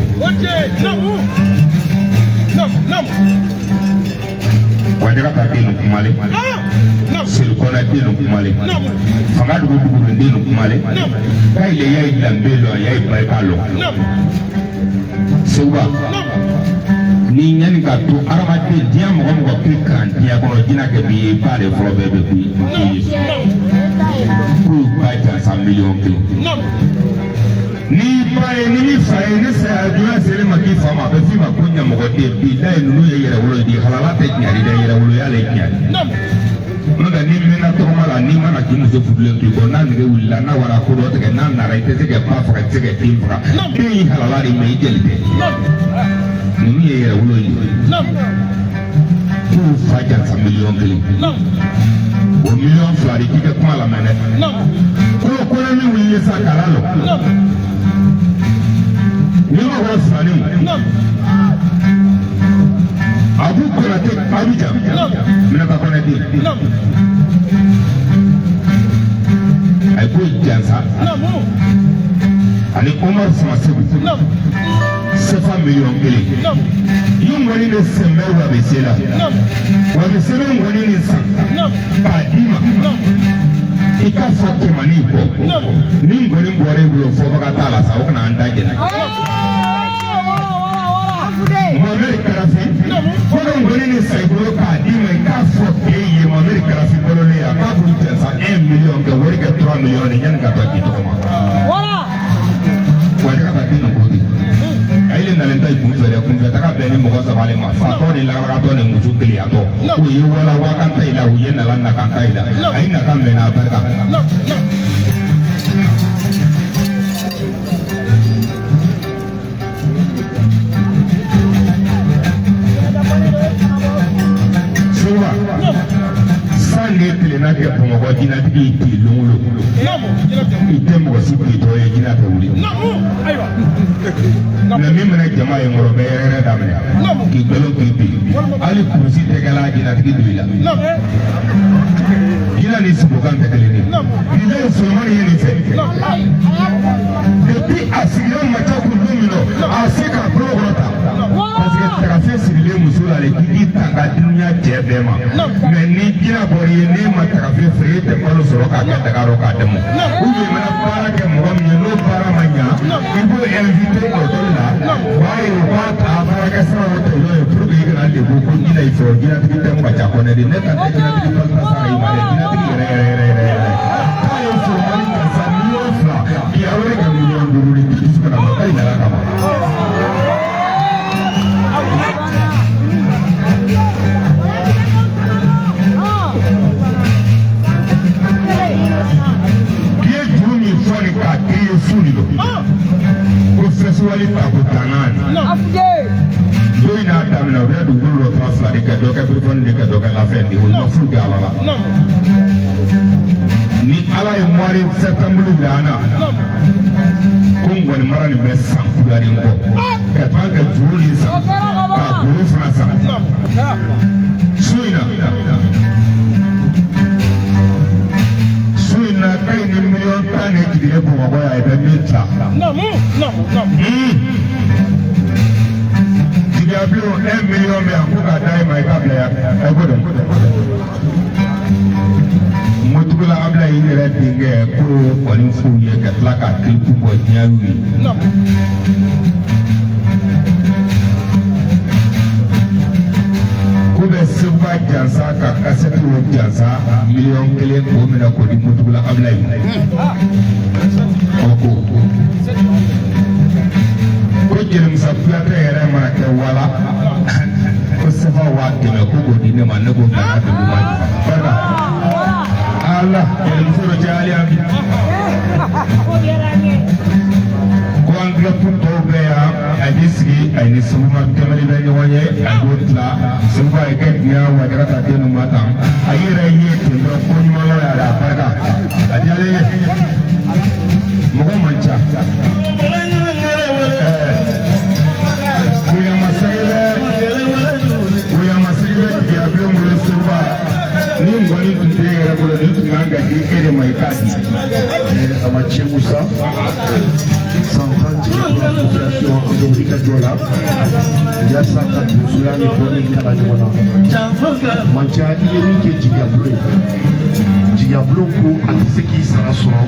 Wajaka ta den kumale, Selikɔnɛ den kumale, fanga dugu dugu den kumale, k'ale y'a ye danbe lɔn, y'a ye barika lɔn. Seguba, ni ɲani ka to hadamaden diɲɛ mɔgɔ mɔgɔ k'i kan diɲɛ kɔnɔ jinɛ kɛ b'i ye ba de fɔlɔ bɛɛ bɛ k'i ye. K'u ba jansa 1,000,000. N'i ba ye ni min fa ye ni saya juguya sera ma k'i fa ma a bɛ f'i ma ko ɲamɔgɔden bi da ye ninnu ye yɛrɛwolo ye halala tɛ tiɲɛ dɛ yɛrɛwoloya le tiɲɛ. N'o tɛ n'i mɛnna tɔgɔma la n'i mana k'i muso furulen to i kɔ n'a nege wulila n'a wara ko dɔ tigɛ n'a nana i tɛ se ka ba faga i tɛ se ka den faga den y'i halala de mɛ i jeli tɛ. Ninnu ye yɛrɛwolo ye k'u fa jansa 1,000,000. O 2,000,000 de k'i ka kuma lamɛn dɛ. Ko kɔnɔ min wulila sa k'a lalɔ. Ni ma kɔrɔ filaninw. Abu Konate Abidjan. Minata Konate. A ye ko jansa. Ani Omar Samasegu. Sefa 1,000,000. Yi ŋɔni de sen bɛ wabese la. Wabese bɛ ŋɔni nin san. K'a d'i ma. I ka fɔ kɛmani kɔ. Ni ŋɔni bɔra i bolo fɔbaga t'a la sa o kana an da jɛnɛ. Mohamed Karafi, ko ka ŋɔni nin san i bolo k'a d'i ma i k'a fɔ k'e ye Mohamed Karafi bololen ye a k'a b'u jansa 1,000,000 kɛ wari kɛ 3 millions de yanni ka taa k'i tɔgɔ ma. Wa ne ka taa den ko di. A ye nalen ta i kun fɛ dɛ kunfɛ taga bɛn ni mɔgɔ saba le ma fatɔ ni lakarakatɔ ni muso keleyatɔ o ye wala wakan ta i la o ye nala nakan ta i la a ye nakan bɛn n'a barika. Suba san de tilenna kɛ Bamakɔ jinɛtigi y'i tile lon o lon i tɛ mɔgɔ si k'i tɔ ye jinɛ tɛ wuli. Mɛ min mana jama ye nkɔrɔ bɛ yɛrɛ daminɛ k'i galo k'i bin hali kurusi tɛ kɛla jinɛtigi don i la. Jinɛ ni sibokan tɛ kelen ye. Jinɛ ye Solomani ye nin fɛ. Depuis a sigira Maca kun don min na a se k'a bolo kɔrɔta. Parce que tagafe sirilen muso la de k'i k'i tanga dunuya cɛ bɛɛ ma. Mɛ ni jinɛ bɔr'i ye n'e ma tagafe feere e tɛ balo sɔrɔ k'a kɛ daga rɔ k'a dɛmɛ. Ou bien i mana baara kɛ mɔgɔ min ye n'o baara ma ɲa i b'o invité hôtel la o b'a ye o b'a ta baarakɛ sira dɔ ta i ye pour que i kana lebu ko jinɛ y'i fɛ o jinɛtigi tɛ Maca kɔnɛ de ne ta tɛ jinɛtigi balima sara i ma dɛ jinɛtigi yɛrɛ yɛrɛ yɛrɛ yɛrɛ yɛrɛ. K'a ye Solomani jansa 2,000,000 k'i awale kɛ 5,000,000 de k'i dusu kana bɔ k'a nana kama. K'i ye juru min fɔ nin k'a k'i ye fu de don. Ko festival tako tannan don in n'a daminɛ u bɛ dugukolo dɔ tura fila de kɛ dɔ kɛ telefɔni de kɛ dɔ kɛ lafɛn de o ma furu kɛ ala la. Ni ala ye mois de septembre bila an na ko ngɔni mara nin bɛ san kudaren kɔ ka taa ka juru nin san k'a golo fana san su in na su in na k'a ye ni 10,000,000 de jiginnen Bamakɔ yan i bɛ min ta. Jigiyabilenw 1,000,000 bɛ yan ko k'a d'a ma i k'a bila yan a ko dɔn. Motugula Abila y'i yɛrɛ denkɛ ko kɔni f'u ye ka tila ka kilipu bɔ diɲɛ y'u ye. Ko bɛ Seguba jansa ka kasɛti o jansa 1,000,000 k'o minɛ k'o di Motugula Abila ye. O ko Jelimusa Kuyatɛ yɛrɛ mana kɛ wala ko sefa 500,000 ko k'o di ne ma ne k'o bila n ka dugu ma. Barika. Allah jelimuso dɔ cayali yan bi. Ko enveloppe tɔw bɛ yan a b'i sigi a ni Seguba kɛmɛli bɛ ɲɔgɔn ye a b'o tila Seguba ye kɛ diɲɛ wajara ta den ninnu ma tan a yɛrɛ ye ten dɔrɔn ko ɲuman lɔ yɛrɛ a barika a diyalen ye mɔgɔ man ca. Bonyamasegin bɛ jigiya bilen bolo Seguba ni ngɔni tun tɛ e yɛrɛ bolo nin tun kan ka di e de ma i k'a di. Amatie Moussa, san 10 Jigiya association an bɛ wuli ka jɔ la yaasa ka donsoya ni dɔnni kala ɲɔgɔn na. Manca i ye min kɛ jigiya bulon ye, jigiya bulon ko a tɛ se k'i sara sɔrɔ,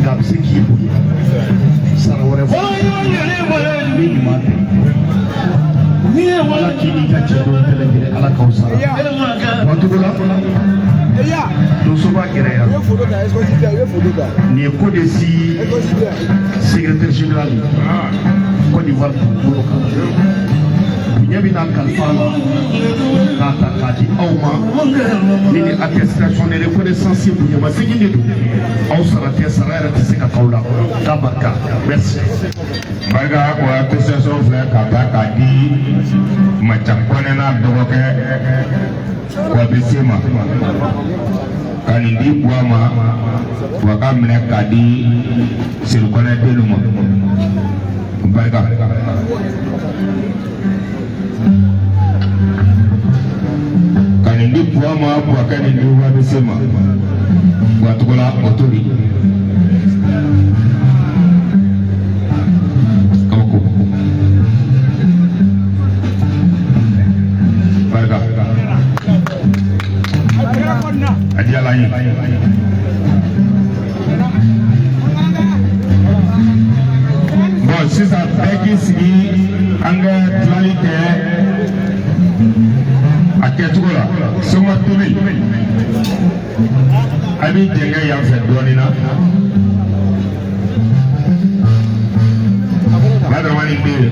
nka a bɛ se k'i bonya sara wɛrɛ fɔ min ɲuman tɛ. Ala k'i n'i ka cɛ dɔw bɛɛ lajɛlen, Ala k'aw sara. Waatigo la donso b'a gɛrɛ yan. Nin ye ko de si secrétaire général ye Côte d'Ivoire dugukolo kan. Bonya bɛna kalifa la k'a ta k'a di aw ma ni attestation de reconnaissance ye, bonyamasegin de don. Aw sara tɛ, sara yɛrɛ tɛ se ka k'aw la k'a barika. Merci. Barika o attestation filɛ ka taa k'a di Maca Kɔnɛ n'a dɔgɔkɛ Wabese ma, ka nin di Buwa ma, wa ka minɛ k'a di Sedu Kɔnɛ denw ma. Barika. Ka nin di Buwa ma, Buwa ka nin di Wabese ma. Wa tɔgɔ la o t'o di. Kabako. Barika. A diyala an ye. Bon, sisan bɛɛ k'i sigi, an ka tilali kɛ a kɛcogo la. Soma tobi, a b'i jɛngɛ yan fɛ dɔɔnin na. Badramani den,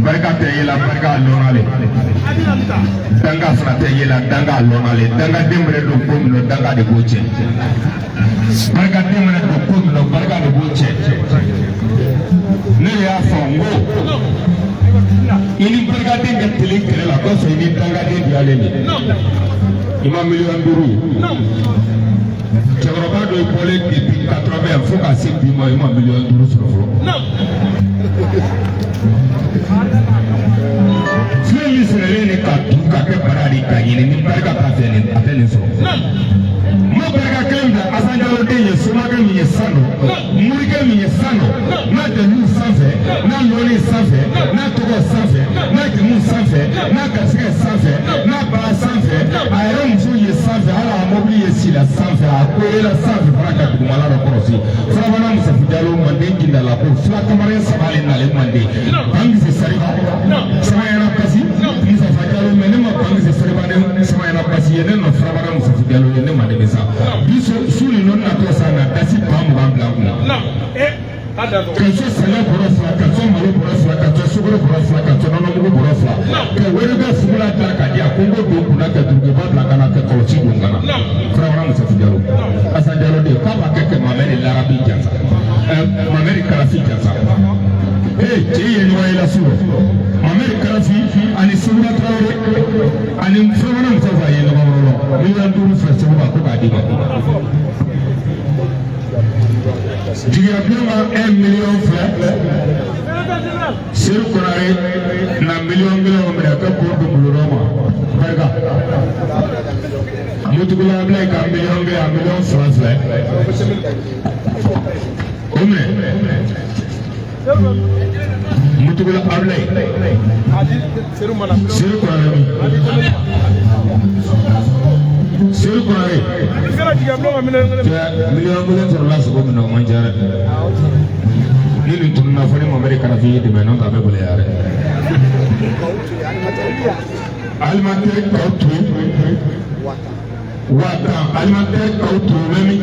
barika tɛ ye la, barika lɔnna le. Danga fana tɛ ye la, danga lɔnna le. Dangaden mana don ko min na, danga de b'o tiɲɛ. Barikaden mana don ko min na, barika de b'o tiɲɛ. Ne de y'a fɔ n ko i ni barikaden ka teli kɛlɛ la, kosɔn i ni dangaden diyalen de. I ma 5 miliyɔn ye. Cɛkɔrɔba dɔ bɔlen depuis 80 fo ka se bi ma, i ma 5 miliyɔn sɔrɔ fɔlɔ. Filen min sɛnɛlen ni ka dun ka kɛ bara de ka ɲini ni barika t'a fɛ nin, a tɛ nin sɔrɔ. N ma barika kelen bila Asan Jalo den ye, somakɛ min ye san dɔ, morikɛ min ye san dɔ, n'a dalilu sanfɛ, n'a lɔnni sanfɛ, n'a tɔgɔ sanfɛ, n'a jamu sanfɛ, n'a garisɛgɛ sanfɛ, n'a baara sanfɛ, a yɛrɛ muso ye sanfɛ, hali a mɔbili ye sila sanfɛ, a ko yela sanfɛ fana ka dugumala dɔ kɔlɔsi. Furabana Musafu Jalo manden jindala ko fila kamalen saba le nalen manden. Bankisi Sariba, Samayana Basi, Musafa Jalo, mɛ ne ma Bankisi Sariba ne Samayana Basi ye, ne nɔ Furabana Musafu Jalo ye, ne manden bɛ sa. Bi su ni nɔ natɔ sa na dasi 20,000 bila n kunna. Ka so sɛnɛ bɔrɔ 2, ka so malo bɔrɔ 2, ka so sukaro bɔrɔ 2, ka so nɔnɔmugu bɔrɔ 2, ka wari bɛɛ fugula dilan ka di a ko n ko don kunna ka durukiba bila ka na ka kɔlɔsi don ka na. Furabana Musafu Jalo, Asan Jalo de k'a b'a kɛ Mamɛdi Larabi jansa, Mamɛdi Karafi jansa. Ee cɛ ye ɲɔgɔn ye la su rɔ. Mamɛdi Karafi ani Seguba Tarawele ani Furabana Musafu a ye ɲɔgɔn wɔrɔ 5 miliyɔn filɛ Seguba ko k'a d'i ma. Jigiya bulon ka 1 miliyɔn filɛ. Seru Konare na 1 miliyɔn o minɛ ka k'o don bolodɔ ma. Barika. Mutugula Abulayi ka 1 miliyɔn, a 2 miliyɔn filɛ. O minɛ. Mutugula Abulayi. Seru Konare min. Seru Konare. Cɛ 1 miliyɔn sɔrɔla sogo min na, o man ca dɛ. Ni nin tununna fo ni Mamɛdi Karafi y'i dɛmɛ, n'o tɛ a bɛ gɛlɛya dɛ. Alimentaire kaw to 10,000, alimentaire kaw to bɛ min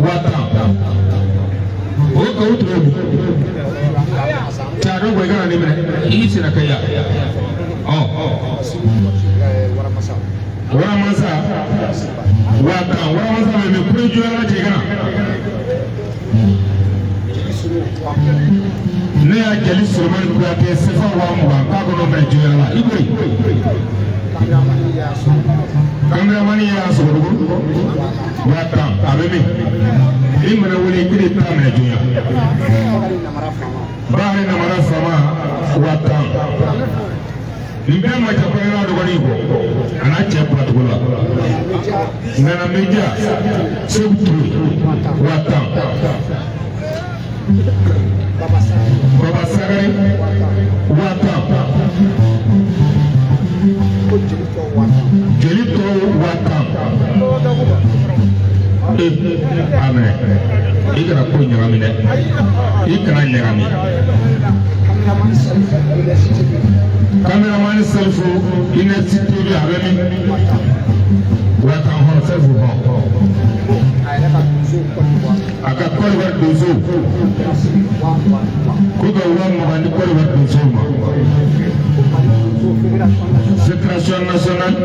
10,000. O kaw to min. Cɛ a dɔn ko i kana nin minɛ, i sera ka ya. Ɔ. Waramasa 10,000, waramasa bɛ min kure jumɛn la cɛ i kana. Ne y'a jali Solomani Kuyate sefa 20,000 k'a kɔnɔ minɛ joona la i bori. Kameramani y'a sogodugu 10,000, a bɛ min? I mana wele i bɛ taa minɛ joona. Bakari Namara Fama 10,000. Nin bɛɛ ma cɛ kɔnɛ n'a dɔgɔnin kɔ a n'a cɛ Batogo la. Nana Media Seku Ture 10,000. Baba Sagare 10,000. Jeli tɔw 10,000. A minɛ, i kana ko ɲagami dɛ, i kana ɲagami. Cameraman Salifu Inesi TV a bɛ min? 10,000 hɔn Salifu hɔn. A ka Côte d'Ivoire donsow ko ka 20,000 di Côte d'Ivoire donsow ma. Fédération nationale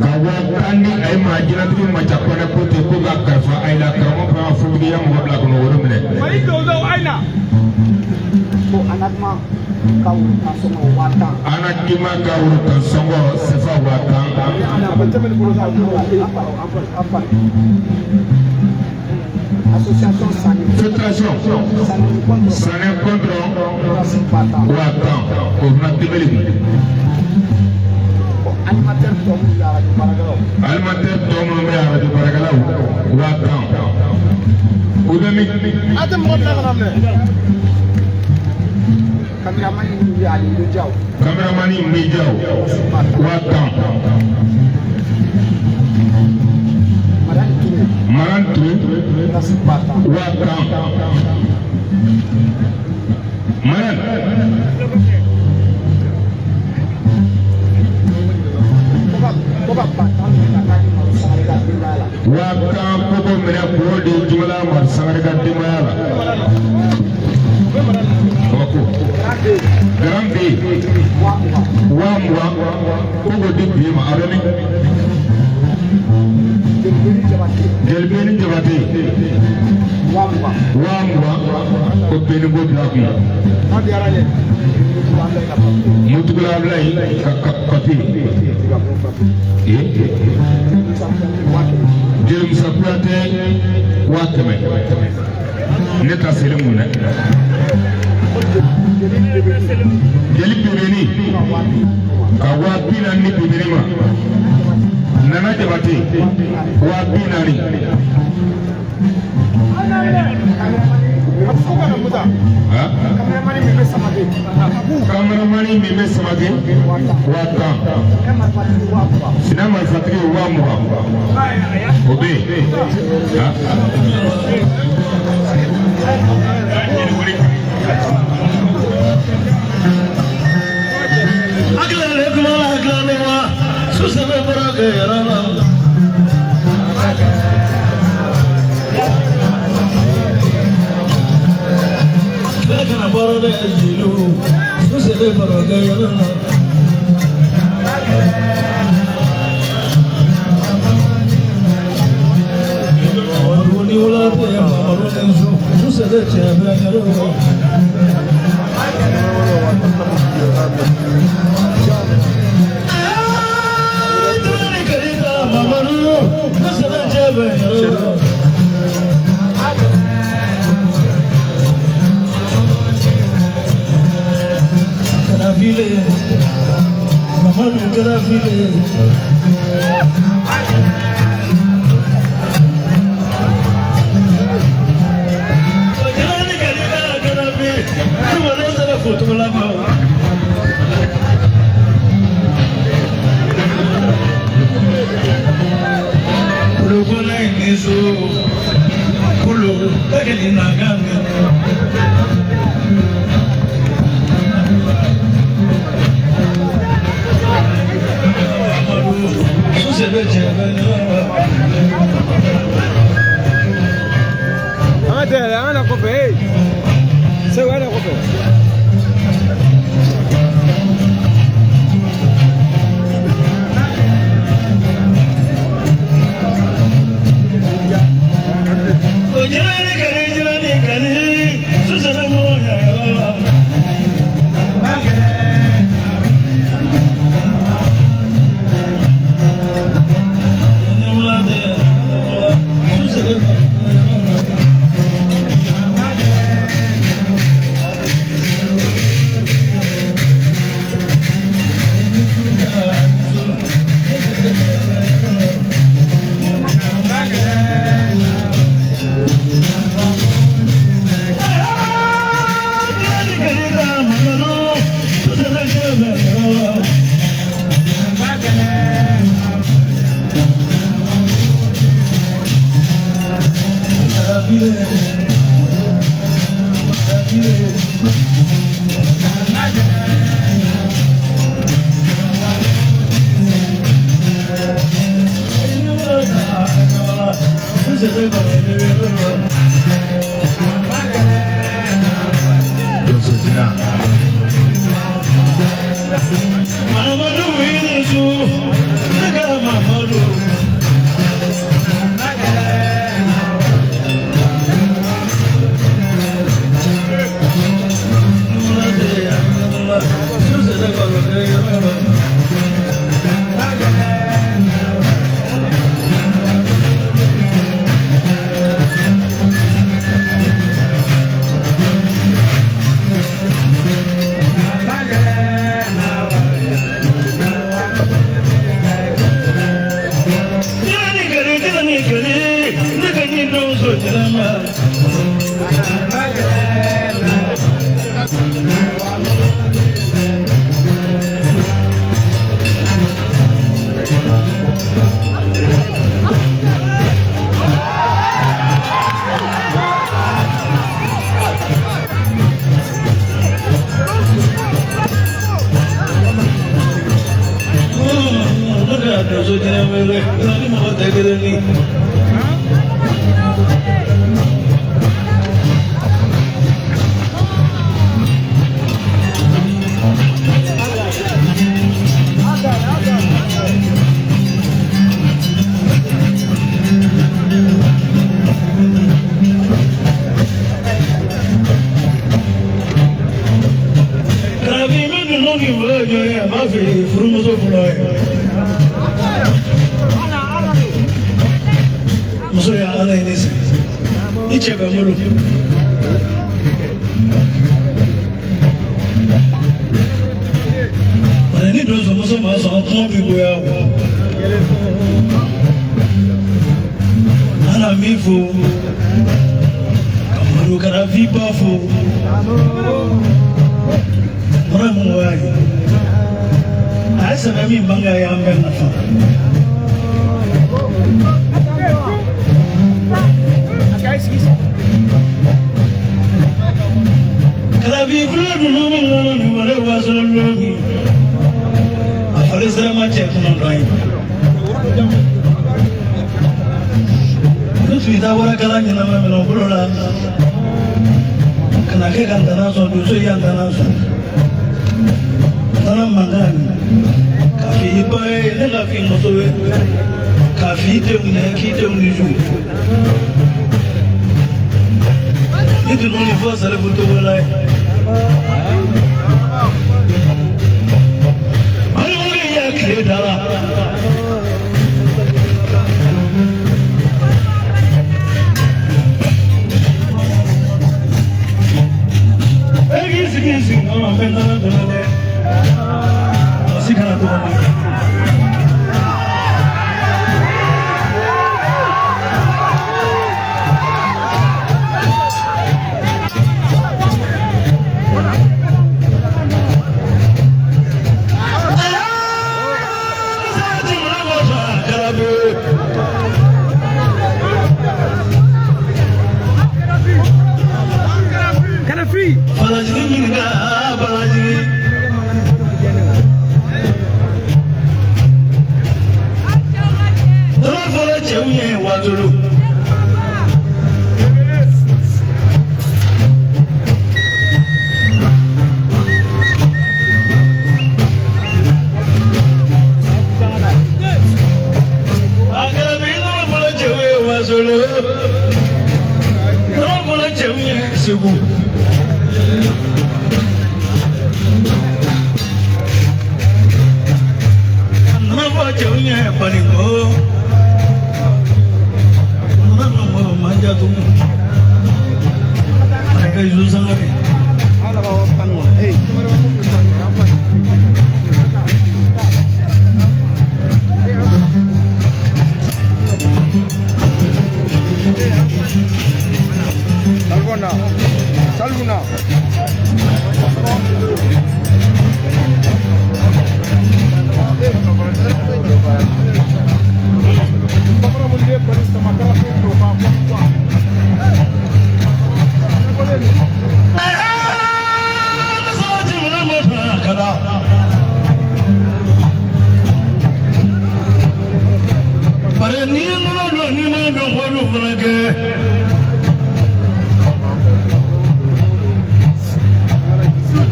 ka 10,000 di a ye maa jinɛtigi Maca Kɔnɛ ko ten ko ka kalifa a ye la karamɔgɔ fana fotigi ya mɔgɔ bila kɔnɔ woro minɛ. Anakima ka woro sɔngɔ sefa 10,000. Fédération Sané contre 10,000 o fana tɛmɛli kun. Animateur tɔ minnu bɛ arajo baarakɛlaw 10,000. O bɛ min? A tɛ mɔgɔ bila ka na minɛ. Caméraman Midiaw 10,000. Maran Touré 10,000. Maran 10,000 koko minɛ k'o di Jumala Mari Sangare ka denbaya la. Kabako. Garan bɛ yen 20,000 ko k'o di bi ma a bɛ min? Jelibeni Jabate 20,000 ko bɛɛ ko bila kun. Mutugula Abulayi ka papiye. Jelimusa Kuyate 100,000. Ne ta seli mun dɛ. Jeli Bibeni ka 40,000 ni Bibeni ma. Nana Jabate 40,000. Cameraman min bɛ Samake 10,000. Sina marifatigi 20,000. O bɛ yen.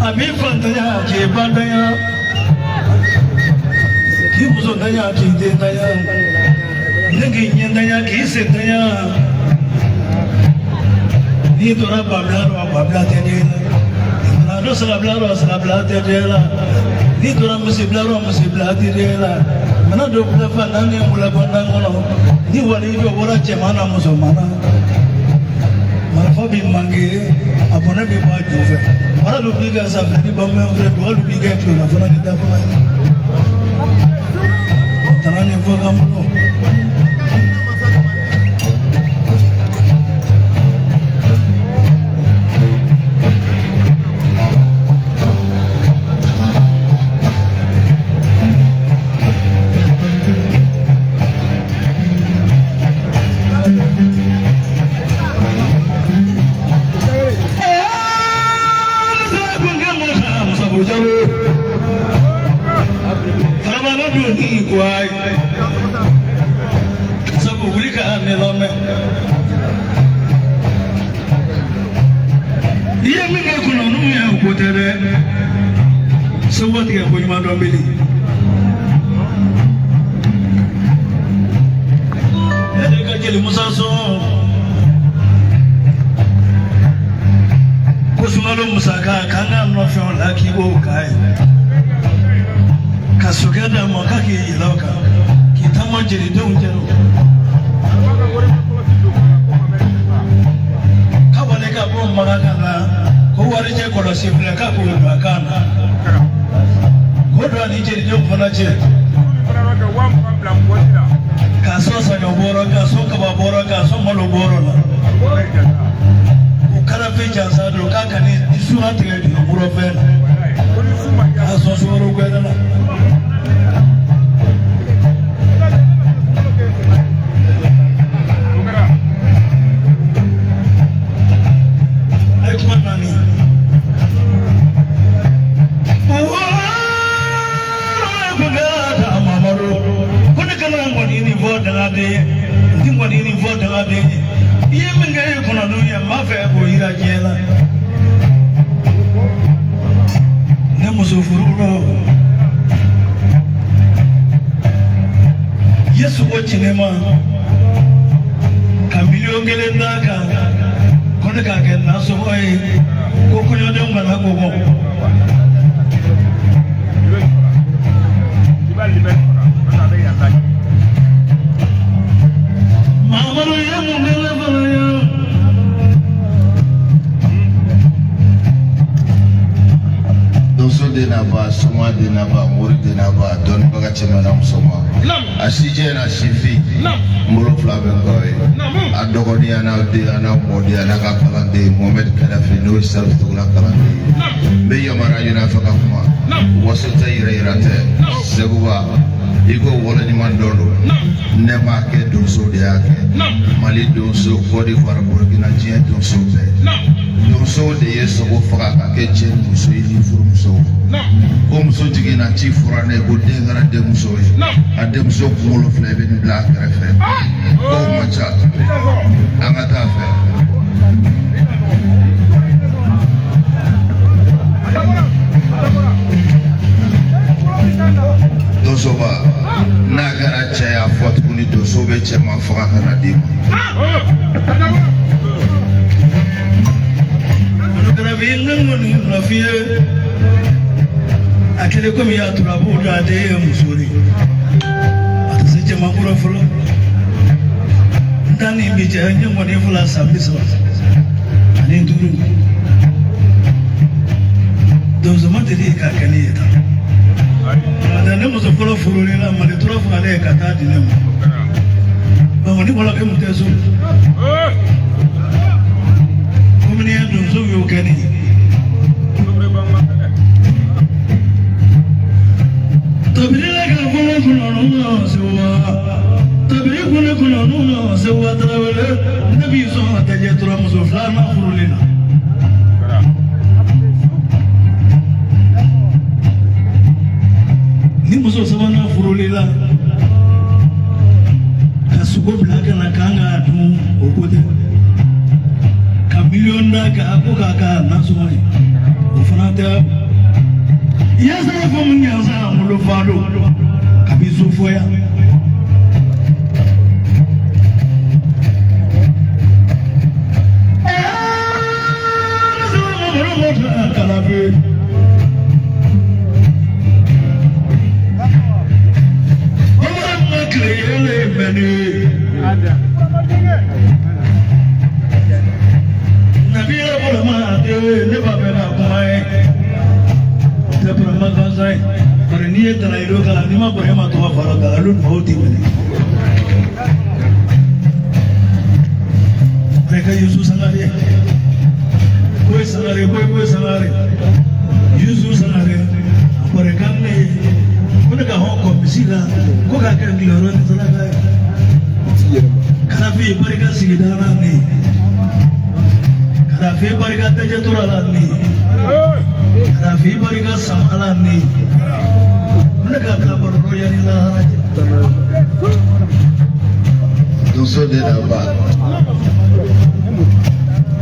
A b'i fantanya k'i bantanya, k'i musontanya k'i dentanya, ne k'i ɲɛntanya k'i sentanya. N'i donna babila rɔ, babila tɛ den la. N'i donna sagabila rɔ, sagabila tɛ den la. N'i donna misibila rɔ, misibila tɛ den la. Mana don bula fan ni bula bɔndan kɔnɔ, ni wali jɔ bɔra cɛman na musoman na, marifa b'i manke, a bɔnɛ b'i bɔ a ju fɛ. Wara lu b'i kɛ safunɛ ni bamunan filɛ, duga lu b'i kɛ kilela fana ni dafana ye. Tana ni fɔ ka bolo. Sabu wuli ka ne lamɛn. I ye min kɛ kɔnɔ ye o ko tɛ dɛ. Segu tigɛ ko ɲuman dɔn beli. Ne de ka jeli Musa sɔn. Ko sunkalo musaka k'an ka nɔfɛ o la k'i b'o k'a ye. Ka sokɛ d'a ma k'a k'i yɛlɛ o kan k'i taama jelidenw cɛ o. K'a wale ka bɔ Maga ka na ko warijɛ kɔlɔsi filɛ k'a k'o don a kan na. K'o don a ni jelidenw fana cɛ. K'a sɔn saɲɔ bɔrɔ, k'a sɔn kaba bɔrɔ, k'a sɔn malo bɔrɔ la. Ko kalafe jansa don k'a ka ni sura tigɛ juru fɛn na. K'a sɔn sukaro gbɛdɛ la. A ye kuma naani. Ko ne kana ŋɔni nin fɔ dangaden ye, n ti ŋɔni nin fɔ dangaden ye. I ye min kɛ e kɔnɔ dun ye, n b'a fɛ k'o yira diɲɛ la. Ne muso furu rɔ. I ye sogo ci ne ma ka miliyɔn kelen d'a kan ko ne k'a kɛ nasɔngɔ ye ko kɔɲɔdenw kana kɔgɔ. Mamadu ye mun kɛ ne fana ye. Donso den n'a ba, soma den n'a ba, mori den n'a ba, dɔnnibaga cɛman n'a musoman. A si jɛ n'a si fin, n bolo fila bɛ n kɔrɔ ye. A dɔgɔnin a n'a den a n'a mɔden a n'a ka kalanden Mohamed Kadafi n'o ye Salifu Togola kalanden ye. N bɛ yamaruya ɲini a fɛ ka kuma. Waso tɛ yɛrɛ yira tɛ. Seguba i ko wolo ɲuman dɔ don. Ne m'a kɛ, donso de y'a kɛ. Mali donso, Côte d'Ivoire, Burkina, diɲɛ donso bɛɛ. Donso de ye sogo faga ka kɛ cɛ ni muso ye ni furumuso. Ko muso jiginna ci fɔra ne ye ko den kɛra denmuso ye. A denmuso kunkolo filɛ i bɛ nin bila a kɛrɛfɛ. Kow man ca. An ka taa fɛ. Donsoba n'a kɛra cɛ y'a fɔ tuguni donso bɛ cɛman faga ka na d'i ma. A kɛlen komi y'a tora a b'o dɔn a den ye muso de ye. A tɛ se cɛman kura fɔlɔ. N ta ni bi cɛ n ye ŋɔni fila san 35. Donso ma deli k'a kɛ ne ye tan. Nka ne muso fɔlɔ furuli la Mali tura fagalen ka taa di ne ma. Bawo ni kɔrɔkɛ mun tɛ so. Komi ni ye donso y'o kɛ ne ye. Tabiri la ka kɔnɔ kɔnɔ nuna sewa. Tabiri kɔnɔ kɔnɔ nuna sewa tarawele. Ne b'i sɔn a tɛ tura muso filanan furuli la. Ni muso sabanan furuli la ka sogo bila ka na k'an k'a dun o ko tɛ. Ka miliyɔn d'a kan a ko k'a ka nasɔngɔ ye o fana tɛ. Yasa fo mun yasa bolo fado kabi sofoya. Donso de la ba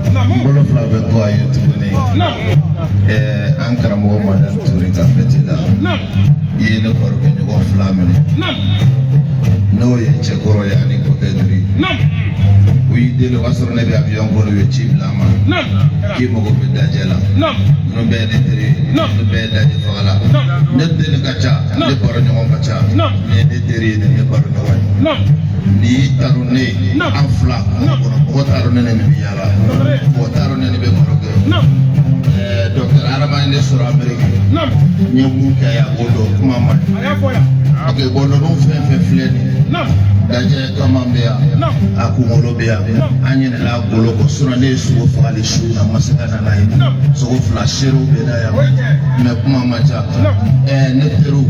n bolo fila bɛ kɔ a ye tuguni an karamɔgɔ Madani Ture ka fɛti la i ye ne barokɛɲɔgɔn fila minɛ n'o ye cɛkɔrɔ ye ani kɔkɛ Diri u y'i deli o y'a sɔrɔ ne bɛ avion kɔnɔ u ye ci bila a ma k'i mago bɛ dajɛ la ninnu bɛɛ ye ne teri ye ninnu bɛɛ ye dajɛ faga la ne deli ka ca ne baroɲɔgɔn ka ca nin ye ne teri ye nin ye ne baroɲɔgɔn ye n'i y'i taro ne ye an fila kungo kɔnɔ mɔgɔ t'a dɔn ne ni nin bɛ yaala mɔgɔ t'a dɔn ne ni bɛ baro kɛ docteur Adama ye ne sɔrɔ Amérique n ye mun kɛ a b'o dɔn kuma ma ɲi ok bon ninnu fɛn fɛn filɛ nin ye dajɛ kama bɛ yan a kunkolo bɛ yan an ɲinɛna a golo kɔ sinon ne ye sogo fagali su in na n ma se ka na n'a ye sogo fila seerew bɛ na yan mais kuma man ca ne teriw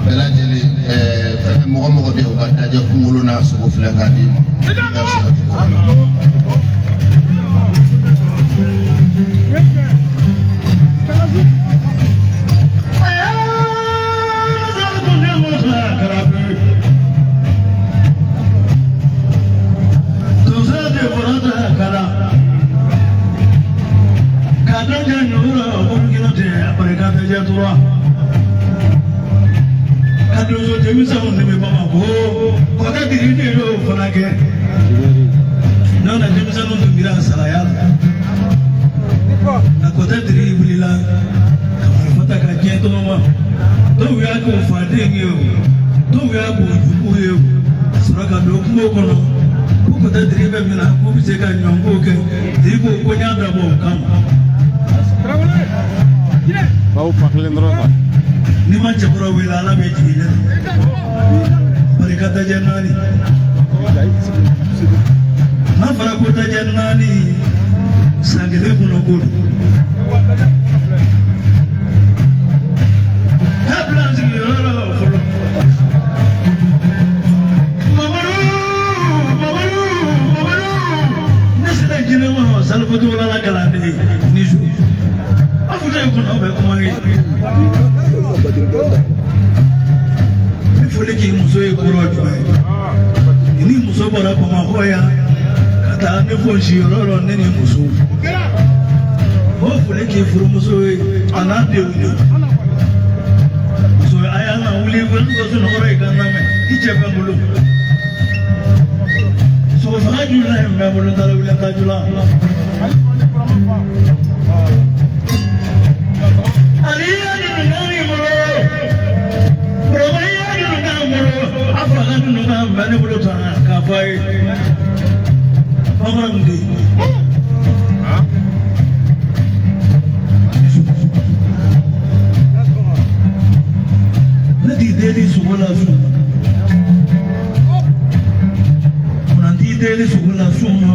bɛɛ lajɛlen fɛn mɔgɔ mɔgɔ bɛ yen u ka dajɛ kunkolo n'a sogo filɛ k'a d'i ma i ka sogo di Ni ma cɛkɔrɔ wele ala bɛ jigin ne la barika dajɛ naani n'a fɔra ko dajɛ naani san kelen kɔnɔ ko don k'a bila n sigiyɔrɔ la fɔlɔ Mamadu Mamadu Mamadu ne sera jinɛ ma salifotogola la kalanden ni su a futa in kɔnɔ bɛ kuma ye. Ni foli k'i muso ye kɔrɔ jumɛn ye ni muso bɔra Bamakɔ yan ka taa ne fo siyɔrɔ la ne ni muso o foli k'i furumuso ye a n'a denw ye muso a y'a na wuli ko sunɔgɔ ye k'an lamɛn i cɛ bɛ n bolo sogo faga jula ye n bɛ bolo n taara wuli n ta jula. Ne t'i deli sogo la su ma n t'i deli sogo la su ma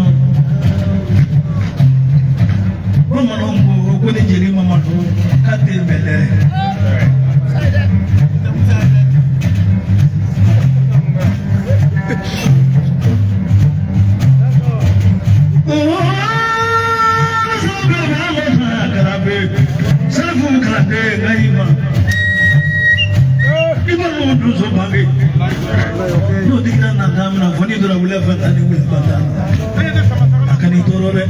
bamananw ko ko ni jeli Mamadu k'a den bɛ lɛ. N'o digira nata min na fo n'i donna wula fɛn tan ni wula fɛn tan a kan'i tɔɔrɔ dɛ.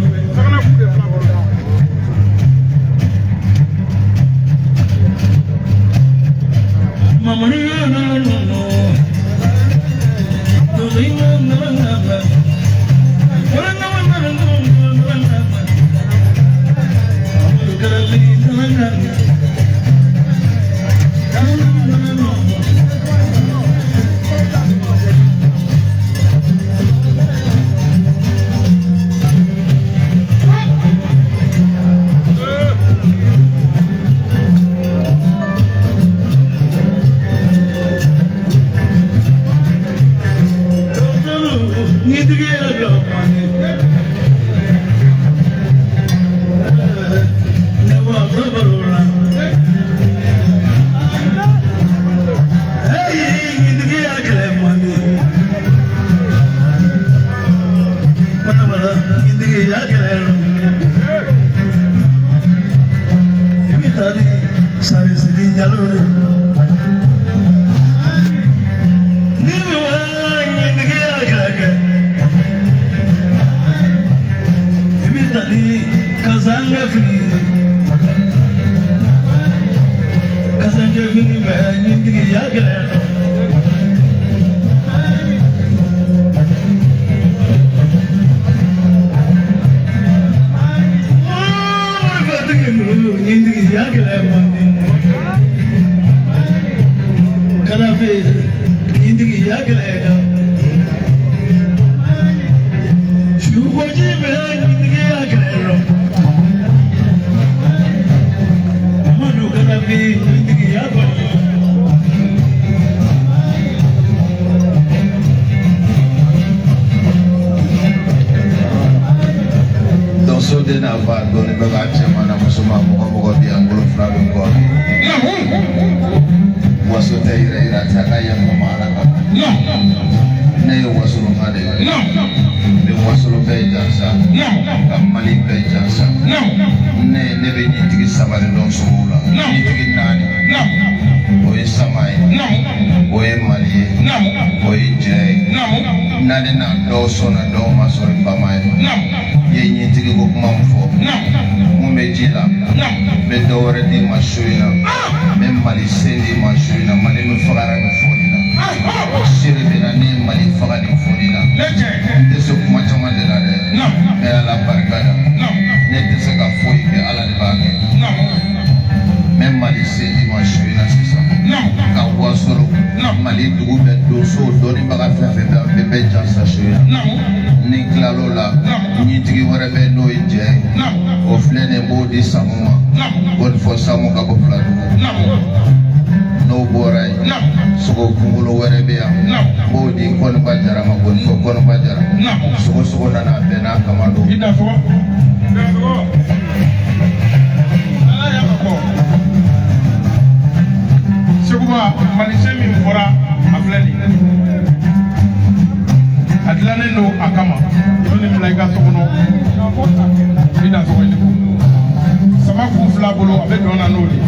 Donso den n'a ba dɔnnibaga cɛman na musoman mɔgɔ mɔgɔ bɛ yan bolo fila bɛ kɔ waso tɛ yɛrɛ yira tɛ a ka yafa ma ala kama ne ye wasolonka de ye n bɛ wasolo bɛɛ jansa ka Mali bɛɛ jansa ne bɛ ɲintigi saba de dɔn sogow la ɲintigi naani o ye sama ye o ye Mali ye o ye jɛ ye naani na dɔw sɔnna dɔw ma sɔrɔ bama ye. I ye ɲintigi ko kuma min fɔ mun bɛ ji la n bɛ dɔ wɛrɛ d'i ma su in na n bɛ Mali sen d'i ma su in na Mali min fagara nin foli la sini bɛ na ne ye Mali faga nin foli la n tɛ se kuma caman de la dɛ n bɛ Ala barika da ne tɛ se ka foyi kɛ Ala de b'a kɛ n bɛ Mali sen d'i ma su in na sisan ka wasolo Mali dugu bɛɛ donso dɔnnibaga fɛn fɛn bɛ yan bɛɛ jansa su in na ni tilal'o la ɲintigi wɛrɛ bɛ n'o ye jɛ ye o filɛ nin ye n b'o di Samu ma o de fɔ Samu ka bɔ Filadugu n'o bɔra yen sogo kunkolo wɛrɛ bɛ yan n b'o di Kɔniba Jara ma k'o fɔ Kɔniba Jara sogo sogo nana a bɛɛ n'a kama don. Seguba Malisɛn min fɔra a filɛ nin ye a dilannen don a kama i bɛ nin bila i ka so kɔnɔ i na sɔgɔ i ni ko sama k'u fila bolo a bɛ dɔn na n'o de ye.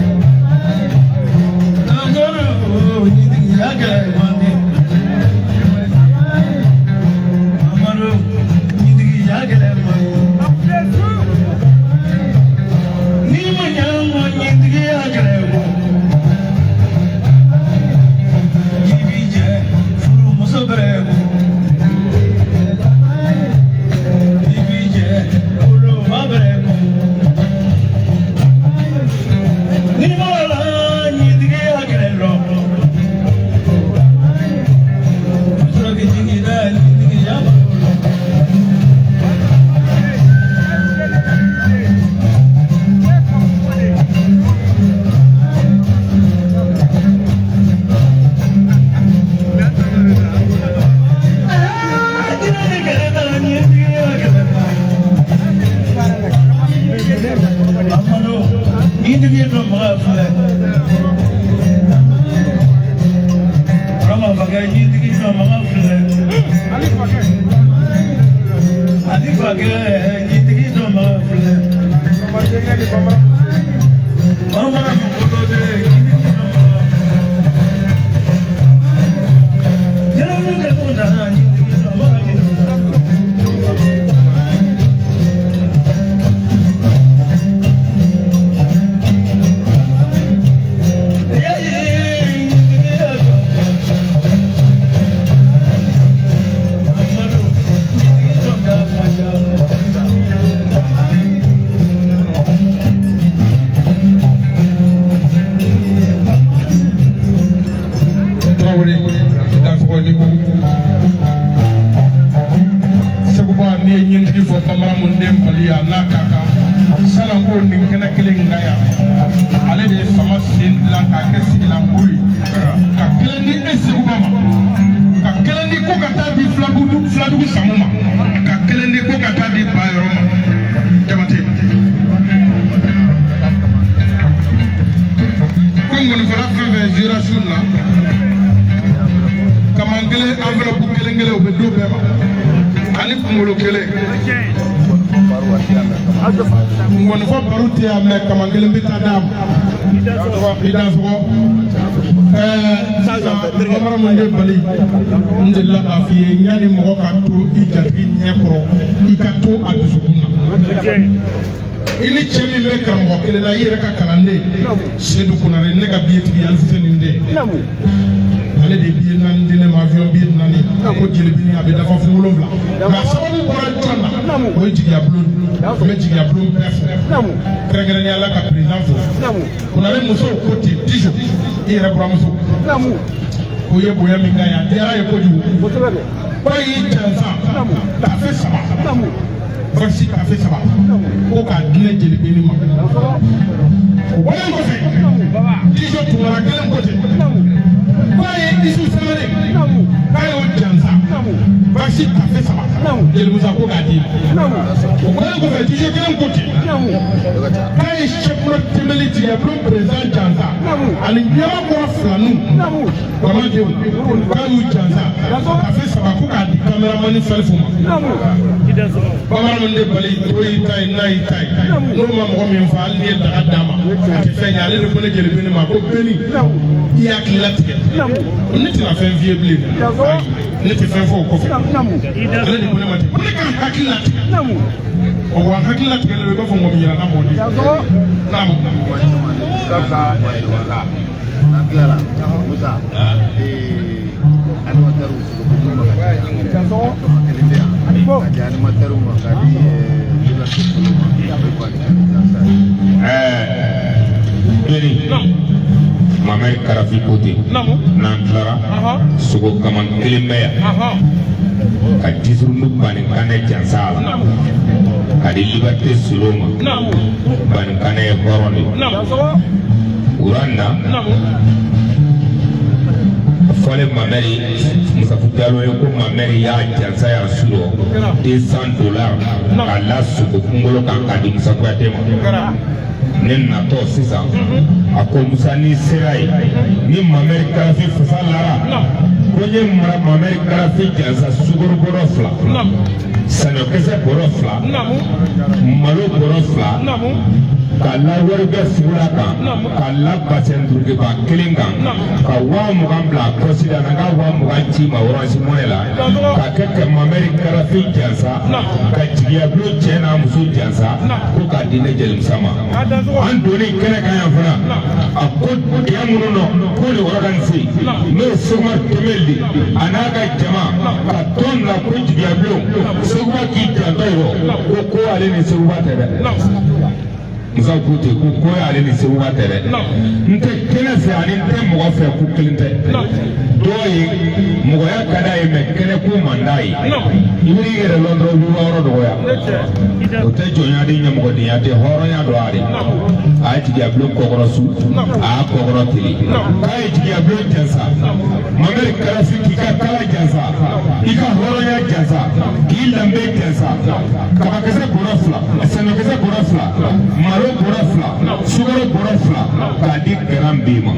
k'a kɛ sigilankuru ye, ka kelen di e Seguba ma, ka kelen di ko ka taa di Filadugu Samu ma, ka kelen di ko ka taa di Bayɔrɔ ma. Jabate ko ŋɔnifɔla fɛn fɛn zera su na, kaman kelen, enveloppe kelen kelen, o bɛ d'o bɛɛ ma, ani kunkolo kelen. Ŋɔnifɔ baro tɛ yan mɛ, kaman kelen bɛ taa d'a ma. I dansɔgɔ. Sisan bamanan min bɛ bali, n delila k'a f'i ye, yanni mɔgɔ ka to i jatigi ɲɛ kɔrɔ, i ka to a dusukun na. I ni cɛ min bɛ karamɔgɔ kelen na, i yɛrɛ ka kalanden Sedu Konare, ne ka biyetigi Alifuseni den, ale de biye 4 di ne ma, avion biye 4, ko jelibini a bɛ dafa fo 7. Nka sababu bɔra jɔn na? O ye jigiya bulon. N bɛ jigiya bulon bɛɛ fo, kɛrɛnkɛrɛnnenya la ka président fo. Konare musow ko ten, Dijo, i yɛrɛ buramuso ko ye bonya min k'a ye, a diyara ye kojugu. K'a y'i jansa tafe 3, valisi tafe 3, ko k'a di ne jelibini ma. O bɔlen kɔfɛ, Dijo Tunkara kelen ko ten, k'a ye Isu Sangare, k'a y'o jansa valisi tafe 3, jelimusa ko k'a di. O bɔlen kɔfɛ, Dijo kelen ko ten, k'a ye Sɛkuma Tɛnbɛli jigiya bulon président jansa, ani ɲamakɔrɔ filaninw bamadenw, k'a y'u jansa tafe 3, ko k'a di kameramani Salifu ma. Bamanan min de bali, to y'i ta ye, n'a y'i ta ye, n'o ma mɔgɔ min fa, hali n'i ye daga d'a ma, a tɛ fɛn ɲɛ. Ale de ko ne jelibini ma ko beni i hakili latigɛ, ne tɛna fɛn f'i ye bilen, ne tɛ fɛn fɔ o kɔfɛ. Ale de ko ne ma ten, ko ne ka hakili latigɛ. O wa hakili latigɛlen don i b'a fɔ ŋɔmi yɛrɛ na mɔdi. Naamu. N'an tilala Musa, animateur sogo ma ka ca, kelen bɛ yan ka di animateur ma, ka di Liberté Solo ma, o ye Bani Jansa ye. Beni Mamɛri Karafi ko ten, n'an tilara, sogo kaman kelen bɛ yan ka disurundu Bani Kanɛ jansa a la ka di Liberté Solo ma. Bani Kanɛ ye hɔrɔn de ye. Wuran na fɔlen Mamɛri Musafu Jalo ye ko Mamɛri y'a jansa yan su rɔ $200 k'a la sogo kunkolo kan k'a di Musa Kuyate ma. Ne natɔ sisan, a ko Musa, n'i sera yen ni Mamɛri Karafi fasa lara, ko n ye mara Mamɛri Karafi jansa sukaro bɔrɔ 2, saɲɔkisɛ bɔrɔ 2, malo bɔrɔ 2, ka la warikɛ fugula kan, ka la basɛn durukiba kelen kan, ka 20,000 bila a kɔsi la, ka 20,000 ci ma Orange Money la, ka kɛ ka Mamɛri Karafi jansa, ka jigiya bulon cɛ n'a muso jansa, ko k'a di ne jelimusa ma. An donnen kɛnɛ kan yan fana, a ko dingɛ minnu nɔ ko de organise, n'o ye Sekuba Tɛmɛli de a n'a ka jama ka tɔn na, ko jigiya bulon Sekuba k'i janto o rɔ, ko ale ni Sekuba tɛ dɛ. Musa ko ten, ko ale ni Sekuba tɛ dɛ. N tɛ kɛnɛ fɛ ani n tɛ mɔgɔ fɛ, ko kelen tɛ. Dɔw ye mɔgɔya ka d'a ye mɛ kɛnɛ ko man d'a ye. I bɛ i yɛrɛ lɔn dɔrɔn, i b'i ka yɔrɔ dɔgɔya. O tɛ jɔnya de, ɲɛmɔgɔdenya tɛ, hɔrɔnya don a de. A ye jigiya bulon kɔkɔrɔ su, a y'a kɔkɔrɔ tele, k'a ye jigiya bulon jansa. Mamɛri Karafi k'i ka kala jansa, i ka hɔrɔnya jansa, k'i danbe jansa, kabakisɛ bɔrɔ 2, saɲɔkisɛ bɔrɔ 2, malo bɔrɔ 2, sukaro bɔrɔ 2, k'a di garan bɛɛ ma.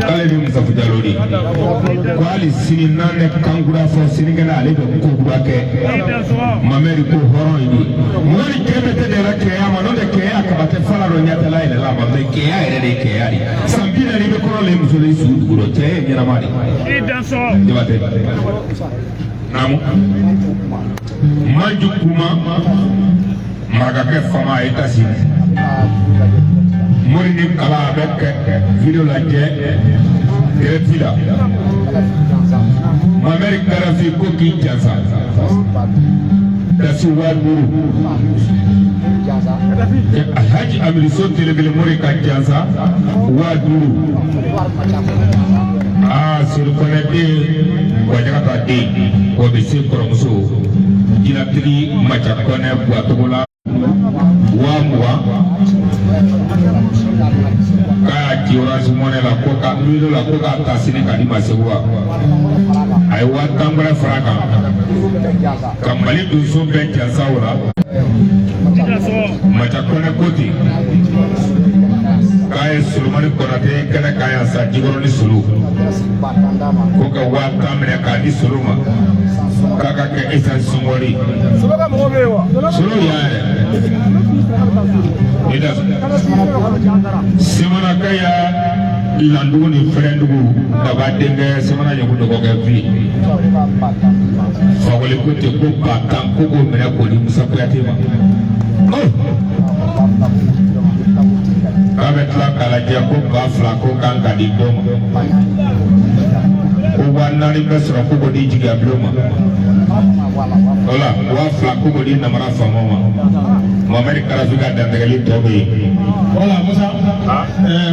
K'ale de Musafu Jalo de, ko hali sini n'an bɛ kankura fɔ, sinikɛnɛ ale bɛ ko kura kɛ. Mamɛri ko hɔrɔn ye de, mɔgɔ ni cɛ bɛ tɛ de la cɛya ma, n'o tɛ cɛya kaba tɛ fala dɔ ɲɛtɛla yɛrɛ la ma, mɛ cɛya yɛrɛ de ye cɛya de. San 40 i bɛ kɔrɔ le muso le su dugu rɔ, cɛ ye ɲɛnama de. Jabatɛ naamu Maju kuma marakakɛ fama a ye tasi mori ni kala a bɛ kɛ video lajɛ direct la. Mamɛri Karafi ko k'i jansa dasi 5000, Alhaji Amiriso telebele mori ka jansa 5000. Aa Serukɔnɛ den Wajakata den o bɛ se kɔrɔmuso jinatigi Maca Kɔnɛ Buwatogo la 20,000. Orange Money la ko ka miiri la ko k'a ta sini k'a di ma Segu wa. A ye 10 000 wɛrɛ fara a kan ka Mali donso bɛɛ jansa o la. Maca Kɔnɛ ko ten k'a ye Solomani Konate kɛnɛ kan yan sa, Jikɔrɔni Solo, ko ka 10 000 minɛ k'a di Solo ma k'a ka kɛ essence sɔngɔli. Solo yan yɛrɛ i da Semanaka ya Landugu ni Fɛrɛndugu Daba denkɛ Semana ɲɔgɔn dɔgɔkɛ fi Fakoli ko ten ko 10 000 ko k'o minɛ k'o di Musa Kuyate ma. K'a bɛ tila k'a lajɛ ko 2000 ko kan ka di dɔ ma, ko 4000 bɛ sɔrɔ ko k'o di Jigiya Bulon ma, o la 2000 ko k'o di Namara faamaw ma. Mohamɛdi Karafi ka dantigɛli tɔ bɛ yen. Voilà Musa,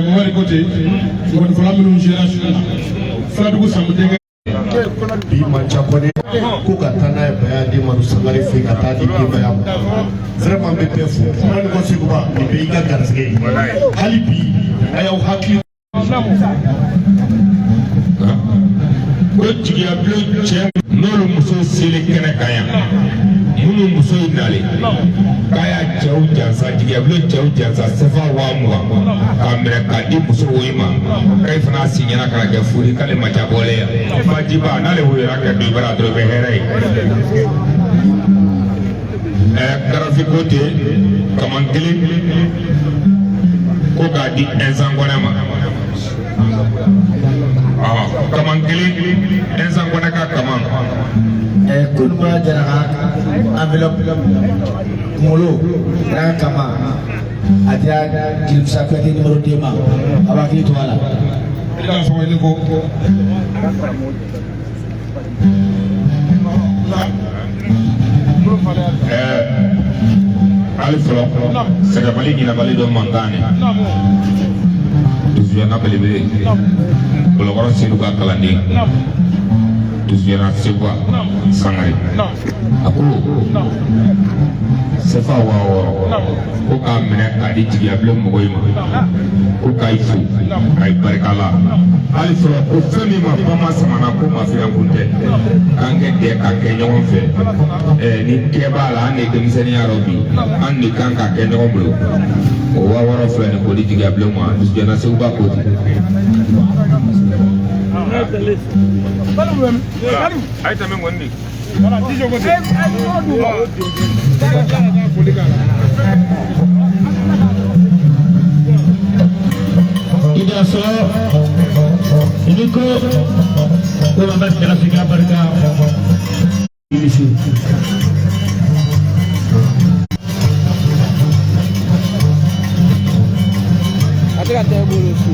Mohamed Kote, ngɔnifɔla minnu sera su na, Filadugu Samu denkɛ. Bi Manca Kɔnɛ ko ka taa n'a ye Baya den Madu Sangare fɛ yen ka taa di denbaya ma. Vraiment, n bɛ bɛɛ fo. Kuma ni ko Seguba, nin bɛɛ y'i ka garisɛgɛ ye. Hali bi a y'aw hakili. Ko Jigiya Bulon cɛ n'olu muso selen kɛnɛ kan yan, minnu muso ye nalen k'a y'a cɛw jansa, Jigiya Bulon cɛw jansa sefa 20 000 k'a minɛ k'a di muso woyi ma, k'e fana si ɲɛna kana kɛ furi k'ale ma ca bɔlen yan bajiba n'ale woyora kɛ don i bara dɔrɔn i bɛ hɛrɛ ye. Karafi ko ten kaman kelen ko k'a di Ɛnsan Kɔnɛ ma, kaman kelen, Ɛnsan Kɔnɛ ka kaman. Koluma Jara ka enveloppe kunkolo n'a kama a dira Jelimusa Kuyate numéro 2 ma, a b'a hakili to a la. I ka sɔgɔ i ni ko. Hali fɔlɔ sɛgɛbali ɲinabali dɔ mankan de dusuyana belebele Bolokɔrɔ Sedu ka kalanden dusuyana Seguba Sangare, a ko sefa 6000 ko k'a minɛ k'a di Jigiyabilen mɔgɔw ma, ko k'a yi fo k'a yi barika la. Hali fɔlɔ ko fɛn min ma bama samana ko mafiya kun tɛ k'an kɛ jɛ ka kɛ ɲɔgɔn fɛ. Ni kɛ b'a la, an de ye denmisɛnninya rɔ bi, an de kan ka kɛ ɲɔgɔn bolo. O 6000 filɛ nin k'o di Jigiyabilen ma, dusuyana Seguba ko ten. A ye tɛmɛ ŋɔni de. I sɔrɔ i ni ko ko Mamadu Karafi ka barika misi. A tɛ ka taa e bolo su.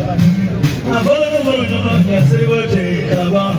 A fɔlɔ ne bolo ɲɔgɔn kɛ seliba cɛ ka ban.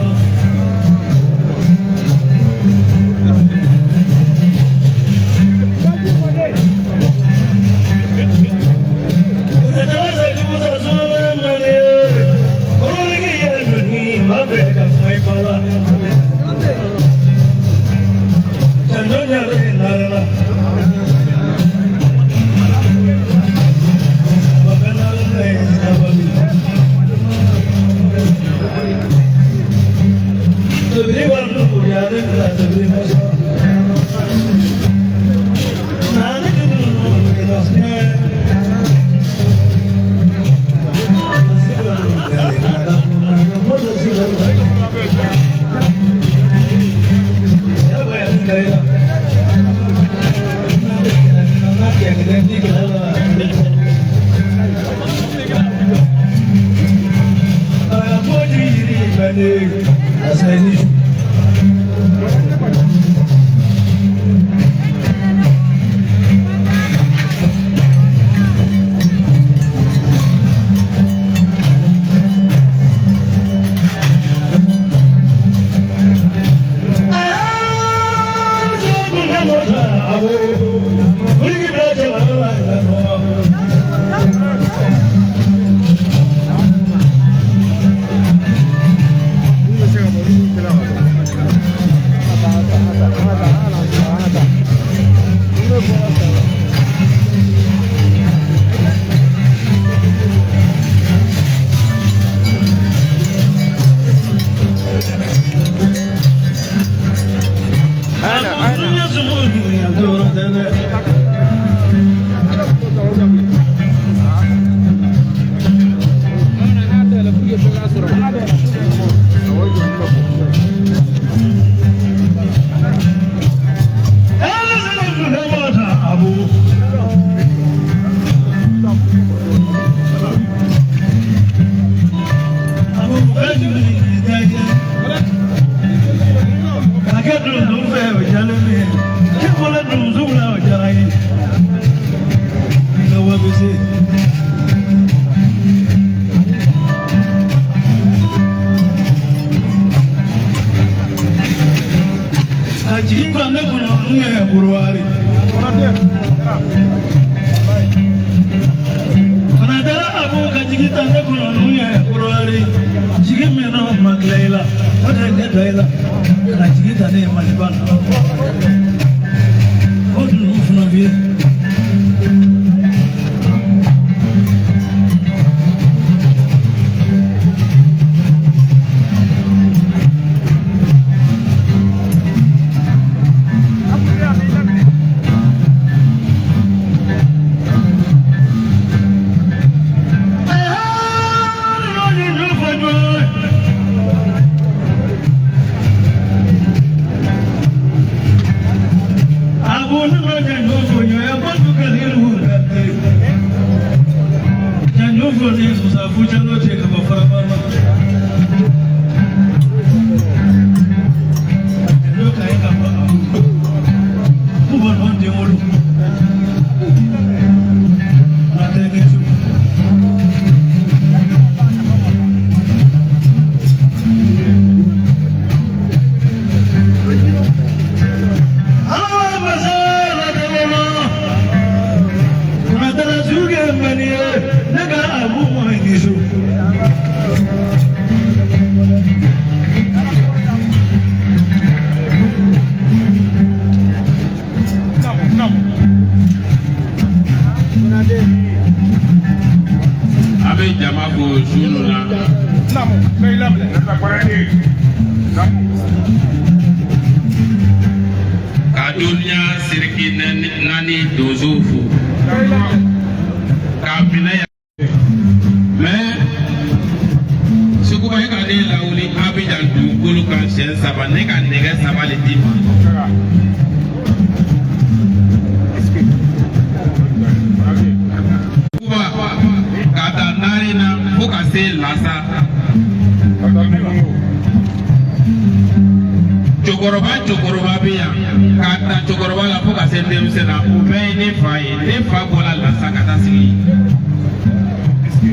Cɛkɔrɔba bɛ yan k'a ta cɛkɔrɔba la fo ka se denmisɛn na o bɛɛ ye ne fa ye ne fa bɔra Lasa ka taa sigi.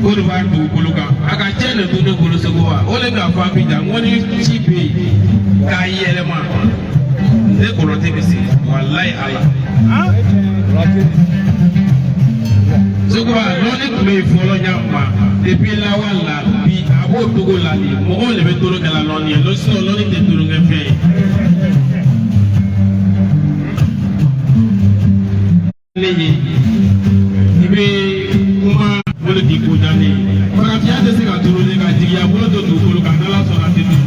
Côte d'Ivoire dugukolo kan a ka cɛ de to ne bolo Segu wa o de bɛna fɔ Abidjan n ko ni ci bɛ yen k'a yɛlɛma ne kɔnɔtɛ bɛ se walayi Ala. Seguba lɔnni tun bɛ yen fɔlɔ ɲa ma depuis lawale la bi a b'o togo la de mɔgɔw de bɛ toro kɛ la lɔnni ye sinon lɔnni tɛ toro kɛ fɛn ye. Ne ye i bɛ kuma bolo k'i ko diya ne ye farafinya tɛ se ka turu ne ka jigiya bolo to dugukolo kan n'Ala sɔnna a tɛ turu.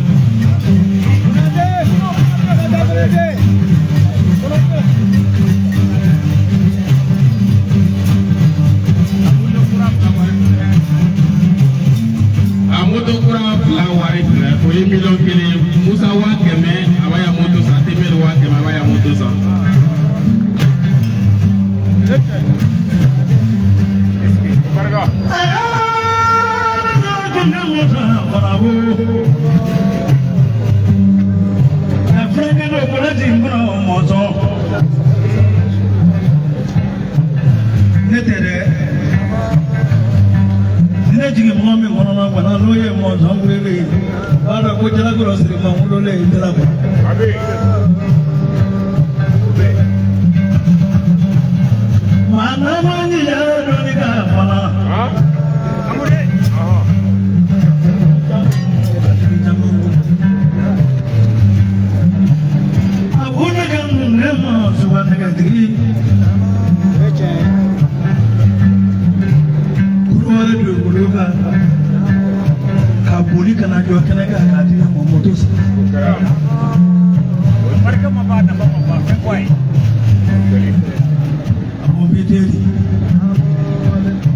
A moto kura fila wari filɛ o ye 1 million ye Musa 100 000 a b'a ya moto san Temeli 100 000 a b'a ya moto san. Ne tɛ dɛ, ni ne jigin mɔgɔ min kɔnɔna bana n'o ye mɔzɔn wele ye, b'a dɔn ko jalakɔrɔ sirima wololen ye jalakɔrɔ. Maa n'an jija dɔɔni ka fana. A ko ne ka ne ma sugantigɛtigi. Kuru wɛrɛ dugukolo kan ka boli ka na jɔ kɛnɛ kan k'a di ne ma moto san. A ko b'i teri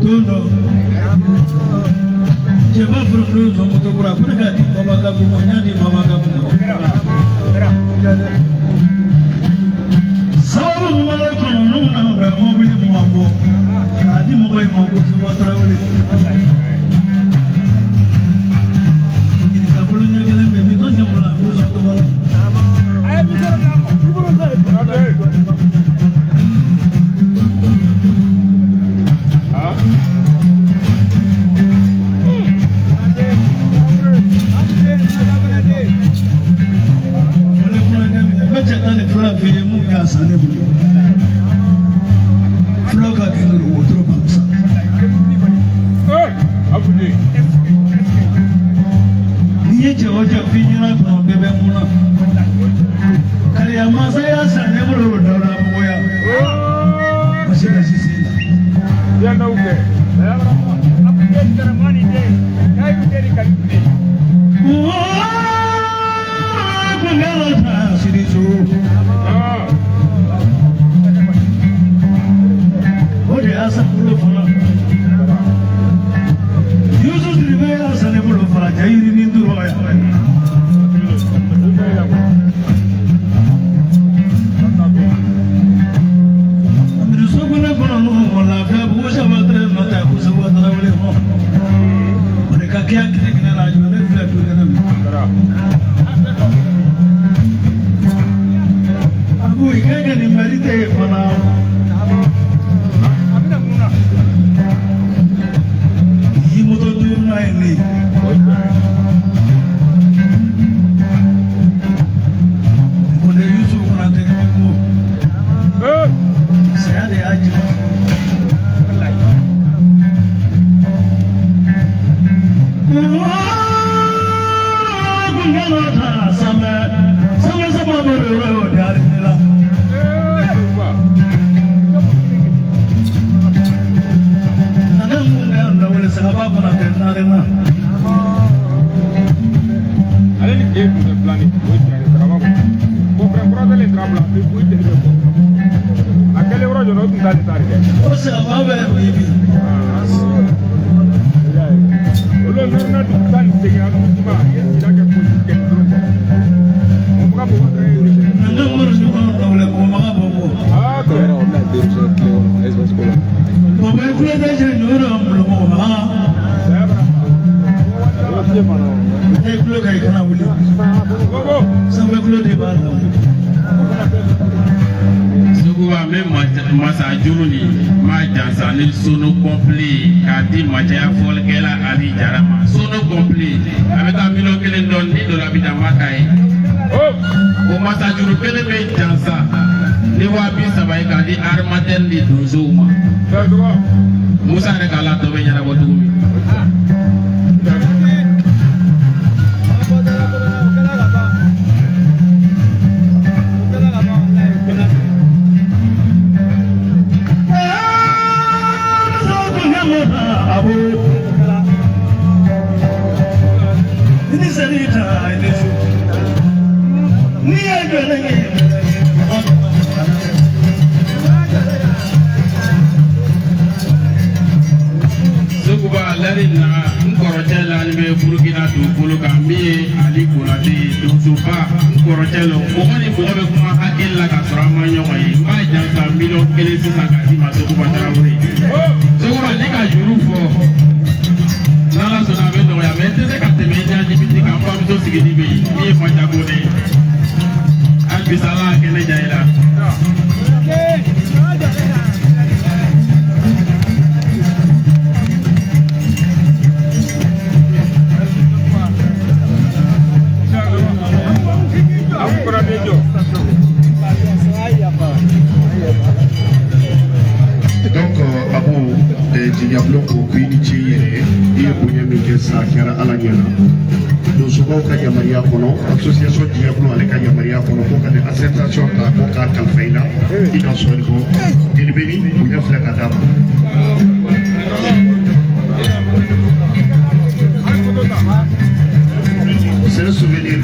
don dɔ cɛba furu don sɔn moto kura ko ne k'a di baba ka ma n y'a di baba ka ma. Sababu ɲuman bɛ kɔnɔ n'u nana ka mɔbili mugan bɔ k'a di mɔgɔ in ma ko Seba Tarawele. Ɲininka bolo ɲɛ kelen bɛ bitɔn ɲɛ bolo a b'o sɔn tɔgɔ la. Wale furakɛ minɛ n bɛ cɛ 12 f'i ye mun y'a san ne bolo. Fulaw ka kɛ n'o wotoro ka fisa. N'i ye cɛ o cɛ f'i ɲɛna kɔnɔ bɛɛ bɛ mun na. Kariya masa y'a san ne bolo o dawula mɔgɔya. Basi ka sisi la. Kungalo ta siriso. O de y'a san bolo fana. Yusu Sidibe y'a san ne bolo fana ja yirinin duuru ya. Amidu Sogone kɔnɔ n'o lafiya bugu saba tɛrɛ nɔ ta ko Seba Tarawele hɔn. O de ka kɛ a kɛnɛ kɛnɛ la jɔ ne filɛ du kɛnɛ min. Abu i ka kɛ nin Mali tɛ ye fana. Yi moto duuru n'a ye ne ye. Kone Yusuf Konate ko saya de y'a jira. Kungalo ta samɛ samɛ sama bɛ yɔrɔ o de y'ale ne la. Nana mun kɛ lawale sagaba fana tɛ naare na. Ale ni tile tun tɛ filan ni o ye tiɲɛ ye sagaba kɔnɔ ko fɛn kura kɛlen sira bila o ye jeli bɛ bɔ a kɛlen yɔrɔ jɔna o tun t'ale ta de kɛ. O sagaba bɛ bi bi. Olu ye nɔrɔna dugu 18 a dugu juma i ye sida kɛ polisi kɛmɛ duuru kɔ o ma mɔgɔ dɔrɔn ye. Nana mori ɲɔgɔn lawale mɔgɔ bɔ bɔ. O bɛ kulo tɛ cɛ ɲɔ bolo mɔgɔ ma. E kulo ka i kana wuli. Sanfɛ kulo de b'a la. Seguba n bɛ masajuru nin n b'a jansa ni sono complet k'a di macaya fɔlikɛla Ali Jara ma. Sono complet a bɛ taa 1,1 million dɔɔni, ni donna Abidjan n b'a k'a ye. O masajuru kelen bɛ jansa ni 30 000 ye k'a di armateur ni donsow ma. Musa yɛrɛ k'a la tɔ bɛ ɲɛnabɔ cogo min. Seguba lɛri na n kɔrɔcɛ lani bɛ Burukina dugukolo kan min ye Ali Konate ye, donsoba n kɔrɔcɛ lo. Mɔgɔ ni mɔgɔ bɛ kuma hakili la ka sɔrɔ an ma ɲɔgɔn ye. N b'a jansa 1,1 million sisan k'a d'i ma Seguba Tarawele. Seguba ne ka juru fɔ n'Ala sɔnna a bɛ nɔgɔya, mɛ n tɛ se ka tɛmɛ i ɲɛjibiti kan. N bamuso sigili bɛ yen min ye Majago ne ye. Hali bisa Ala ka kɛnɛ diya i la. Donc Abu Jigiya ko k'i ni ce i yɛrɛ ye, i ye bonya min kɛ sisan a kɛra Ala ɲɛna. Donsobaw ka yamaruya kɔnɔ, association Jigiya ale ka yamaruya kɔnɔ, ko ka nin acceptation ta ko k'a kalifa i la, i ka sɔrɔ ko jelibeni bonya filɛ ka d'a ma. C'est un souvenir.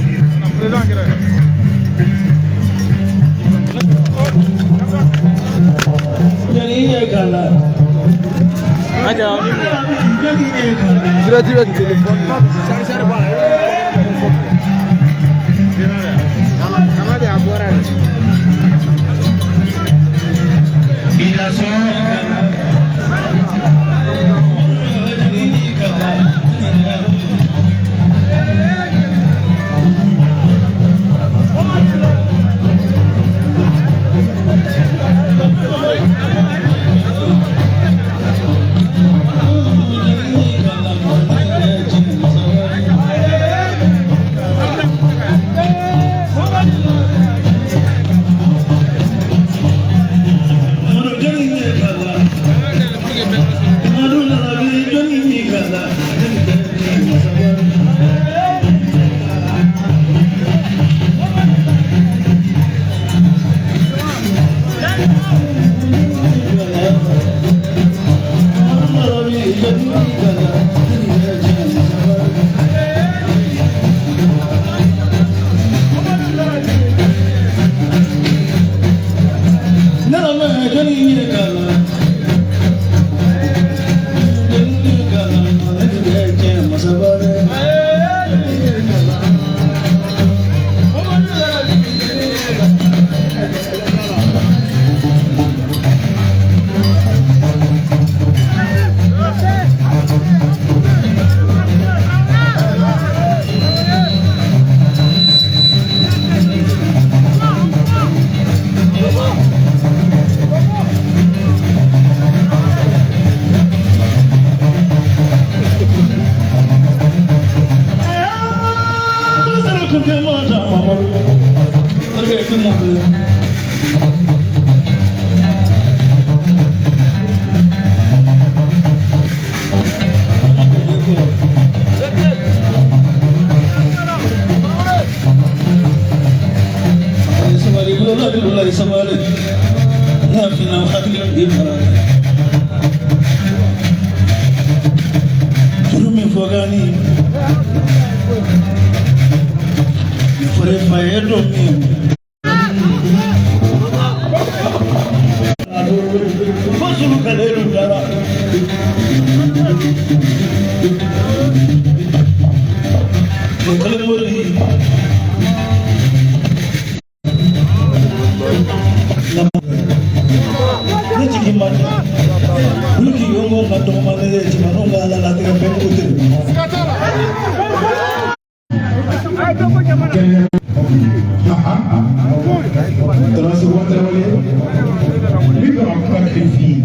Tarawele, n bɛ fɛ ka kuma kelen f'i ye.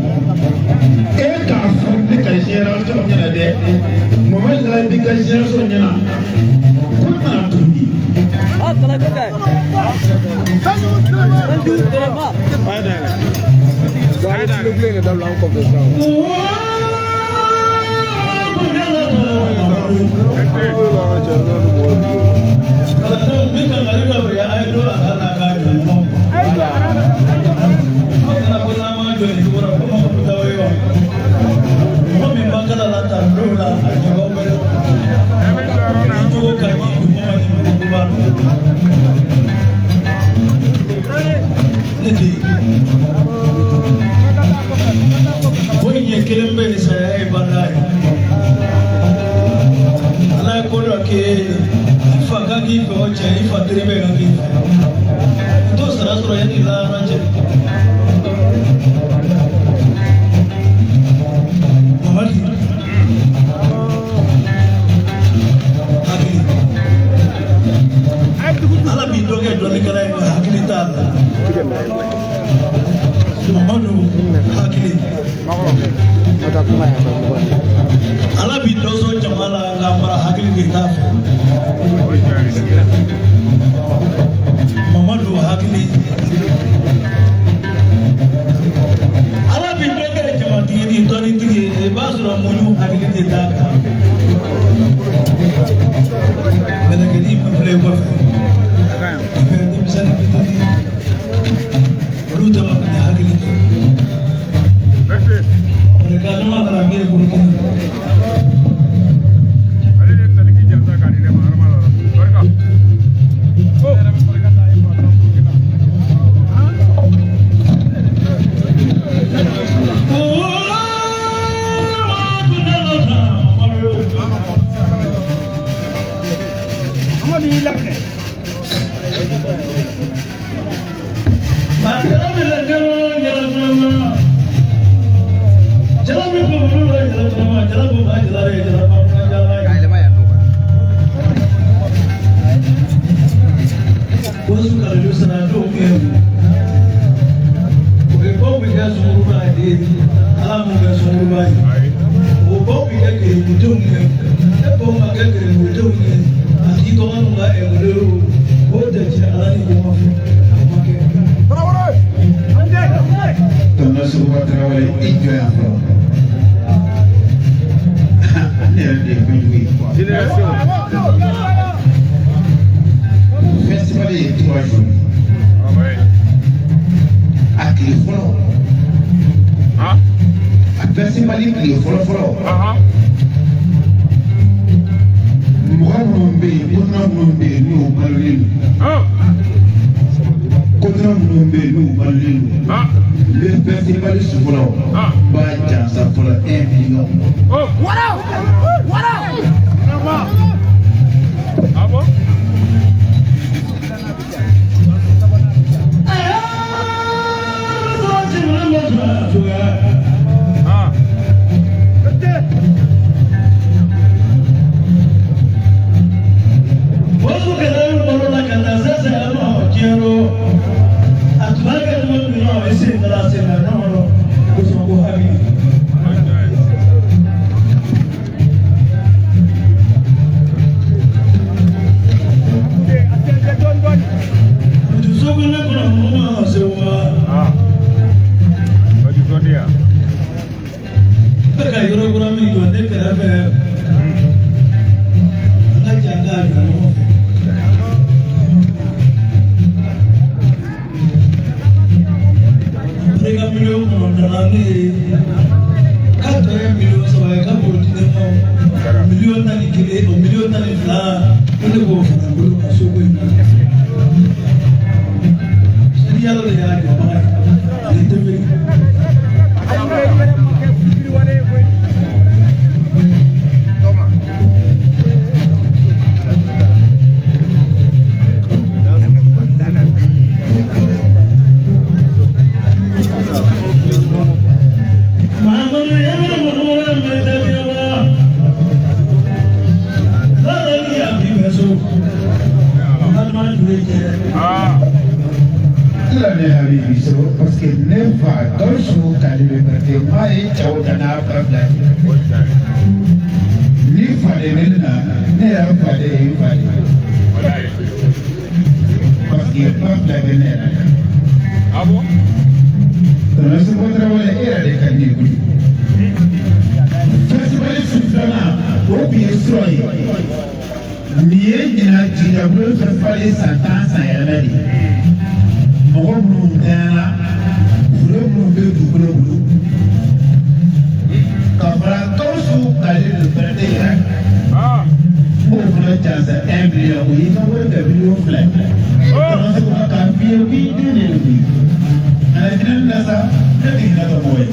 E k'a fɔ ne ka génération ɲɛna dɛ, Mohamed Lalaye b'i ka génération ɲɛna ko nana tuguni. Kelen bɛ nin saya ye bada ye ala ye ko dɔ k'e ye i fa ka k'i fɛ o cɛ i fa teri bɛ ka k'i fɛ i t'o sara sɔrɔ yanni lahara cɛ Mamadi hakili ala b'i dɔ kɛ dɔnnikɛla ye nka hakili t'a la Mamadu hakili ala b'i dɔ sɔn jama la nka mara hakili de t'a fɛ Mamadu hakili ala b'i dɔ kɛ jamatigi ni dɔnnitigi ye i b'a sɔrɔ muɲu hakili de t'a kan mɛlɛkɛnin min filɛ i kɔfɛ i bɛ denmisɛnnin fitinin olu tɛ ma minɛ hakili tɛ. Festival ye 3 jours. A tile fɔlɔ. A festival tile fɔlɔ fɔlɔ. Mɔgɔ minnu bɛ yen, kotuna minnu bɛ yen n'u balolen don. Kotuna minnu bɛ yen n'u balolen don. N bɛ festival su fɔlɔ. N b'a jansa fɔlɔ 1 million. Hakili la ne hami bi sɔrɔ parce que ne fa Gawusu Kalilu Berete maa ye cɛw dan n'a ba fila ye. Ni faden bɛ ne na, ne yɛrɛ faden ye n fa de ye. Parce que ba fila bɛ ne yɛrɛ la. Tɔnɔ Seko Tarawele e yɛrɛ de ka di ne ye kojugu. Festival su filanan o tun ye sɔrɔ ye. Nin ye ɲinan Jigijabulon festival ye san 10 san yɛlɛmɛ de ye. Mɔgɔ minnu ntanyana, fure minnu bɛ dugukolo bolo, ka fara Gawusu Kalilu Berete yɛrɛ kan. N b'o fana jansa 1 million o y'i ka wari bɛɛ miliyɔn 2 ye. Tɔnɔ Seko k'a f'i ye k'i den de don koyi. A ye hinɛ ne la sa, ne tɛ hinɛ ka mɔgɔ ye.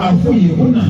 A f'u ye ko na.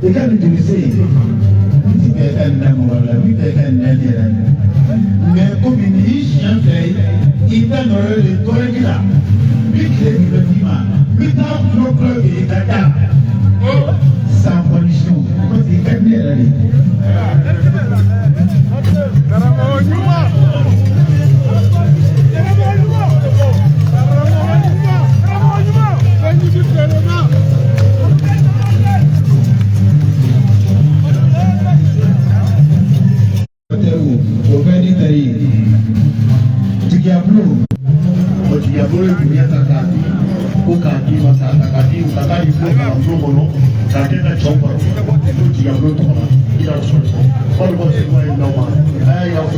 I ka nin joli se yen n ti fɛ ka nin da mɔgɔ la n bɛ fɛ ka nin da ne yɛrɛ la mɛ komi nin y'i siɲɛ fila ye i da nɔrɔ de tɔrɔki la n bɛ tile kɛmɛ d'i ma n bɛ taa kulo kulo kɛ i ka da sans condition parce que i ka di ne yɛrɛ de ye. Karamɔgɔ ɲuman. Karamɔgɔ ɲuman. Karamɔgɔ ɲuman. Karamɔgɔ ɲuman. Fɛn jugu feere ma. O bɛɛ ni tari ye jigiya bulon o jigiya bulon ye bonya ta k'a di ko k'a d'i ma k'a ta k'a di ka taa di bulon kalanso kɔnɔ k'a kɛ ka cɛw baro n'o jigiya bulon tɔgɔ la i y'a sɔrɔ walima sigi ye n'aw ma a y'a yira.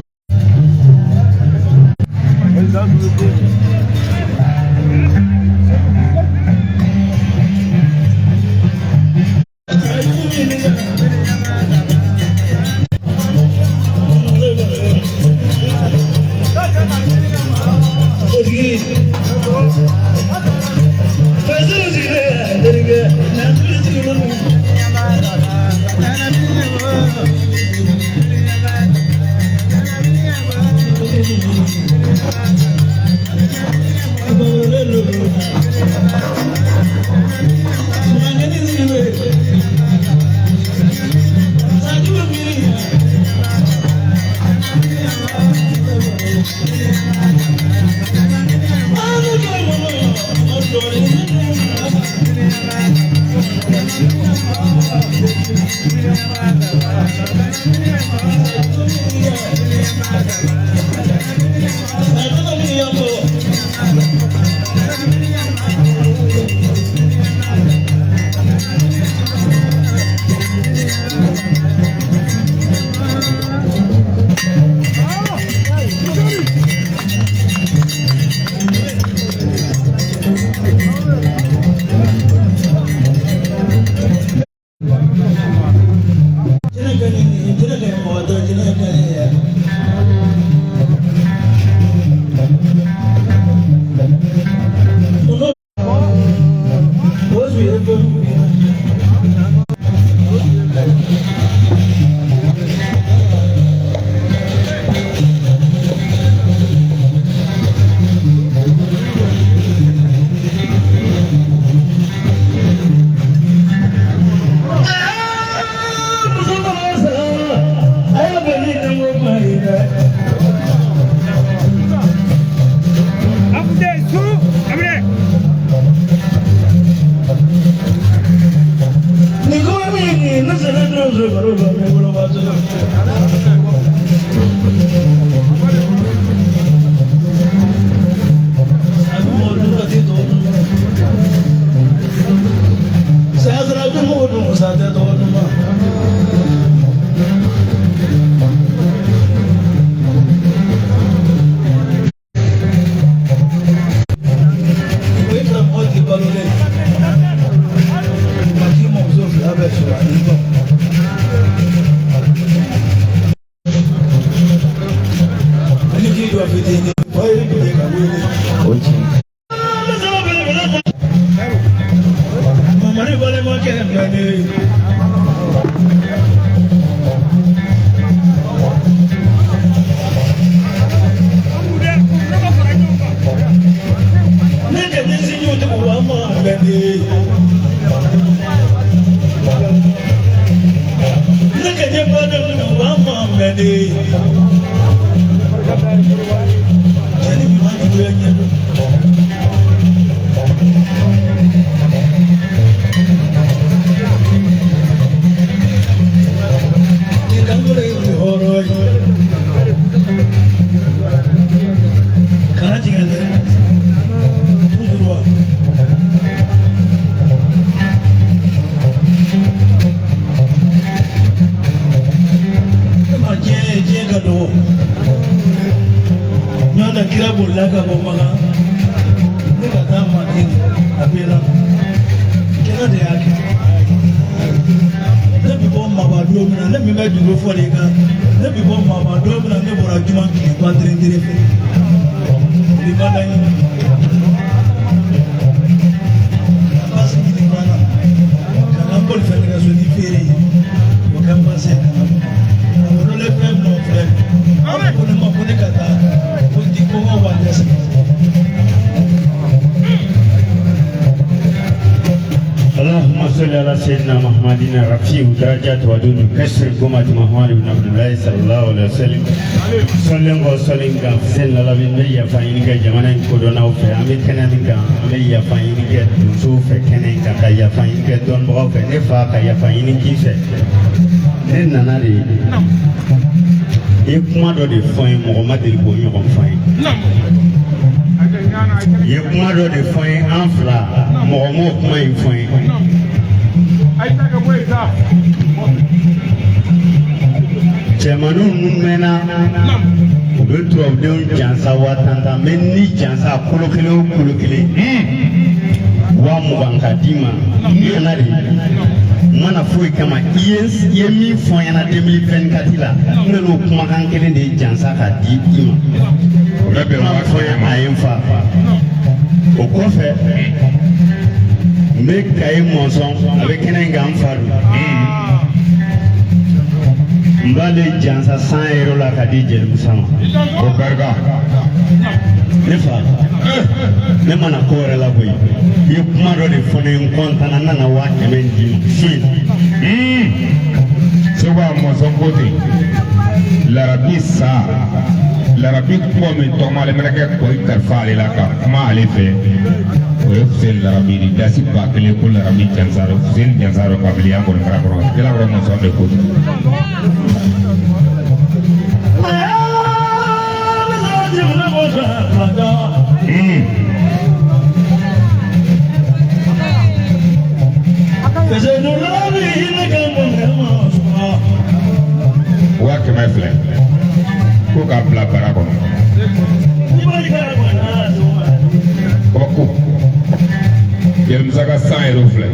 na kira bolila ka bɔ Makan ne ka taa Madina, a bɛ la kira de y'a kɛ. Ne bɛ bɔ Maba don min na, ne min bɛ juru fɔ de kan, ne bɛ bɔ Maba don min na, ne bɔra juma tileba terendere fɛ, bi ma da ɲini basi ɲini banna ka n ka bolifɛn nɛgɛso ni feere ye, o kɛ n pase ka na ka wololen fɛn min filɛ, an ko ne ma ko ne ka taa ko di ko n ka wa dɛsɛ. اللهم صل على سيدنا محمد رفيع درجات ودون كسر قمة محمد بن عبد الله صلى الله عليه وسلم. Sɔlen kɔ sɔlen kan Fuseni Lalabi, n bɛ yafa ɲini kɛ jamana in kodɔnnaw fɛ. An bɛ kɛnɛ min kan, an bɛ yafa ɲini kɛ donsow fɛ kɛnɛ in kan, ka yafa ɲini kɛ dɔnnibagaw fɛ. Ne fa, ka yafa ɲini k'i fɛ. Ne nana de, i ye kuma dɔ de fɔ n ye, mɔgɔ ma deli k'o ɲɔgɔn fɔ n ye. I ye kuma dɔ de fɔ n ye, an fila, mɔgɔ m'o kuma in fɔ n ye. Cɛmaninw ninnu mɛnna, u bɛ tubabudenw jansa 10 000 tan, mɛ ni jansa kolo kelen o kolo kelen 20 000 ka d'i ma. N nana de, n mana foyi kama. I ye min fɔ n ɲɛna 2024 la, n nana o kumakan kelen de jansa ka di i ma. O bɛ bɛn kuma waa fɔ n ye, kɛmɛ ma. A ye n fa. O kɔfɛ, n bɛ Kaye Mɔnsɔn, a bɛ kɛnɛ in kan, n fa don. N b'ale jansa 100 euro la ka di Jelimusa ma. O barika. Ne fa, ne mana ko wɛrɛ la koyi, i ye kuma dɔ de fɔ ne ye, n kɔntanna, n nana 100 000 in d'i ma su in na. Segu a mɔnsɔn ko ten, larabi sa larabi kɔ min tɔgɔmalen bɛ kɛ kɔyi kalifa ale la ka kuma ale fɛ, o ye Fuseni Larabi de dasi 1000 ko larabi jansaro Fuseni jansaro kabili an kɔni kɛra kɔrɔ jalakɔrɔ mɔnsɔn de ko ten. 200 000 ko k'a bila bara kɔnɔ. Kabako Jelimusa ka 100 euro filɛ,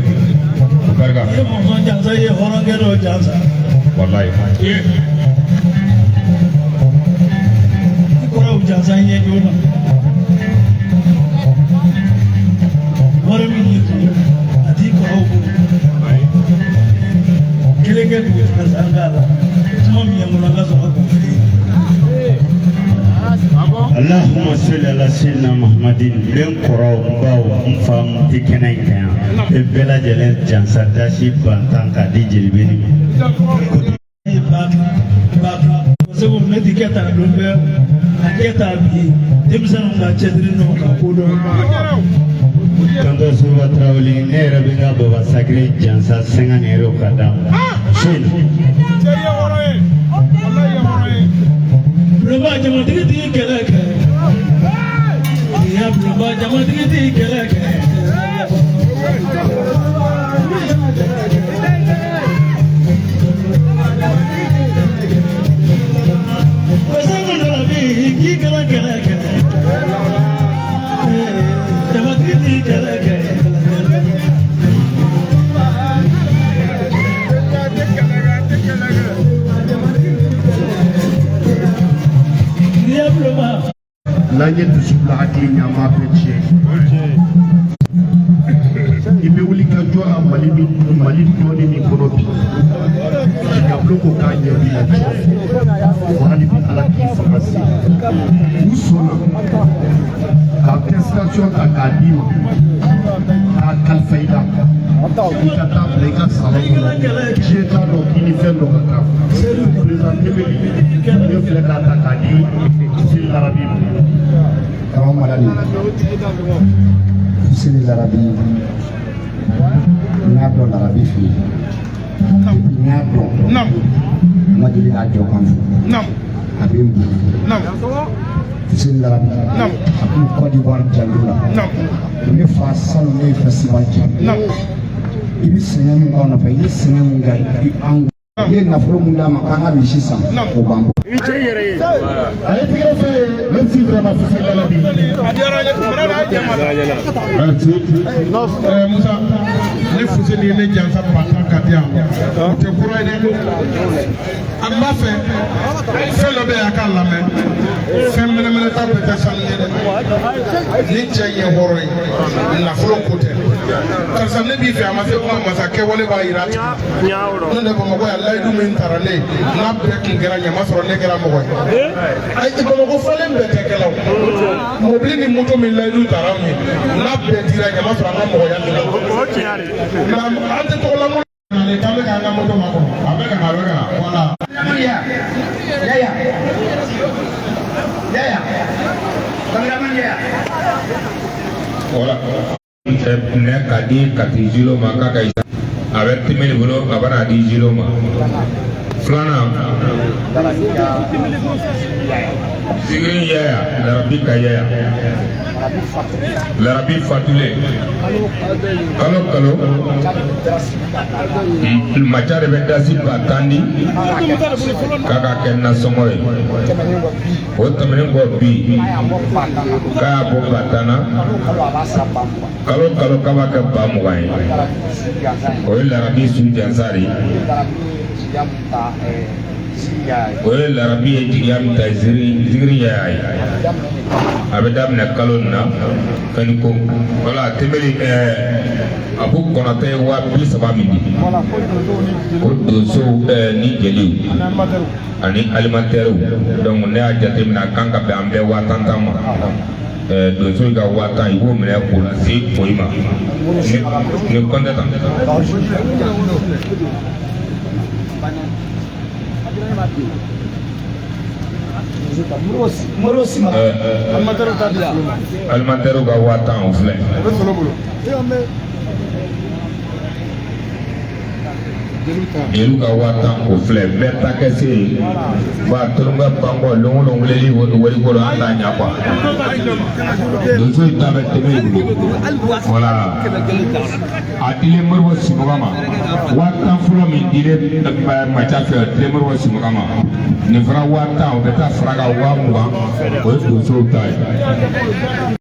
o barika. I ye mɔnsɔn jansa, i ye hɔrɔnkɛ dɔ jansa. Walayi. I kɔrɔw jansa i ɲɛ joona. Wari min y'i kun, a t'i kɔrɔw bolo. Kelen kɛ dugu san k'a la. Kuma min ye n kɔnɔ, n ka sɔrɔ k'o f'i ye. Allahumma salli ala sayyidina Muhammadin. N bɛ n kɔrɔw, n baw, n fa n tɛ kɛnɛ in kan yan, n bɛ bɛɛ lajɛlen jansa dasi 10 000 k'a di Jelibeni ma. Segu ne ti kɛ tan don bɛɛ, a kɛ tan bi, denmisɛnninw ka cɛsiri n'u ka kodɔn. Tonton Seguba Tarawele, ne yɛrɛ bɛ n ka Baba Sakire jansa 50 euro ka d'a ma su in na. Bulonba jamatigi t'i kɛlɛ kɛ. Iya bulonba jamatigi t'i kɛlɛ kɛ. Segu nana bi k'i kɛlɛ kɛlɛ kɛ. Jamatigi t'i kɛlɛ kɛ. Iya bulonba. N'an ye dusu bila hakili ɲɛ, an b'a bɛɛ tiɲɛ. I bɛ wuli ka jɔ la Mali min, Mali dɔɔni min kɔnɔ bi, Jigabulon ko k'a ɲɛ b'i la diɲɛ fɛ wa, hali bi Ala k'i fanga se. U sɔnna ka attestation ta k'a d'i ma, k'a kalifa i la, i ka taa bila i ka salon kɔnɔ, diɲɛ t'a dɔn k'i ni fɛn dɔ ka kan. Président Tebeli ne filɛ k'a ta k'a di Fuseni Larabi ma. Karamɔgɔ Madani, Fuseni Larabi, n y'a dɔn Larabi fɛ yen. Depuis n y'a dɔn, n ma deli k'a jɔ kan fɔ. A bɛ n bonya. Fuseni Larabi, a kun Côte d'Ivoire janto la. Ne fa sanu ne ye festival kɛ. I bɛ sɛgɛn min k'a nɔfɛ, i ye sɛgɛn min kɛ i an I ye nafolo mun d'a ma k'an ka misi san, o b'an bolo. I cɛ yɛrɛ ye. A ye tigɛrɛ fɛ ye. Merci vraiment, Fuseni Lalabi. Merci. Musa, ne Fuseni ye ne jansa 10 000 ka di yan. O tɛ kura ye dɛ. An b'a fɛ fɛn dɔ bɛ yen, a k'a lamɛn. Fɛn mɛnɛmɛnɛ ta bɛɛ tɛ sanu ye dɛ. Ni cɛ ye hɔrɔn ye, nafolo ko tɛ. Karisa, ne b'i fɛ, a ma se kuma masa kɛwale b'a yira. N'o tɛ, Bamakɔ yan, layidu min tara ne n'a bɛɛ tun kɛra ɲama sɔrɔ, ne kɛra mɔgɔ ye. Ayi, Bamakɔ falen bɛɛ tɛ kɛla o. Mobili ni moto min layidu tara anw ye, n'a bɛɛ dira ɲama sɔrɔ, an ka mɔgɔya dilan. Nka an tɛ tɔgɔlankolon ale k'an bɛ k'an ka moto makɔnɔ. A bɛ ka na, a bɛ ka na. Voilà. Yaya. Yaya. Cameraman Yaya. Voilà. Minɛ ka di Kati Zilo ma k'a ka a bɛ tɛmɛ de bolo, a bɛna di Zilo ma. Filanan, Zigirin Yaya, Larabi ka Yaya. Larabi fatulen, kalo kalo Maca de bɛ dasi 10 000 di k'a ka kɛ nasɔngɔ ye. O tɛmɛnen kɔ, bi k'a y'a bɔ 10 000 na, kalo kalo k'a b'a kɛ 20 000 ye. O ye Larabi su jansa de ye. O ye Larabi ye jigiya min ta Zigirin Yaya ye, a bɛ daminɛ kalo nin na fɛn ko. Wala tɛmɛli Abu Kɔnɔtɛ ye 30 000 min di ko donsow ni jeliw ani alimantɛriw. Donc ne y'a jateminɛ, a kan ka bɛn an bɛɛ 10 000 10 ma. Donso ka 10 000, i b'o minɛ k'o lase foyi ma ni kɔntɛ tan. Alimantɛriw ka 10 000, o filɛ. Jeliw ka 10 000, o filɛ. Bɛɛ ta kɛ se ye ba tolonka bankɔ lon o lon weleli wari ko la, an t'a ɲa quoi. Donso in ta bɛ tɛmɛ i bolo. Voilà, a dilen Moribo Simoka ma, 10 000 fɔlɔ min dilen Maca fɛ, a dilen Moribo Simoka ma, nin fana 10 000, o bɛ taa fara kan 20 000, o ye donsow ta ye.